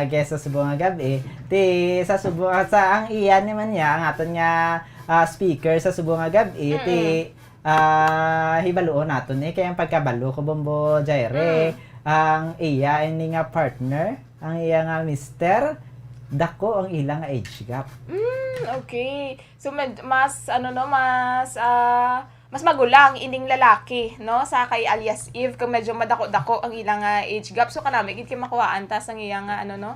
guest sa subong nga gab-i. Ti, sa subong, sa ang iya naman niya, ang aton nga, ah, speaker sa subong nga gab-i, ti, Mm. ah, hibaluon naton ni. Kay ang pagkabalo ko, Bombo Jaire, Mm. ang iya ini nga partner, ang iya nga mister, dako ang ila nga age gap. Mm, okay. So, med-, mas, ano, no, mas, ah, mas magulang ining lalaki, no, sa kay alias Eve, kung medyo madako-dako ang ilang, ah, age gap. So, kanami gid kay makuhaan ta sang iya nga, ano, no?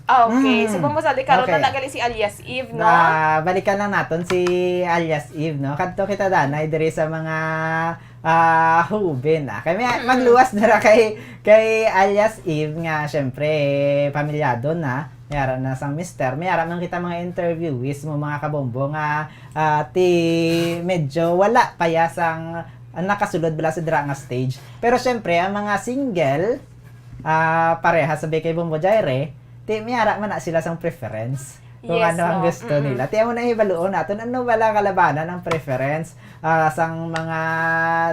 Ah, okay. So, Mm. Bombo Zalde, karon Okay. na nagali si alias Eve, no? Na, balikan lang naton si alias Eve, no? Kadto kita, danay, diri sa mga, ah, hubin, ah. Kay may, Mm. magluwas dira kay, kay alias Eve nga, syempre, pamilyado na. May ara na sang mister. May ara man kita mga interviewees mo, mga kabombo, nga, ah, ti medyo wala pa ya sang, ah, nakasulod bala sa dira nga stage. Pero syempre, ang mga single, ah, pareha sabi kay Bombo Jaire, ti may ara man na sila sang preference kung Yes, ano ang no? gusto Mm-mm. nila. Ti amo na hibaluon naton, ano bala kalabanan ang preference, ah, sang mga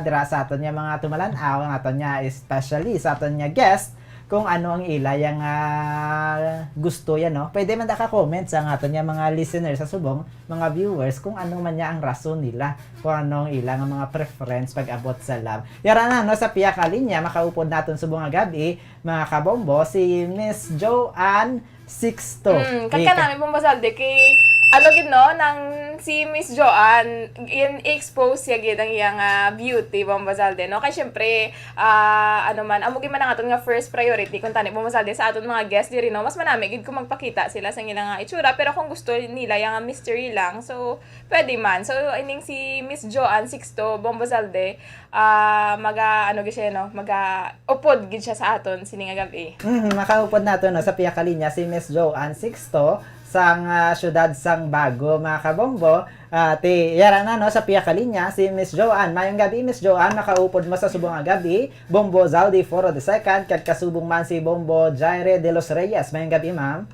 dira sa aton nga mga tumalan-aw, ang aton nga, especially sa aton nga guest, kung ano ang ila yang, ah, gusto yan, no? Pwede man da ka comment sa aton nga mga listeners sa subong, mga viewers, kung ano man niya ang rason nila, kung ano ang ila nga mga preference pag-abot sa love. Yara na, no, sa pihak nga linya, makaupod naton subong nga gab-i, mga kabombo, si Miss Joanne Sixto. Mm, kag Ika- kanami, Bombo Zalde, kay, ano gid, no, nang si Miss Joanne, in-expose siya gid ang iyang, ah, beauty, Bombo Zalde, no? Kay syempre, ah, ano man, amo gid man ang aton nga first priority, kung tani, Bombo Zalde, sa aton mga guest diri, no? Mas manami gid kung magpakita sila sa ilang, ah, itsura, pero kung gusto nila yang, ah, mystery lang, so, pwede man. So, ining si Miss Joanne Sixto, Bombo Zalde, ah, maga, ano gid siya, no? Maga-upod gid siya sa aton sini nga gab-i. Mhm, makaupod nato, no, sa pihak nga linya si Miss Joanne Sixto sang, ah, siyudad sang Bago, mga kabombo. Ah, ti, yara na, no, sa pihak nga linya si Miss Joanne. Mayong gab-i, Miss Joanne, makaupod mo sa subong nga gab-i. Bombo Zaldi Foro the second, kag kasubong man si Bombo Jaire de los Reyes. Mayong gab-i, ma'am.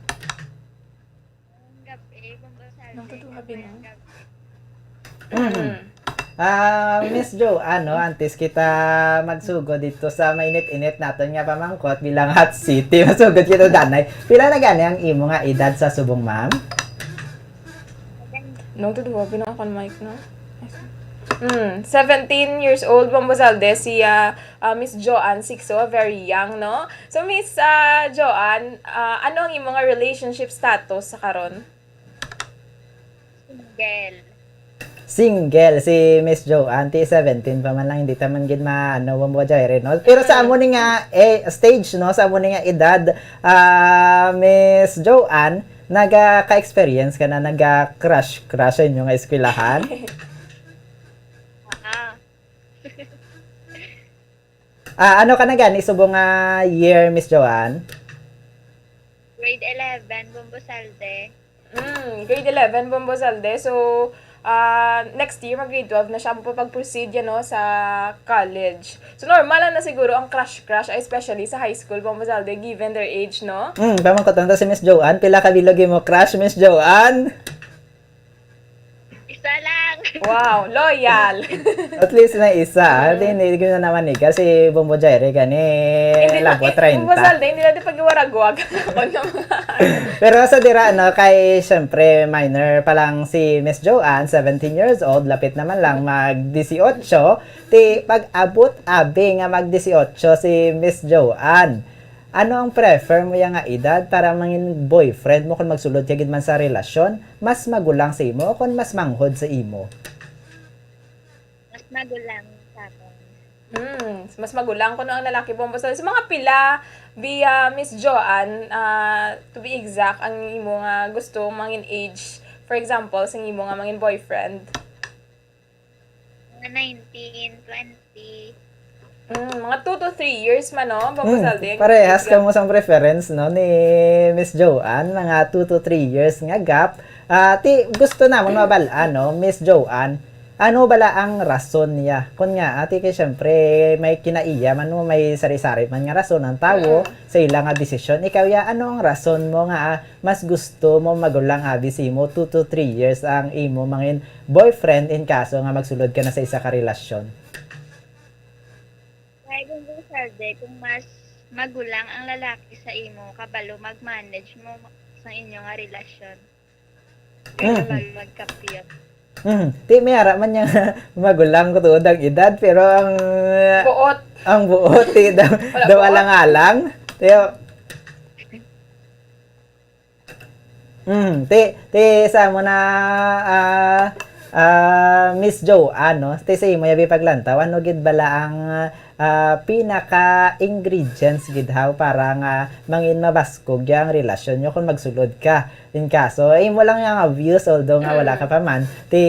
Gab-i, Bombo Saldi. Nang tutuwa, Gab-i, Binang. Gab-i. Mm. Ah, Miss Jo, ano, antes kita magsugod dito sa mainit-init naton nga pamangkot bilang hot city, masugod kita, danay. Pila na gani ang imo nga edad sa subong, ma'am? Nang tutuwa, Binang, akon mic, no? Mm, seventeen years old, Bombo Zalde, si, ah, ah, Miss Joanne Sixto, very young, no? So, Miss, ah, Joanne, ah, ano ang imo nga relationship status sa karon? Single. Single si Miss Joanne, ti seventeen pa man lang, hindi ta man gid ma-, ano, Bombo Jaire, no? Pero sa Mm. amo ni nga, eh, stage, no, sa amo ni nga edad, ah, Miss Joanne, nagaka-experience ka na, naga-crush, crush sa inyo nga eskwelahan? Ah. Ah, ano ka na gani subong nga year, Miss Joanne? Grade eleven, Bombo Salde. Mm, grade eleven, Bombo Salde. So, ah, next year, mag-grade twelve na siya. Amo pa pag-proceed yan, no, sa college. So, normal lang na siguro ang crush-crush, especially sa high school, Bombo Salde, given their age, no? Mm, pamangkot lang ta si Miss Joanne. Pila ka bilog imo crush, Miss Joanne? Isa lang. Wow, loyal. At least may isa. Mm. Hindi, hindi ko na naman ika si Bombo Jaire gani. Hindi na, labot eh, treinta. Bombo Salde, hindi natin pag-iwaragwag. Pero sa dira, no, kay, syempre, minor pa lang si Miss Joanne, seventeen years old, lapit naman lang mag-dieciocho. Ti, pag-abot, abi nga mag-dieciocho si Miss Joanne. Ano ang prefer mo ya nga edad para mangin boyfriend mo kung magsulod ka gid man sa relasyon? Mas magulang sa imo o kung mas manghod sa imo? Mas magulang sa akon. Hmm, mas magulang kuno ang lalaki, Bombo Salde. So, mga pila, via Miss Joanne, ah, to be exact, ang imo nga gusto mangin age, for example, sa imo nga mangin boyfriend? Mga nineteen, twenty. Mm, mga two to three years man, no? Bombo Hmm, Salde, ang parehas gap. Kamo sang preference, no, ni Miss Joanne, mga two to three years nga gap. Ah, ti, gusto namon mabal-an, no, Miss Joanne, ano bala ang rason niya? Kun nga, ati, kay syempre, may kinaiya man mo, may sari-sari man nga rason ang tawo Mm. sa ila nga desisyon. Ikaw, ya, ano ang rason mo nga, ah, mas gusto mo magulang abi sa imo two to three years ang imo mangin boyfriend in kaso nga magsulod ka na sa isa ka relasyon? Kay kung gusalde, kung mas magulang ang lalaki sa imo, kabalo mag-manage mo sa inyo nga relasyon. Mm. Kabalo magkapyot. Mm. Ti, may ara man niya magulang ko tuod ang edad, pero ang Buot. ang buot, ti, daw, Wala daw buot. Alang-alang. Ti, mm, ti, ti, sa mo na, ah, ah, Miss Joanne, no? Ti, sa imo yabi paglantaw, ano gid bala ang, ah, pinaka-ingredients gid haw para nga mangin mabaskog ya ang relasyon nyo kung magsulod ka? In kaso, imo lang nga views, although nga wala ka pa man, ti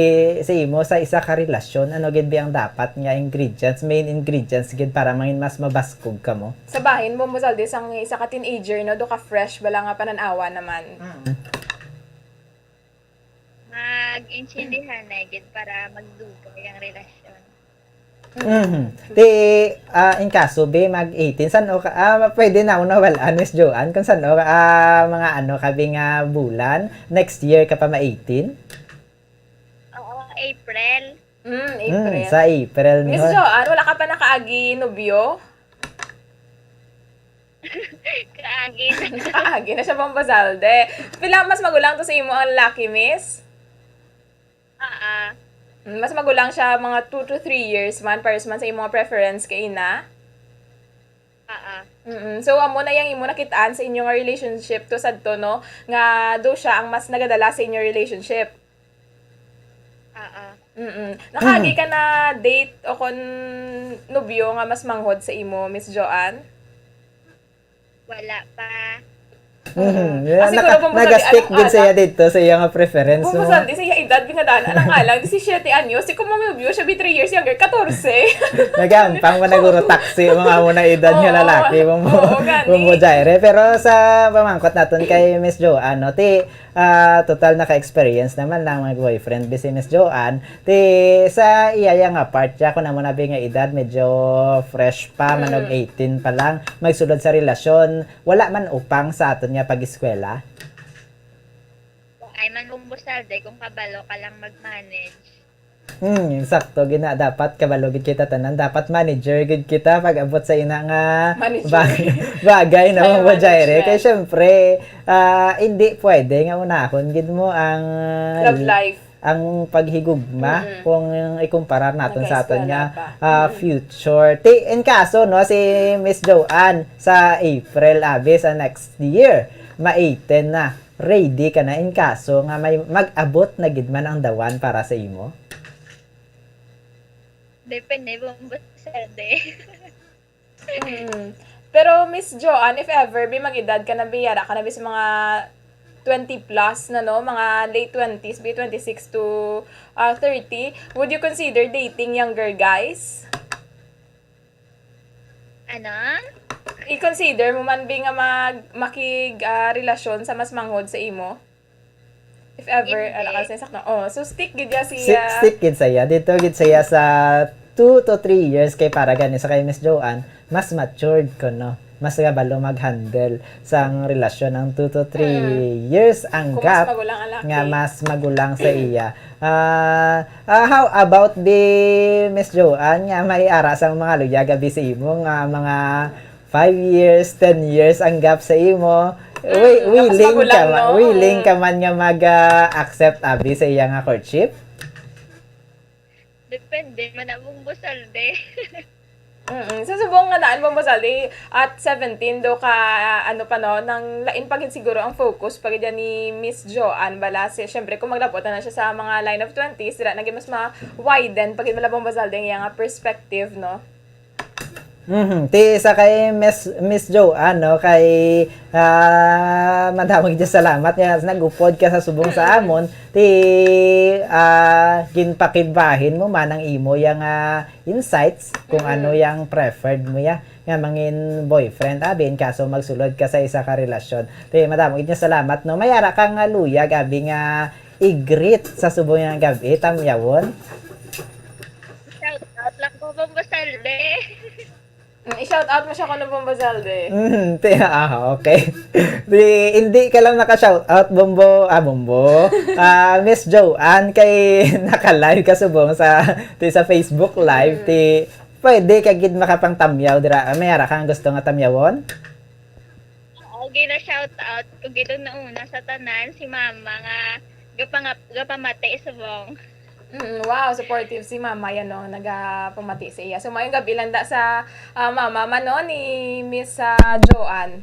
sa imo sa isa ka relasyon, ano gid bi ang dapat nga ingredients, main ingredients gid para mangin mas mabaskog kamo? Sa bahin mo, Salde, sang isa ka teenager, no, do ka fresh bala nga panan-awa naman. Mag-intindihan na gid para magdugay ang relasyon. Mhm. Ti, ah, in kaso, be, mag eighteen. San-o ka, ah, pwede na una wal-an, Miss Joanne, kung san-o, ah, mga ano ka, be, nga bulan, next year ka pa ma eighteen? Oo, April. Mm, Hmm, April. sa April ni Miss Joanne, wala ka pa nakaagi nobyo? Kaagi na. Kaagi na siya, Bombo Salde. Pila mas magulang to sa imo ang lalaki, miss? Ah, ah. Mm, mas magulang siya mga two to three years man, pares man sa imo nga preference kay ina. Ah, ah. Mm. So, amo na yang imo nakitaan sa inyo nga relationship to sadto, no? Nga do siya ang mas nagadala sa inyo relationship. Ah, ah. Mm. Nakaagi ka na date o kon nobyo nga mas manghod sa imo, Miss Joanne? Wala pa. Mhm. Ah, Yeah, siguro naka- kung naga-stick masali, din ano, siya ala. dito sa iyang preference Kung mo. masal, di siya edad, pinadaan, anak nga lang, disisiete anyos, di ko mamibyo siya, be three years younger, katorse. Nagampang pa naguro taxi mga amo na edad nga Oo. lalaki, Bombo, Oo, gani. Bombo Jaire. Pero sa pamangkot naton kay Miss Joanne, no, ti, ah, total naka-experience naman lang mag-boyfriend bi si Miss Joanne. Ti, sa iya ya nga part, ya, kung amo na bi nga edad, medyo fresh pa, man og Mm. eighteen pa lang, magsulod sa relasyon, wala man upang sa aton nga pag-eskwela? Ay man, Bombo Salde, kung kabalo ka lang mag-manage. Hmm, sakto gina, dapat kabalo gid kita tanan, dapat manager gid kita pag abot sa ina nga Manager. bag- bagay na, Time Bombo Jaire. management. Kay syempre, ah, hindi pwede nga unahon gid mo ang Love life. ang paghigugma Mm-mm. kung ikumpara naton sa aton Nag-eskwela nga pa. ah, Mm-mm. future. Ti, in kaso, no, si Miss Joanne sa April, abi, sa next year, ma eighteen na. Ready ka na in kaso nga may mag-abot na gid man ang dawan para sa imo? Depende, Bombo Salde. Mm. Pero Miss Joanne, if ever, bi, mag-edad ka na, bi, yara ka na, bi, sa mga twenty plus na, no? Mga late twenties, bi, twenty-six to, ah, thirty. Would you consider dating younger guys? Ano? I-consider mo man, bi, nga mag, makig, ah, relasyon sa mas manghod sa imo? If ever, Hindi. Ano ka, sa sakto. Oh, so stick gid ya si, Si- ah, stick gid saya. Dito gid saya sa two to three years kay para gani sa kay Miss Joanne, mas matured ko, no? mas kabalo mag-handle sang relasyon ang two to three Mm. years ang Kung mas gap magulang ang laki. nga mas magulang sa iya. Ah, ah, how about the Miss Joanne nga may ara sang mga luyag abi sa imo nga mga five years, ten years ang gap sa imo? Mm, Wi-, nga mas willing ka magulang, ma-, no? willing Mm. ka man nga mag, ah, accept abi sa iya nga courtship? Depende man ang Bombo Salde. Mm-mm. Sa subong nga naan, Bombo Salde, at seventeen, do ka, ano pa, no, nang lain pa gid siguro ang focus pa gid yan ni Miss Joanne bala. Si, syempre, kung maglabot na, na siya sa mga line of twenties, dira na gid mas ma-widen pa gid bala, Bombo Salde, ang iyang perspective, no? Mhm. Ti sa kay Miss, Miss Joanne, no, kay, ah, madamo gid salamat nga nag-upod ka sa subong sa Mm. amon. Ti, ah, ginpakigbahin mo man ang imo yang, ah, insights kung Mm. ano yang preferred mo ya nga mangin boyfriend, abi, in kaso magsulod ka sa isa ka relasyon. Ti, madamo gid nga salamat, no. May ara ka nga luyag, abi, nga i-greet sa subong nga gab-i, tamyawon. Shout out lang ko, Bombo Salde. Mm, i-shout out mo siya kuno, Bombo Salde. Mm, ti-, ah, okay. Di, hindi ka lang naka-shout out, Bombo, ah, Bombo. Ah, Miss Joanne, kay naka-live ka subong sa, ti sa Facebook Live, Mm. ti pwede ka gid makapangtamyaw dira. May ara kang gusto nga tamyawon? Oo, gina-shout out ko gid una sa tanan si Mama nga gapangap-, gapamati subong. Mm, wow, supportive si Mama yan, no? Nagapamati sa iya. So, maayong gabi lang da sa, ah, Mama man, no, ni Miss, ah, Joanne.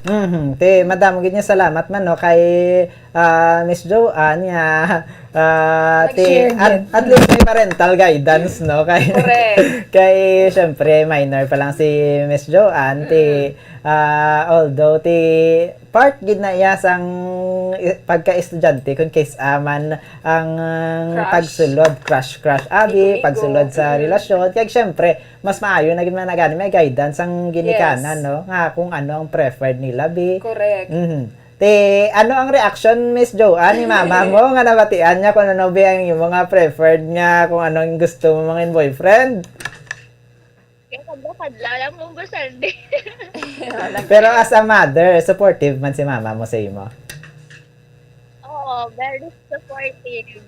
Mhm. Te, madamo gid nga salamat man, no, kay, ah, Miss Joanne nga, ah, te, Nag-share at, gid. at least may parental guidance, no? Kay, Correct. kay, syempre, minor pa lang si Miss Joanne, te, Mm. ah, although, te, part gid na iya sang i-, pagka-estudyante, kung kis-a man ang Crush. pagsulod, crush, crush, abi, Igo-igo. pagsulod sa Mm. relasyon. Kag, syempre, mas maayo na gid man na gani may guidance ang ginikanan, Yes. no? Nga kung ano ang preferred nila, bi. Correct. Mhm. Te, ano ang reaction, Miss Joanne, ni mama mo nga nabatian niya kung ano, bi, ang imo nga preferred nga kung ano ang gusto mo mangin boyfriend? Kaya kadlaw-kadlaw lang mong basal, di. Pero as a mother, supportive man si mama mo sa imo? Oo, very supportive.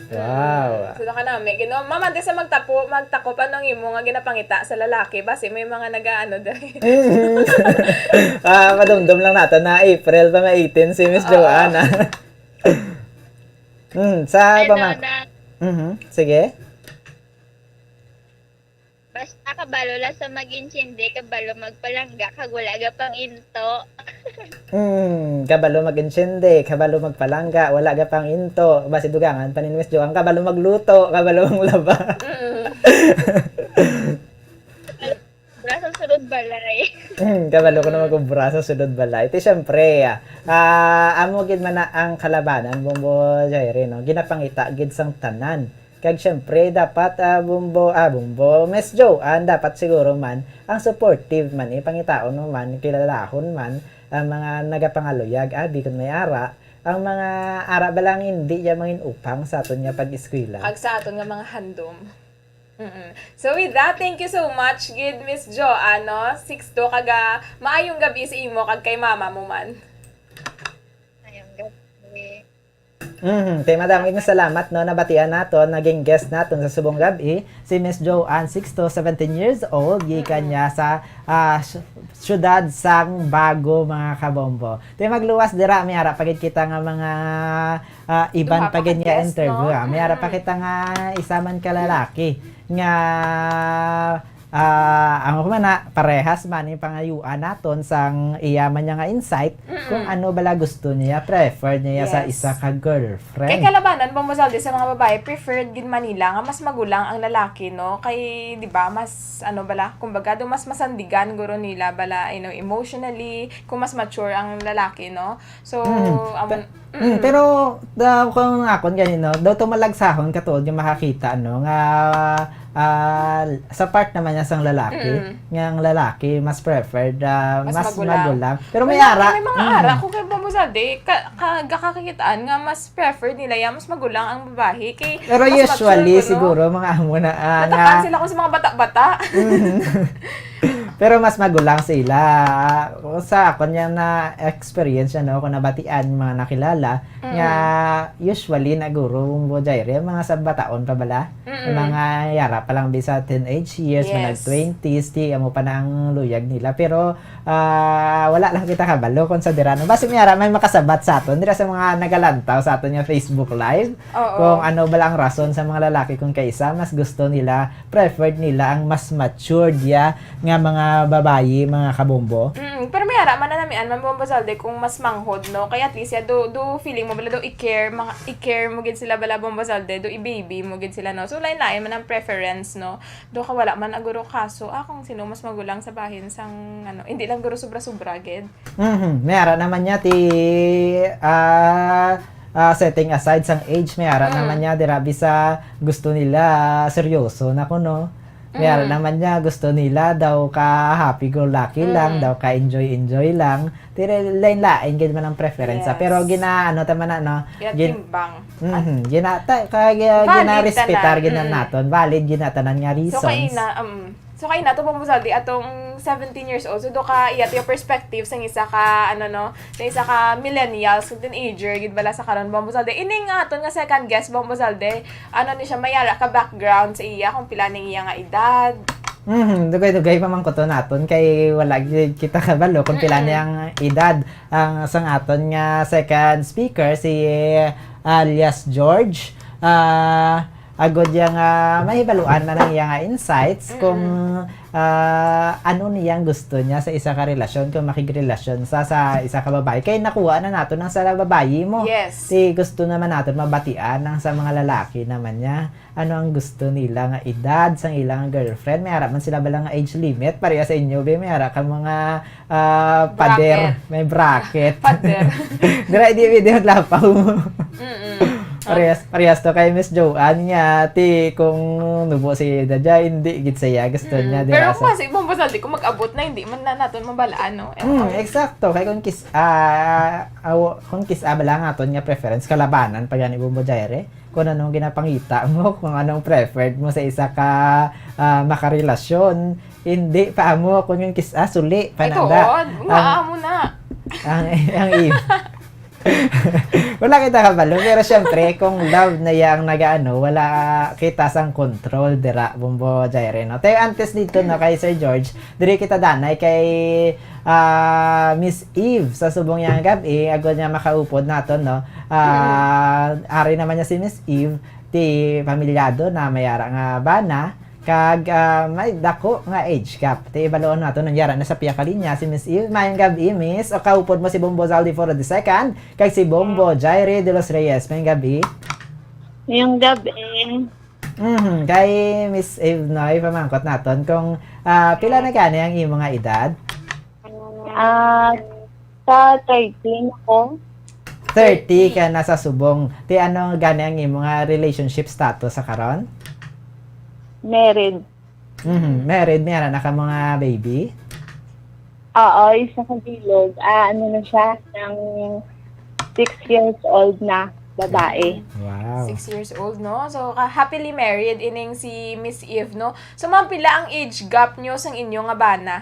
Wow. So, naka nami, Ginoo. Ma'am, antes sa magtapo, magtakop, ano ang imo nga ginapangita sa lalaki? Basi may mga nag-aano diri. Mm. Ah, madumdum lang nato na April pa, may eighteen si Miss Oo. Joanna. Mm, sa Ano pamang-, na? Mhm, sige. Basta kabalo lang sa mag-intindi, kabalo magpalangga, kag wala ga pang-into. Mm, kabalo mag-intindi, kabalo magpalangga, wala ga pang-into. Basi dugangan pa ni Miss Jo, ang kabalo magluto, kabalo manglaba. Mm. Braso sulod balay. Mm, kabalo ko na Mm. mag-obra sa sulod balay. Ti, syempre, ah, ah, amo gid man na ang kalabanan, Bombo Jairi, no? Ginapangita gid sang tanan. Kag syempre, dapat, ah, Bombo, ah, Bombo, Miss Joanne, dapat siguro man, ang supportive man, ipangitaon mo man, kilalahon man, ang mga nagapangaluyag, abi, kun may ara, ang mga ara ba lang hindi niya mangin upang sa aton nga pag-eskwela? Kag sa aton nga mga handom. Mm-mm. So with that, thank you so much, gid, Miss Joanne, no? Sixto, kag, ah, maayong gabi sa imo, kag kay mama mo man. Maayong gabi. Mhm. Kay madamo gid nga salamat, no, nabatian naton, naging guest naton sa subong gab-i, si Miss Joanne Sixto, seventeen years old, gikan Mm-mm. niya sa, ah, sy-, syudad sang Bago, mga kabombo. Ti magluwas dira, may ara pa gid kita nga mga, ah, iban Duha pa pa gid nga guest, interview, no? ah. May ara pa Mm-mm. kita nga isa man ka lalaki nga Ah, amo man na, parehas man yung pangayuan naton sang iya man niya nga insight kung Mm-mm. ano bala gusto niya, prefer niya sa Yes. isa ka girlfriend. Kay kalabanan, Bombo Saldi, sa mga babae, preferred gid man nila nga mas magulang ang lalaki, no? Kay, di ba, mas, ano bala, kumbaga, do mas masandigan guro nila bala, you know, emotionally, kung mas mature ang lalaki, no? So, Mm. amo, Pe-, mm, mm. pero, da-, kung akon gani, no, daw to malagsahon katuod nga makakita, no, nga, ah, sa part naman niya sang lalaki, Mm. nga ang lalaki mas preferred, ah, Mas mas magulang. magulang. Pero may Wala, ara. may mga Mm. ara ko kay Bombo Saldi, ka-, ka-, gakakakitaan nga mas preferred nila yan, mas magulang ang babae kay Pero mas mature usually, ko, no? siguro, mga amo na, ah, Natakaan nga sila ko sa mga bata-bata. Mm. Pero mas magulang sila. Sa akon nga na-experience, ano, ako nabatian, mga nakilala, nga Mm. usually, naguro, Bombo Jaire, mga sa bataon pa bala. Mm-mm. Mga yara pa lang, bisa teenage years, mga Yes. twenties, ti, amo pa na ang luyag nila. Pero, ah, wala lang kita kabalo kung sa dira, no? Basi may ara may makasabat sa aton, dira sa mga nagalantaw sa aton nga Facebook Live, Oo. kung ano bala ang rason sa mga lalaki kung kaisa, mas gusto nila, preferred nila ang mas matured ya nga mga babayi, mga kabombo. Mm, pero may ara man na namian, Ma'am Bombo Zalde, kung mas manghod, no? Kaya at least, ya, do, do feeling mo bala, do i-care, mga, i-care mo gid sila bala, Bombo Zalde, do i-baby mo gid sila, no? So, lain-lain man ang preference, no? Do ka wala man, aguro kaso, ah, kung sino mas magulang sa bahin sang, ano, hindi lang guro sobra-sobra gid. Mhm. May ara naman niya ti, ah, ah, setting aside sang age, may ara Mm. naman niya, dira bisa gusto nila seryoso na kuno. May ara Mm. naman niya gusto nila daw ka happy-go-lucky lang, Mm. daw ka enjoy-enjoy lang. Ti lain-lain gid man ang preference, ah. Yes. Pero gina-, ano ta man na, no? Gin-, Ginatimbang. Mhm. Gina-, ta-, ka-, gi-, Valid gina-respetar tanan. gid na Mm. naton. Valid gid na tanan nga So, reasons. kaina, um, So, kay nato, Bombo Zalde, atong seventeen years old. So, do ka, iya, to yung perspective sang isa ka, ano, no, sa isa ka millennials, kung teenager, gid bala sa karon, Bombo Zalde. Ining aton nga second guest, Bombo Zalde, ano ni siya, may ara ka background sa iya, kung pila ning iya nga edad? Mhm, dugay-dugay pamangkuton naton kay wala gyud kita kabalo kung pila Mm-mm. niyang edad. Ang sang aton nga second speaker, si alias George. Ah, agod niya nga mahibaluan man ang iya nga insights kung, Mm-mm. ah, ano niyang gusto niya sa isa ka relasyon, kung makigrelasyon sa, sa isa ka babae. Kay nakuha na nato nang sa babayi mo. Yes. Si gusto naman nato mabatian ang sa mga lalaki naman niya. Ano ang gusto nila nga edad sang ilang girlfriend? May ara man sila bala nga age limit? Pareha sa inyo, be, may ara ka mga, ah, pader. Bracket. May bracket. Pader. Dira, di, di, di, lapaw. Mm-mm. Parehas, parehas to kay Miss Joanne nga, ti, kung nubo si Daja, hindi gid siya. Gusto Mm, niya, pero dira kung sa kasi, kung basta, di ko mag-abot na, hindi man na naton mabalaan, no? Eh, Mm, ako. Eksakto. Kay kung kis-, ah, aw-, kung kis-, ah, bala nga aton nga preference, kalabanan pa gani, Bombo Jaire. Kung anong ginapangita mo, kung anong preferred mo sa isa ka, ah, makarelasyon. Hindi pa amo, kung yung kis-, ah, suli pa Ay, na da. Tuod. Nga Ang, amo na. ang, ang i-, wala kita kabalo, pero syempre, kung love na yang nagaano, wala kita sang control dira, Bombo Jaire, no? Te, antes dito, no, kay Sir George, diri kita danay kay, ah, Miss Eve sa subong yang gab-i, agod nga makaupod naton, no? Ah, Mm. ari naman niya si Miss Eve, ti pamilyado na may ara nga bana, kag, ah, may dako nga age gap. Ti ibaluon naton, nangyara na sa piya ka linya si Miss Eve. Mayong gab-i, Miss. O, kaupod mo si Bombo Zaldi Foro the second, kag si Bombo Jaire de los Reyes. Mayong gab-i. Mayong gab-i. Mhm. Kay Miss Eve, no, ipamangkot naton kung, ah, pila na gani ang imo nga edad? Ah, sa thirteen ako. Thirty ka na sa subong. Ti ano gani ang imo nga relationship status sa karon? Married. Mhm. Married, may ara na ka mga baby? Oo, isa ka bilog. Ah, ano na siya? Nang six years old na, babae. Wow. Six years old, no? So, ka-, happily married ining si Miss Eve, no? So, ma'am, pila ang age gap nyo sang inyo nga bana?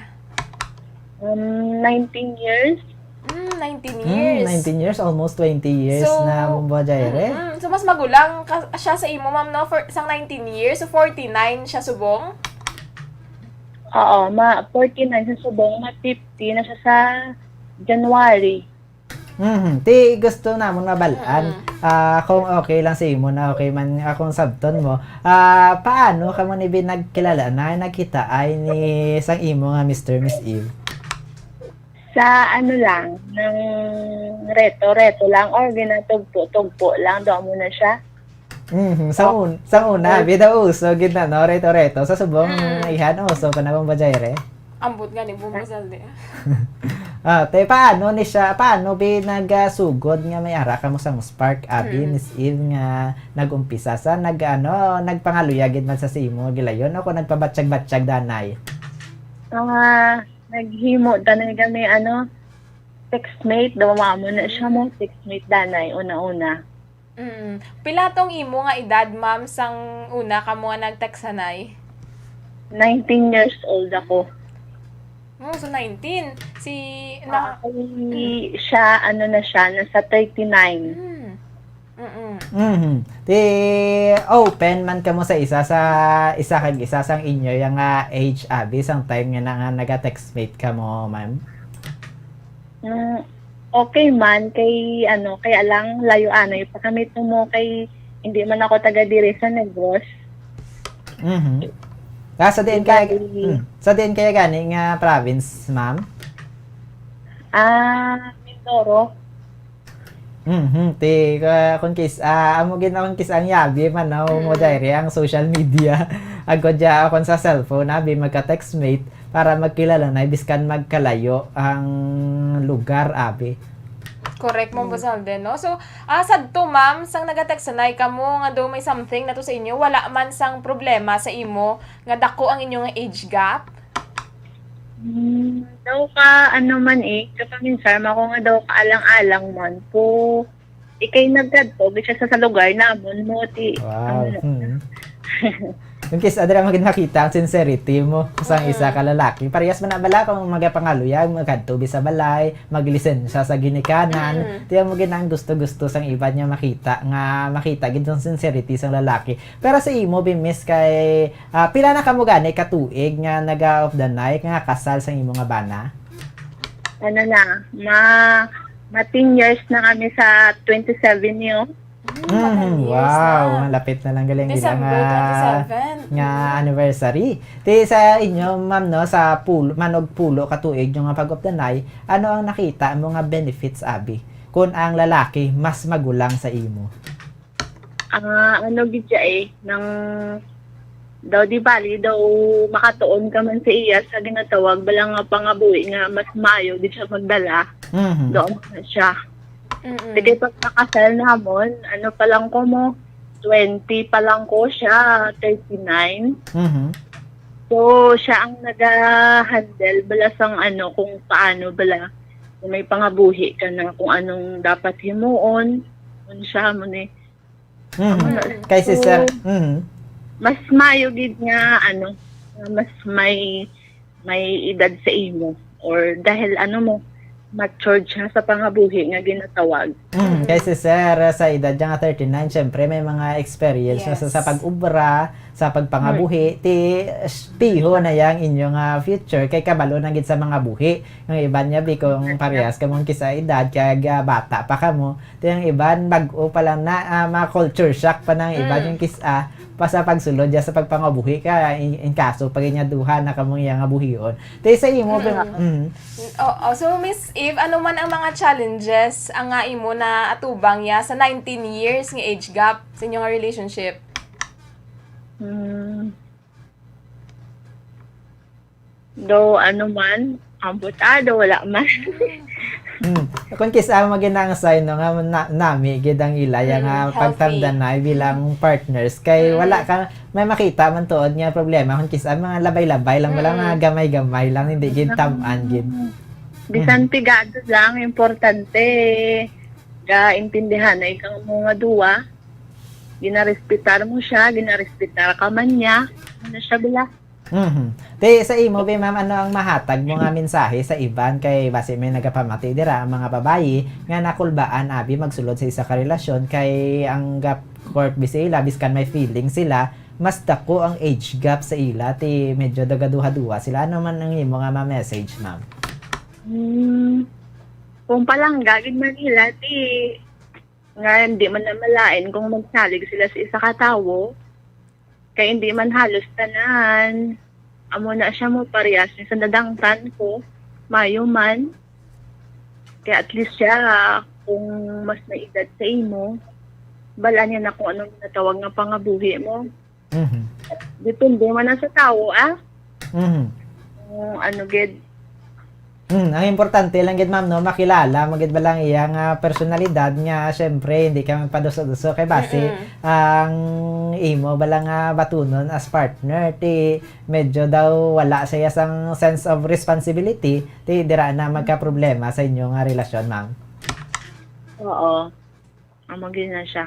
Um, nineteen years. Mm, nineteen Hmm, years. nineteen years, almost twenty years So, na, Bombo Jaire. Mm-mm. So, mas magulang ka, siya sa imo, ma'am, no? For, sang nineteen years, so forty-nine siya subong? Oo, ma-, forty-nine siya subong, ma-fifty na siya sa January. Mhm. Ti gusto namon mabal-an, Mm-mm. ah, kung okay lang sa imo na okay man akong sabton mo. Ah, paano kamo ni binagkilala na nagkita ay ni sang imo nga Mister Miss Eve? Sa ano lang, nang reto-reto lang or ginatugpo-tugpo lang, do mo na siya. Mhm. Sa Oh. un-, sa una, Oh. bida uso gid na, no? Reto-reto. Sa subong, Mm. ihan, uso pa na bang bajayre? Ambot nga ni Bumbo Saldi. Ah, te, paano ni siya, paano bi nagasugod nga may ara ka mo sang spark, abi, Mm. Miss Eve, nga nag-umpisa sa nag, ano, nagpangaluya gid man sa si imo gilayon, o kung nagpabatsyag-batsyag danay? Ah, naghimo danay kami, ano, textmate, daw mamo na siya mo, textmate danay, una-una. Mm. Pila tong imo nga edad, ma'am, sang una kamo nga nag-textanay? Nineteen years old ako. Oh, so nineteen. Si, Ah, na, kay siya, ano na siya, nasa thirty-nine. Hmm. Mm-mm. Mhm. Ti open man kamo sa isa sa isa kag isa sang inyo yang, ah, age, abi, sang time nga na, nga naga-textmate kamo, ma'am? Mm, okay man, kay ano, kay alang layo anay pa kami tumo, kay hindi man ako taga diri sa Negros. Mhm. Ah, sa diin Di kaya, bali, mm, sa diin kaya gani nga province, ma'am? Ah, Mindoro. Mhm, ti, ah, kung kis, ah, amo gid na kung kis ang yabi man, no, mo Mm. Jairi, ang social media. Agod ya akon sa cellphone, abi, magka-textmate para magkilala na, biskan magkalayo ang lugar, abi. Correct mo, Boss Alden, no? So, ah, sadto, ma'am, sang nagatext sanay kamo nga daw may something na to sa inyo, wala man sang problema sa imo nga dako ang inyong age gap? Hmm, daw ka, ano man eh, kapaminsar ako nga daw ka alang-alang man po. Ikay nagkadto, di siya sa, sa lugar namon mo, ti, Wow. ano, Hmm. Yung kis adra magid makita ang sincerity mo sa Mm. isa ka lalaki. Parehas man na bala kung magapangaluyag, magkadto bi sa balay, maglisensya sa ginikanan. Mm. Tiyan mo gid ang gusto-gusto sang iban nga makita, nga makita gid ang sincerity sang lalaki. Pero sa imo, bi, miss, kay, ah, pila na kamo gani ka tuig nga naga of the night, nga kasal sang imo nga bana? Ano na, ma, ma ten years na kami sa twenty-seven niyo. Hmm, mga ten Mhm, years wow, na. malapit na lang galing nila December nga, twenty-seven. nga Mm. anniversary. Ti sa inyo, ma'am, no, sa pulo, manog pulo ka tuig nyo nga pag-updanay, ano ang nakita mo nga benefits, abi, kung ang lalaki mas magulang sa imo? Ah, ano gid siya eh, nang daw di bali, daw makatuon ka man sa iya sa ginatawag bala nga pangabuhi nga mas maayo gid siya magdala. Mhm. Doon na siya. Mm-mm. Sige, pag nakasal namon, ano pa lang ko mo, twenty pa lang ko siya, thirty-nine. Mhm. So, siya ang naga-handle bala sang ano, kung paano bala, kung may pangabuhi ka na, kung anong dapat himuon, kung siya mo ni. Mhm. Mm. Kay si So, sir, mhm. Mas maayo gid nga, ano, nga mas may, may edad sa imo. Or dahil, ano mo, matured siya sa pangabuhi nga ginatawag. Mm, kay si sir, sa edad niya nga thirty-nine, syempre may mga experience na sa, sa Yes. pag-ubra, sa pagpangabuhi, ti, tiho na yang inyo nga future, kay kabalo na gid sa mga buhi. Ang iban niya, bi, kung parehas ka mong kisa edad, kag, ah, bata pa ka mo, ti ang iban, bag-o pa lang na, ah, ma-culture shock pa nang iban Mm. yung kisa, pa sa pagsulod ya sa pagpangabuhi ka, in, in kaso pa gid nga duha na kamong iya nga buhion. Ti sa imo, bi, Mm. mm. Oo. So, Miss Eve, ano man ang mga challenges ang nga imo na atubang ya sa nineteen years nga age gap sa inyo nga relationship? Hmm. Daw, ano man, ambot, ah, daw wala man. Mm. Kung kisa mo gid ang sign, no, nga na, nami gid ang ila ya Mm, nga healthy. pagtamdanay bilang partners kay Mm. wala ka may makita man tuod nga problema kung kisa mga labay-labay lang, wala Mm. mga gamay-gamay lang, hindi gid tam-an gid. Bisan pigado lang, importante gaintindihan na ikaw mo nga duwa. Ginarespetar mo siya, ginarespetar ka man niya. Ano siya, bala? Mhm. Te, sa imo, be, ma'am, ano ang mahatag mo nga mensahe sa iban kay basi may nagapamati dira ang mga babayi nga nakulbaan abi magsulod sa isa ka relasyon kay ang gap court bi sa ila, biskan may feeling sila, mas dako ang age gap sa ila, ti medyo nagaduha-duha sila. Ano man ang imo nga ma-message, ma'am? Hmm, kung palangga gid man nila, ti nga hindi man na malain kung magsalig sila sa isa ka tawo, kay hindi man halos tanan. Amo na siya mo, parehas ni sa nadangtan ko, mayo man. Kaya at least siya, kung mas may edad sa imo, bala niya na kung anong natawag nga pangabuhi mo. Mhm. Depende man na sa tawo, ah. Mhm. Kung ano gid. Hmm, ang importante lang gid, ma'am, no, makilala mo gid ba lang iya nga personalidad nga syempre hindi ka magpaduso-duso kay basi Mm-mm. ang imo ba lang nga batunon as partner ti medyo daw wala siya sang sense of responsibility, ti dira na magka-problema sa inyo nga relasyon, ma'am. Oo. Amo gid na siya.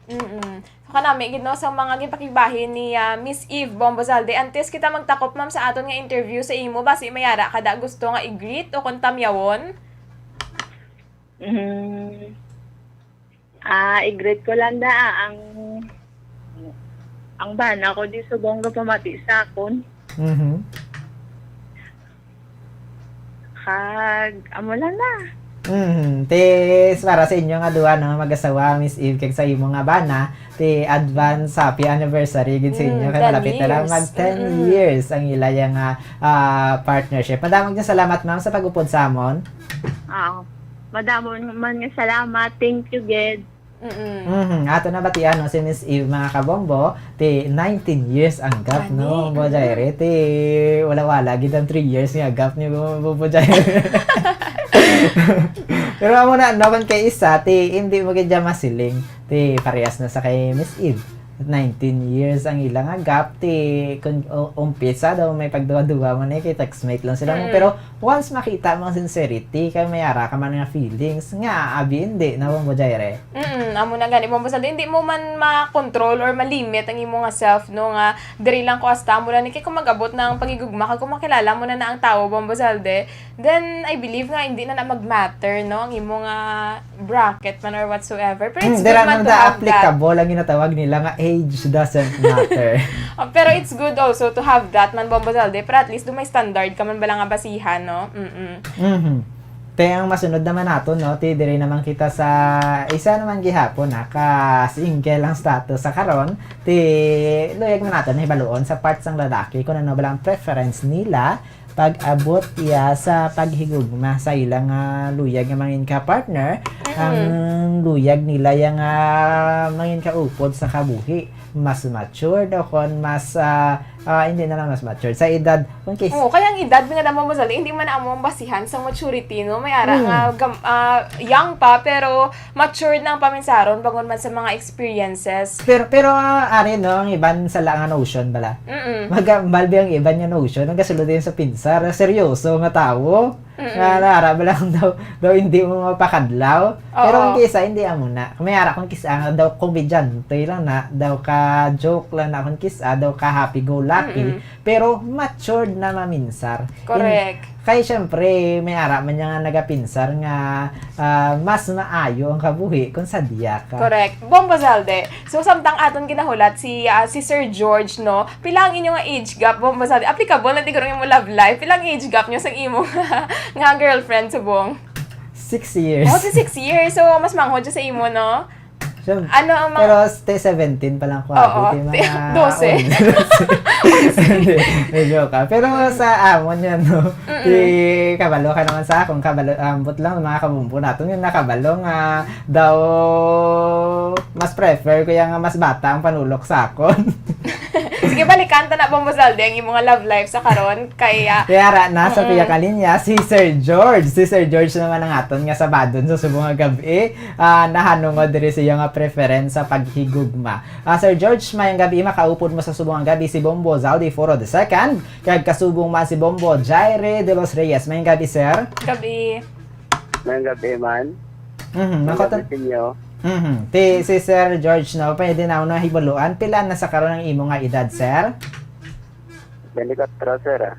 Mm-mm. So, kanami gid, no, sa mga ginpakigbahin ni, ah, Miss Eve Bombozalde. Antes kita magtakop, ma'am, sa aton nga interview sa imo, basi may ara ka da gusto nga i-greet o kon tamyawon? Mm. Ah, i-greet ko lang da ang, ang bana ko di subong gapamati sa akon. Mhm. Kag, amo lang na. Mhm. Tis, para sa inyo nga duha, no, mag-asawa, Miss Eve, kag sa imo nga bana, ti advance happy anniversary gid sa inyo. Mm, Kay malapit na lang ten years. Mag ten Mm-mm. years ang ila yang, ah, ah, partnership. Madamag nga salamat, ma'am, sa pag-upod sa amon. Ah, madamo man nga salamat. Thank you, gid. Mm-mm. Mhm. Ato na batian, no, si Miss Eve, mga kabombo, ti nineteen years ang gap, no, Gani. Bombo Jaire? Ti wala-wala gid ang three years nga gap ni Bombo Jaire. Pero amo na, no, kon kay isa, ti hindi mo gid siya masiling. Ti parehas na sa kay Miss Eve. Nineteen years ang ila nga gap, ti kun u-, umpisa daw may pagduwa-duwa man eh, kay textmate lang sila mo. Mm. Pero once makita mo ang sincerity, kay may ara ka man nga feelings, nga abi hindi na, Bombo Jaire. Mm, amo na gani, Bombo Saldi. Hindi mo man ma-control or ma-limit ang imo nga self, no, nga diri lang ko hasta amo lang ni. Kay kung mag-abot na ang paghigugma ka, kung makilala mo na na ang tawo, Bombo Saldi, then I believe nga hindi na na mag-matter, no, ang imo nga bracket man or whatsoever. Pero it's Hmm, good dira man man to da have that. Applicable ang ginatawag nila nga age doesn't matter. Oh, pero it's good also to have that man, Bombo Saldi. Pero at least do may standard ka man bala nga basihan, no? Mm-mm. Mhm. Te, ang masunod naman nato, no, ti diri naman kita sa isa naman gihapon, ha, ka single ang status sa karon, ti luyag man nato na hibaluon sa part sang lalaki kung ano ba lang preference nila pag-abot iya sa paghigugma sa ilang, ah, luyag nga mangin ka partner, Mm. ang luyag nila yang, ah, mangin ka upod sa kabuhi, mas matured o kon mas, ah, ah, hindi na lang mas matured, sa edad, kung kis- Oo, kaya ang edad nga naman, Bombo Saldi, hindi man amo ang basihan sa maturity, no? May ara Hmm. nga gam-, ah, young pa, pero matured na ang paminsaron bangod man sa mga experiences. Pero, pero, ah, ari, no, ang iban sa la nga notion bala. Mm-mm. Magambal ba ang iban nga notion? Ang kasulod din sa pinsar, seryoso nga tawo. Mm-mm. Nga naara ba lang daw, daw hindi mo mapakadlaw? Oo. Pero ang kisa, hindi amo na. May ara kung kisa nga daw komedyante lang na, daw ka joke lang na kung kisa, daw ka happy go lucky. Mm-mm. Pero matured na maminsar. Correct. In-, kay syempre, may ara man niya nga nagapinsar nga, ah, mas maayo ang kabuhi kung sa diya ka. Correct. Bombo Saldi. So, samtang aton ginahulat si, ah, si Sir George, no? Pila ang inyo nga age gap, Bombo Saldi? Applicable na siguro ang imo love life. Pila ang age gap nyo sa imo nga girlfriend subong? Six years. Oh, si six years. So, mas manghod siya sa imo, no? Siyem-, Ano ang mga Pero stay seventeen pa lang ko, Oo, abi, ti mga ti-, dose. Hindi, medyo ka. Pero sa amon yan, no? Mm-mm. Ti kabalo ka naman sa akon, kabalo, ambot lang mga kabumbo naton yung nakabalo nga daw mas prefer ko yung mas bata ang panulok sa akon. Sige, balikan ta na, Bombo Saldi, ang imo nga love life sa karon. Kay, ah, Kaya ra na sa Mm-mm. piyakalinya, si Sir George. Si Sir George naman ang aton nga sabadon sa subong nga gab-i. Ah, nahanungod diri sa iya nga preference sa paghigugma. Ah, Sir George, mayong gabi, makaupod mo sa subong nga gab-i si Bombo Zaldi Foro the second, kag kasubong man si Bombo Jaire de los Reyes. Mayong gabi, sir. Gabi. Mayong gabi, man. Mhm, Mayong makota-, gabi sa inyo. Mhm. Ti, si Sir George, no, pwede na ako nahibaluan. Pila na sa karon ang imo nga edad, sir? Twenty-four, sir, ah.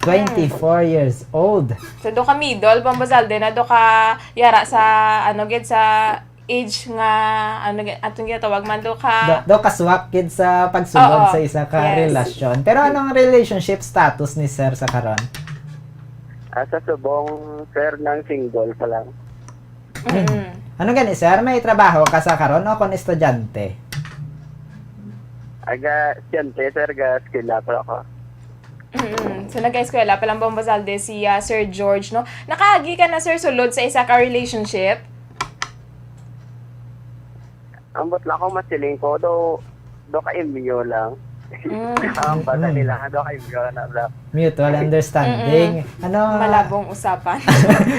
Twenty-four years old. So, do ka middle, Bombo Zaldi, na do ka yara sa, ano, gid, sa age nga, ano, gid, atong ginatawag man, do ka Do, do ka swak gid sa pagsulod Oo. sa isa ka Yes. relasyon. Pero anong relationship status ni sir sa karon? Ah, sa subong, sir, nang single pa lang. Mm. Ano gani, sir? May trabaho ka sa karon o kon estudyante? Aga, estudyante, sir, ga eskwela pa ako. Mm. So, nag-eskwela pa lang, Bombo Zaldi, si, ah, Sir George, no? Nakaagi ka na, sir, sulod sa isa ka relationship? Ambot lang ako masiling ko, do, do ka M U lang. Mm. Ang bata Mm. nila, do ka M U na lang. Mutual understanding. Mm-mm. Ano? Malabong usapan.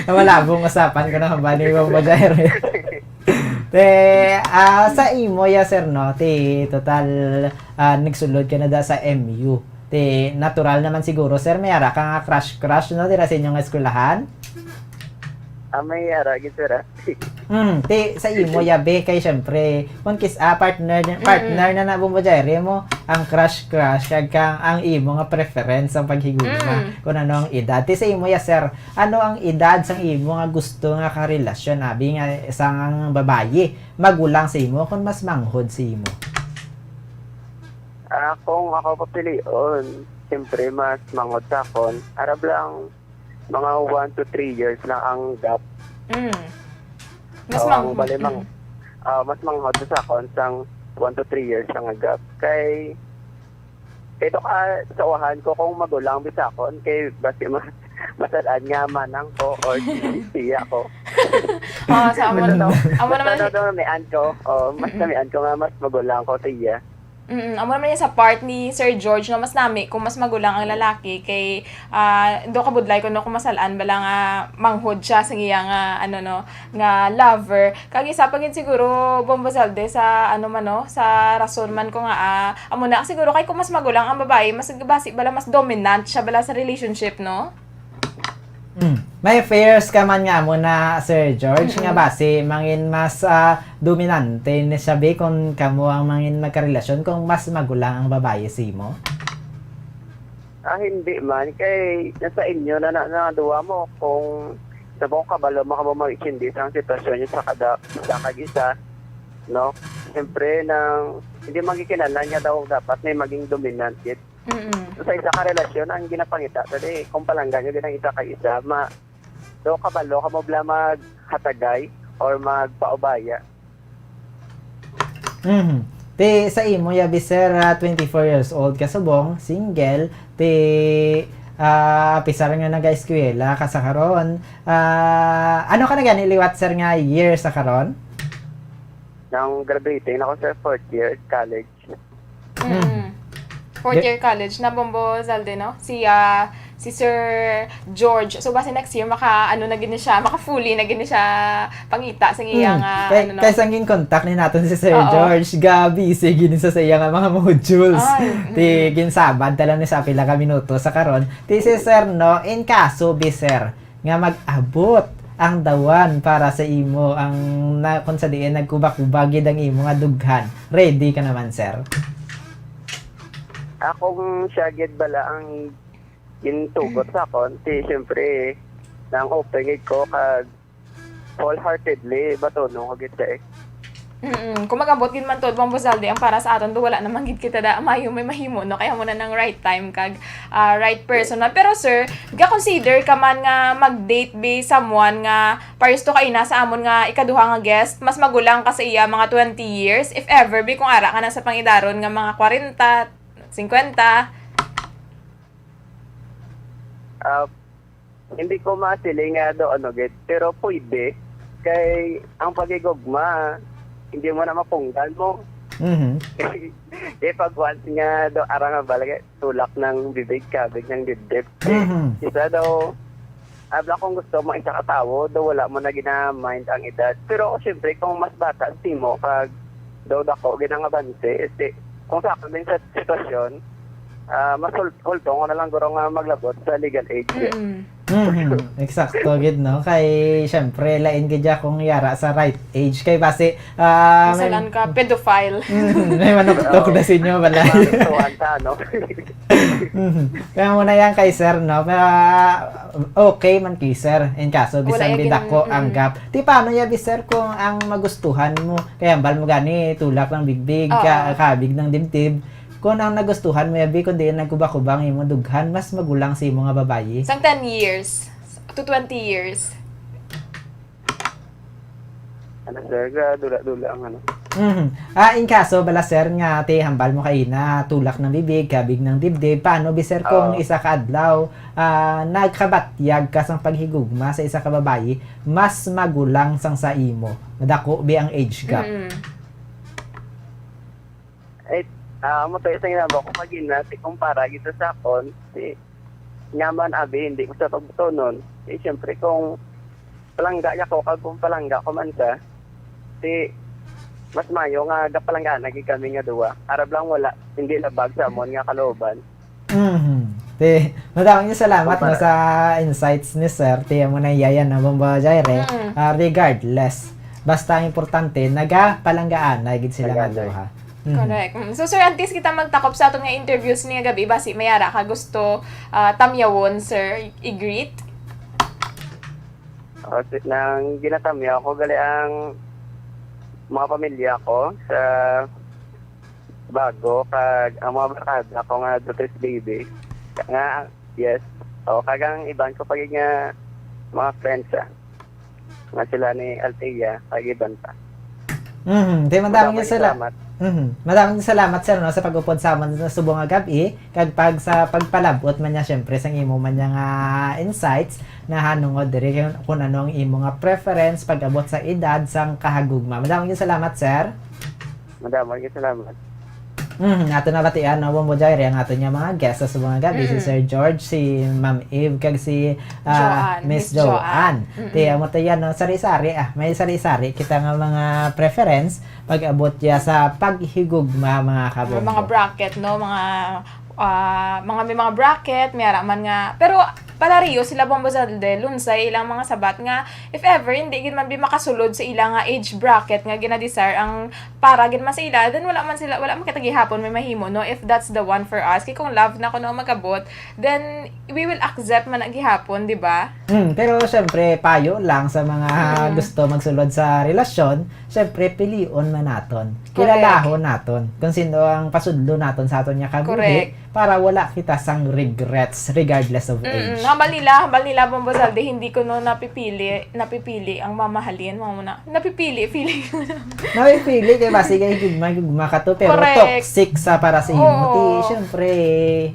Malabong usapan ko na hambal ni Bombo Jaire. Te, ah, sa imo ya, sir, no? Te, total, ah, nagsulod ka na da sa M U. Te, natural naman siguro, sir, may ara ka nga crush-crush, no? Dira sa inyong eskwelahan? Ah, may ara gid, sir, ah. Mm, ti, sa imo, yabi, kay syempre, kung kis-, ah, partner, partner na na, Bombo Jerry mo, ang crush, crush, kag kang, ang imo nga preference ang paghigugma, Mm. kung ano ang edad. Ti, sa imo, ya, sir, ano ang edad sang imo nga gusto nga karelasyon, abi, nga sang babayi, magulang sa imo, kung mas manghod sa imo? Ah, kung ako papilion, siyempre, mas manghod sa akon. Arab lang, mga one to three years lang ang gap. Mm. Mas Oh, ang mang-, bali, mang-, mm. ah, mas manghod sa akon sang one to three years lang ang gap. Kay, kay to ka, sa uwahan ko kung magulang bi sa akon, kay basi ma-, masad-an nga manang ko or siya ko. Oh, sa amo Ano na. daw? Amo Basta naman daw, si daw, may an ko. Oh, mas Mm-mm. namian ko nga mas magulang ko siya. Mm, amo naman yun sa part ni Sir George, no, mas nami kung mas magulang ang lalaki kay, ah, do kabudlay ko, no, kung masal-an bala nga manghod siya sa iya nga, ano, no, nga lover. Kag isa pa gid siguro, Bombo Zalde, sa, ano man, no, sa rason man ko nga, ah, amo na siguro kay kung mas magulang ang babae, mas basi bala mas dominant siya bala sa relationship, no? Hmm. May fears ka man nga mo na, Sir George, nga Mm-mm. basi mangin mas, ah, dominante ni siya, bi, kung kamo ang mangin magkarelasyon kung mas magulang ang babayi sa imo? Ah, hindi man. Kay nasa inyo na, na, na duwa mo kung sa mo kabalo mo kamo mag-intindi sa sitwasyon niyo sa kada, sa kag isa, no? Siyempre, nang hindi magkikinahanglan nga daw dapat may maging dominant gid. Mm-mm. Sa isa ka relasyon, ang ginapangita, dali, kung palangga nyo din ang isa kay isa, ma-, do kabalo ka mo bala maghatagay or magpaubaya. Mhm. Ti, sa imo, yabi, sir, ah, twenty-four years old ka subong, single, ti, ah, apisar nga nag-eskwela ka sa karon, ah, ano ka na gani liwat, sir, nga year sa karon? Nang graduating ako sa fourth year college. Mm. Mm. Fourth Ge- year college na, Bombo Zalde, no? Si, ah, si Sir George. So, basi next year, maka, ano na gini siya, maka fully na gini siya pangita sa iya Mm. nga, Kay, ano, no? Kay sang gin-contact ni naton si Sir Oo. George, ga busy gini sa, sa iya nga mga modules. Ay, Ti, mm. ginsabad ta lang ni sa pila ka minuto sa karon. Ti, si Sir, no, in kaso, bi, Sir, nga mag-abot ang dawan para sa imo, ang na, kung sa diin nagkuba-kuba gid ang imo nga dughan. Ready ka naman, sir? Akong siya gid bala ang gintugot sa akon, ti siyempre, nang open gid ko kag wholeheartedly batonon ko gid siya, eh. Mm-mm. Kung mag-abot gid man to, Bombo Zalde, ang para sa aton, do wala naman gid kita da, mayo may mahimo, no? Kaya mo na nang right time kag, ah, right person man. Pero, sir, ga-consider ka man nga mag-date bi someone nga pares to kaina sa amon nga ikaduha nga guest, mas magulang ka sa iya mga twenty years, if ever, bi, kung ara ka na sa pangidaron nga mga kwarenta, singkwenta? Ah, hindi ko masiling nga do ano gid, pero pwede. Kay ang paghigugma, hindi mo na mapunggan mo. Mhm. Kay pag once nga do ara nga bala, tulak ng bibig, kabig ng dibdib. Mhm. Isa daw, abla kung gusto mo isa ka tawo, do wala mo na gina-mind ang edad. Pero siyempre, kung mas bata, simo, kag daw dako, ginangabante, este, kung sa akin din sa sitwasyon, ah, mas hul-, hulto ko na lang guro nga maglabot sa legal age. Mm-mm. Mhm. Eksakto gid, no? Kay, syempre, lain gid ya kung yara sa right age. Kay basi, ah, may Masalan ka, pedophile. Mhm. May manuktok Oo. na sa inyo, bala. Tuwan sa, ano? Mhm. Kaya mo na yan kay sir, no? Pero, ah, okay man kay sir. In kaso, Wala bisan yan di dako gin-, ang mm. gap. Ti, paano ya, bi, sir, kung ang magustuhan mo, kaya ambal mo gani, tulak ng bigbig, Oo. ka-, kabig ng dibdib, kung ang nagustuhan mo, yabi, kung diin nagkubakubang imo dughan, mas magulang sa imo nga babayi. Sang ten years to twenty years. Ano, sir, ga dula-dula ang ano. Mhm. Ah, in kaso, bala, sir, nga ti hambal mo kaina, tulak ng bibig, kabig ng dibdib, paano bi, sir, kung Oo. isa ka adlaw, ah, nagkabatyag ka sang paghigugma sa isa ka babayi, mas magulang sang sa imo, madako bi ang age gap? Mm. Eh, ah, amo to isang ginagawa ko pag ina, ti kumpara gid sa akon, ti, nga man, abi, hindi ko sa pagbutonon. Eh, siyempre, kung palangga niya ko, kag kung palangga ko man siya, ti, mas mayo nga gapalangga na gid kami nga duwa. Arab lang wala, hindi labag sa amon nga kalooban. Mhm. Eh, madaming salamat, no, sa insights ni Sir. Tiyan mo na, yaya na, Bombo Jaire. Mm. Ah, regardless, basta ang importante, nagapalanggaanay gid sila nga duha. Mhm. Correct. Mm. So, Sir, antes kita magtakop sa aton nga interviews niya gabi, basi may ara ka gusto, ah, tamyawon, Sir, i-greet? Oh, si-, nang ginatamyaw ko, gali ang mga pamilya ko sa Bago, kag ang mga barkada ko nga Dutres Baby. Nga, yes. O, kag ang iban ko pa gid nga mga friends, ah. Nga sila ni Althea, kag iban pa. Mhm. Di, madaming Madaming sala-, salamat. Mhm. Madaming salamat, sir, no, sa pag-upod sa amon sa subong nga gab-i, kag pag, sa pagpalab-ot man niya, syempre, sa imo man niya nga insights, nahanungod diri kung, kung ano ang imo nga preference pag-abot sa edad sang kahagugma. Madaming salamat, sir. Madaming salamat. Mhm, ato na batian, no, Bombo Jaire, ang ato niya mga guest sa subong nga gab-i, si Mm. Sir George, si Ma'am Eve, kag si, ah, Joanne, Miss Miss Joanne. Joanne. Mm-mm. Ti, amo to yan, no? Sari-sari, ah. May sari-sari kita nga mga preference pag-abot ya sa paghigugma, mga Mga, kabombo. Mga bracket, no? Mga, ah, mga may mga bracket, may ara man nga. Pero palareho sila, Bombo Zalde, Lunsay, ilang mga sabat nga, if ever, hindi gid man bi makasulod sa ila nga age bracket nga ginadesire ang para gid man sa ila, then wala man sila, wala man kita gihapon may mahimo, no? If that's the one for us. Kay kung love na kuno mag-abot, then we will accept man na gihapon, di ba? Hmm, pero syempre, payo lang sa mga Mm. gusto magsulod sa relasyon, syempre, pilion man naton. Correct. Kilalahon naton kung sino ang pasudlo naton sa aton nga kabuhi Correct. para wala kita sang regrets regardless of Mm, age. Hambal nila, hambal nila, Bombo Zalde, hindi ko no napipili, napipili ang mamahalin mo na. Napipili, feeling ko na. Napipili kay basi kay gugma, gugma ka to, pero Correct. Toxic sa para sa imo. Oo. Ti, syempre,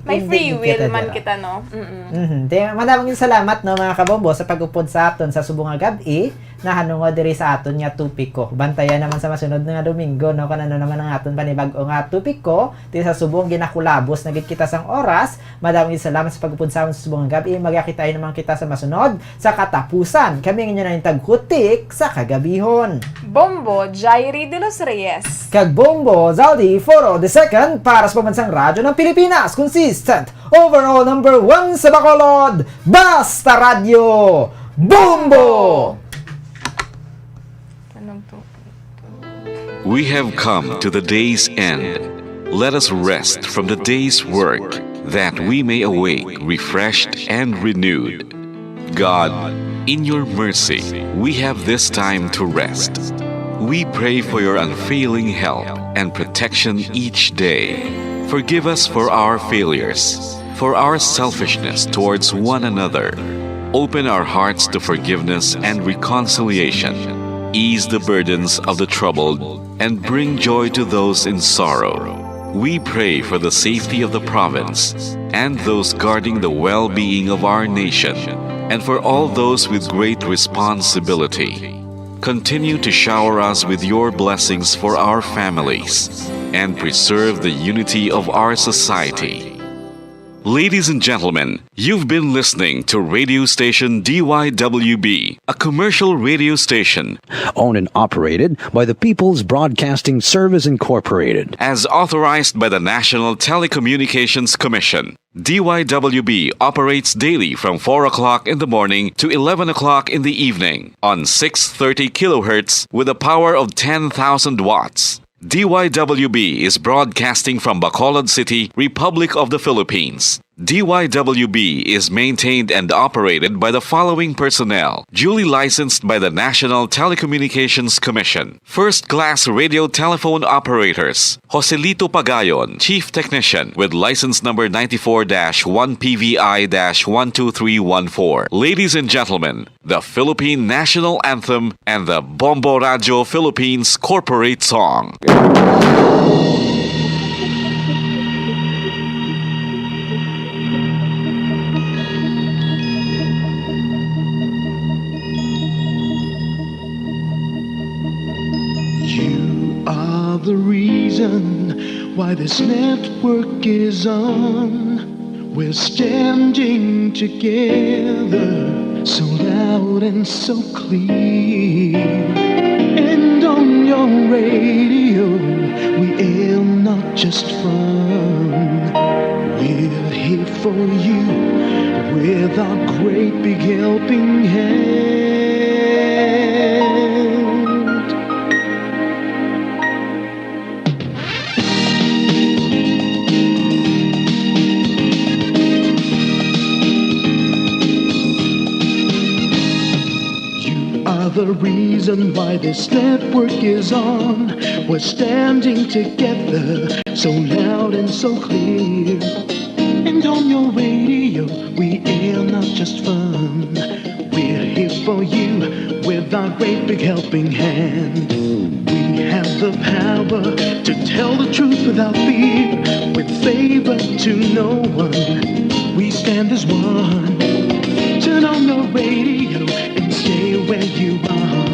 May hindi free gid will kita man dira. Kita, no? Mm-mm. Mhm. Ti, madaming salamat, no, mga kabombo, sa pag-upod sa aton sa subong nga gab-i, nahanungod diri sa aton nga topiko. Bantayan naman sa masunod nga Domingo, no, kung ano naman ang aton panibag-o nga topiko. Ti sa subong ginakulabos na gid kita sang oras. Madaming salamat sa pag-upod sa amon sa subong nga gab-i. Magakita naman kita sa masunod. Sa katapusan, kami ang inyo na yung taghutik sa kagabihon. Bombo, Jairi de los Reyes. Kag Bombo, Zaldi Foro the second para sa Pambansang Radyo ng Pilipinas. Consistent, overall number one sa Bacolod. Basta Radyo, Bombo! Anong to? We have come to the day's end. Let us rest from the day's work, that we may awake refreshed and renewed. God, in your mercy, we have this time to rest. We pray for your unfailing help and protection each day. Forgive us for our failures, for our selfishness towards one another. Open our hearts to forgiveness and reconciliation. Ease the burdens of the troubled and bring joy to those in sorrow. We pray for the safety of the province and those guarding the well-being of our nation, and for all those with great responsibility. Continue to shower us with your blessings for our families and preserve the unity of our society. Ladies and gentlemen, you've been listening to radio station D Y W B, a commercial radio station owned and operated by the People's Broadcasting Service Incorporated, as authorized by the National Telecommunications Commission. D Y W B operates daily from four o'clock in the morning to eleven o'clock in the evening on six thirty kilohertz with a power of ten thousand watts. D Y W B is broadcasting from Bacolod City, Republic of the Philippines. D Y W B is maintained and operated by the following personnel, duly licensed by the National Telecommunications Commission. First-class radio telephone operators, Joselito Pagayon, Chief Technician, with license number ninety-four dash one P V I dash one two three one four. Ladies and gentlemen, the Philippine National Anthem and the Bombo Radio Philippines Corporate Song. You are the reason why this network is on. We're standing together, so loud and so clear. And on your radio, we aim not just fun. We're here for you with a great big helping hand. You are the reason why this network is on. We're standing together, so loud and so clear. And on your radio, we air not just fun. We're here for you with our great big helping hand. We have the power to tell the truth without fear, with favor to no one. We stand as one. Turn on your radio and stay where you are.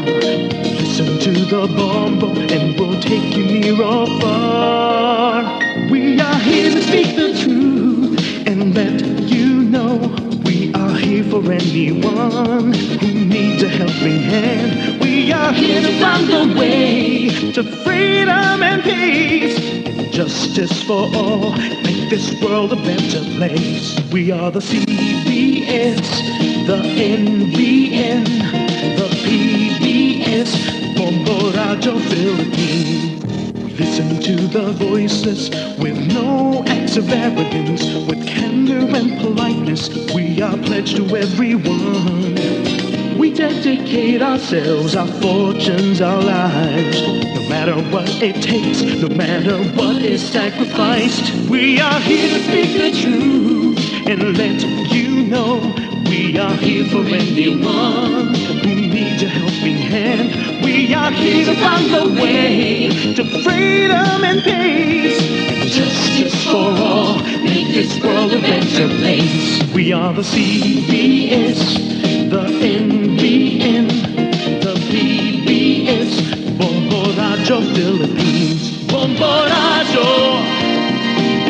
Listen to the Bombo and we'll take you near or far. We are here to speak the truth and let you know we are here for anyone who needs a helping hand. We are here to find the way to freedom and peace and justice for all. Make this world a better place. We are the C B S, the N B N, the P B S, Bombo Radyo Philippines. We listen to the voiceless with no acts of arrogance, with candor and politeness. We are pledged to everyone. We dedicate ourselves, our fortunes, our lives. No matter what it takes, no matter what is sacrificed, we are here to speak the truth and let you know we are here for anyone who needs a helping hand. We are here to find the way to freedom and peace and justice for all. Make this world a better place. We are the C B S, the N B N, the P B S, Bombo Radyo Philippines. Bombo Radyo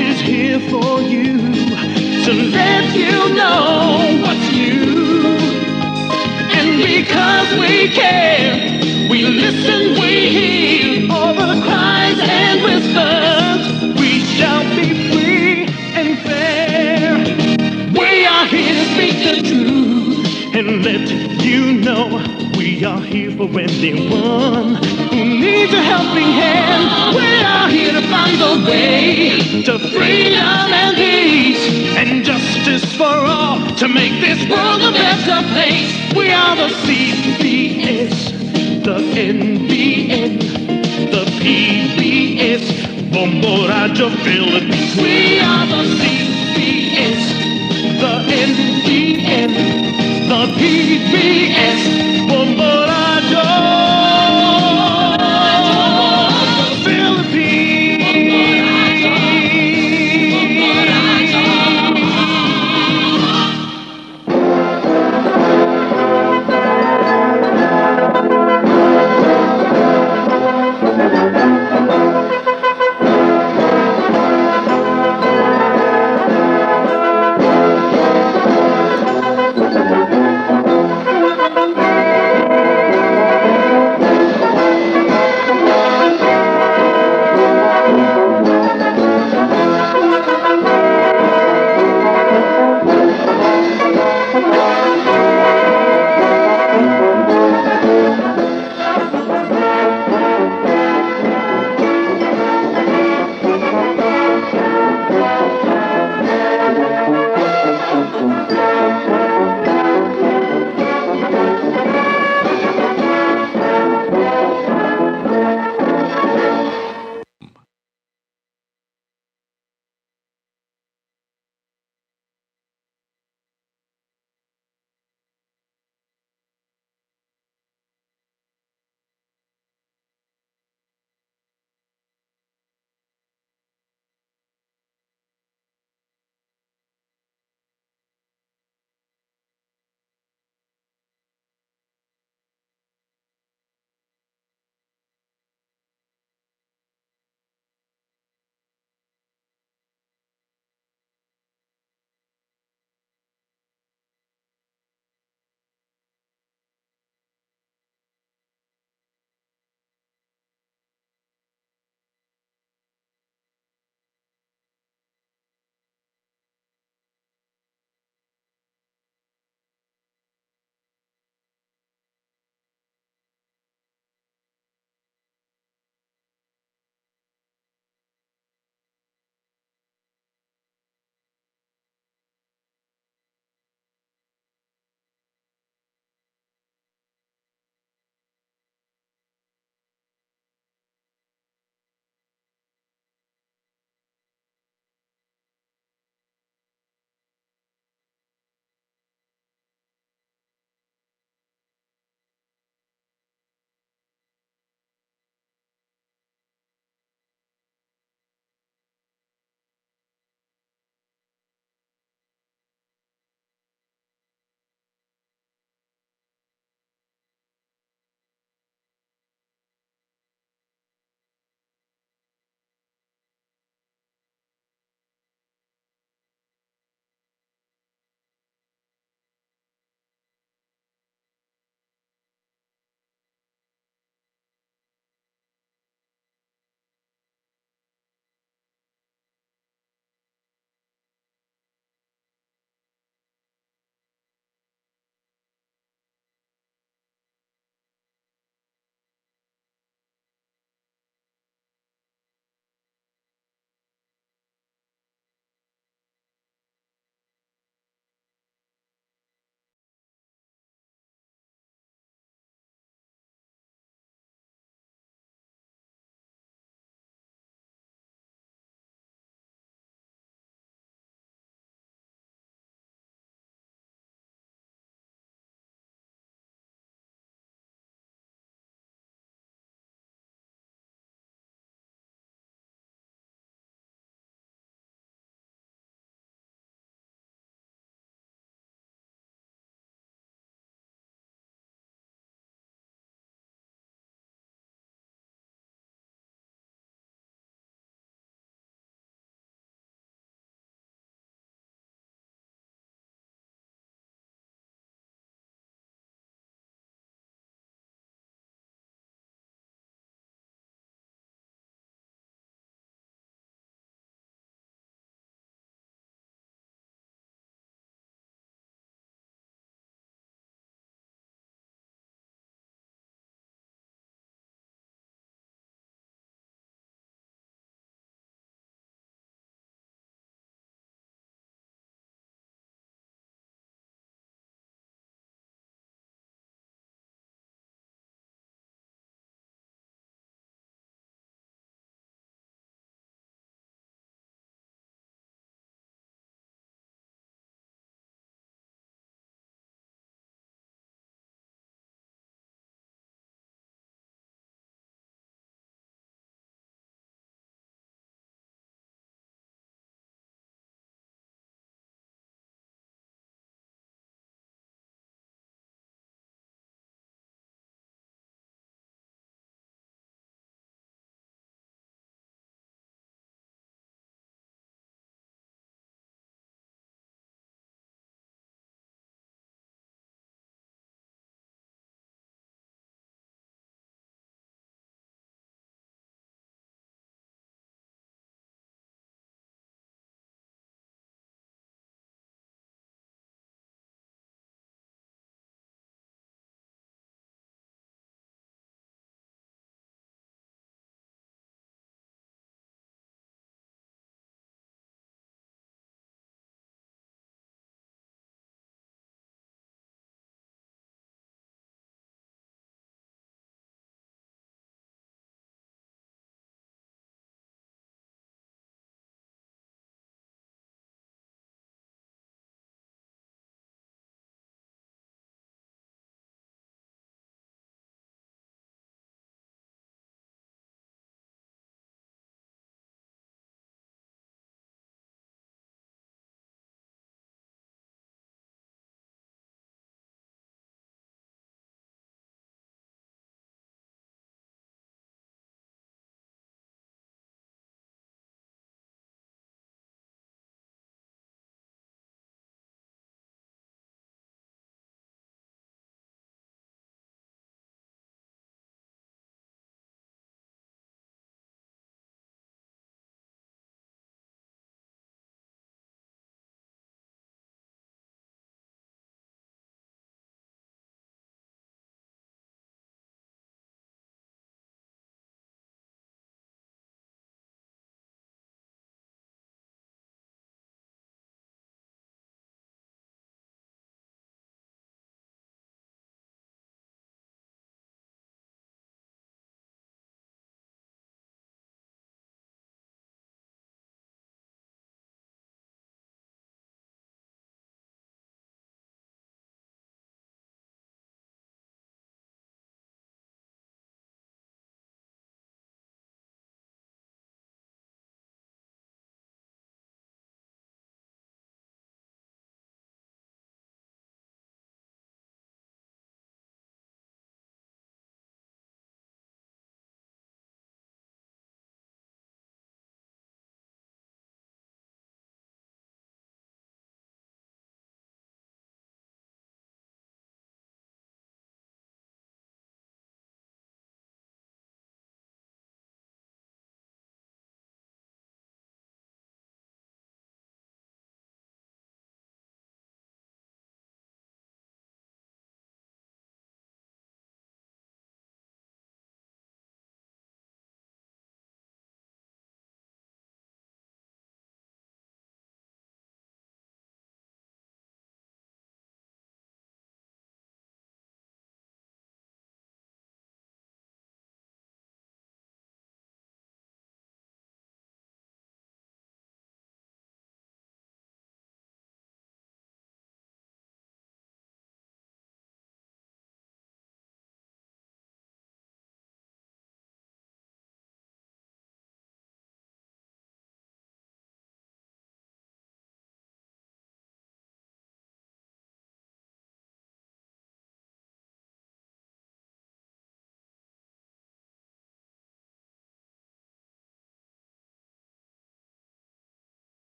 is here for you to let you know what's new. And because we care, we listen, we hear all the cries and whispers. We shall be free and fair. We are here to speak the truth and let you know we are here for anyone who needs a helping hand. We are here to find the way to freedom and peace and justice for all, to make this world a better place. We are the C B S, the N B N, the P B S, Bombo Radyo Philippines. We are the C B S, the N B N, the P B S, Bombo Radyo Philippines.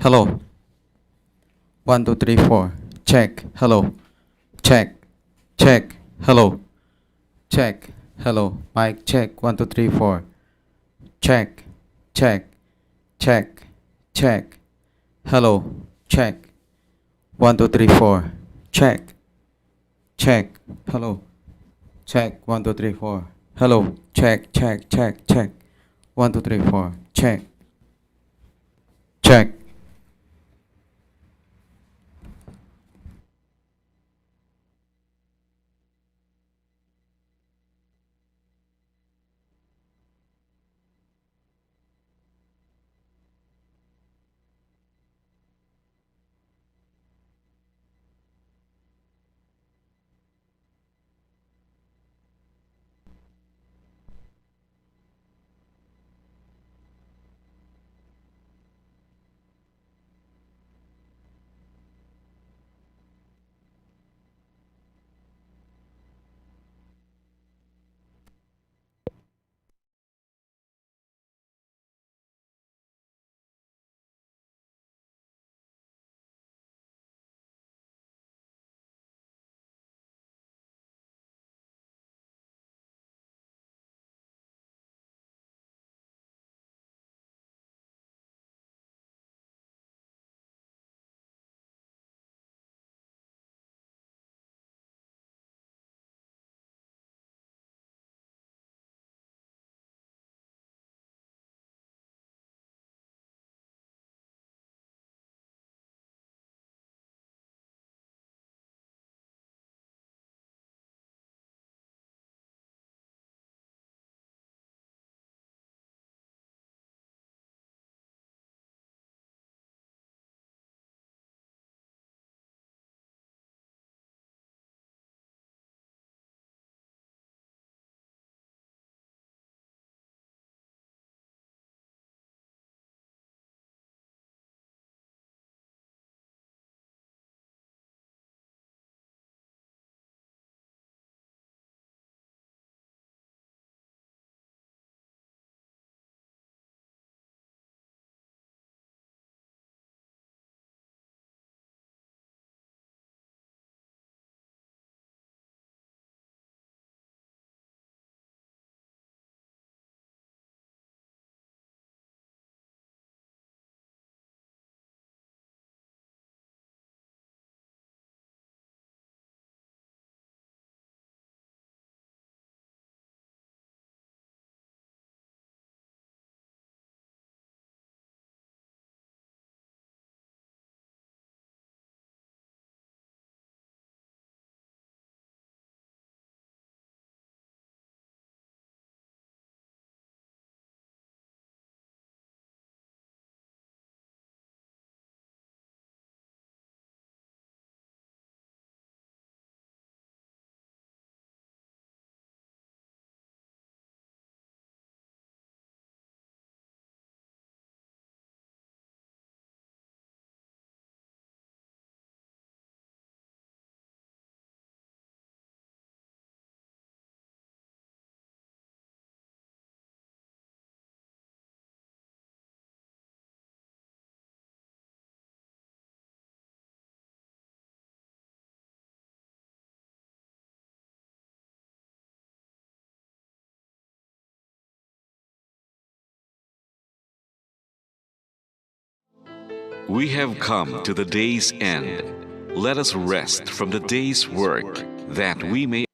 Hello. One, two, three, four. Check. Hello. Check. Check. Hello. Check. Hello. Mic check. One, two, three, four. Check. Check. Check. Check. Hello. Check. One, two, three, four. Check. Check. Hello. Check. One, two, three, four. Hello. Check, check, check, check. One, two, three, four. Check. Check. We have come to the day's end. Let us rest from the day's work, that we may